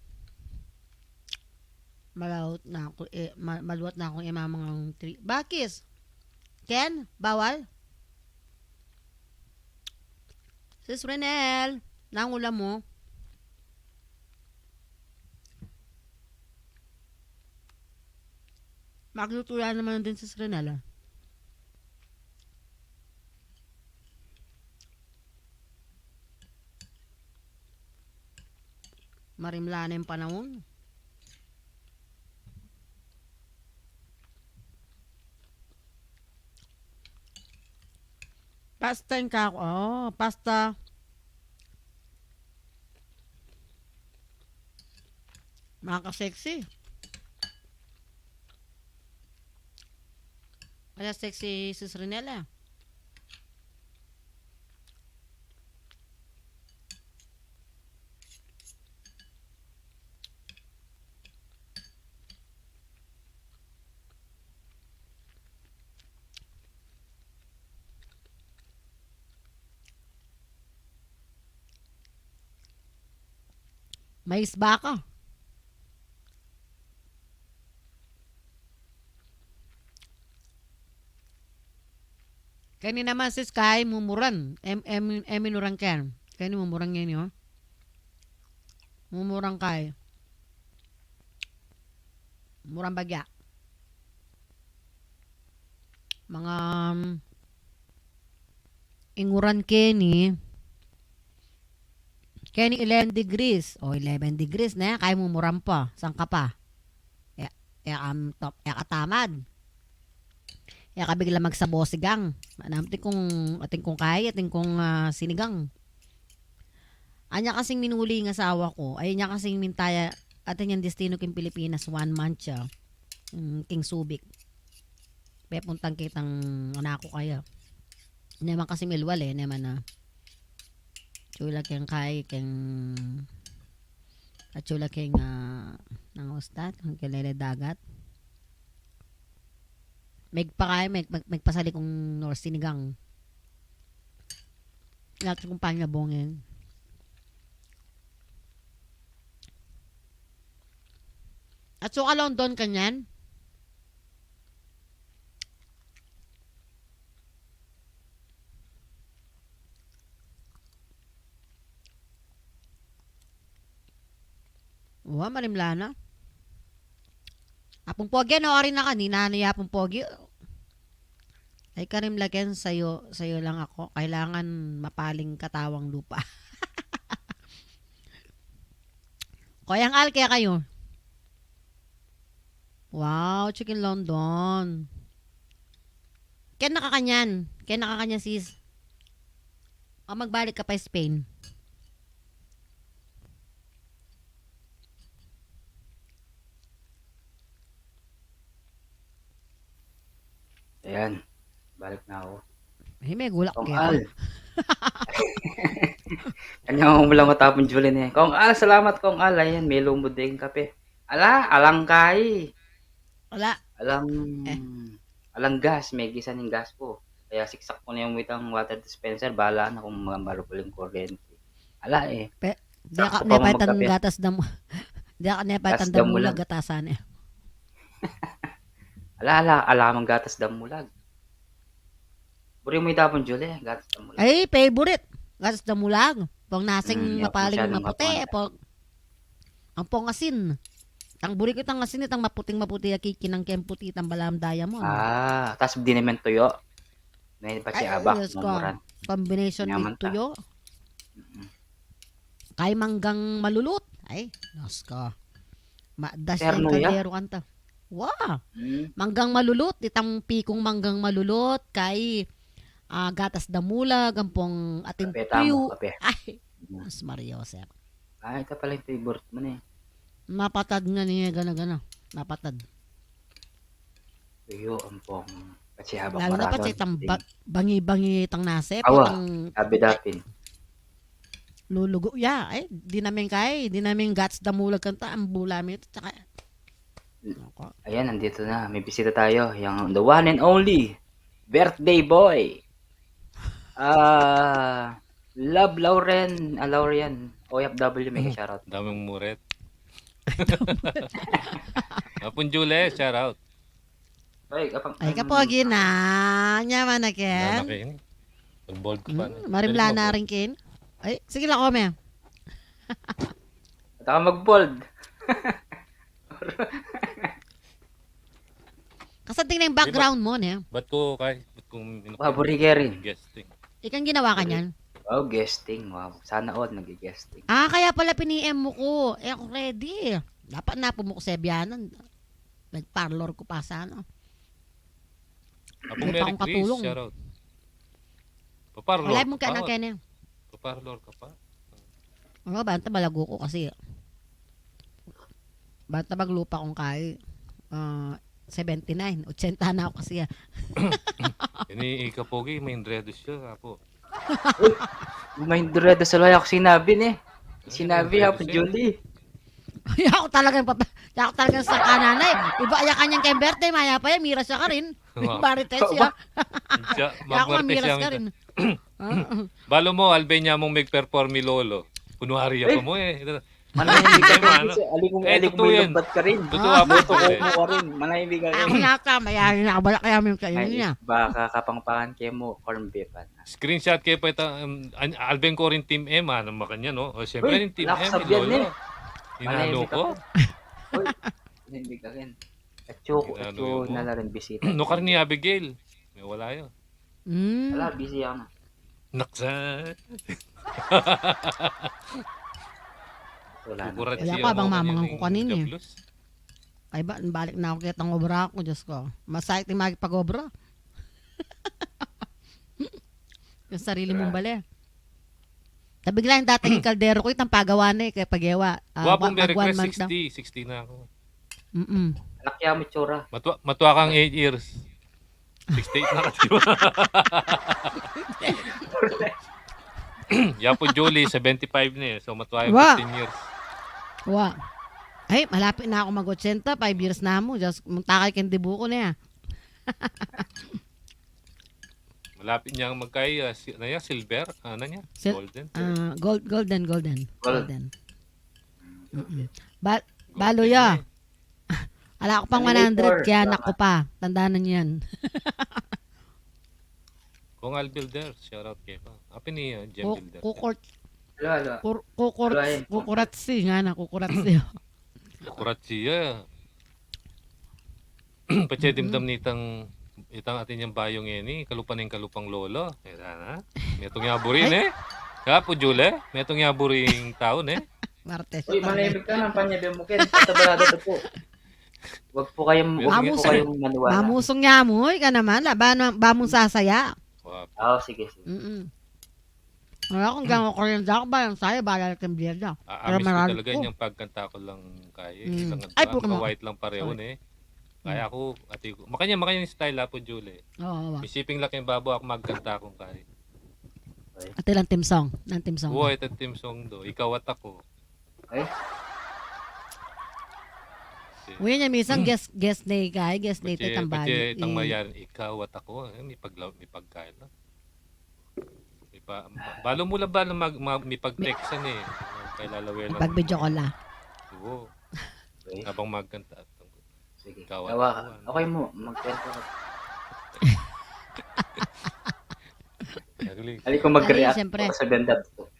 Maluat na ku, eh, ma-, maluat na kung imamangang tri-, bakis. Ken, bawal? Sis Renel, nanu ulam mu? Magluto ya naman din, Sis Renel, ah. Marimla na ing panaun. Pasta ing kaku-, oh, pasta. Maka-sexy. Kaya sexy Sis Renel, ah. Mais baka. Keni naman, Sis Kai, mumuran. Em, em, em, minuran ken. Keni mumuran ngeni, oh. Mumuran kay. Muran bagya. Mga, um, ing uran keni, keni eleven degrees. O, eleven degrees ne, kaya mumuran pa. Sangka pa? E, e, um, top, e katamad. E kabigla magsabo sigang. Manam, atin kung, atin kung kaya, atin kung, ah, sinigang. Anya kasing minuli ing asawa ku, ay anya kasing minta ya, atin yang destino king Pilipinas, one month ya. Mm, king Subic. Pepuntan ke itang anak ku kaya. Ne man kasi milwal e, ne man a. Atiu la keng kai, keng, atiu la keng, ah, nang ustat, keng kelele dagat. Megpa kaya, meg-, meg-, megpasali kung nor sinigang. Lahat kung panyabongin. Atiu ka London kanyan? Wa, marimla na. Apung Pogi, ano ka rin na kanina? Ano ya, Apung Pogi? Ay, karimla ken, sayo, sayo lang ako. Kailangan mapaling katawang lupa. Koyang Al, kaya kayo? Wow, Chicken London. Ken nakakanyan. Ken nakakanyan, sis. O magbalik ka pa Spain. Ayan. Balik na ako. Ay, may gulak Kong kaya. Al. Kanya mo lang matapon, Julie, eh. Kong Al, salamat, Kong Al. Ayan, may lumod din kape. Ala, alang kai. Ala. Alang, Eh. alang gas, may gisan yung gas ko. Kaya siksak ko na yung witang water dispenser, bahala na kung ma-, marupul yung kuryente. Ala eh. Pe, di Sakto ka pa nepay tang magkape. Gatas damu-, di ka nepay Gatas tang damulag, damulag. Gatasan eh. Ala, ala, ala mang gatas damulag. Buri mo itapon, Julie, gatas damulag. Ay, favorite. Gatas damulag. Pong nasing Mm, yung mapaling masyadong maputi, maputi. Pong Ampong asin. Tang buri ku itang asin, itang maputing maputi, a kikinang keng puti, itang balam diamond. Ah, tas di naman tuyo. May Ay, pasi abak, Diyos ko. Mumuran. Combination Yaman with ta. Tuyo. Mm-mm. Kay manggang malulut. Ay, Diyos ko. Ma-, das Terno yan, ya? Kaldero kanta. Wa. Mm. Manggang malulut, itang pikung manggang malulut, kay, ah, gatas damulag, ampong atin Kape tamu, tuyo. Kape. Ay, Mm. Mas Maria Josep. Ah, ita pala yung favorite mo na eh. Mapatad nga niya, gana-gana. Mapatad. Iyo, ampong. Kasi habang Lalo na marami pati ang itang ting- ba-, bangi-bangi itang nasip, Awa, itang sabi dapin. Lulugo ya. Ay, di namin kay, di namin gats damulag kanta, ang bula mi ito, tsaka, Mm. Ako. Ayan, nandito na. May bisita tayo. Yung the one and only birthday boy. Ah, Love Lauren, ah, Lauren, O F W, may Mm. shoutout. Daming muret. Apun Jules, shoutout. Ay, kapag Ay, ano, kapogi na. Nyaman na, Ken. Nana, Ken. Mag-bold ka pa, Hmm, no? Marimla Pwede na mag-bold. Rin, Ken. Ay, sige lang, Ome. At ako mag-bold. Kasanting na yung Di ba, background mo, ne? Ba't ko kay, ba't ko inu- Pabori ka rin. Guesting? Ikang ginawa ka Pabori. Niyan? Wow, guesting. Wow. Sana all nag-guesting. Ah, kaya pala pini-M mo ko. Eh, ako ready. Dapat na pumuko sa biyanan. Nag-parlor ko pa sana. Apo May Mary taong Chris, katulong. Shoutout. Paparlor Wala ka mong pa. Kainan, Ken, eh. Paparlor ka pa. Ano, banta balagu ko kasi. Banta maglupa kong kai, ah, seventy-nine. Ochenta na ako kasi, ah. Ini ikapogi, may dreads siya, apo. Uy, may dreads sa loya ko sinabi ni. Ay, sinabi, may dreads apo, siya. Julie. Ay, ako talagang papa-, ako talagang sa kananay. Iba, ya kanyang kemberte, maya pa yan, miras siya ka rin. Wow. Marites siya. Siya, ya ako, magmarites miras siya ka minsan. Rin. Ah. Balo mo, Albania mong mag-perform mi lolo. Kunwari ya pa mo eh. Manahimik ka, Mano. Kasi aling, eh, aling totoo yan. Lumbat ka rin. Totoo, ah, apo. Totoo mo ka rin. Manahimik ka rin. Ako na ka, mayari na, bala kaya mo yung kainin niya. Baka Kapampangan kayo mo, corn beef, ah. Screenshot kayo pa ito, um, an-, Alvin ko rin Team M, ah, ano ba kanya, no? O, siyempre, Uy, yung Team M, yung lolo. Inano ko? Uy, manahimik ka rin. Atsu, atsu na rin bisita. No, kar ni Abigail. May wala yun. Mm. Wala, busy ako na. Naksa. Wala na. Kukurat siya, ako, mamangan ko kanyan, eh. Kay ba, balik na ako kitang obra ko, Diyos ko. Masakit yung makipag-obra. Yung sarili mong bali. Tabi lang yung dating yung kaldero ko, itang pagawa na eh, kaya pagewa. Ah, Guwapong wa-, Mary agwan Chris, man ta. Sixty, sixty na ako. Mm-mm. Anak niya, matsura. Matua-, matua kang eight years. Sixty-eight na ka, di ba? Yapo Julie, seventy-five na eh. So, matua yung Wa. Fifteen years. Wa. Ay, malapit na ako mag-ochenta, five years na mo. Just, muntakay kang dibu ko na yan. Malapit niya ang magkay, ah, si-, ano niya, silver? Ano niya? Sil-, Golden? Ah, gold-, golden, golden. Gold. Golden. Mm-mm. Ba-, Golden balo ya. Na eh. Ala ko pang one hundred, kaya anak ko pa. Tandaan na niyan. Kung Al Builder, shoutout kayo pa. Apin ni, uh, Jem Ku-, Builder. Kukurt-, Alo, alo. Kur-, kukurt-, Alo, ayun po. Kukuratsi, nga na, kukuratsi. Kurat siya. Patse dimdam nitang, itang atin yang bayu ngeni, kalupa ning kalupang lolo. E, sana. Metung ya buring, e. Kapu, Jule, metung ya buring tau, e. Martes. Uy, manahimik ka, nang panya de mu ken. Patabarada to po. Wag po kayong, wag po kayong maniwala. Mamusung ya mu, ika naman, la, ba, ba mu sasaya? Wow. Oo, sige, sige. Mm-mm. Wala kung gano'n ko rin daw, ba, yung saya, bahala na kayong biyerda. Pero amis ko marami talaga ko. Yung pagkanta ko lang kaya, eh. Mm. Ay, buka mo. White lang pareho, eh. Kaya ako, ati ko. Makanya, makanya yung style, Apo Julie. Oo, oo. Misiping laki yung babo, ako magkanta akong kaya. Ati lang theme song. Nang theme song. Oo, ito theme song do. Ikaw at ako. Ay? Uy, niya, minsan guest, guest na ikay, guest na itang bali. Pati itang mayan, ikaw at ako, eh, may pagla-, may pagkain na. May pa-, balo mo lang ba na mag-, mag-, may pag-textan eh. Kailalaway lang. Pag-video call, ah. Oo. Okay. Habang magkanta. Sige. Ikaw, tawa ka. Ano? Okay mo, magkwento ka. Nagli-, ali ko mag-react, siyempre, sa ganda to.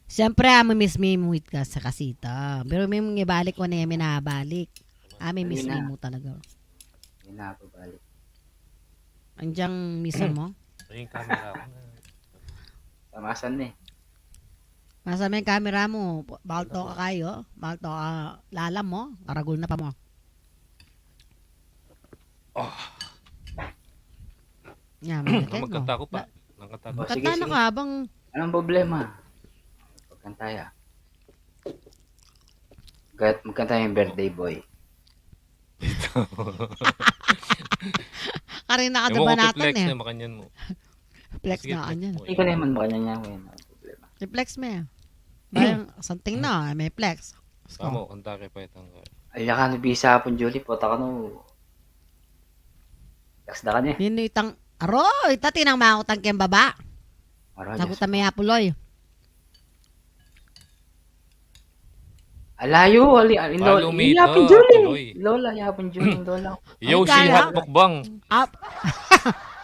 Siyempre, amo mismo yung muhit ka sa kasita. Pero may mga balik ko na yung minabalik. Amo mismo mo talaga. Minabalik. Andiyan mismo? Ay, yung camera ko na. Tamasan na eh. Masa me yung camera mo, balto ka kayo, balto ka lalam mo, karagul na pa mo. Oh. Yan, malaki mo. Magkanta ko pa. Magkanta ko. Magkanta na ka habang... Anong problema? Magkanta ya. Gat-, magkanta yung birthday boy. Karina ka diba natin eh. Flex na, makanyan mo. Flex na kanyan. Ikaw naman, makanyan niya, may problema. I-flex me. Bayang something na, may flex. Tama, kanta kay pa itang ka. Ay, yakan bisa pun, Julie, pota ka no. Flex da ka niya. Nino itang, aro, ita tinang mautang keng baba. Aro, nagutan me ya puloy. Alayu, ali, ali, Lola. Iya pun Julie. Lola, iya pun Julie, Lola. Yoshi Hot Mukbang.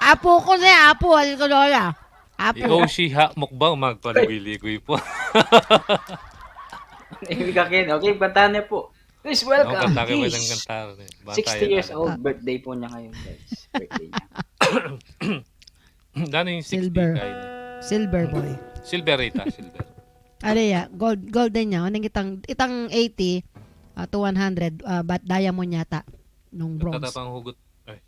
Apu ko na, apu, ali ko Lola. Apu. Yoshi Hot Mukbang, magpaligoy-ligoy po. Ibig akin, okay, kanta niya po. Please welcome, Kish. Sixty years old, birthday po niya ngayon, guys. Birthday niya. Dano yung sixty silver. Silver boy. Silver ita, silver. Are ya, gold, golden niya. Nang itang, itang eighty, ah, to one hundred, ah, but diamond yata nung bronze. Nagtatapang hugot. Ay.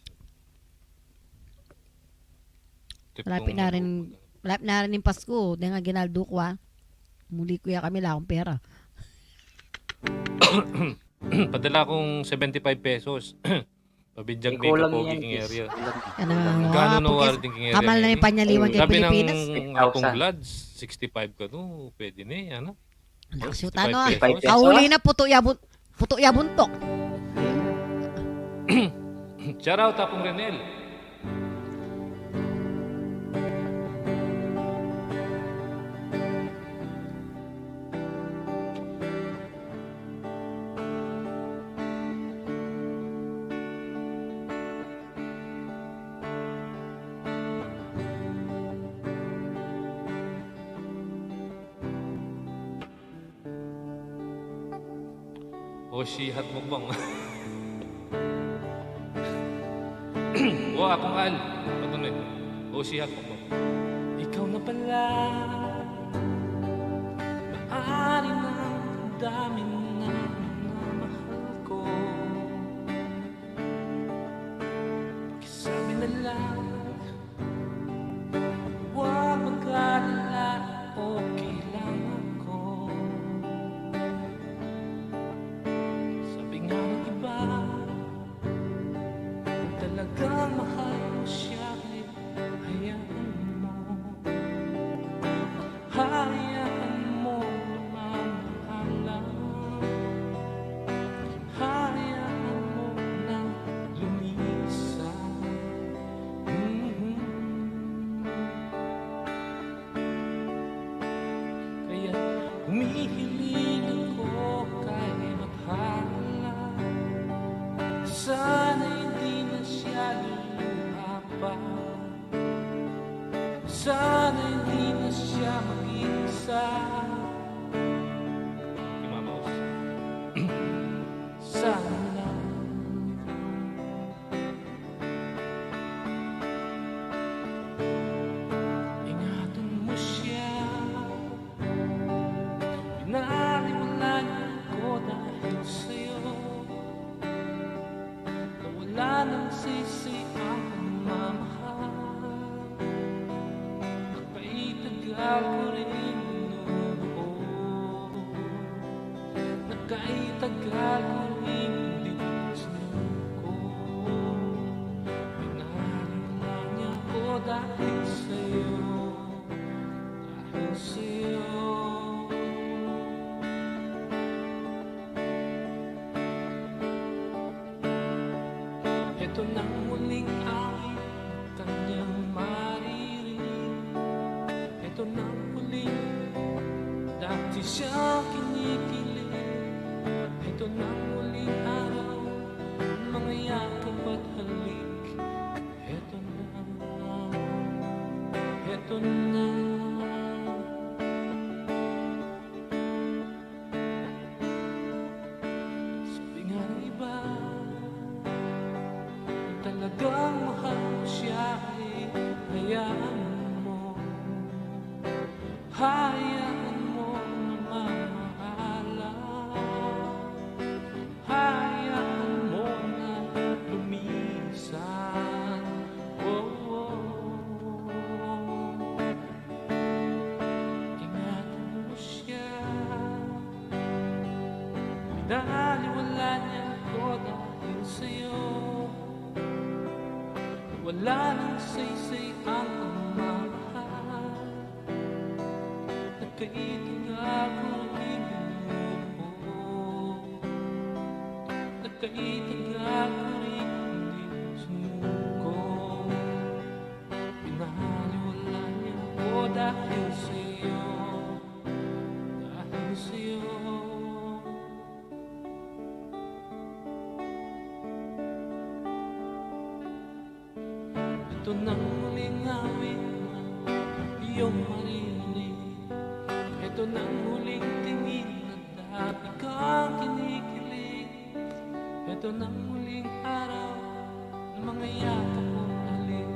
Malapit na rin, malapit na rin yung Pasko. Dahil nga ginaldo ko, ah. Muli ko ya kami, wala akong pera. Padala akong seventy-five pesos. Pabidyag me kapogi king area. Ganu na wari ding king area? Kamal na yung panyaliwan kay Pilipinas. Sabi ng atong Glads, sixty-five ka, no? Pwede na eh, ano? Nakasuta, no? Sixty-five pesos. Kauli na, puto ya bun-, puto ya buntok. Shout out, Apong Renel. O, si Hot Mukbang. O, Apong Al. Patunay. O, si Hot Mukbang. Ikaw na pala. Maari nang damdamin na minamahal ko. Pakisabi na lang, huwag mag-alala, okay lang ako. Sabi nga ng iba, kung talagang mahal mo siya, eh, hayaan mo. Hayaan mo na mamahalan. Hayaan mo na lumisan. Mhm. Kaya humihiling ako kay Bathala. Sana hindi na siya luluha pa. Sana hindi na siya mag-iisa. Kay Mama Os. nang sisi ang pagmamahal. Nakaitagal ko rin loob. Nakaitagal ko rin di sumuko. Pinaliwala niya ko dahil sa'yo. Dahil sa'yo. Ito nang muling awit na kanyang maririnig. Ito nang muling dati siyang kinikilig. Ito nang muling araw, mga yakap at halik. Ito na, ito na. Sabi nga ng iba, kung talagang mahal mo siya, ay hayaan mo, hayaan mo na mamahalan, hayaan mo na lumisan. Oh, oh, oh. Ingatan mo siya. Binaliwala niya ako dahil sa'yo. Wala nang saysay ang pagmamahal. Nagkaitang ako rin loob. Nagkaitang ako rin sumuko. Pinaliwala niya ako dahil sa'yo, dahil sa'yo. Ito nang huling awit na iyong maririnig. Ito nang huling tingin na dati kang kinikilig. Ito nang huling araw na mga yakap mong halik.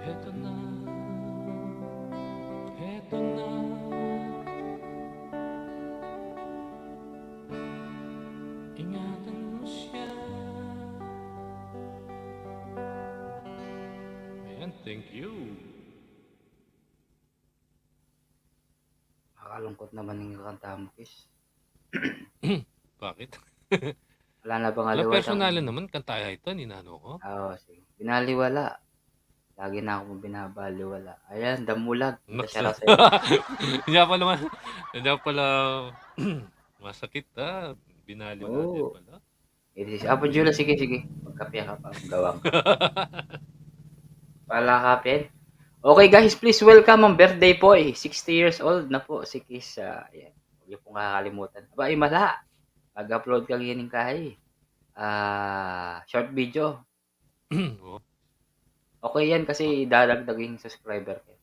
Ito na, ito na. Ingatan mo siya. Ayan, thank you. Makalungkot naman ing kanta mu, Kis. Bakit? Wala na bang... Ala, aliwa personal naman, kanta ya ita, ninanu ko. Oo, sige. Binaliwala. Lagi na aku binabaliwala. Ayan, damulag. Naks. Siya kasi. Hindi pala ma-, hindi pala masakit, ah. Binaliwala. Oo. Pala. Sige, sige. Apo Julia, sige, sige. Magkape ka pa, gawang ka. Pala kape. Okay, guys, please welcome ang birthday boy. Sixty years old na po si Kis. Ah, ayan. Huwag niyo pong kakalimutan. Aba, imala. Mag-upload ka ngeni kay, ah, short video. Oo. Okay yan kasi dadagdag ing subscriber ke.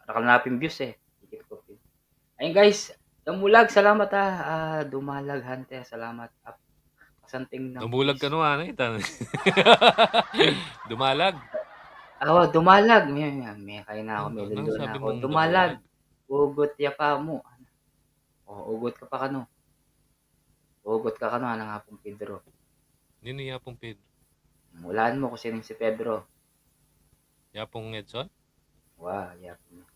Rakal na pin views e. Dikit ku pin. Ayun guys, Damulag, salamat ah. Ah, Dumalag Hunter, salamat. Ap-, kasanting na. Damulag ka nu, ano, ita? Dumalag. Awa, Dumalag. May, may, may kain na aku, ano, may lulu na aku. Dumalag. Ugut ya pa mu. O, ugut ka pa kanu. Ugut ka kanu, anang Apung Pedro. Ninu ya Apung Pedro? Ulaan mu kung sinu si Pedro. Ya Apung Edson? Wa, ya Apung.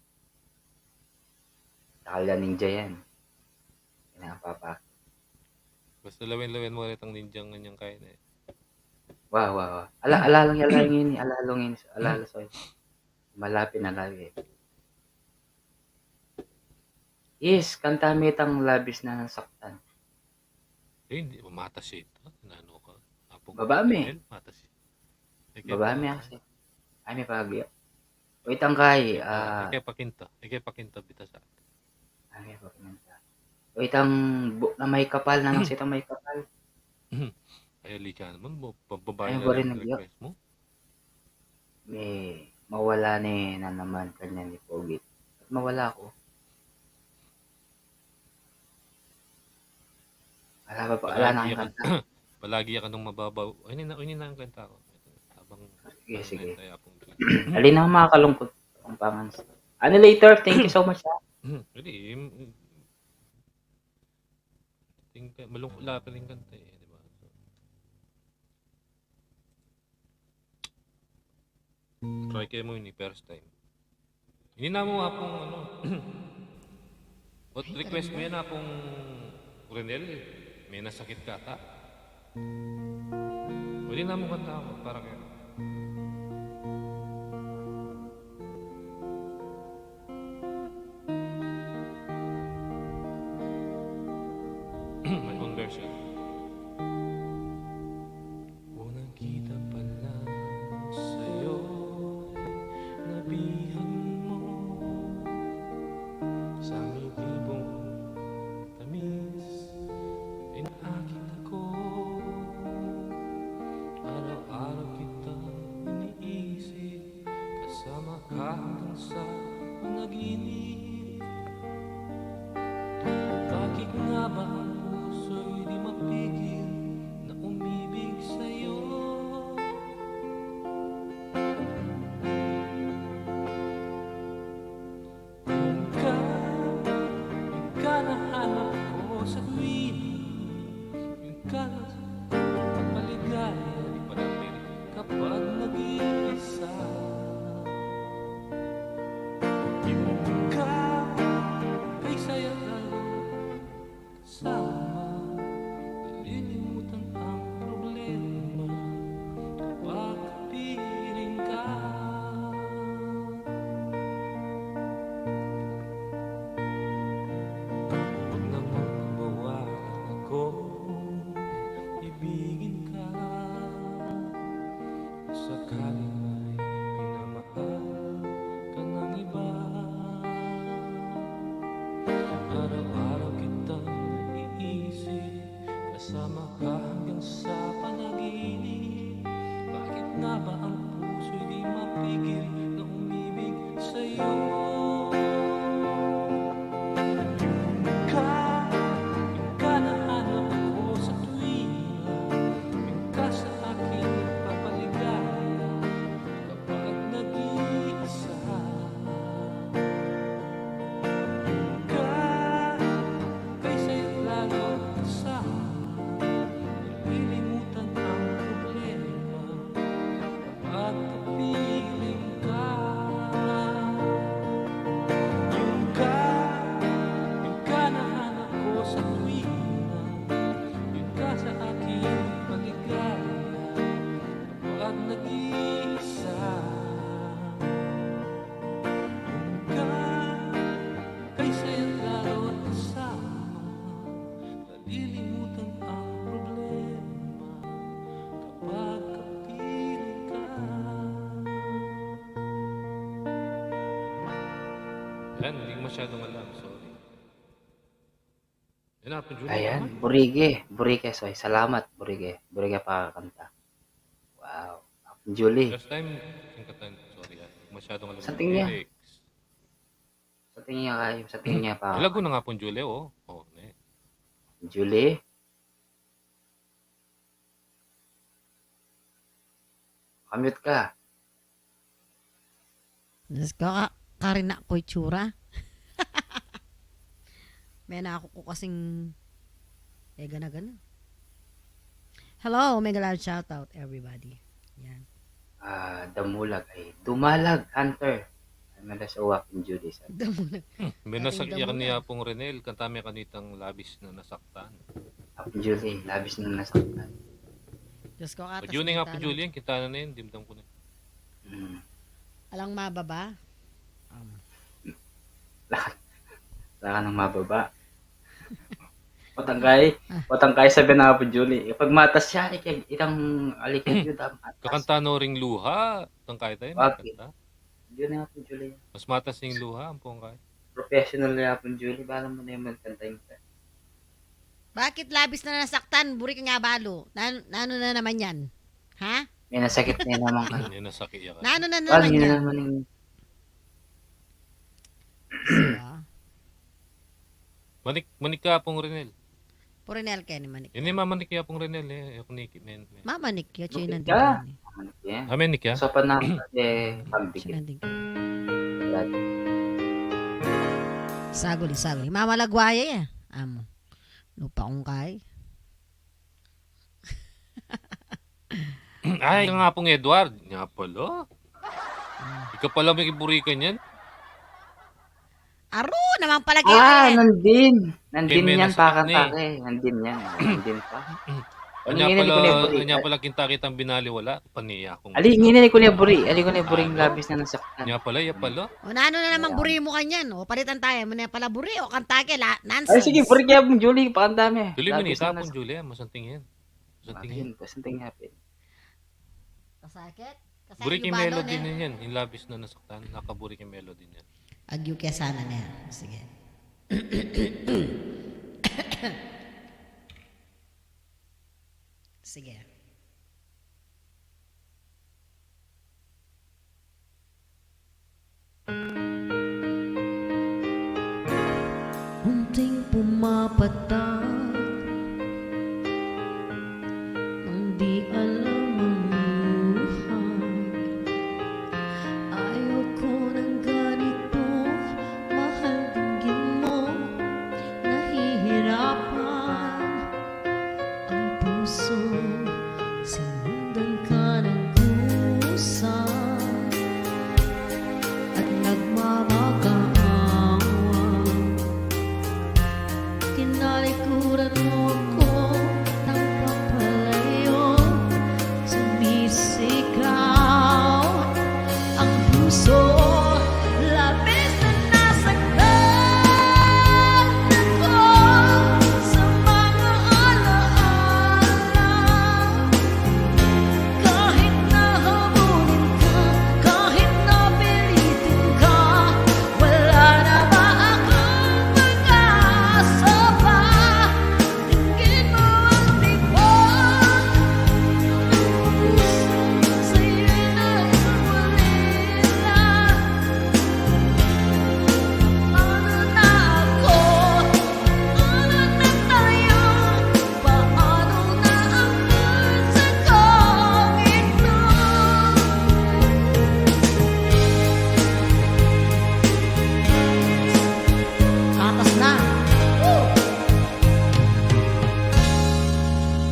Takal ya ninja yan. Yan ang papa. Basta lawen-lawen mu rin itang ninjang kanyang kain e. Wa, wa, wa. Ala, ala lang yan, ala lang ini, ala lang ini, ala lang, sorry. Malapit na lagi. Yes, kanta mi itang Labis Na Nasaktan. Eh, hindi, matas ita. Nanu ka? Apo, baba mi. Matas ita. Baba mi kasi. Ay, may pagyo. O itang kay, ah, ike pakinta. Ike pakinta bita sa. Ay, may pakinta. O itang bu-, na may kapal, na nang sita may kapal. Ay, ali ka naman, bu-, pababa na rin request mu. May mawala ne na naman kanya ni Pogi. Ba't mawala ako? Ala pa, ala na ang kanta. Palagi ka nung mababaw. Ay, ini na, ini na ang kanta ko. Habang... Sige, sige. Alin ang makakalungkot ang pangas? Ano later? Thank you so much, ha? Hindi, yung, yung, malungkot lang pala yung kanta e, di ba? So, Kaya mo ini first time. Ini namu apung, ano, what request mo yan, apung Renel? May nasakit ka ata? Pwede namu kanta para kaya. My own version. Unang kita pa lang sa'yo, nabihan mo sa ngiti mong tamis, inaakit ako. Araw-araw kitang iniisip, kasama ka hanggang sa panaginip. Bakit nga ba ang puso'y di mapigil na umibig sa'yo? Yung ka, yung ka na hanap ko sa tuwina, yung ka na paligaya, di pa lang din kapag nag-iisa. Yung ka, kay saya lang kasama, nalilimutan ang problema kapag kapiling ka. Huwag namang bawalan akong ibigin ka. Sakaling may pinamahal ka ng iba, araw-araw kitang naiisip, kasama ka hanggang sa panaginip. Bakit nga ba ang puso'y di mapigil na umibig sa'yo? Yung ka, yung ka na hanap ko sa tuwina, yung ka sa akin nagpapaligaya kapag nag-iisa. Yung ka, kay saya't lalo kasama, nalilimutan ang problema kapag kapiling ka. Yung ka, yung ka na hanap ko sa tuwina, yung ka sa akin paligaya kapag nag-iisa. Yung ka, kay saya't lalo kasama, nalilimutan ang problema kapag kapiling ka. Yan, hindi ko masyadong alam. Sorry. Yan, Apo Julie, ayan, tama? Burige, burige, soy. Salamat, burige. Burige pakakanta. Wow. Apo Julie. First time, singkatan. Sorry, ah. Hindi ko masyadong alam. Sa tingin niya. Lyrics. Sa tingin niya, kay, sa tingin niya pa. Ilago na nga, Apo Julie, oh. Oh, ne. Julie? Kamute ka. Diyos ko, ka-, karina ko itsura. May na ako ko kasing, eh, gana-gana. Hello, mega loud shout out, everybody. Yan. Ah, damulag, ay, dumalag, Hunter. Ay, madasawa kung Judy, sa. Damulag. Hmm, may nasakit yan ni Apong Renel, kanta me kanitang labis na nasaktan. Apong Julie, labis na nasaktan. Diyos ko, katas Julie nga, Apong Julie, kita na na yun, dimdam ko na. Hmm. Alang mababa? Um. Lahat. Lahat ng mababa. Patangkay, ah. Patangkay sabi na Apong Julie. Pag matas siya, ikag-, itang alikid yun, tama. Kakanta no ring luha, tangkay tayo, okay. Makanta. Yun nga Apong Julie. Mas matas yung luha, ang pungkay. Professional na Apong Julie, bala mo na yung magkanta yung. Bakit labis na nasaktan? Buri ka nga balo. Na, nanu na naman yan? Ha? May nasakit na naman ka. May nasakit yan. Nanu na naman yan? Naman yung Manik, manik ka, Apong Renel. Purinel kaya ni manik. Ini mamanik ya, Apong Renel, eh. Ako ni, men, men. Mamanik ya, China din. Mamanik ya. Ah, manik ya? Sa panahon, eh, pambikit. China din. Saguli, saguli. Mamalagwaya ya. Amo. Lupa kong kay. Ay, nga Apong Edward. Nga pala. Ika pala me buri kanyan? Aru naman pala. Ah, kaya nandin. Nandin yan, pakanta ke. Nandin yan. Nandin pa. Anya pala, anya pala kinta kitang binaliwala. Paniya kung ali, ngini ku ne buri. Ali ku ne buri, Labis na Nasaktan. Anya pala, iya pala. O, nanu na naman buri mu kanyan? O, palitan tayo. Mu na pala buri o kanta ke, la, nonsense. Ay, sige, buri ke, Apung Julie, pakanta me. Tuloy mu ni, Apung Julie, masanting yan. Masanting yan. Masanting yan. Kasakit? Kasakit. Buri ke melody na yan. Ing Labis na Nasaktan, nakaburi ke melody na yan. Agyu ke sana na yan. Sige. Sige. Unting pumapatag, nang di alam ang luha. Ayoko ng ganito, mahal, dinggin mo, nahihirapan ang puso. Sinundan ka ng kusa at nagmamakaawa. Tinalikuran mo ako ng papalayo, sumisigaw ang puso. Labis na nasaktan ako sa mga alaala. Kahit na habulin ka, kahit na pilitin ka, wala na ba akong pag-asa pa? Dinggin mo ang tibok ng puso, sa'yo'y nais ulila. Ano na ako? Ano na tayo? Paano na ang puso kong ito? Atas na. Woo!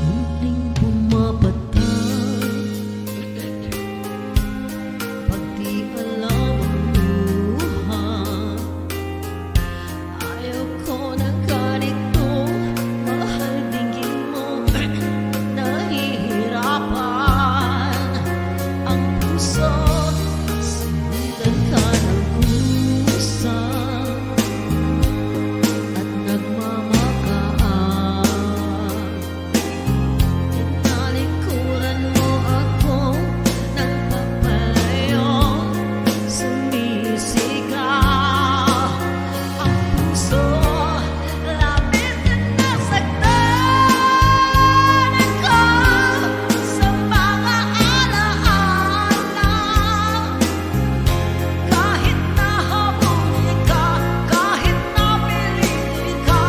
Munting pumapatay, pag di alam ang luha. Ayoko ng ganito, mahal, dinggin mo, nahihirapan ang puso. Sinundan ka ng kusa at nagmamakaawa. Tinalikuran mo ako ng papalayong sumisigaw ang puso. Labis na nasaktan ako sa mga alaala. Kahit na habulin ka, kahit na pilitin ka,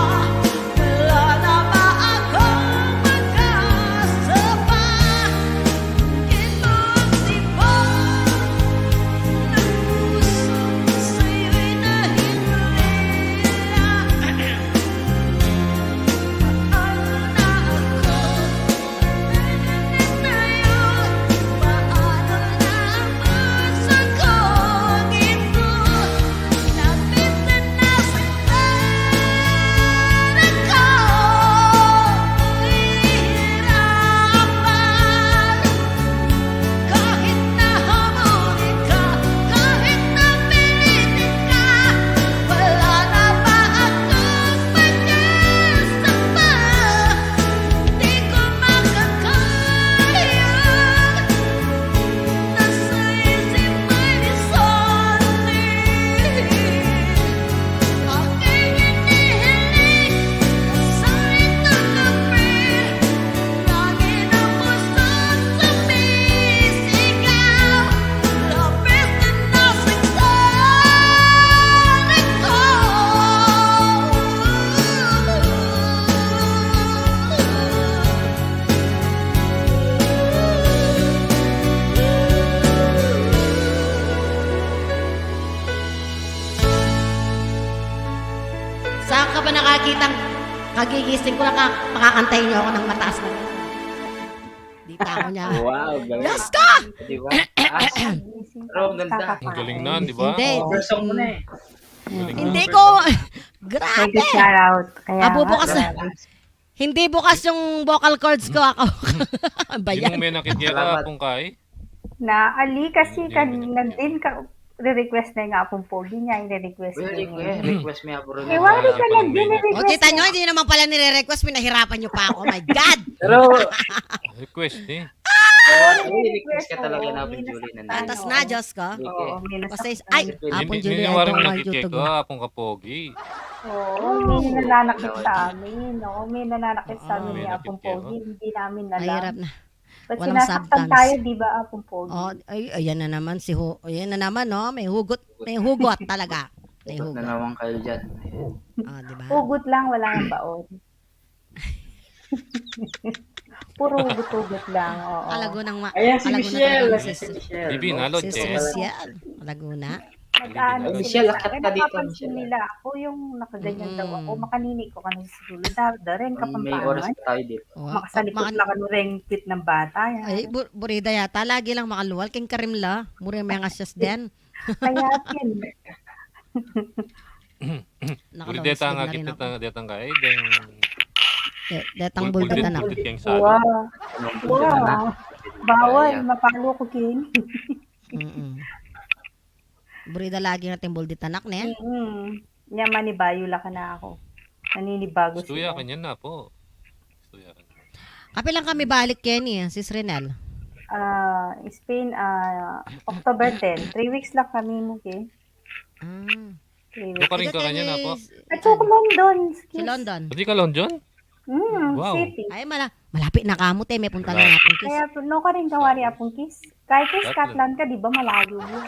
wala na ba akong pag-asa pa? Dinggin mo ang tibok ng puso, sa'yo'y nahihulila. Paano na ako? Ano na tayo? Paano na ang puso kong ito? Labis na nasaktan ako, nahihirapan. Kahit na habulin ka, kahit na pilitin ka, wala na ba akong pag-asa pa? Di ko makakaya. Nasa isip ay ni Sonny. Aking inihiling, nasa itong kape. Lagi na pusong sumisigaw. Labis na nasaktan ako. Saan ka ba nakakitang kagigising ko lang ka-, pakakanta niyo ako ng mataas na? Di pa ako niya. Wow, galing. Diyos ko! Di ba? Pero ang ganda. Ang galing na, di ba? Hindi. Oo. First song ko na eh. Galing na. Hindi ko, grabe. Thank you, shout out. Kaya nga, bukas na. Grabe. Hindi bukas yung vocal cords ko, ako. Ba yan? Yung may nakikita kung kay? Na, ali kasi kan, nandin ka, re-request na yung Apong Pogi niya, yung re-request ko. Very good. Request mo yan, bro. Eh, wari ka lang din, re-request. O, kita nyo, hindi naman pala nire-request, pinahirapan nyo pa ako. Oh my God! Pero, request eh. Pero request ka talaga na, Apong Julie, na. Tatas na, Diyos ko. Oo, may nasaktan. Kasi, ay, Apong Julie, I don't want you to go. Apong Kapogi. Oo, may nananakit sa amin, no? May nananakit sa amin ni Apong Pogi, hindi namin alam. Mahirap na. Pag sinasaktan tayo, di ba, Apong Pogi? Oh, ay, ayan na naman si Hu-, ayan na naman, no? May hugot, may hugot talaga. May hugot. Hugot na naman kayo dyan. Ah, di ba? Hugot lang, wala nang baon. Puro hugot-hugot lang, oo. Ayan si Michelle, ayan si Michelle. Bibi, nalod, sis Michelle. Laguna. Mag-aano sila sa akin, napapansin nila ako, yung nakaganyan daw ako, makanini ko kanina sa dulo. Da-, Darren, Kapampangan. May oras pa tayo dito. Makasalikot na kanu reng cute ng bata, yan. Ay, bu-, burida yata, lagi lang makaluwal, king karim la, muri mengasyas den. Kaya, pin. Buri detang akit detang, detang ka, eh, deng detang buldit anak. Wow. Wow. Bawal, mapalo ko kin. Mm. Buri da lagi nga timbul di tanak, ne? Mm. Nya manibayu la kanaku. Naninibago sila. Istuya kanyan na po. Istuya kanyan. Kapilan kami balik keni, Sis Renel? Ah, Spain, ah, October ten. Three weeks lang kami mu, ke. Ah. Three weeks. Nukarin ka kanyan na po? At sa London, si London. Pati ka London? Mm, wow. City. Ay, mala-, malapit na kamu, te. May punta na Apong Kis. Kaya, nukarin ka wari Apong Kis? Kahit Scotland ka, di ba, malayo yun?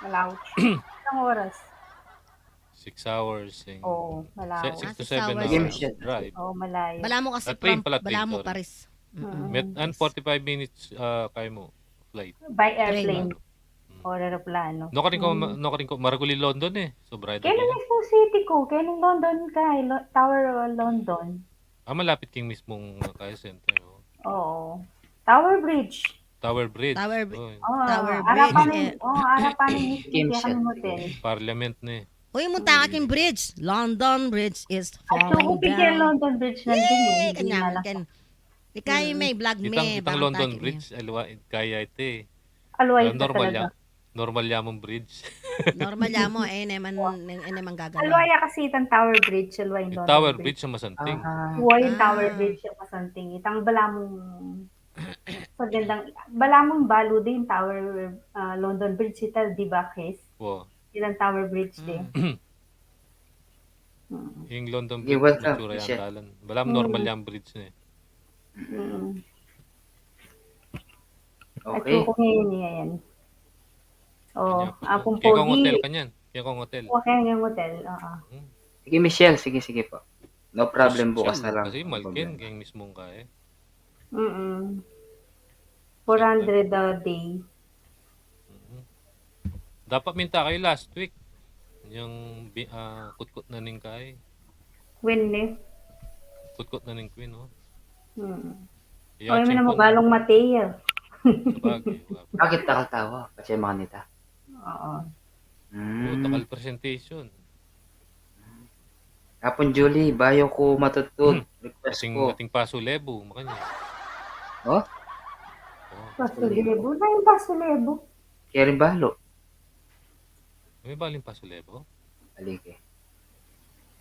Malayo. Ilang oras? Six hours. Oo, malayo. Six to seven hours drive. Oo, malayo. Balamu kasi from, balamu Paris. Mm. Met, an forty-five minutes, ah, kaya mo flight. By airplane. Or eroplano. Nukarin ko, nukarin ko, maragul i London eh. Sobra ito. Kaya mismo city ko, kaya London ka, Tower of London. Ah, malapit king mismong, ah, kaya center, oh. Oo. Tower Bridge. Tower Bridge. Tower Bri-, oh, Tower Bridge, eh. Oh, arapan ni, oh, arapan ni mismo kaya kami hotel. Parliament na eh. Uy, munta ka king bridge. London Bridge is falling down. At so, kung London Bridge nandun eh. Yay! Kanya, kan. Ikay may vlog me, itang London Bridge, alwa, kaya iti. Alwa iti talaga. Normal ya mung bridge. Normal ya mu, e ne man, e ne man gagawa. Alwa ya kasi itang Tower Bridge, alwa ing London Bridge. Tower Bridge ing masanting. Alwa ing Tower Bridge ing masanting. Itang balamu, sa gandang, balamu balu din Tower, ah, London Bridge ita, di ba, Chris? Wow. Itang Tower Bridge din. Ing London Bridge, itsura yang dalan. Balamu normal yang bridge ne. Mm. Okay. At ko ngayon yan. Oh, Apong Pogi. Kaya kong hotel kanyan. Kaya kong hotel. O, kaya kong hotel, oo. Sige, Michelle. Sige, sige po. No problem, bukas na lang. Kasi malkin, kaya mismong kaya. Mm-mm. Four hundred a day. Mhm. Dapat minta kayo last week. Yung bi-, ah, kutkot na ning kay. Queen ni. Kutkot na ning Queen, oh. Hmm. Oy, may na mabalong mate. Sabagay, sabagay. Bakit takal tawa? Kasi mga nita. Oo. Mm. Oh, takal presentation. Apong Julie, bayu ku matudtud, request ku. Ating, ating Paso Lebu, makanya. Oh? Oh. Paso Lebu? Na yung Paso Lebu? Kaya rin balo. May baling Paso Lebu? Alike.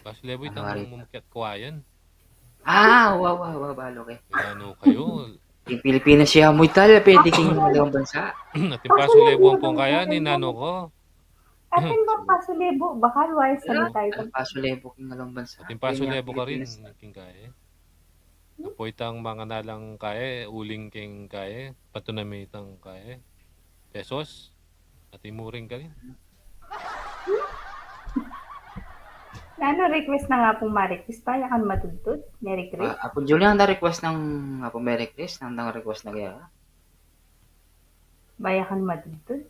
Paso Lebu, itang mumukyat kawayan. Ah, wa, wa, wa, balo ke. Ano kayo? King Pilipinas ya mu ita, pwede king dalawang bansa. Ating Paso Lebu ang pungkayan, ni nanu ko. Atin ba Paso Lebu? Baka luway salita ita. Paso Lebu king dalawang bansa. Ating Paso Lebu karin, king kaya. Apo itang manganalang kaya, uling king kaya, patunami itang kaya. Pesos. Ating muring karin. Nanu request nang Apong Maricris, Bayakan Matudtud? Merry Chris? Ah, Apong Julian, na request nang Apong Merry Chris, nang, nang request na kaya. Bayakan Matudtud?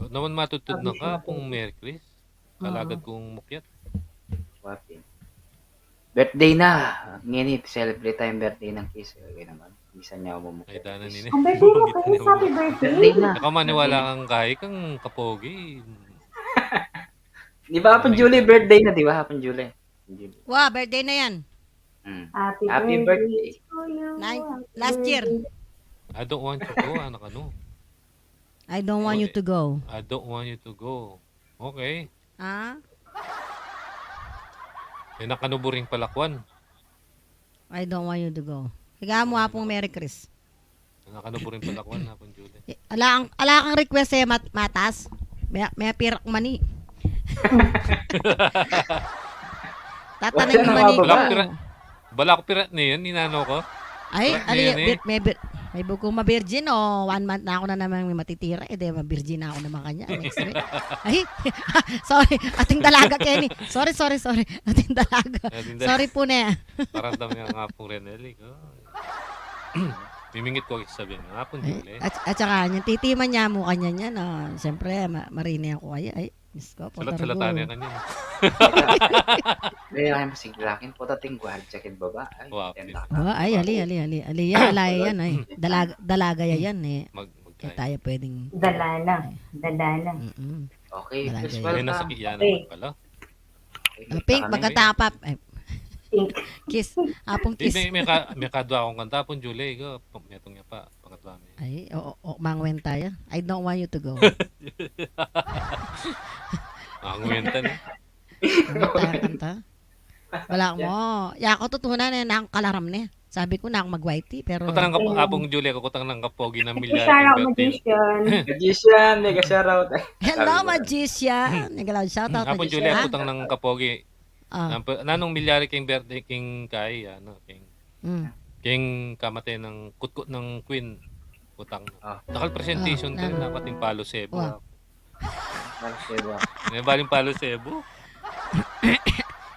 Naman matudtud na ka, Apong Merry Chris? Kalagad kung mukyat. Wapin. Birthday na. Ngeni, celebrate tayung birthday nang Kiss. Okay naman. Misan niya ako mumukha. Ay, dana nini. Ang birthday mo, Kiss. Happy birthday. Birthday na. Baka maniwala kang gahi kang kapogi. Di ba, hapon July, birthday na, di ba? Hapon July. Wa, birthday na yan. Hmm. Happy birthday to you. Nine, last year. I don't want you to go, anak, ano? I don't want you to go. I don't want you to go. Okay. Ah? E, nakanu buring palakwan. I don't want you to go. Higa mu, apung Merry Chris. Nakanu buring palakwan, apung Julie. E, ala kang, ala kang request e, mat-, matas. May, may pirak mani. Tatanay ni mani ko. Bala ku pirat, bala ku pirat na yan, ninano ko. Ay, ali, may bir-, may buko ma-virgin o one month na ako na naman may matitira, e de ma-virgin na ako naman kanya next week. Ay, sorry, ating dalaga, Kenny. Sorry, sorry, sorry. Ating dalaga. Ating dalaga. Sorry po na. Paramdam niya nga pong Renel, eh. Mimingit ko, sabihin nga pong Julie. At, at saka, yung titiman niya mo kanya niya, no? Siyempre, ma-, marini ako, ay, ay. Diyos ko, salat-salatan niya kanya. Hindi, ay, masiglakin po, tating gwardiya kin baba. Ay, tenda ka. Oh, ay, ali, ali, ali, ali, yan, ala yan, ay. Dalag-, dalaga ya yan, eh. Mag-, mag-, kaya tayo pwedeng dala na. Dala na. Mm-mm. Okay, dalaga please yan. Welcome. May nasakyan naman pala. Pink, magkatapap. Ay. Pink. Kiss. Apung Kiss. May, may ka-, may kadwa akong kanta, apung Julie, go. Pang-, may itong niya pa, pangatwa niya. Ay, o, o, o, mangwenta ya. I don't want you to go. Mangwenta na. Mangwenta ya kanta. Wala mo. Ya, ako tutunan e, nang kalaram ne. Sabi ko na akong mag-Y T, pero kutang nang kap-, apung Julie, kutang nang kapogi na milyari keng birthday. Magician. Magician, mega shoutout. Hello, magician. Mega love shoutout, magician. Apung Julie, kutang nang kapogi. Ah. Nanung milyari keng birthday keng kai, ano, keng, keng kamate nang kutkut nang Queen. Kutang. Ah. Dakal presentation ka rin, dapat yung Palo Sebo. Palo Sebo. May baling Palo Sebo?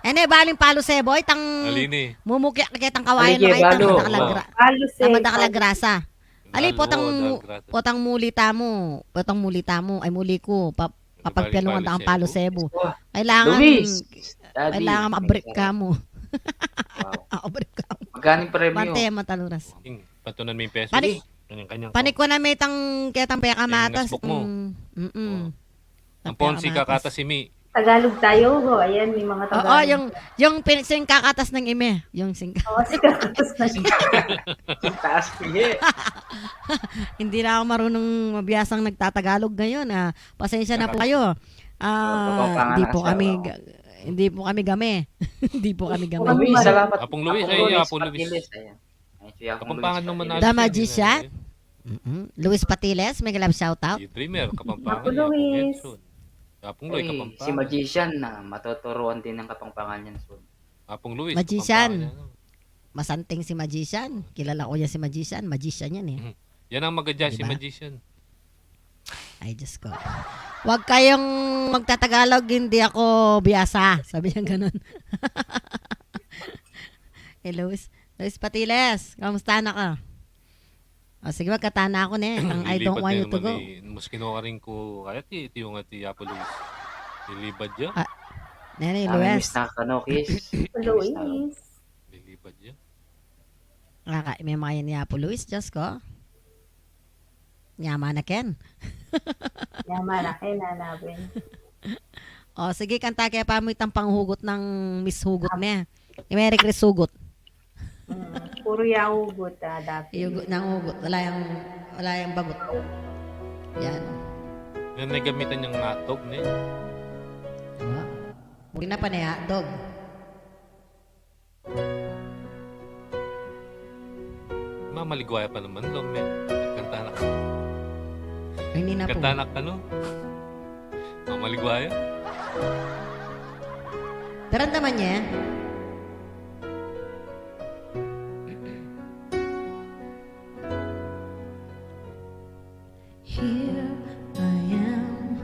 E, ne, baling Palo Sebo, itang mumukya ka ketang kawayan, itang madakal a gra-, itang madakal a grasa. Ali, potang mu-, potang muli tamu, potang muli tamu, ay muli ku, pa-, papagpialungan da kang Palo Sebo. Kailangan, kailangan ma-break ka mu. Ma-break ka mu. Maganing premyo. Mante, mataluras. Patunan me ing peso. Panik-, panikwa na me itang ketang pekamatas. Ing Facebook mu. Mm, mm. Ang pon si kakatas imi. Tagalog tayo, go. Ayan, may mga Tagalog. Oo, yung, yung pin-, singkakatas ng ime. Yung singka- Oo, singkakatas ng ime. Taas, pigi. Hindi na ako marunong mabiyasang nagtatagalog ngayon, ah. Pasensya na po kayo. Ah, hindi po kami ga-, hindi po kami game. Hindi po kami game. Apung Luis, salamat. Apung Luis, ay, Apung Luis Patiles, ayan. Ay, si Apung Luis Patiles. Kapampangan naman natin. The Magician? Mm-mm. Luis Patiles, mega love shoutout. Si Dreamer, Kapampangan. Apo Luis. Apung Luis, Kapampangan. Si Magician na, matuturuan din ng Kapampangan yan soon. Apung Luis, Magician. Kapampangan yan, no? Masanting si Magician. Kilala ko yan si Magician. Magician yan, eh. Mhm. Yan ang magadya si Magician. Ay, Diyos ko. "Huwag kayong magtatagalog, hindi ako biyasa." Sabi niya ganun. Eh, Luis, Luis Patiles, kamusta na ka? O, sige, magkatana ako ne. Ang I don't want you to go. Mas kinuha rin ko, kaya ti, ti yung ati Apo Luis. Lilibad ya. Ah, nene, Luis. Luis. Lilibad ya. Aka, may mga yan ni Apo Luis, Diyos ko. Nyama na ken. Nyama na ken, hanapin. O, sige, kanta ke pa mu itang panghugot nang Miss Hugot ne. Ni Merry Chris Hugot. Mm, puro ya hugot, ah, dati. Hugot nang hugot. Wala yang, wala yang bagot. Yan. Yan, nagamitan niyang hotdog, ne? Diba? Puri na pa na hotdog. Mamaligwaya pa naman, Lom, eh. Kanta na ka. Ay, hindi na po. Kanta na ka, no? Mamaligwaya. Daramdaman niya yan? Here I am,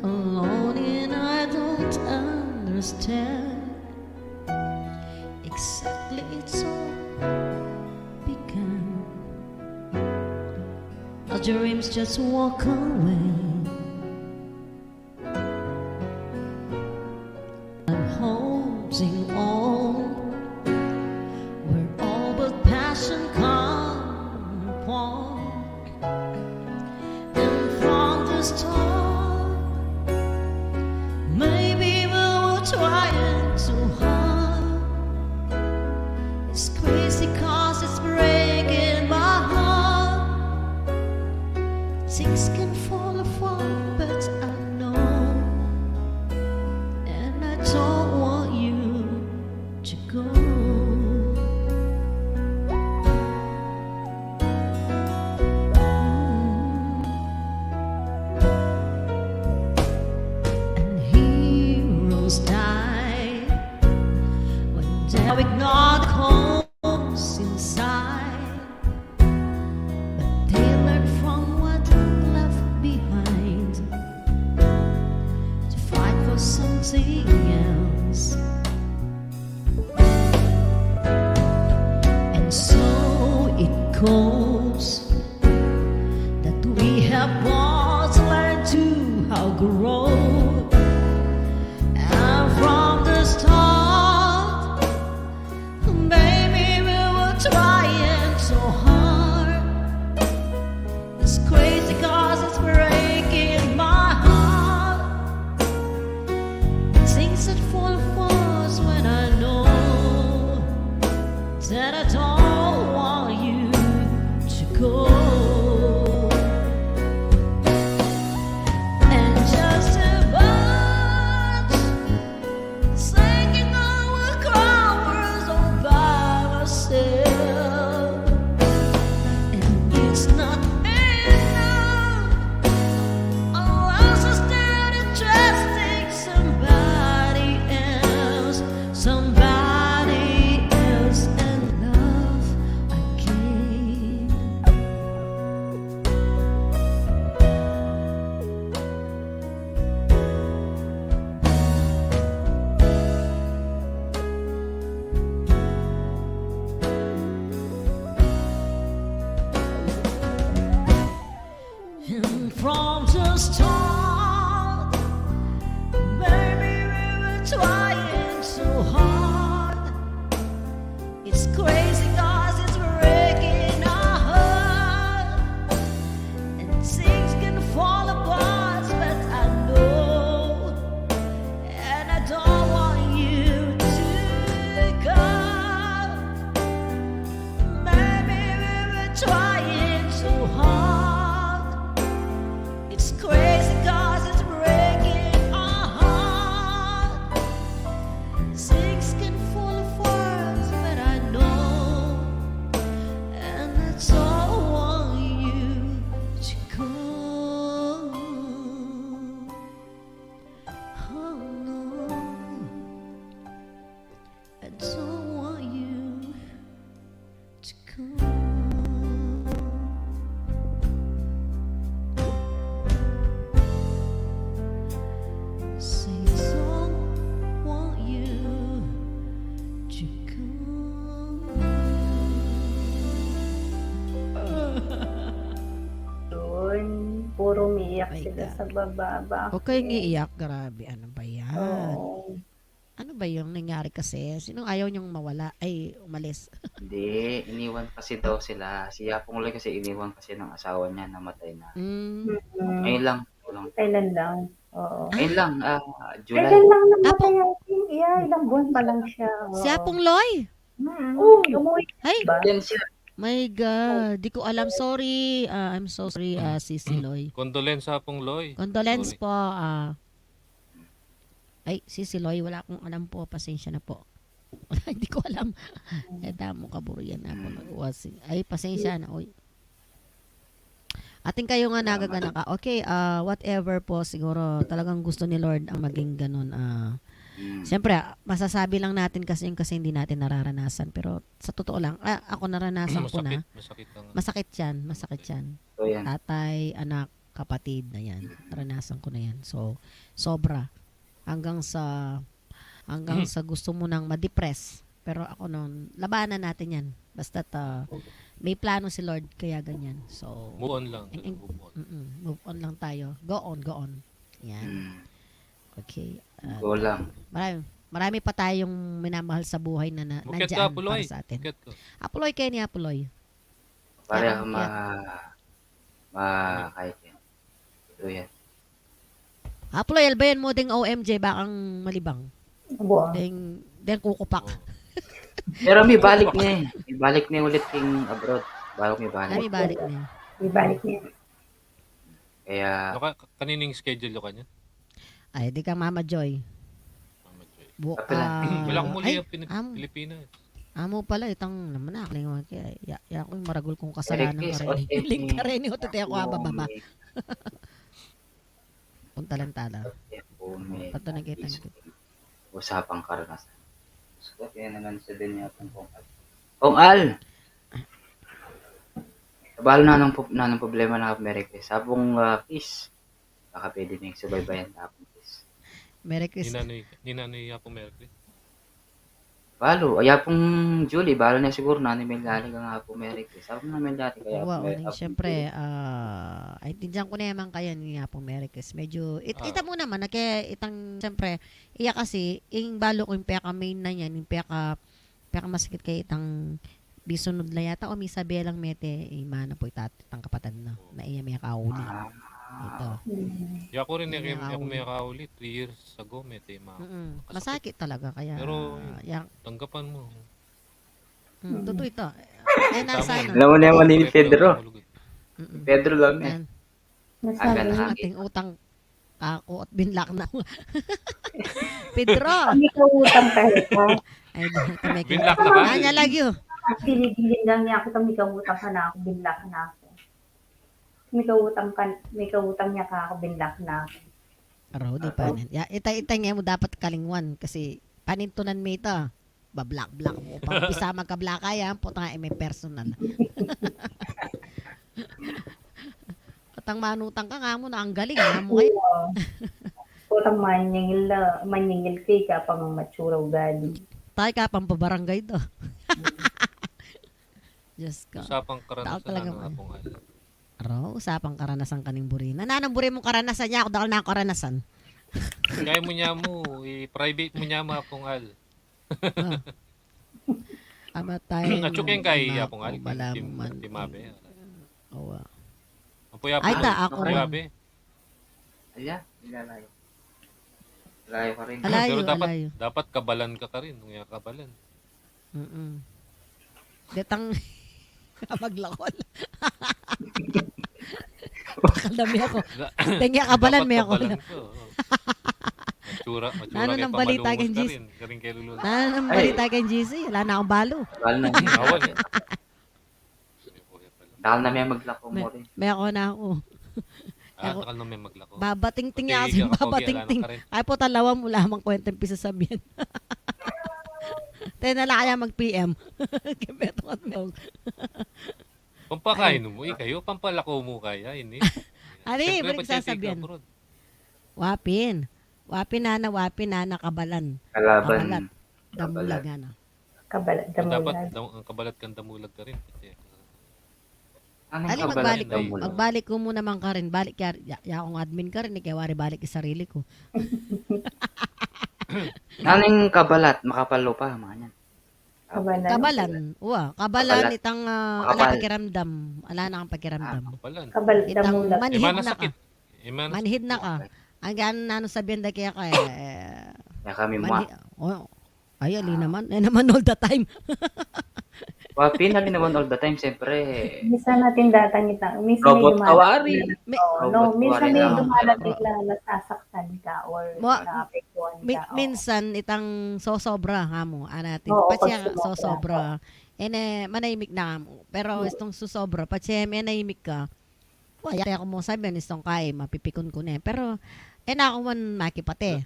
alone and I don't understand exactly it's all begun. Our dreams just walk away. I'm holding on. And come upon. And from the start, maybe we were trying too hard. It's crazy 'cause it's breaking my heart. Things can fall apart, but I know, and I don't want you to go. And heroes die when they ignore the calls inside. But they learn from what left behind to fight for something else. And so it goes that we have both learned to outgrow. And from the start, baby, we were trying so hard. It's crazy 'cause it's breaking my heart. Things that fall apart when I know that I don't want you to go. And just about singing our chorus all by myself. And it's not enough unless I start trusting somebody else, somebody else, and love again. And from the start, baby, we were trying so hard. It's crazy 'cause it's breaking our heart. And things can fall apart, but I know, and I don't want you to go. Maybe we were trying too hard. It's crazy 'cause it's breaking our heart. Things can fall apart, but I know, and I don't want you to go. Oh no, I don't want you to go. Say, don't want you to go. Dun, puro umiiyak sila sa baba. Bakit? Huwag kayong iiyak, grabe. Ano ba yan? Oo. Ano ba yung nangyari kasi? Sinong ayaw niyong mawala? Ay, umalis? Hindi, iniwan kasi daw sila. Si Yapong Loy kasi iniwan kasi ng asawa niya, namatay na. Mm. Mm. Ngayon lang, kulang. Kailan lang? Oo. Ngayon lang, ah, July. Kailan lang namatay, Yapong? I think, yeah, ilang buwan pa lang siya. Oo. Si Yapong Loy? Mm. Oo, umuwi. Ay, ba? Then siya. My God, di ko alam. Sorry, ah, I'm so sorry, ah, Sisi Loy. Condolence, Yapong Loy. Condolence po, ah. Ay, Sisi Loy, wala akong alam po. Pasensya na po. Wala, hindi ko alam. Eh, damo kaburian ako. Mm. Ay, pasensya na, oy. Atin kayo nga nagaganaka. Okay, ah, whatever po, siguro talagang gusto ni Lord ang maging ganun. Ah, mm. Siyempre, ah, masasabi lang natin kasi yung kasi hindi natin nararanasan. Pero sa totoo lang, ah, ako naranasan ko na. Masakit, masakit ang masakit yan, masakit yan. Totoo yan. Tatay, anak, kapatid na yan. Naranasan ko na yan. So, sobra. Hanggang sa, hanggang sa gusto mo nang ma-depress. Pero ako nun, labanan natin yan. Basta't, ah, may plano si Lord, kaya ganyan. So, move on lang, move on. Mm-mm, move on lang tayo. Go on, go on. Yan. Mm. Okay. Go lang. Maraming, Marami pa tayong minamahal sa buhay na, na Mukyat ka, nandiyan Apuloy. Para sa atin. Mukyat ka. Apuloy, Kenny, Apuloy. Para Yan, ma, yan. ma, kaya Kenny. Ito yan. Apuloy, albayan mo ding O M J, bakang malibang. Abo. Ding, ding kukupak. Oo. Pero may balik na eh. May balik na ulit king abroad. Baru may balik. Ah, may balik na. May balik na. Kaya Ano ka, kanina yung schedule nyo kanya? Ay, di ka Mama Joy. Mama Joy. Bu-, Kapila. ah, Wala akong muli ay, yung Pinip-, am, Pilipinas. Amo pala, itang naman na, kalingawan kaya, ya, ya ko yung maragul kong Merry kasalanan Chris, ka rin. Ote, Hiling ka rin, yung ote, ako, Ote, abababa. Ote. Punta lang tala. Ote, Ote. Pato na kita, Ote. Usapang karanasan. Gusto ko, kaya naman sa din niya itong Kong Al. Kong Al! Kabalo na ng, po- na ng problema na Merry Chris. Sabong, ah, kiss. Baka pwede na yung subaybayan tapos. Merry Christmas. Ninanoy, ninanoy ya po Merry Christmas. Balo, ay, ya pong Julie, balo na siguro na ni Mel Lali ka nga po Merry Christmas. Sabi na Mel Lali, kaya Wa, po, uling, ah, siyempre, ah, ay, tindihan ko na yaman kaya ni ya pong Merry Christmas. Medyo, it, Ah. ita mo naman, na kaya itang, siyempre, iya kasi, ing balo ko yung peka main na yan, yung peka, peka masakit kaya itang bisunod na yata, o may sabi lang mete, eh, mana po itat-, itang kapatid na, na iya may kauli. Ah. Ito. Mm. Ya ko rin, Iya eh, ako kauli. may kauli, three years ago, mete, ma-, Mm-mm. masakit. Masakit talaga, kaya, Pero, yun, ya-, tanggapan mo. Mm, Mm. totoo ito. Eh, Kita nasa mo, ano? Alam mo naman ni Pedro. Mm-mm. Pedro lang eh. Yan. Nasabi Aga na mo. Ating utang Kako at binlak na. Pedro! Mikautang ka, ha? Ay, di, kami Binlak na ka? Anya lagyo? Actually, bilin lang niya ako, mikautang ka na ako, binlak na ako. Mikautang ka, mikautang niya ka ako, binlak na ako. Aro, di pa Ako? rin. Ya, ita, ita nga mo dapat kalingwan kasi panintunan mi ita. Bablak-blak mo pa. Umpisa magkablaka yan, putang ina, may personal. Patang manutang ka nga mo na, ang galing, nga mo kayo. Putang manyangil na, manyangil kay ka pang matsura ugali. Tayo ka pang pabarangay do. Diyos ko. Usapang Tao karanasan talaga na mo. nga pong alam. Aro, usapang karanasan kaning buri na. Nanang buri mong karanasan niya, ako dakal na karanasan. Kaya mo niya mo, i-private mo niya mo, Apong Al. Ah. Amatay At yung kay Apong Al, bala kim, mo man. Kim Abe. Owa. Apo ya Ay, po, ta, ako Kim rin. Abe. Ala, ilalayo. Layo ka rin. Alayo, Pero dapat, alayo. dapat kabalan ka ka rin, nung ya kabalan. Mm-mm. Detang maglakol. Bakal na mi ako. Da-, Tengi kabalan dapat mi ako. kabalan ka, oo. Matsura, matsura Nanu kay nang balita pamalungos kang ka G C? rin, ka rin kay Lulu. Nanu nang Ay. balita kang G C? Wala na akong balo. Wala na. Awan eh. Dakal na mi maglako Me-, mo rin. me ako na ako. Ah, Ako, dakal na mi maglako. babatingting Pati ya kasi, ako, babatingting. kailangan ka rin. Ay po, talawa mo lamang kwentang pisasabihan. Tayo na lang kaya mag-P M. Kaya beto ka, Dong. Pampakain Ay. mo, ikayo, pampalako mo kaya, ini. Ano eh, Siyempre, balik pati sasabihan. ikaw, bro. Wapin. Wapin, nana, wapin, nana, kabalan. Kalaban. Kabalat. Damulag, Kabalat. ano. Kabalat, Ah, dapat damulag. dam-, ang kabalat kang damulag ka rin. Kasi, Ano yung Ali, kabalat, magbalik, damulag? magbalik ko muna man ka rin. Balik ya, ya, ya akong admin ka rin, eh, kaya wari balik yung sarili ko. Ano yung kabalat? Makapal lupa, mga yan. Kabalan. Kabalan. Uwa, kabalan Kabalat. itang, ah, ala Makapal. pakiramdam. Ala na ang pakiramdam. Ah, kabalan. Kabal-, Itang damulag. Eh, manhid mana na ka. sakit. Eh, mana Manhid na ka. sakit. Ang gaan na ano sabihan da kaya ka, eh, Ya kami mo. manhi-, oh, ay, ali Ah. naman. Eh, naman all the time. Wapin, ali naman all the time, siyempre. Minsan natin datang ita-, minsan may Robot dumadaan kawari. na. May Oo, no, Robot minsan kawari may na. dumadating Ro- na nasasaktan ka or Mo-, naapektuhan mi-, ka, oo. minsan itang sosobra, ha mo, anatin. Oo, Patse pag sumosobra. sosobra. Eh, ne, manahimik na ka mo. Pero Hmm. itong susobra, patse manahimik ka. Wa, yate ako mo sabi, istong kay, mapipikun ko ne. Pero, eh, na ako man makipate.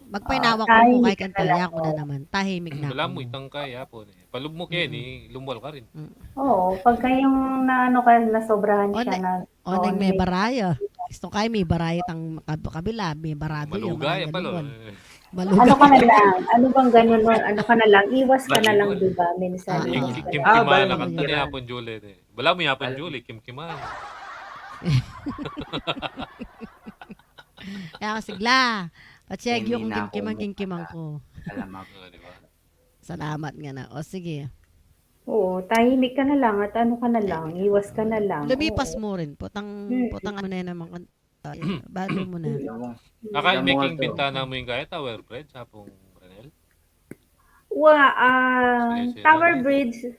Magpainawa Ah, ko mo tahimik kay ka na kanta, lang, ya ko na oo. naman. Tahimik na Wala ako mo, mo. itang kaya po. Palub mo kaya Mm. ni, lumwal ka rin. Mm. Oo, pagka yung naano ka, nasobrahan O, siya na, na, o, oo, nang may ni baraya. Istong kay may baraya tang kab-, kabila, may barado yung Maluga, mga ya pala. ganun. Maluga. Ano ka na lang, ano bang ganun, no? Ano ka na lang, iwas ka na lang, Maluga. di ba? Minsan, Ah, iwas Kim, ka Kim, na. Ah, Kimana bali. kanta ni Apon Juliet eh. Bala mo yapon, Alam. Julie, kimkiman. Kaya sigla. Patse Hindi yung na ako kimkiman, kimkiman magkakanta. ko. Alam mo. O, di ba? Salamat ngana. O, sige. Oo, tahimik ka na lang at ano ka na lang, iwas ka na lang. Lumipas mo rin, putang, putang ano na naman kan-, ah, balo mo na. Akala mo, making bintana mo ing kaya, Tower Bridge, Apong Renel? Wa, ah, Tower Bridge.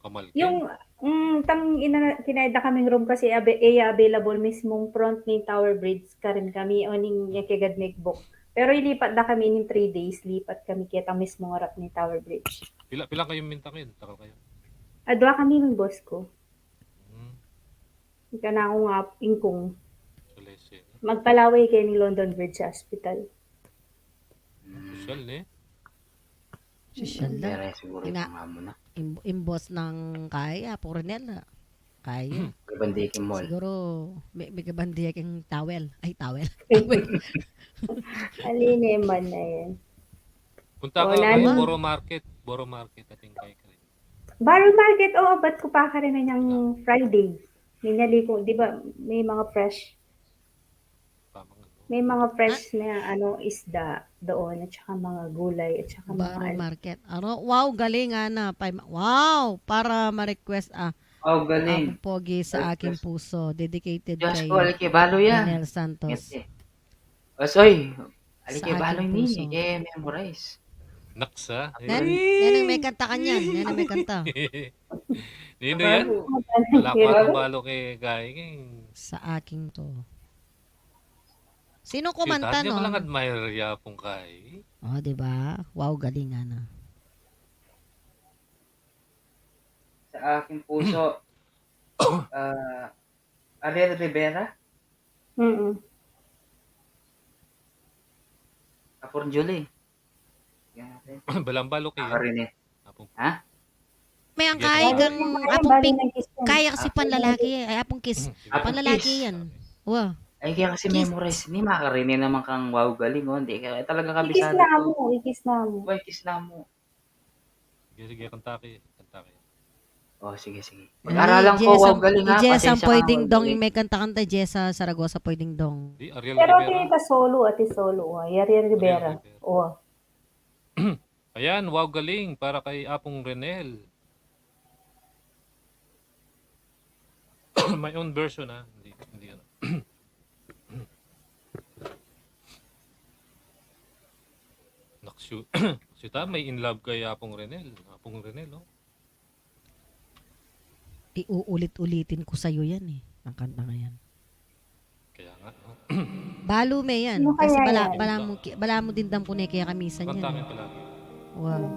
Kamal ka. Yung, mm, tang ina-, kinaya da kaming room kasi abe-, e ya available mismung front ning Tower Bridge karin kami, o ning ya kegad megbok. Pero ilipat da kami ning three days, lipat kami keta mismung arap ning Tower Bridge. Pila, pila kayung minta ngayon? Takal kayu? Adwa kami ning boss ku. Hmm. Ika na ku nga, ingkung. Magpalaway kayu ning London Bridge Hospital. Sosyal, ne? Sosyal na. Pera siguro ing, ing boss nang kaya, Apong Renel, ah. Kaya. Siguro, me-, megabandi ya king towel. Ay, towel. Towel. Alin naman na yan. Punta ka, Borough Market. Borough Market, atin kaya karin. Borough Market, o, abat ku pa karin anyang Friday. May nali ku, di ba, may mga fresh. May mga fresh na, ano, isda doon, at saka mga gulay, at saka mga Borough Market. Ano? Wow, galing, Ana. Wow, para ma-request, ah, Apong Pogi, Sa Aking Puso, dedicated kay Daniel Santos. Oy, ali ke balo ini, ke memorize. Naksa. Nenang me kanta kanyan, nenang me kanta. Ninu yan? Wala ku balo ke gaing. Sa Aking to. Sino kumanta nun? Admire ya pung kai. O, di ba? Wow, galing, Ana. Sa Aking Puso. Ah, Ariel Rivera? Mm. Apong Julie. Balang balo ke. Ako rin e. Ha? Mayang kaya kang Apong Pink. Kaya kasi panlalaki e. Ay, Apong Kiss. Panlalaki yan. Wa. Ay, kaya kasi memorize ini, makarinig naman kang wow, galing, o. Hindi, kaya talaga kabisado. Ikis na mu, ikis na mu. Wa, ikis na mu. Sige, sige, kanta ke, kanta ke. O, sige, sige. Pag-aralan ku, wow, galing, ha. Jessa, pasensya ka, pwedeng dong, may kanta-kanta, Jessa Saragosa, pwedeng dong. Di, Ariel Rivera. Pero ati solo, ati solo, o. Ariel Rivera. O. Ayan, wow, galing, para kay Apong Renel. My own version, ha. Hindi, hindi ano. Naksyu-, naksyu ta, may in love kay Apong Renel. Apong Renel, o. Iuulit-ulitin ku sayu yan e. Ang kantang yan. Kaya nga, no? Balu me yan. Kasi bala, bala mu ki-, bala mu dimdam ku ne kaya kamisan yan. Kanta me palagi. Wow.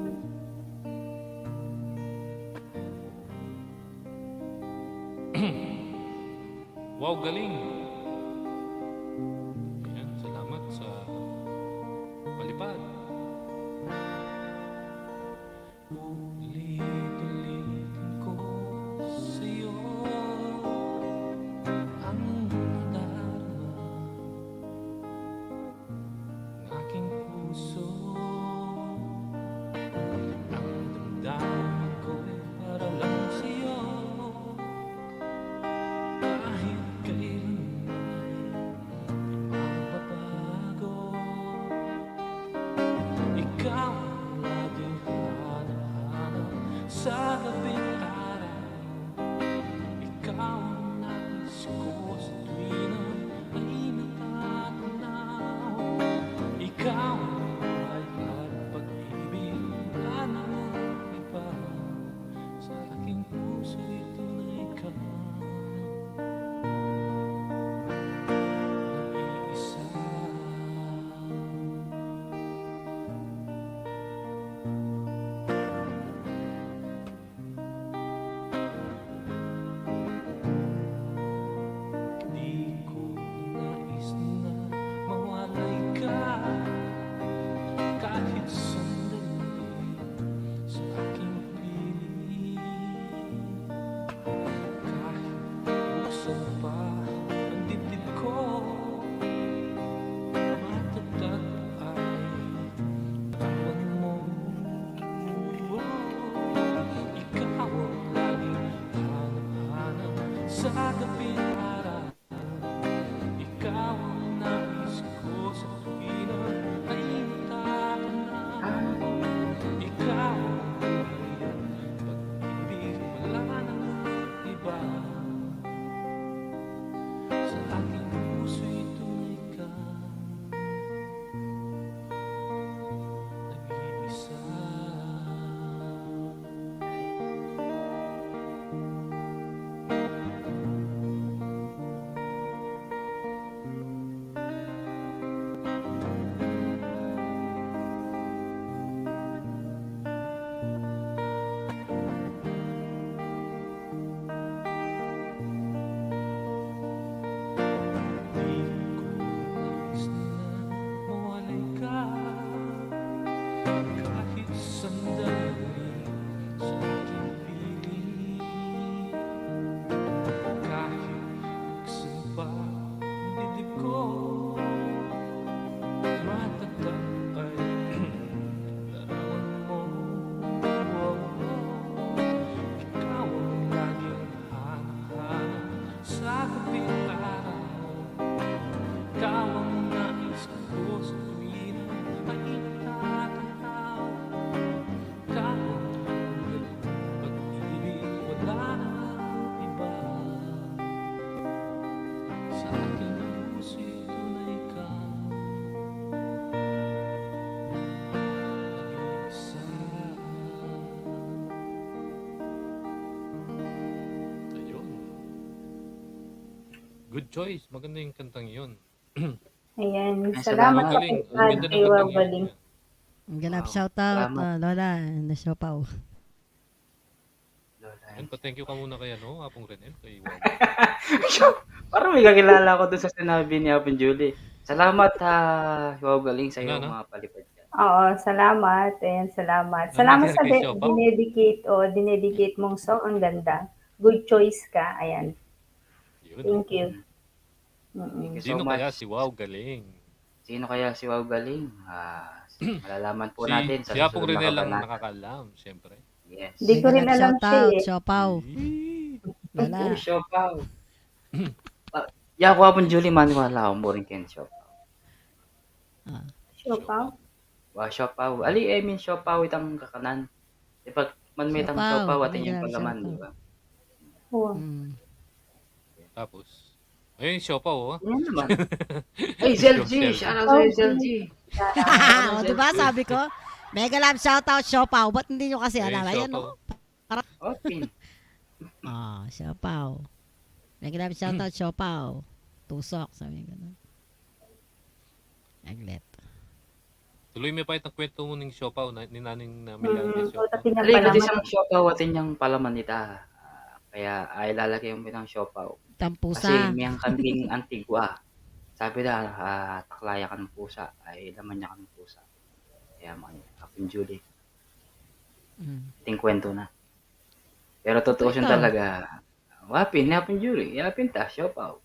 Wow, galing. Ayan, salamat sa palipad. Ulit-ulitin ko sa'yo ang nadarama ng aking puso. Ang damdamin ko'y para lang sa'yo. Kahit kailan ay di magbabago. Ikaw ang laging hanap-hanap sa gabing araw. Ikaw ang nais ko sa tuwina ay natatanaw. Ikaw ang buhay at pag-ibig, wala nang iba. Sa aking puso'y tunay kang nag-iisa. Di ko nais na mawalay ka kahit sandali sa aking piling. Kahit buksan pa ang dibdib ko, matatag ay iwan mo. Ikaw ang laging hanap-hanap sa gabing araw. Ikaw ang nais ko sa tuwina ay natatanaw. Good choice. Maganda yung kantang yun. Ayan. Ay, salamat, salamat. Wow, galing. Ang ganda ng kantang yun. Ang galap, shout out, salamat. Ah, Lola, na siopaw. Lola. Ayun, pa-thank you ka muna kay, ano, Apong Renel, kay Wow. Parang may kakilala ko dun sa sinabi ni Apong Julie. Salamat, ha, Wow Galing, sa iyong mga palipad dyan. Oo, salamat. Ayan, salamat. Salamat sa dinedicate, o, dinedicate mong song. Ang ganda. Good choice ka. Ayan. Yun. Thank you. Mm-mm. Thank you so much. Sino kaya si Wow Galing? Sino kaya si Wow Galing? Ah, malalaman po natin sa susunod na kabanata. Si Apong Renel lang nakakaalam, siyempre. Yes. Di ko rin alam siya, eh. Shout out, siopaw. Wala. Siopaw. Ah, ya, ako, Apong Julie, maniwala ako, boring ken siopaw. Ah. Siopaw? Wa, siopaw. Ali, I mean, siopaw itang kakanan. Di ba, man may itang siopaw, atin yang palaman, di ba? Siopaw. Wow. Mm. Tapos, ayun, siopaw, oh. Yan naman. Ay, Zel G, shout out sa'yo, Zel G. O, di ba, sabi ko, mega love shout out, siopaw. Ba't hindi nyo kasi alam? Ayan, no? Open. Ah, siopaw. Mega love shout out, siopaw. Tusok, sabi ko, no? Aglet. Tuloy me pa itang kwento mu ning siopaw, ni naning na may siopaw. Tuloy, kasi sang siopaw, atin yang palaman ita. Ah, kaya, ay, lalaki yung pinang siopaw. Tampusa. Kasi miyang kambing antigua. Sabi da, ah, takla ya kan pusa, ay laman ya kan pusa. Kaya, mga Apong Julie. Mm. Ating kwento na. Pero totoo siya talaga. Wapin, Apong Julie. Yapin ta, siopaw.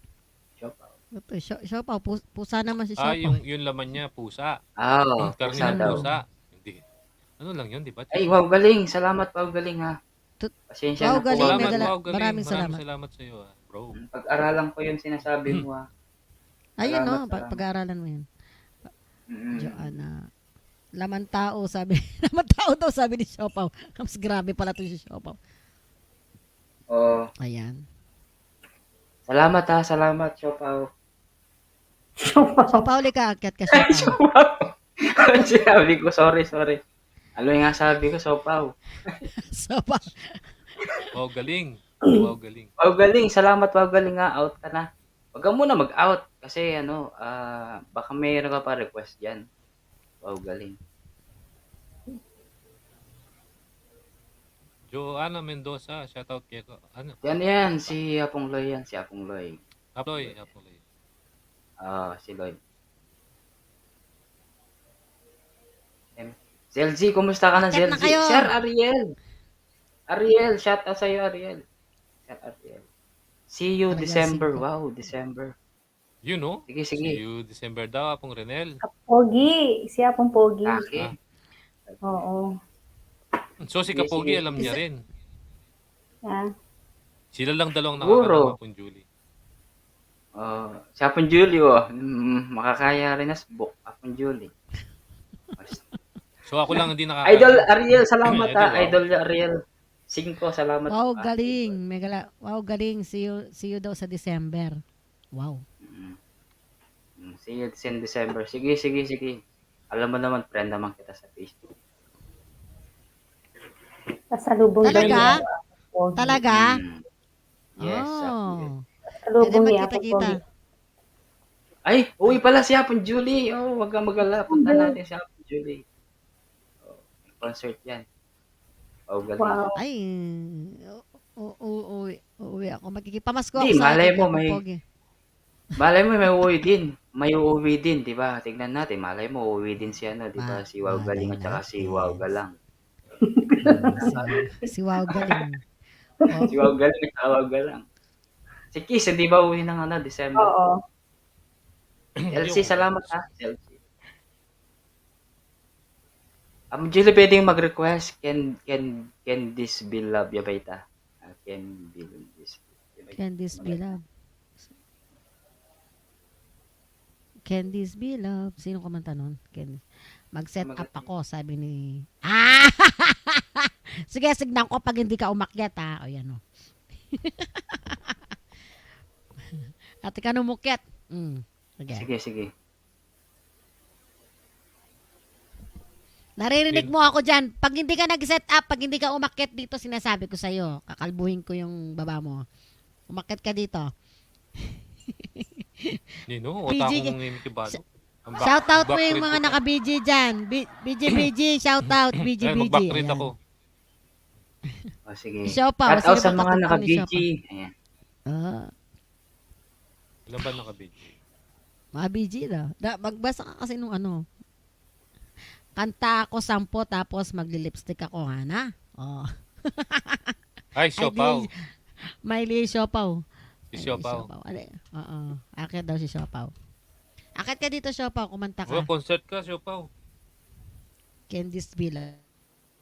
Siopaw. Siopaw, pusa naman si siopaw. Ah, yung, yung laman niya, pusa. Ah, oo, karne ng pusa. Hindi. Ano lang yun, di ba? Ay, Wow Galing. Salamat, Wow Galing, ha. Pasensya na po. Wow Galing, maraming salamat. Maraming salamat sa'yo, ha, bro. Pag-aralan ko yung sinasabi mo, ha. Ayun, no, pag-aaralan mo yun. Mm. Joanna. Laman tao, sabi. Laman tao daw, sabi ni Siopaw. Mas grabe pala to si Siopaw. Oo. Ayan. Salamat, ha. Salamat, Siopaw. Siopaw. Siopaw, lika, akyat ka, Siopaw. Siopaw. Sinabi ko, sorry, sorry. Ano nga sabi ko, Siopaw? Siopaw. Wow, galing. Wow, galing. Wow, galing. Salamat, Wow, galing, ha. Out ka na. Wag ka muna mag-out kasi, ano, ah, baka mayroon ka pa request dyan. Wow, galing. Joanna Mendoza, shoutout keka. Ano? Yan, yan. Si Apong Loy yan. Si Apong Loy. Apong Loy, Apong Loy. Ah, si Loy. Em, Zel G, kumusta ka na, Zel G? Sir Ariel. Ariel, shoutout sa'yo, Ariel. Sir Ariel. See you December. Wow, December. Yun, no? Sige, sige. See you December daw, Apong Renel. Kapogi. Si Apong Pogi. Aki. Ah. Oo. So, si Kapogi, alam niya rin. Ah. Sila lang dalawang nakakaalam, Apong Julie. Oh, si Apong Julie, oh. Mm, makakaya rin na subok, Apong Julie. So, ako lang hindi nakakaalam. Idol Ariel, salamat, ha. Idol Ariel. Singko, salamat. Wow, galing. Mega la-, wow, galing. See you, see you daw sa December. Wow. Mm. Mm, see you in December. Sige, sige, sige. Alam mo naman, friend naman kita sa Facebook. Pasalubong daw niya. Talaga? Talaga? Mm. Yes, Apong Julie. Pasalubong niya, Apong Pogi. Ay, uwi pala si Apong Julie. Oh, wag kang mag-alala. Punta natin si Apong Julie. Oh, concert yan. Wow, galing. Wow. Ay, u-, u-, uwi, uuwi ako. Makikipamasko ako sa atin, Apong Pogi. Malay mo, may uuwi din. May uuwi din, di ba? Tignan natin, malay mo, uuwi din si ano, di ba? Si Wow Galing at saka si Wow Galang. Si, si Wow Galing. Si Wow Galing at saka Wow Galang. Si Kiss, hindi ba uuwi ng ano, December? Oo. L C, salamat, ha, L C. Apong Julie, pwedeng mag-request, Can, Can, Can This Be Love, ya ba ita? Ah, Can Be Love, This Be Love. Can This Be Love. Can This Be Love. Sino kumanta nun? Can, mag-set up ako, sabi ni, ah! Sige, signan ko pag hindi ka umakyat, ha? O, yan, o. Ate ka na umakyat. Mm. Sige. Sige, sige. Naririnig mo ako dyan. Pag hindi ka nag-set up, pag hindi ka umakyat dito, sinasabi ko sa'yo, kakalbuhin ko yung baba mo. Umakyat ka dito. Nino, B G, otaku ng ngimikibado. Shout out mo yung mga naka-B G dyan. B-, B G, B G, shout out, B G, B G. Ayan, mag-backread ako. O, sige. Shout out sa mga naka-B G. Ayan. Ah. Ilan ba naka-B G? Mga B G na. Da, magbasa ka kasi nung ano. Kanta ako sampo tapos magli-lipstick ako, ngana. O. Ay, siopaw. Maili siopaw. Si siopaw. Oo. Akit daw si siopaw. Akit ka dito, siopaw. Kumanta ka. O, concert ka, siopaw. Candice Villa.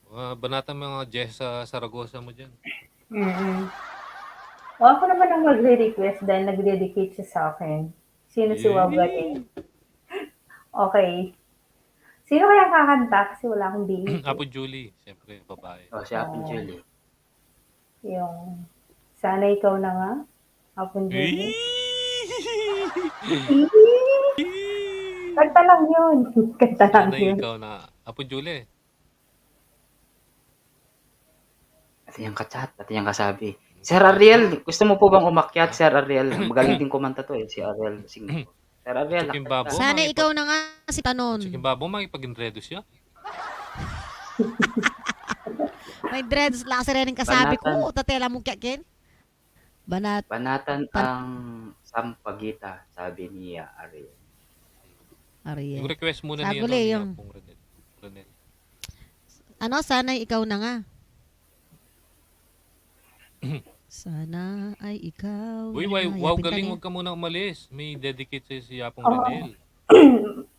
Mga banatan, mga Jess sa Saragosa mo dyan. Mm-mm. O, ako naman ang magre-request dahil nagre-dedicate siya sa akin. Sino si Wawga? Okay. Sino kaya ang kakanta? Kasi wala akong B E. Apo Julie, siyempre, babae. O, si Apo Julie. Yung, Sana Ikaw Na Nga, Apo Julie. Kanta lang yun. Kanta lang yun. Sana Ikaw Na, Apo Julie. At yung kachat, at yung kasabi. Sir Ariel, gusto mo po bang umakyat, Sir Ariel? Magaling din kumanta to eh, si Ariel Singh. Sir Ariel, Sana Ikaw Na Nga, si Tanon. Sikimbabo, makipag-inredo siya. May dreads la kasi rin kasabi ko, tatela mo kya, Ken? Banat-, banatan ang sampagita, sabi ni Ariel. Ariel. Yung request muna ni, ano, ni Apong Renel. Renel. Ano, Sana Ikaw Na Nga. Sana ay ikaw. Uy, na nga. Wow, galing, wag ka muna umalis. May dedicate sa'yo si Apong Renel.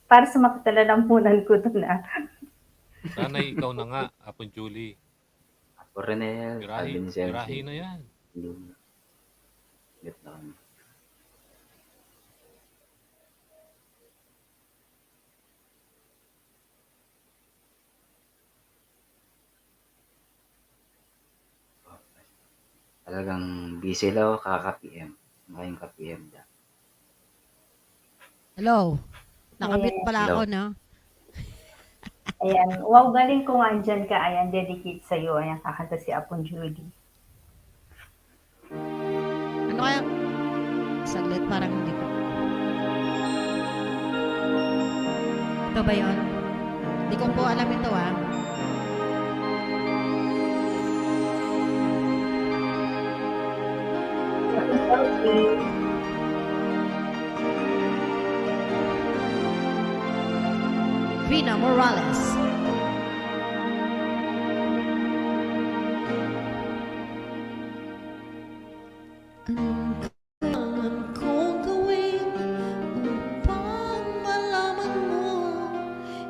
Para sa mga katalalamunan ko dun, ah. Sana Ikaw Na Nga, Apong Julie. Apo Renel, birahi, Alvin Sensi. Birahi na yan. Wait lang. Talagang busy la, o, kaka-P M. Maraming ka-P M da. Hello. Naka-mute pala ako, no? Ayan. Wow, galing kung andyan ka. Ayan, dedicate sa'yo. Ayan, kakanta si Apong Julie. Ano kaya? Saglit, parang hindi ko. Ito ba yun? Hindi ko po alam ito, ah. Vina Morales. Anong kailangan kong gawin upang malaman mo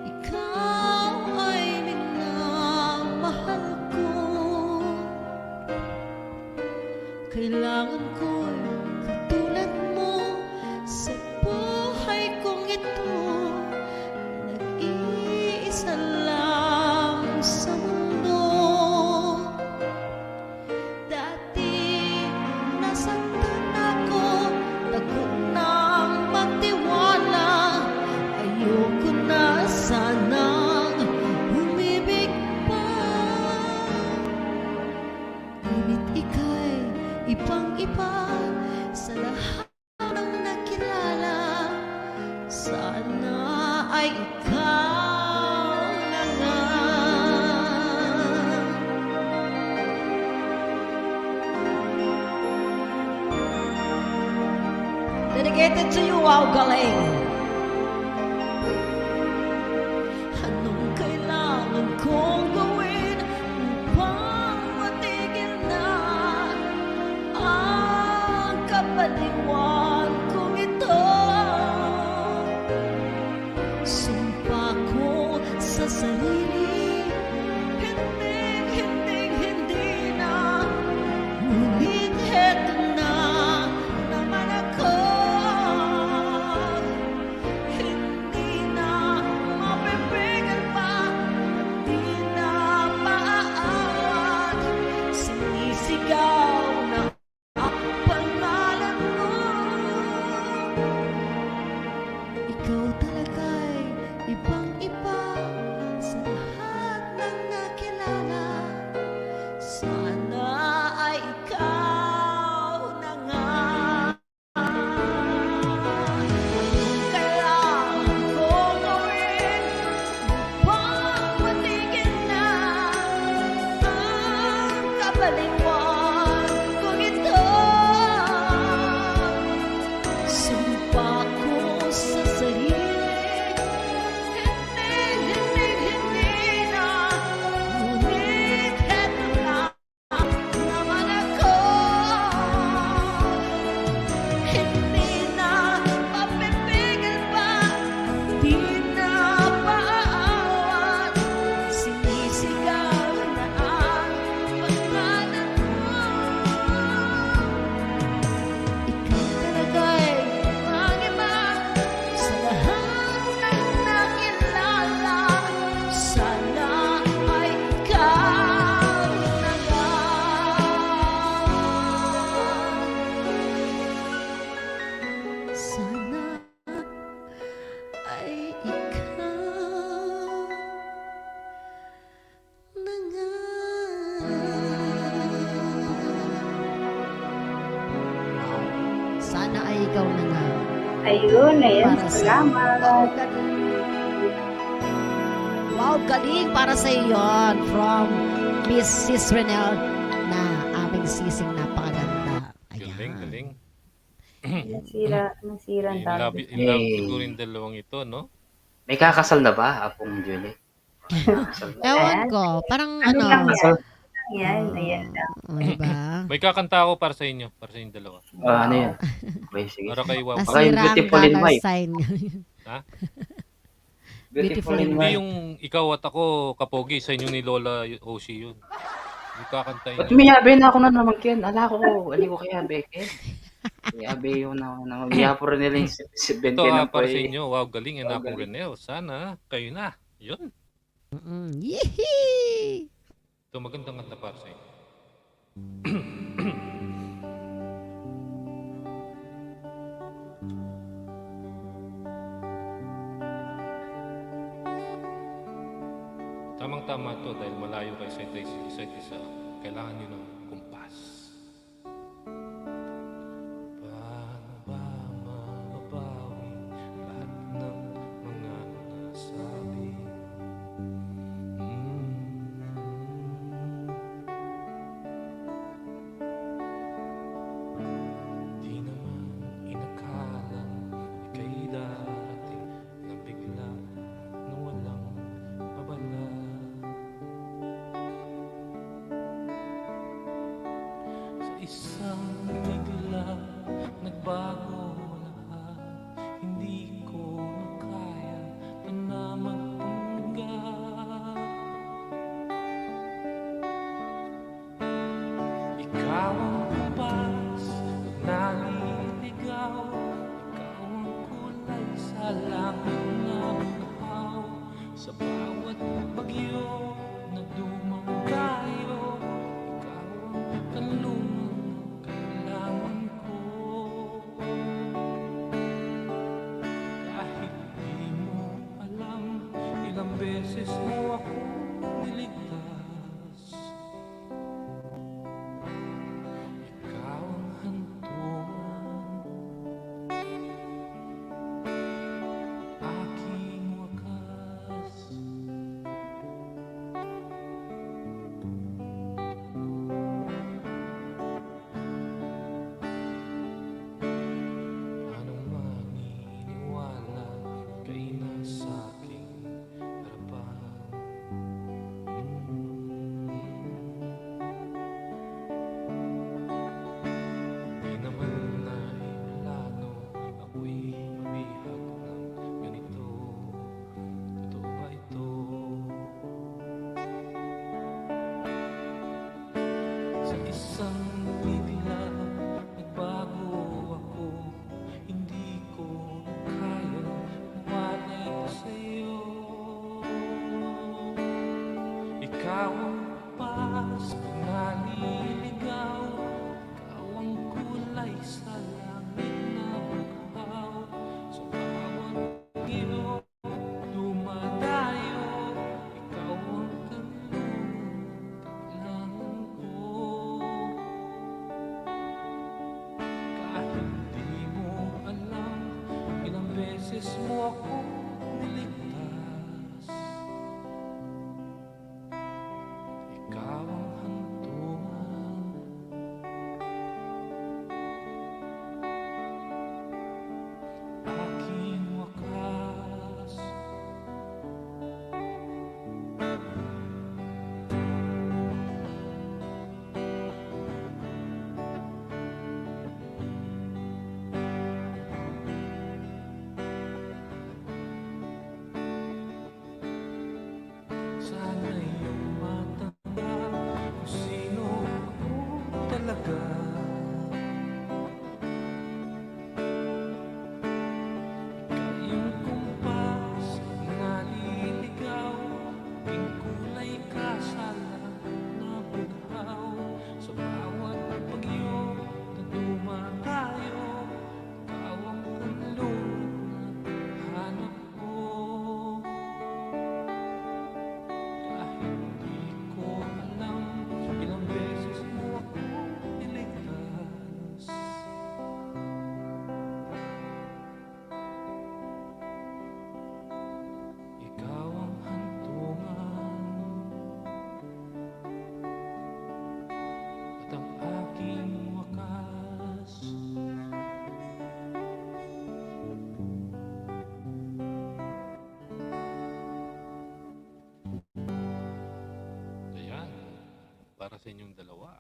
ikaw ay minamahal ko? Kailangan ko'y katulad mo sa buhay kong ito. Nag-iisa lang sa mundo. Dati nasaktan ako, takot nang magtiwala. Ayoko na sanang umibig pa. Ngunit ika'y ibang-iba sa lahat ng nakilala. Sana ay ikaw na nga. Dedicated to you, Wow Galing. Anong kailangan kong gawin upang matigil na ang kabaliwan kong ito? Sumpa ko sa sarili, hindi, hindi, hindi na. Ngunit heto na naman ako. Sana ay ikaw na nga. Ayun, ayan, salamat. Wow, galing. Wow, galing para sa iyo yun. From Miss Sis Renel na aming sising napakaganda. Ayan. Galing, galing. Nasira, nasira ang topic. In love, in love siguro yung dalawang ito, no? May kakasal na ba, Apong Julie? Ewan ko. Parang ano. Yan, ayan lang. O, diba? May kakanta ako para sa inyo, para sa inyong dalawa. Ah, ano yan? Okay, sige. Para kay Wawa. Nasira ang Beautiful in Life. Ha? Beautiful in Life. Hindi yung ikaw at ako, kapogi, sa inyo ni Lola Oshi yun. Yung kakanta yun. Ba't miyabe na ako na naman, Ken? Ala ko, ali ko kaya, Ken. Miyabe yun na, na, miyapo rin nila yung si, si Ben. Ito, Ken ah, ang para sa inyo. Wow, galing, yan akong Renel. Sana, kayo na. Yun. Mm-mm. Yee! Ito, magandang kanta para sa inyo. Tamang-tama to dahil malayo kayo sa isa't isa, isa't isa. Kailangan nyo ng kumpas. Paano ba mababawi lahat ng mga nasabi? Hmm. Di naman inakalang ika'y darating na bigla na walang babala. Sa isang bigla, nagbago lahat. Hindi ko na kaya na magpanggap. Ikaw ang kumpas, naliligaw. Ikaw ang kulay sa langit na bughaw. Sa bawat bagyo na dumadayo, ikaw ang kanlungan kailangan ko. Kahit di mo alam, ilang beses mo akong niligtas. Ikaw ang hantungan, aking wakas. Anong maniniwala kay nasa aking harapan? Di naman naiplano ako'y mabihag ng ganito. Totoo ba ito? Sa isang bigla, nagbago ako. Hindi ko na kaya mawalay pa sa'yo. Ikaw ang kumpas, naliligaw. Ikaw ang kulay sa langit na bughaw. Sa bawat bagyo dumadayo, ikaw ang kanlungan kailangan ko. Kahit di mo alam, ilang beses mo akong niligtas. Ikaw ang hantungan, aking wakas. Yan yung dalawa.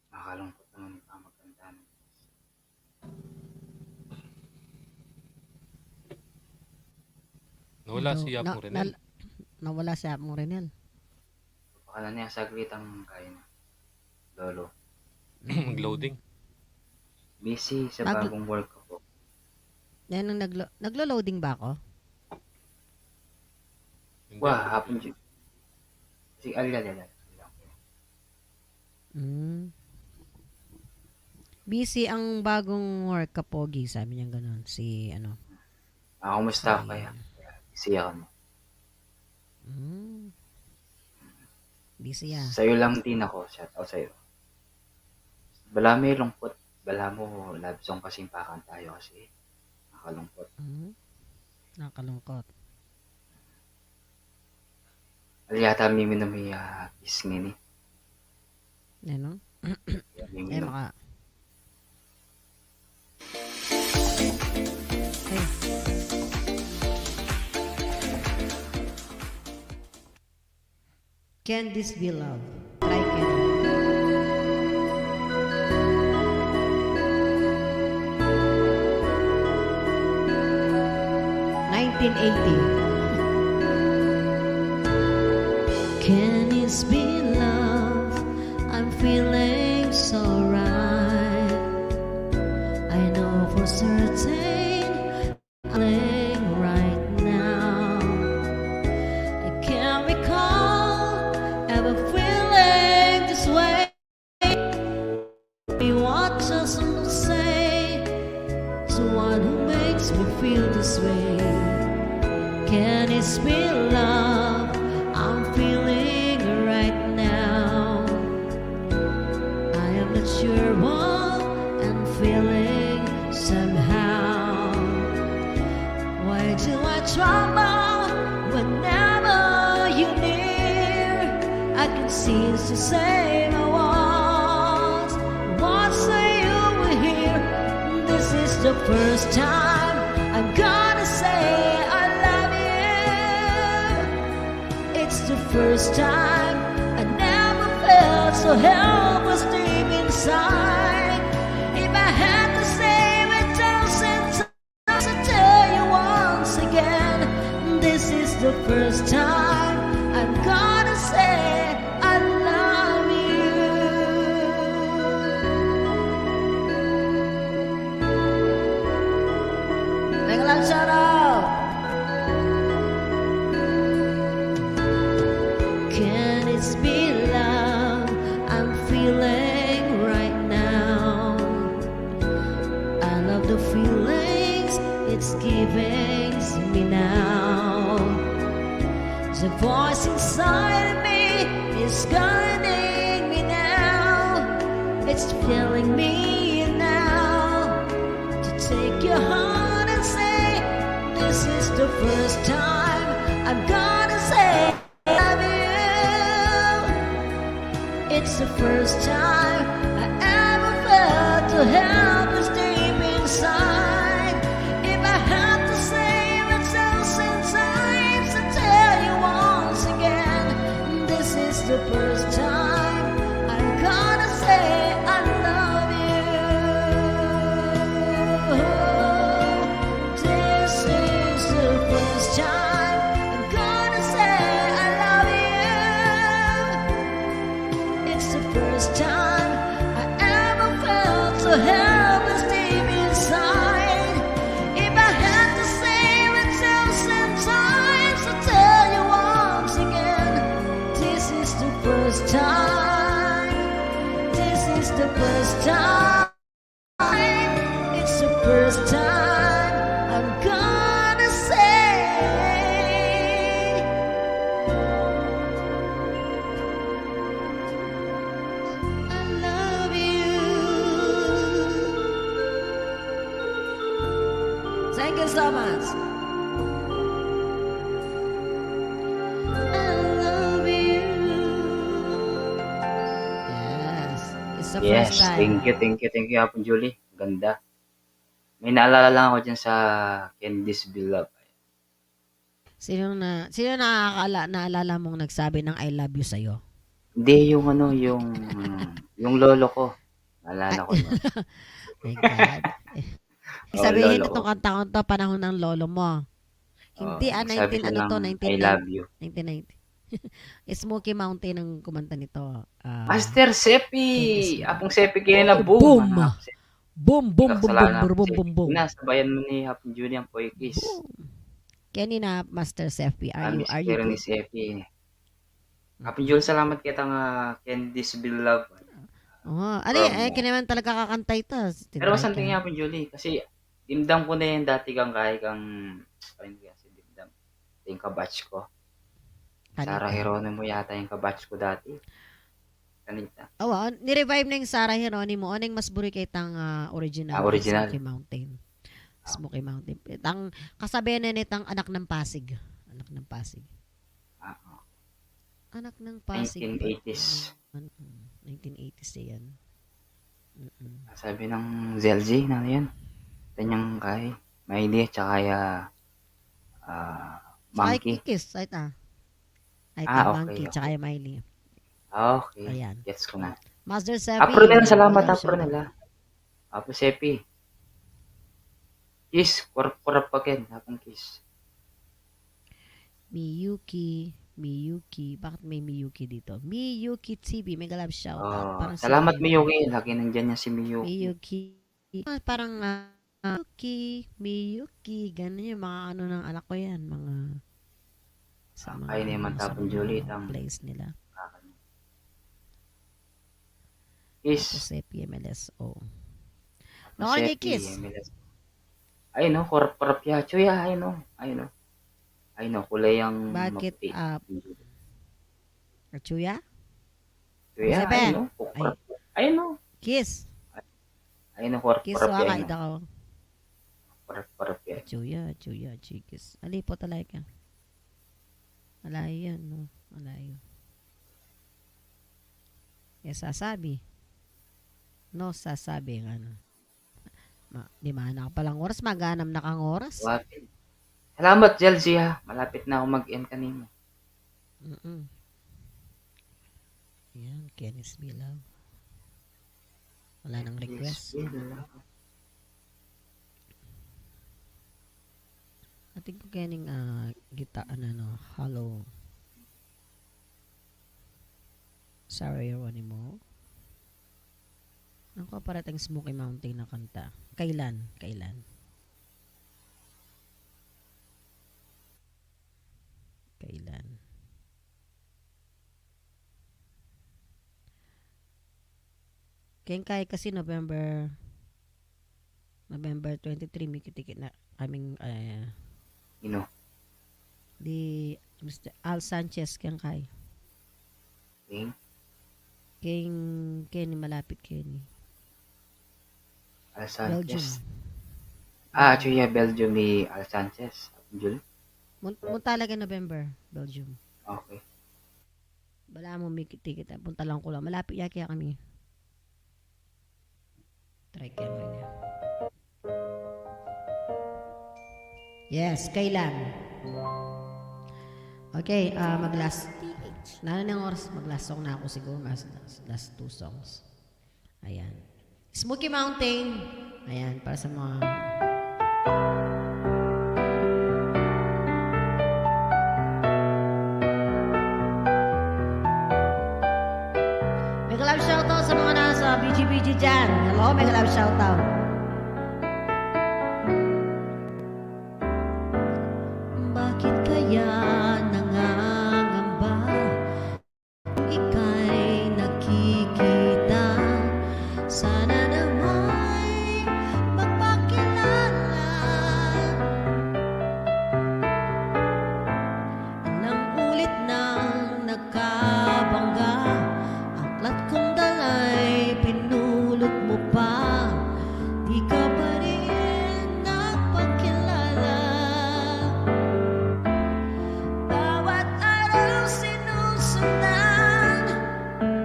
Makalungkot naman yung pamagandahan. Nawala si Apong Renel. Nawala si Apong Renel. Baka na niya saglit ang kain. Lolo. Mag-loading. Busy sa bagong work ko po. Yan ang naglo-, naglo-loading ba ako? Hindi. Wah, hapon yun. Si Alya, Alya, Alya. Mm. Busy ang bagong work, kapogi, sabi niya ganun. Si ano. Ah, kumusta ka kaya? Busy ako, no? Mm. Busy, ah. Sa'yo lang din ako. Shout out sa'yo. Bala may lungkot. Bala mo, love song kasi yung pakantahan tayo kasi. Nakalungkot. Mm. Nakalungkot. Alya, yata miminum yung, ah, kiss ngini. Ano? Yan, eh, miminum. Maka. Hey. Can This Be Love? Try, Ken. Nineteen eighty. Can this be love? I'm feeling so right. I know for certain I'm feeling right now. I can't recall ever feeling this way. Be what just to say to one who makes me feel this way. Can it be love I'm feeling right now? I am not sure what I'm feeling somehow. Why do I tremble whenever you're near? I can't seem to say my words. Once you were here, this is the first time I'm gonna say I love you. It's the first time I never felt so helpless deep inside. If I had to say it a thousand times, I tell you once again, this is the first time I'm gonna say I love you. Thank you, love, shout out. Can it be love I'm feeling right now? I love the feelings it's giving me now. The voice inside of me is guiding me now. It's telling me now to take your heart and say, this is the first time I'm gonna say I love you. It's the first time I ever felt the helpless deep inside. If I had to say it a thousand times, I tell you once again, this is the first time I'm gonna say I love you. This is the first time I'm gonna say I love you. It's the first time I ever felt so helpless deep inside. If I had to say it a thousand times, I tell you once again, this is the first time. This is the first time. It's the first time I'm gonna say I love you. Thank you so much. I love you. Yes. It's the first time. Yes, thank you, thank you, thank you, Apong Julie. Ganda. May naalala lang ako dyan sa Can This Be Love. Sino na, sino nakakala-, naalala mong nagsabi ng "I love you" sa'yo? Hindi, yung ano, yung, yung lolo ko. Naalala ko na. My God. Eh, sabihin lolo ko. Itong kantang to, panahon ng lolo mo. Hindi, ah, sabi nineteen, ano to, nineteen ninety. Nineteen ninety. Smoky Mountain ang kumanta nito. Ah, Master Sepi! Apung Sepi, kaya na boom. Boom! Boom, boom, boom, boom, boom, boom. Nasabayan mo ni Hapon Julie ang Poikis. Boom. Kaya ni na Master Sepi, are you, are you good? Ni Sepi. Hapon Julie, salamat kita nga Candice Beloved. Oo. Ali, eh, kaya naman talaga kakanta ita. Pero something nga, Hapon Julie, kasi dimdam ko na yung dati kang kay kang, ayun, kasi dimdam. Yung kabatch ko. Sarah Geronimo yata yung kabatch ko dati. Kanita. Awa, ni-revive na yung Sarah Geronimo. Ano yung mas buri kay tang, ah, original? Ah, original. Smoky Mountain. Smoky Mountain. Tang kasabihan na nitang Anak ng Pasig. Anak ng Pasig. Ah, okay. Anak ng Pasig. Nineteen eighties. Nineteen eighties na yan. Mm-mm. Sabi ng Zelzy, na yan. Tanyang kay Miley, tsaka ya, ah, Monkey. Kikis, ay ta. Ay ta, okay, Monkey, tsaka ya Miley. Okay. Ayan. Gets ko na. Master Sepi, Apronel, salamat, Apronel. Apo Sepi. Kiss, kurap-kurap pa ken, Apung Kiss. Miyuki, Miyuki. Bakit may Miyuki dito? Miyuki T V, mega love shout out. Oh, salamat, Miyuki. Lagi nandyan yan si Miyuki. Miyuki. Ah, parang, ah, Miyuki, Miyuki. Ganun yung mga ano ng anak ko yan. Mga sa mga, ayun naman, sa Tapon Julie, mga plays nila. Kiss. Tapos eh, P M L S O. Tapos eh, Kiss. P M L S O. Ay, no, kurap-kurap ya. Chuya, ay, no. Ay, no. Ay, no, kulay yang maputi. Bakit, ah, Chuya? Chuya, ay, no. Kurap-kurap. Ay, no. Kiss. Ay, no, kurap-kurap ya. Kiss, waka, ay, no. Kurap-kurap ya. Chuya, Chuya, Chikis. Alipo talaga. Malayo yan, no? Malayo. E sasabi. No sasabi, ano. Ma, lima na ka palang oras, mag-anam na kang oras. Salamat, Jelzy, ha. Malapit na ako mag-end kanina. Mm-mm. Yan, Kenny's Beloved. Wala nang request. Atin ku kening, ah, gita-, ano, no, hollow. Sorry, Ronimo. Nang ko parating Smoky Mountain na kanta. Kailan? Kailan? Kailan? Keng kai kasi November, November twenty-three, mikit-ikit na kaming, eh, ino? Di, Mister Al Sanchez, keng kai. King? King, Kenny, malapit Kenny. Al Sanchez. Belgium. Ah, actually, yeah, Belgium ni Al Sanchez. Jul? Mun-, munta la keng November, Belgium. Okay. Bala mu mikit-ikit, punta lang ku la. Malapit ya kaya kami. Try kaya mu ya. Yes, kailan? Okay, ah, mag-last. Nanu neng oras? Mag-last song na ku siguru, mas last, last two songs. Ayan. Smoky Mountain. Ayan, para sa mga Mega love shoutout sa mga nasa B G B G dyan. Hello, mega love shoutout. Bakit kaya nangangamba? Ika'y nakikita, sana na may magpakilala. Ilang ulit nang nakabangga, aklat kong dala'y pinulot mo pa. Di ka pa rin nagpakilala. Bawat araw sinusundan,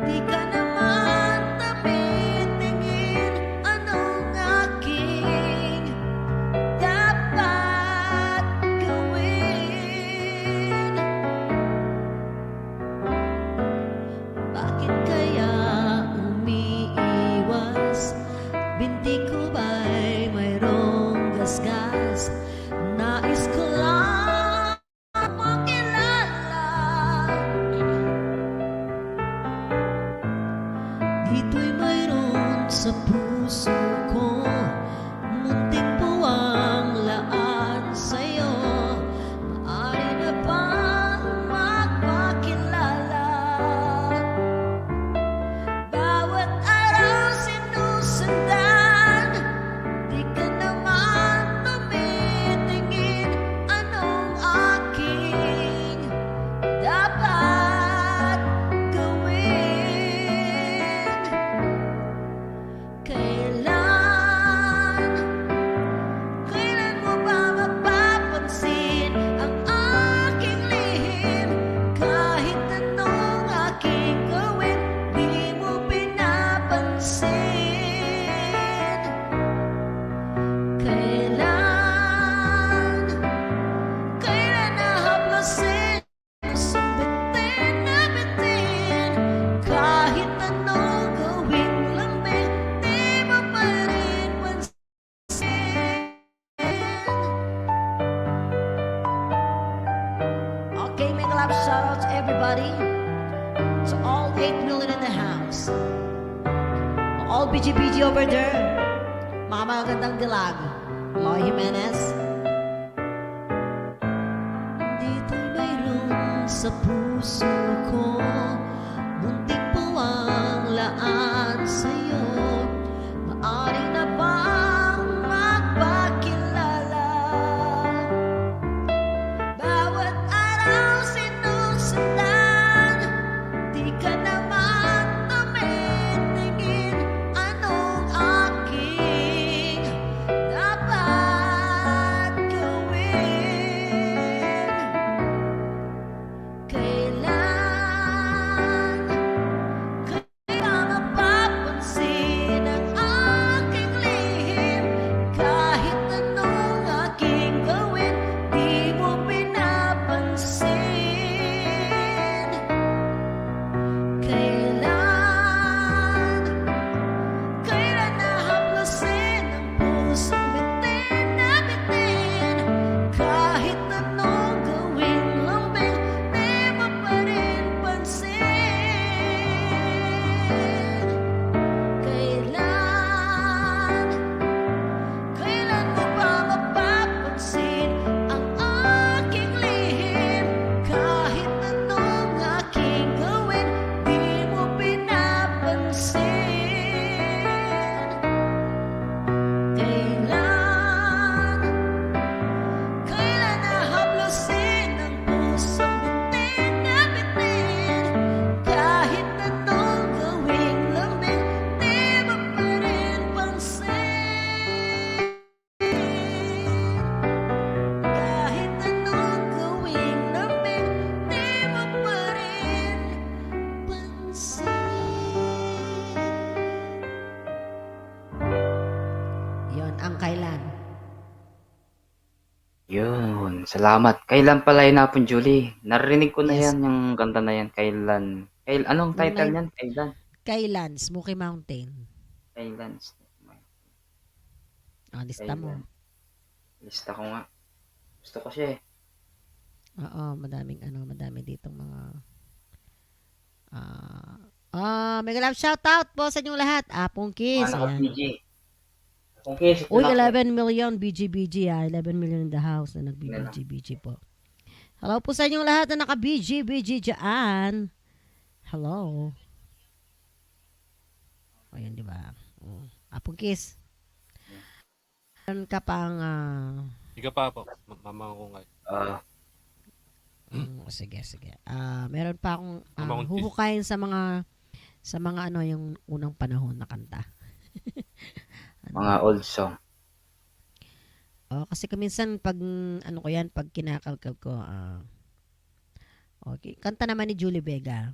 di ka naman tamitingin. Anong aking dapat gawin? Ito'y mayroon sa puso ko, munting puwang laan sa'yo. Maaari na bang magpakilala? Bawat araw sinusundan, di ka naman tumitingin. Anong aking dapat gawin? Kailan, kailan mo ba mapapansin ang aking lihim? Kahit anong aking gawin, di mo pinapansin. Kailan, kailan nahaplusin? Kahit anong gawing lambing, di mo pa rin pansin. Okay, make a loud shout out to everybody. To all eight million in the house. All B G B G over there. Mga magandang dilag. Loy Jimenez. Dito'y mayroon sa puso ko, munting puwang laan sa'yo. Maaari na bang magpakilala? Bawat araw sinusundan, di ka naman tumitingin. Anong aking dapat gawin? Kailan, kailan mapapansin ang aking lihim? Kahit anong aking gawin, di mo pinapansin. Kailan, kailan nahaplusin ang pusong bitin na bitin? Kahit anong gawing lambing, di mo pa rin pansin. Kailan, kailan mo ba mapapansin ang aking lihim? Kahit anong aking gawin, di mo pinapansin. Kailan, kailan nahaplusin ang pusong bitin na bitin? Kahit anong gawing lambing, di mo pa rin pansin. Kahit anong gawing lambing, di mo pa rin pansin. Yun, ang kailan. Yun, salamat. Kailan pala yun, Apong Julie? Narinig ko na yan, yung kanta na yan. Kailan? Kail-, anong title niyan? Kailan? Kailan, Smoky Mountain. Kailan, Smoky Mountain. Ah, lista mo. Kailan? Lista ko nga. Gusto ko siya eh. Oo, madaming ano, madami ditong mga, ah, ah, mega love shout out po sa inyong lahat. Apong Kiss, mga naka-, ayan. P G. Apong Kiss, ito. Uy, na ako. Eleven million B G B G, ah. Eleven million in the house na nag-B B G B G po. Hello po sa inyong lahat na naka-B G B G dyan. Hello. O, yan, di ba? O. Apong Kiss. Meron ka pang, ah, Ika pa po. Ma-, mamang ko nga. Ah. Mm, sige, sige. Ah, meron pa akong, ah, huhukayin sa mga, sa mga ano, yung unang panahon na kanta. Ano? Mga old song. O, kasi kaminsan pag, mm, ano ko yan, pag kinakalkal ko, ah, okay. Kanta naman ni Julie Vega.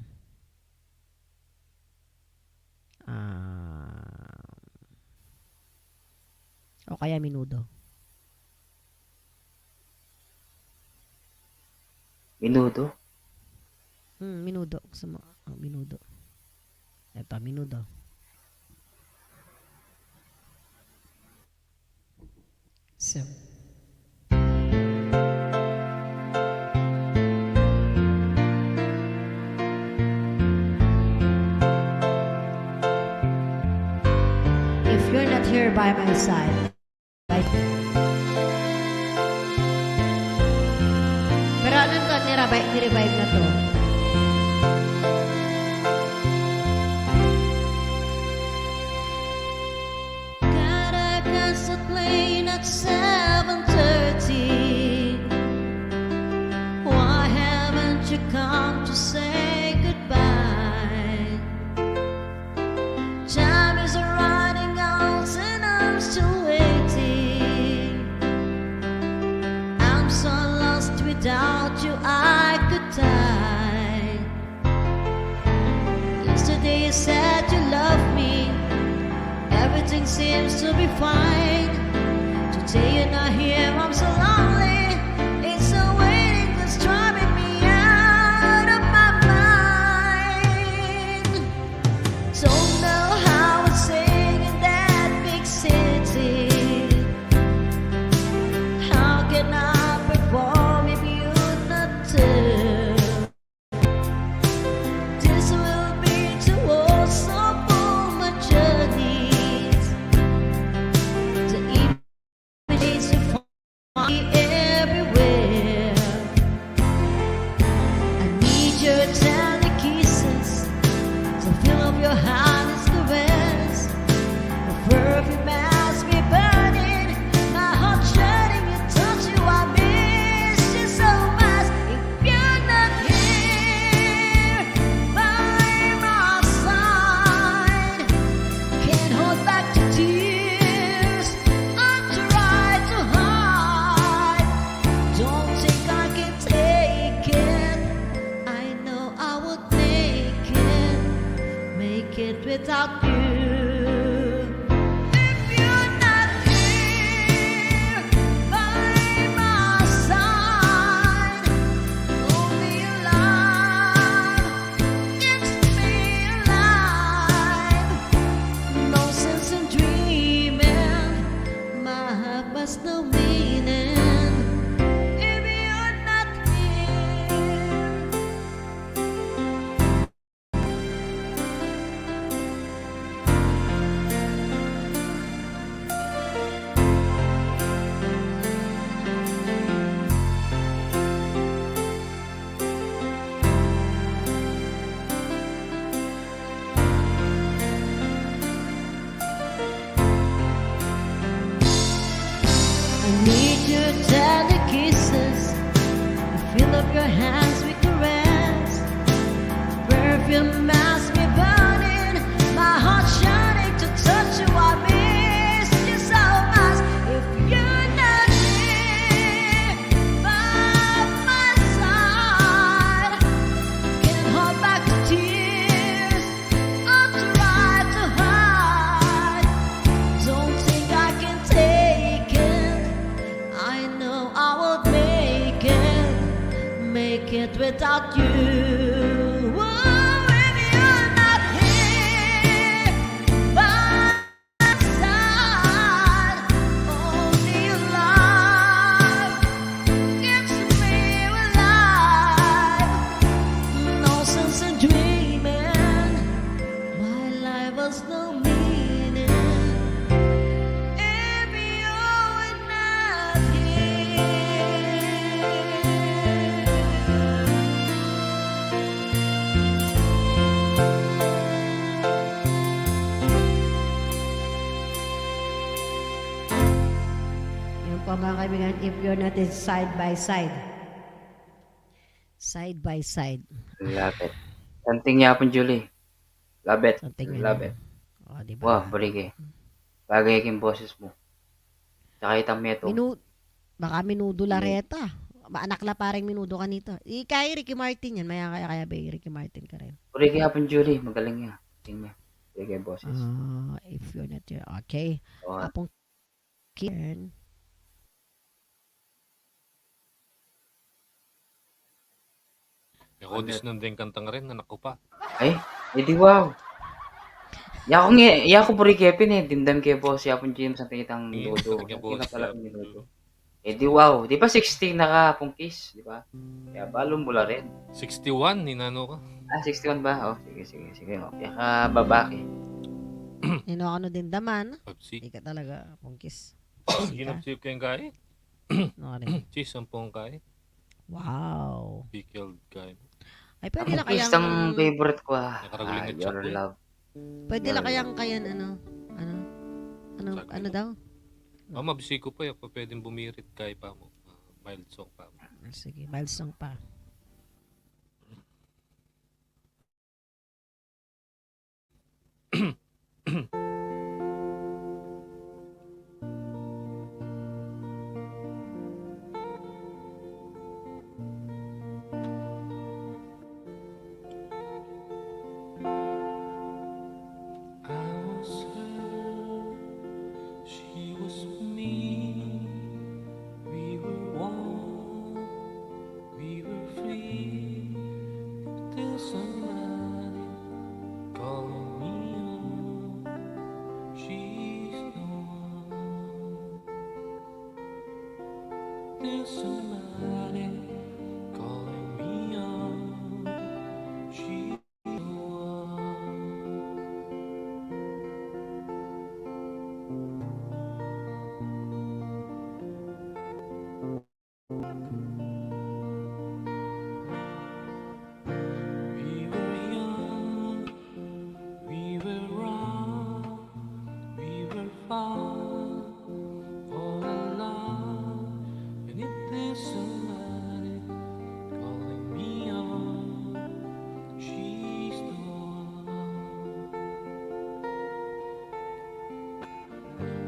Ah, o kaya Menudo. Menudo? Hmm, Menudo. Gusto mo? O, Menudo. Eto, Menudo. So. If you're not here by my side. Pero anong to, nirabay, ni-revive na to. Caracas at plane at seven thirty. Why haven't you come to say goodbye? Time is running out and I'm still waiting. I'm so lost, without you I could die. Yesterday you said you love me, everything seems to be fine. Today you're not here, I'm so lonely. It's a waiting that's driving me out of my mind. Don't know how it's staying in that big city. How can I perform if you're not there? This will be the worst of all my journeys. The image of me everywhere. I need your tender kisses, the feel of your hand is the best. The perfume has me burning, my heart yearning, you touch you, I miss you so much. If you're not here by my side, can't hold back the tears I try to hide. Don't think I can take it. I know I would make it, make it without you. If you're not here by my side, only your love keeps me alive. No sense in dreaming, my heart has no meaning if you're not here. I need your tender kisses, the feel of your hands we caress. Perfume has me burning, my heart yearning to touch you. I miss you so much. If you're not here by my side, can't hold back the tears I try to hide. Don't think I can take it. I know I won't make it, make it without you. Oh, if you're not here by my side, only your love keeps me alive. No sense in dreaming, my life has no meaning if you're not here. Yun po, mga kaibigan, if you're not in side by side. Side by side. Love it. Santing ya pun, Julie. Love it. Santing ya. Love it. O, di ba? Wow, buri ke. Bagay king boses mu. Tsaka itang meto. Minu-, baka minudo la reta. Maanak la pareng minudo kanita. Ika i Ricky Martin yan. Maya kaya, kaya ba i Ricky Martin karin? Buri ke ya pun, Julie. Magaling ya. Tingnan. Buri ke boses. Ah, if you're not here. Okay. O. Apung Karen. Yaku, ano? Disnan deng kantang rin, anak ku pa. Ay, edi wow. Yaku nge, yaku buri ke pin e, dimdam ke boses ya pun James, ang itang James, dodo. Talaga boses ya pun dodo. Edi wow, di ba sixty na ka, Apung Kis, di ba? Kaya balum bula rin. Sixty-one, ninano ka? Ah, sixty-one ba? O, sige, sige, sige. O, kaya ka babaki. Ino, ano din daman? Pepsi. Ika talaga, pungkis. Ginapsi ko yung kai. No, ano yun? Cheese ang pong kai. Wow. Pickled kai. Ay, pwede na kayang favorite ko, ah. Nakaraguling Ah, at your chapoy. Love. Pwede na kayang kayan, ano? Ano? Ano, Saglit. Ano daw? Ah, mabisi ko pa, eh. Pwedeng bumirit kai pa mo. Ah, mild song pa mo. Ah, sige, mild song pa. I was her, she was me. We were one, we were free. There's somebody calling me on. She's the one. There's somebody calling me on. She's the one. We were young, we were wrong, we were far, all alone. And if there's somebody calling me on, she's the one.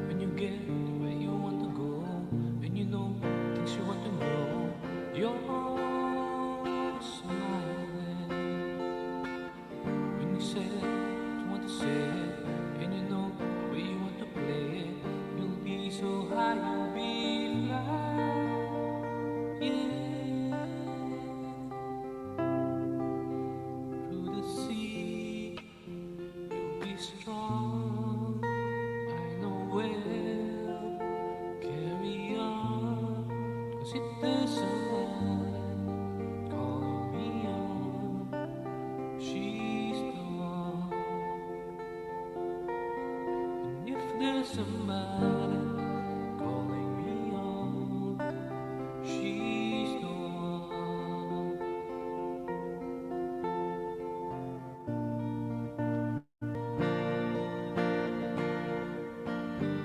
When you get where you want to go, and you know things you want to know, you're smiling. When you say what you want to say, and you know where you want to play, you'll be so high, you'll be flying. Through the sea, you'll be strong. I know we'll carry on. 'Cause if there's someone calling me on, she's the one. And if there's somebody calling me on, she's the one.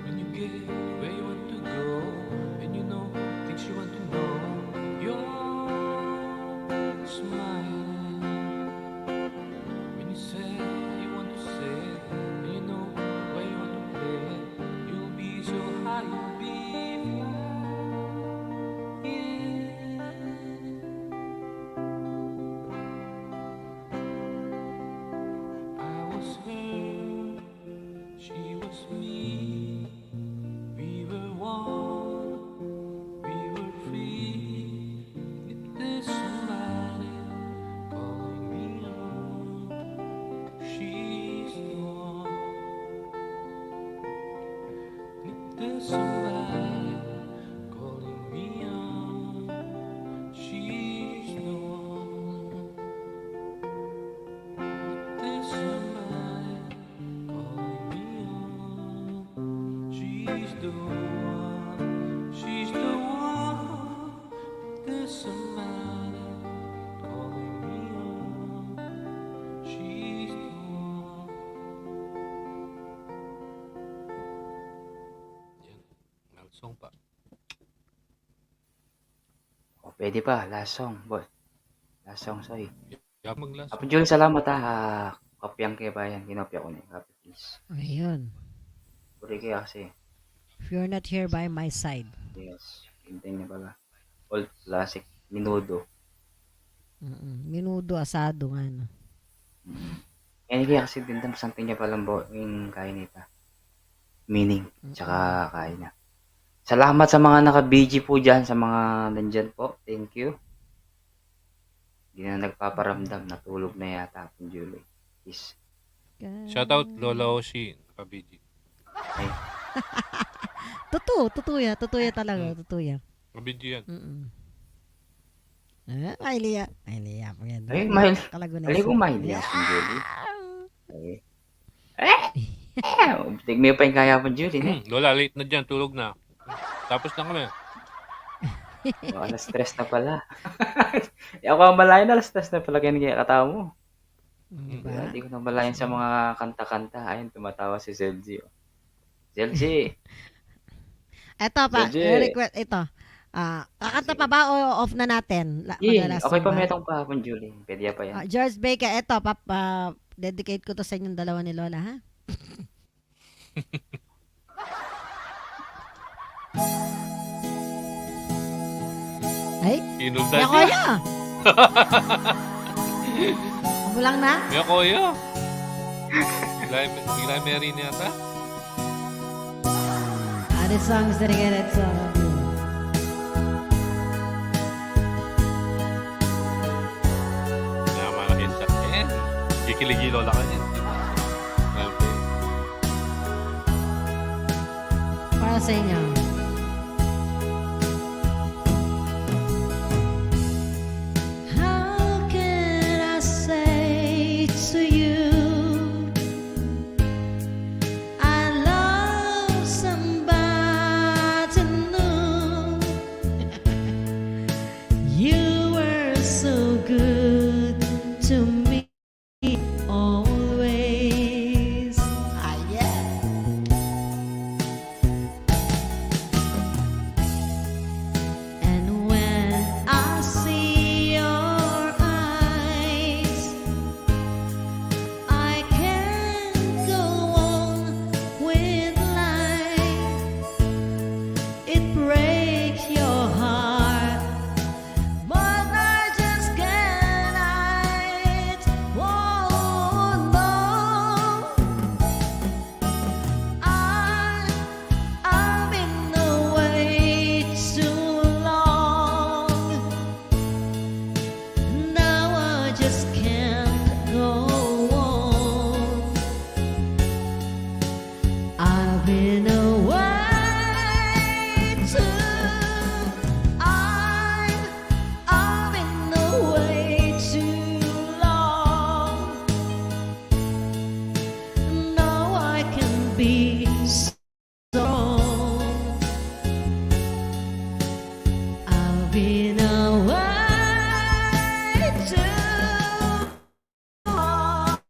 When you get where you want to go, and you know things you want to know, you're smiling. When you say what you want to say, and you know where you want to play, you'll be so high, you'll be flying. I was her, she was me. We were one, we were free. If there's somebody calling me on, she's the one. If there's somebody calling me on, she's the one. If there's somebody calling me on, she's the one, she's the one. If there's somebody calling me on, she's the one. Yan. Love song pa. O, pwede pa, last song, boss. Last song, Soy. Yap, mag-last song. Apun, Jun, salamat, ha. Kapihan ke bayan, kinopya ku ne, kapi, please. Ayun. Buri ke kasi. If you're not here by my side. Yes, inting ne pala. Old classic, menudo. Mm-mm. Menudo, asado, nga, no? Mm. Yan kaya kasi din, something ne pala, bo, yung kain nita. Meaning, mm-mm, tsaka kain na. Salamat sa mga naka-B G po dyan, sa mga nandyan po. Thank you. Hindi na nagpaparamdam, natulog na yata, Apun Julie. Is. Shout out, Lola Oshi, naka-B G. Ay. Totoo, totoo ya, totoo ya talaga, mm, totoo ya. Naka-B G yan. Mm-mm. Eh, Mailiya. Mailiya, maganda. Ay, Mail-, Kalago na Mail-, isa. Mailiya, Apun Julie. Ay. Eh, eh, Tignan mo pa yung kaya mo, Julie, ne? Hmm, Lola, late na dyan, tulog na. Tapos na kami. O, alas tres na pala. E, aku, malayo na, alas tres na pala kaya katamu. Hmm, di ba? Di ko na malayan sa mga kanta-kanta. Ayun, tumatawa si Zelgi, o. Zelgi. Eto pa, Zelgi. Request, ito. Ah, kakanta pa ba o off na natin? La-, sige, madalas okay pa ba? Metong pa hapon, Julie. Pwede pa yan. Ah, George Baker, eto, pap-, ah, dedicate ko to sa inyong dalawa ni Lola, ha? Ay, inulta siya. Kuya. Kulang na? Kuya, kuya. Bigla, bigla Mary niya ta. Other songs that I get it, so. Kaya malaki siya. Eh, kikiligi lola ka niya. Well, para sa inyo. How can I say to you, I love somebody new? You were so good to me always. Ah, yeah. And when I see your eyes, I can't go on with life. It breaks your heart, but I just can't hide. Oh, no. I, I've been away too long. Now I just can't go on. I've been away too, I've, I've been away too long. Now I can be strong. I've been away too long.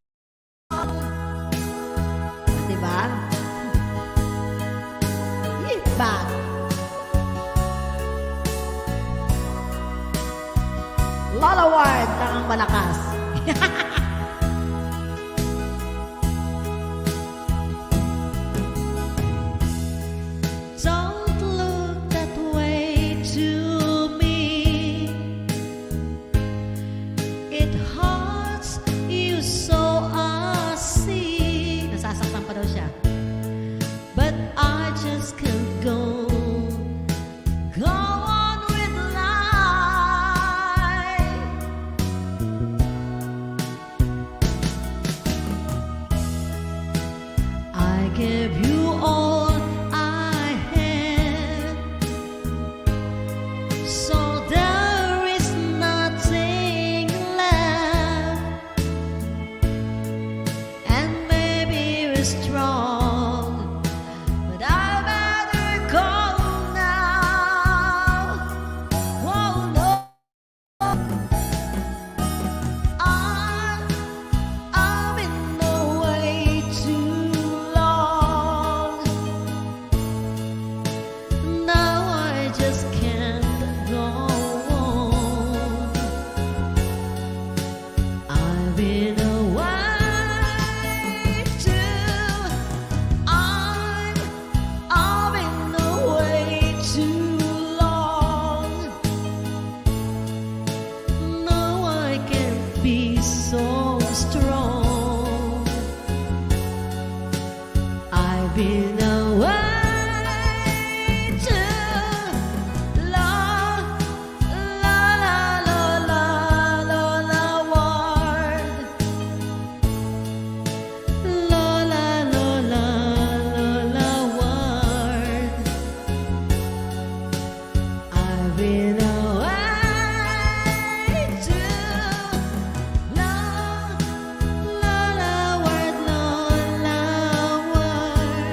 Diba? Iba. Lola Ward, tangang malakas. Don't look that way to me. It hurts you so, I see. Nasasaktan pa daw siya. But I just can't go, go on with life. I gave you all I had, so there is nothing left. And maybe you're strong, but I better go now. Oh, no. I, I've been away too long. Now I just can't go on. I've been away too, I've, I've been away too long. Now I can't be so strong. I've been away too long. Lola, Lola, Lola Ward. Lola, Lola, Lola Ward. I've been away too long. Lola Ward, Lola Ward.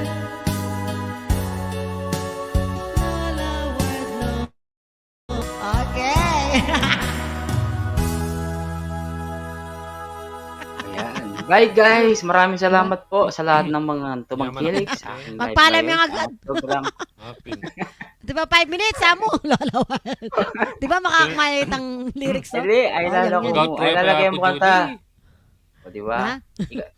Hi guys, maraming salamat po sa lahat ng mga tumangkilik sa aking live. Magpaalam ngayon, yung agad program. Di ba, five minutes, amo? Lalawan. Di ba, makakamaitang lyrics, oh? Hindi, ay, lalo ko mo. Ay, lalagay mo kanta. O, di ba?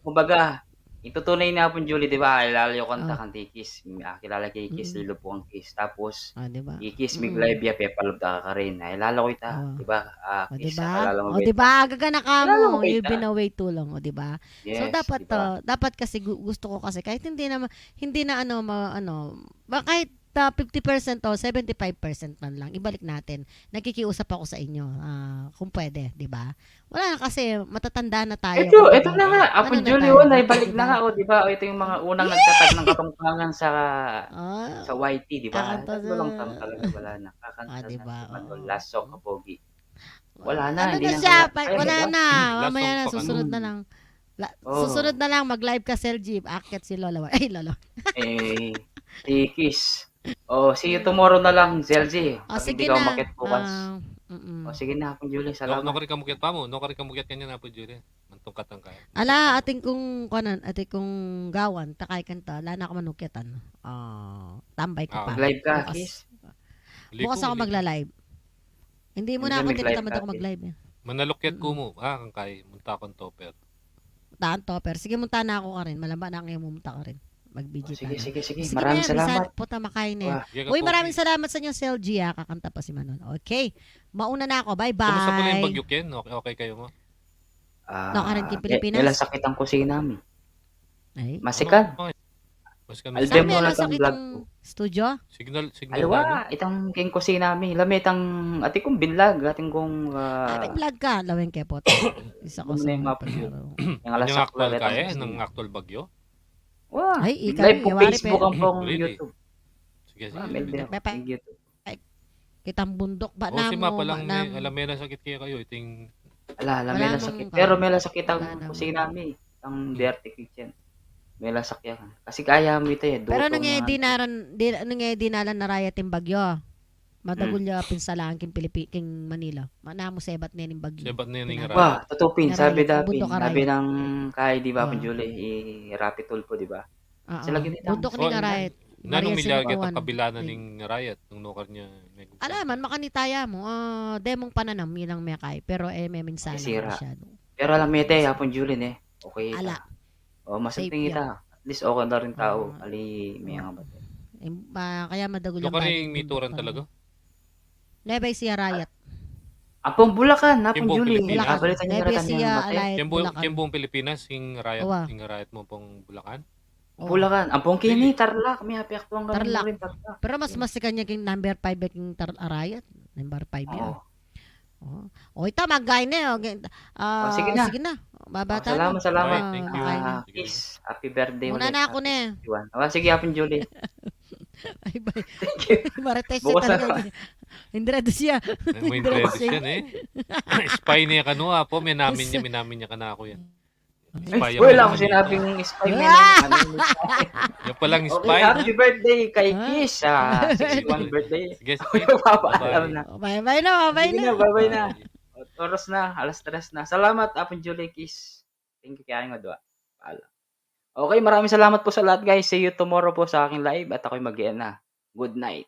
Kumbaga, itutunay na pong Julie, di ba? Ay, lalo yung kanta kang Tikis. Ah, kilala kay Kis, lilo po ang Kis. Tapos, Kis, mig-live ya, pepalub da ka rin. Ay, lalo ko ita, di ba? Ah, Kis, kilala mo ba ita? O, di ba? Agaga na ka mo. You've been away too long, o, di ba? So, dapat, ah, dapat kasi gu- gusto ko kasi, kahit hindi naman, hindi na ano, ma- ano, ba, kahit ah, fifty percent o seventy-five percent man lang, ibalik natin. Nakikiusap ako sa inyo, ah, kung pwede, di ba? Wala na kasi, matatanda na tayo. Ito, ito na nga, Apo Julie, wala, ibalik na nga, o, di ba? O, ito yung mga unang nagtatag ng katungkangan sa, sa Y T, di ba? Tatlo lang taon talaga, wala na. Kakanta na si Manol, last song, kapogi. Wala na, hindi na siya. Wala na. Mamaya na, susunod na lang. Susunod na lang, mag-live ka, Sir G. Akyat si Lolo. Ay, Lolo. Eh, si Kis. Oh, see you tomorrow na lang, Sir G. Pag hindi ka umakyat bukas. Oh, sige na, Apo Julie, salamat. No, no, kari ka mukyat pa mo. No, kari ka mukyat kanya na, Apo Julie. Mantungkat ang kaya. Ala, ating kung, kuanan, ating kung gawan, takay kanta, ala na ka manukyatan. Ah, tambay ka pa. Mag-live ka, Kis. Bukas ako magla-live. Hindi mo na ako, hindi na tamad ako mag-live eh. Manalukyat ku mu, ah, kang kay, munta kang Topper. Taan Topper. Sige, munta na ako ka rin. Malamba na kayo, munta ka rin. Mag-B G tayo. Sige, sige, sige. Maraming salamat. Puta, makain eh. Uy, maraming salamat sa inyo, Sel G, ah. Kakanta pa si Manon. Okay. Mauna na ako. Bye-bye. Kumusta pala yung bagyo, Ken? Okay, okay kayo mo? Ah, no, ka rin king Pilipinas? May lasakit ang kusina mi. Ay. Masikan. Mas kami. Alden mo na tang vlog ko. Studio? Signal, signal. Aliwa, itang king kusina mi. Lami itang, atin kung binlag, atin kung, ah, atin vlog ka, laweng kepot. Isa ko sa mga pagkaro. Yung alas aktual ka eh, ng aktual bagyo? Wa, ay, live po Facebook ang pong YouTube. Sige, sige. Kitang bundok ba na mo, alam mo na sakit kaya kayo, iting... Ala, ala, may lasakit. Pero may lasakit ang kusina mi. Ang dirty kitchen. May lasakit yan. Kasi kaya mo ito eh. Pero nung eh, di naran, di, nung eh, di nalan narayat yung bagyo. Madagul ya pinsalaan king Pilipi-, king Manila. Mana mo sebat na yung bagyo. Sebat na yung bagyo. Ba, totoo pin, sabi dapin, sabi ng kay, di ba, Julie, i Rapi Tulfo, di ba? Sila ginitang bundok ni Ngarayat. Nanung milyar kita kabilanan ning Ngarayat nung nukar niya. Ala man, makanitaya mo. Ah, demong pananam, ilang mekay. Pero eh, meminsan masyado. Pero alam mo ito eh, Apong Julie, eh. Okay. Ala. O, masanting ita. At least okay na rin tao. Ali, may nga ba? Kaya madagul yung mituran talaga. Nebay siya Rayat. Apong Bulacan, Apong Julie. Bulacan. Bulacan. Nebay siya Alay, Bulacan. Kembong Pilipinas, ing Rayat, ing Rayat mo pong Bulacan? Bulacan. Ampong kini, Tarlac. May api aktuang Tarlac. Pero mas, mas kanya king number five king Tar-, Arayat. Number five yan. O, ita, magay na eh. Sige na. Babata na. Salamat, salamat. Thank you. Kis, happy birthday ulit. Muna na ako ne. O, sige, Apong Julie. Ay, bye. Thank you. Marites siya talaga. Indredo siya. May Indredo siya eh. Spy niya kanu, Apo. May namin niya, may namin niya kana ako yan. Ay, spy, wala akong sinabing spy, may nang, ano, spy. Yan palang spy, happy birthday kay Kis, ah, sixty-one birthday. Sige, sige. Papaalam na. Bye-bye na, bye-bye na. Sige na, bye-bye na. Oras na, alas tres na. Salamat, Apong Julie, Kis. Thank you kaya nga dua. Paalam. Okay, maraming salamat po sa lahat, guys. See you tomorrow po sa aking live at ako'y mag-e-end na. Good night.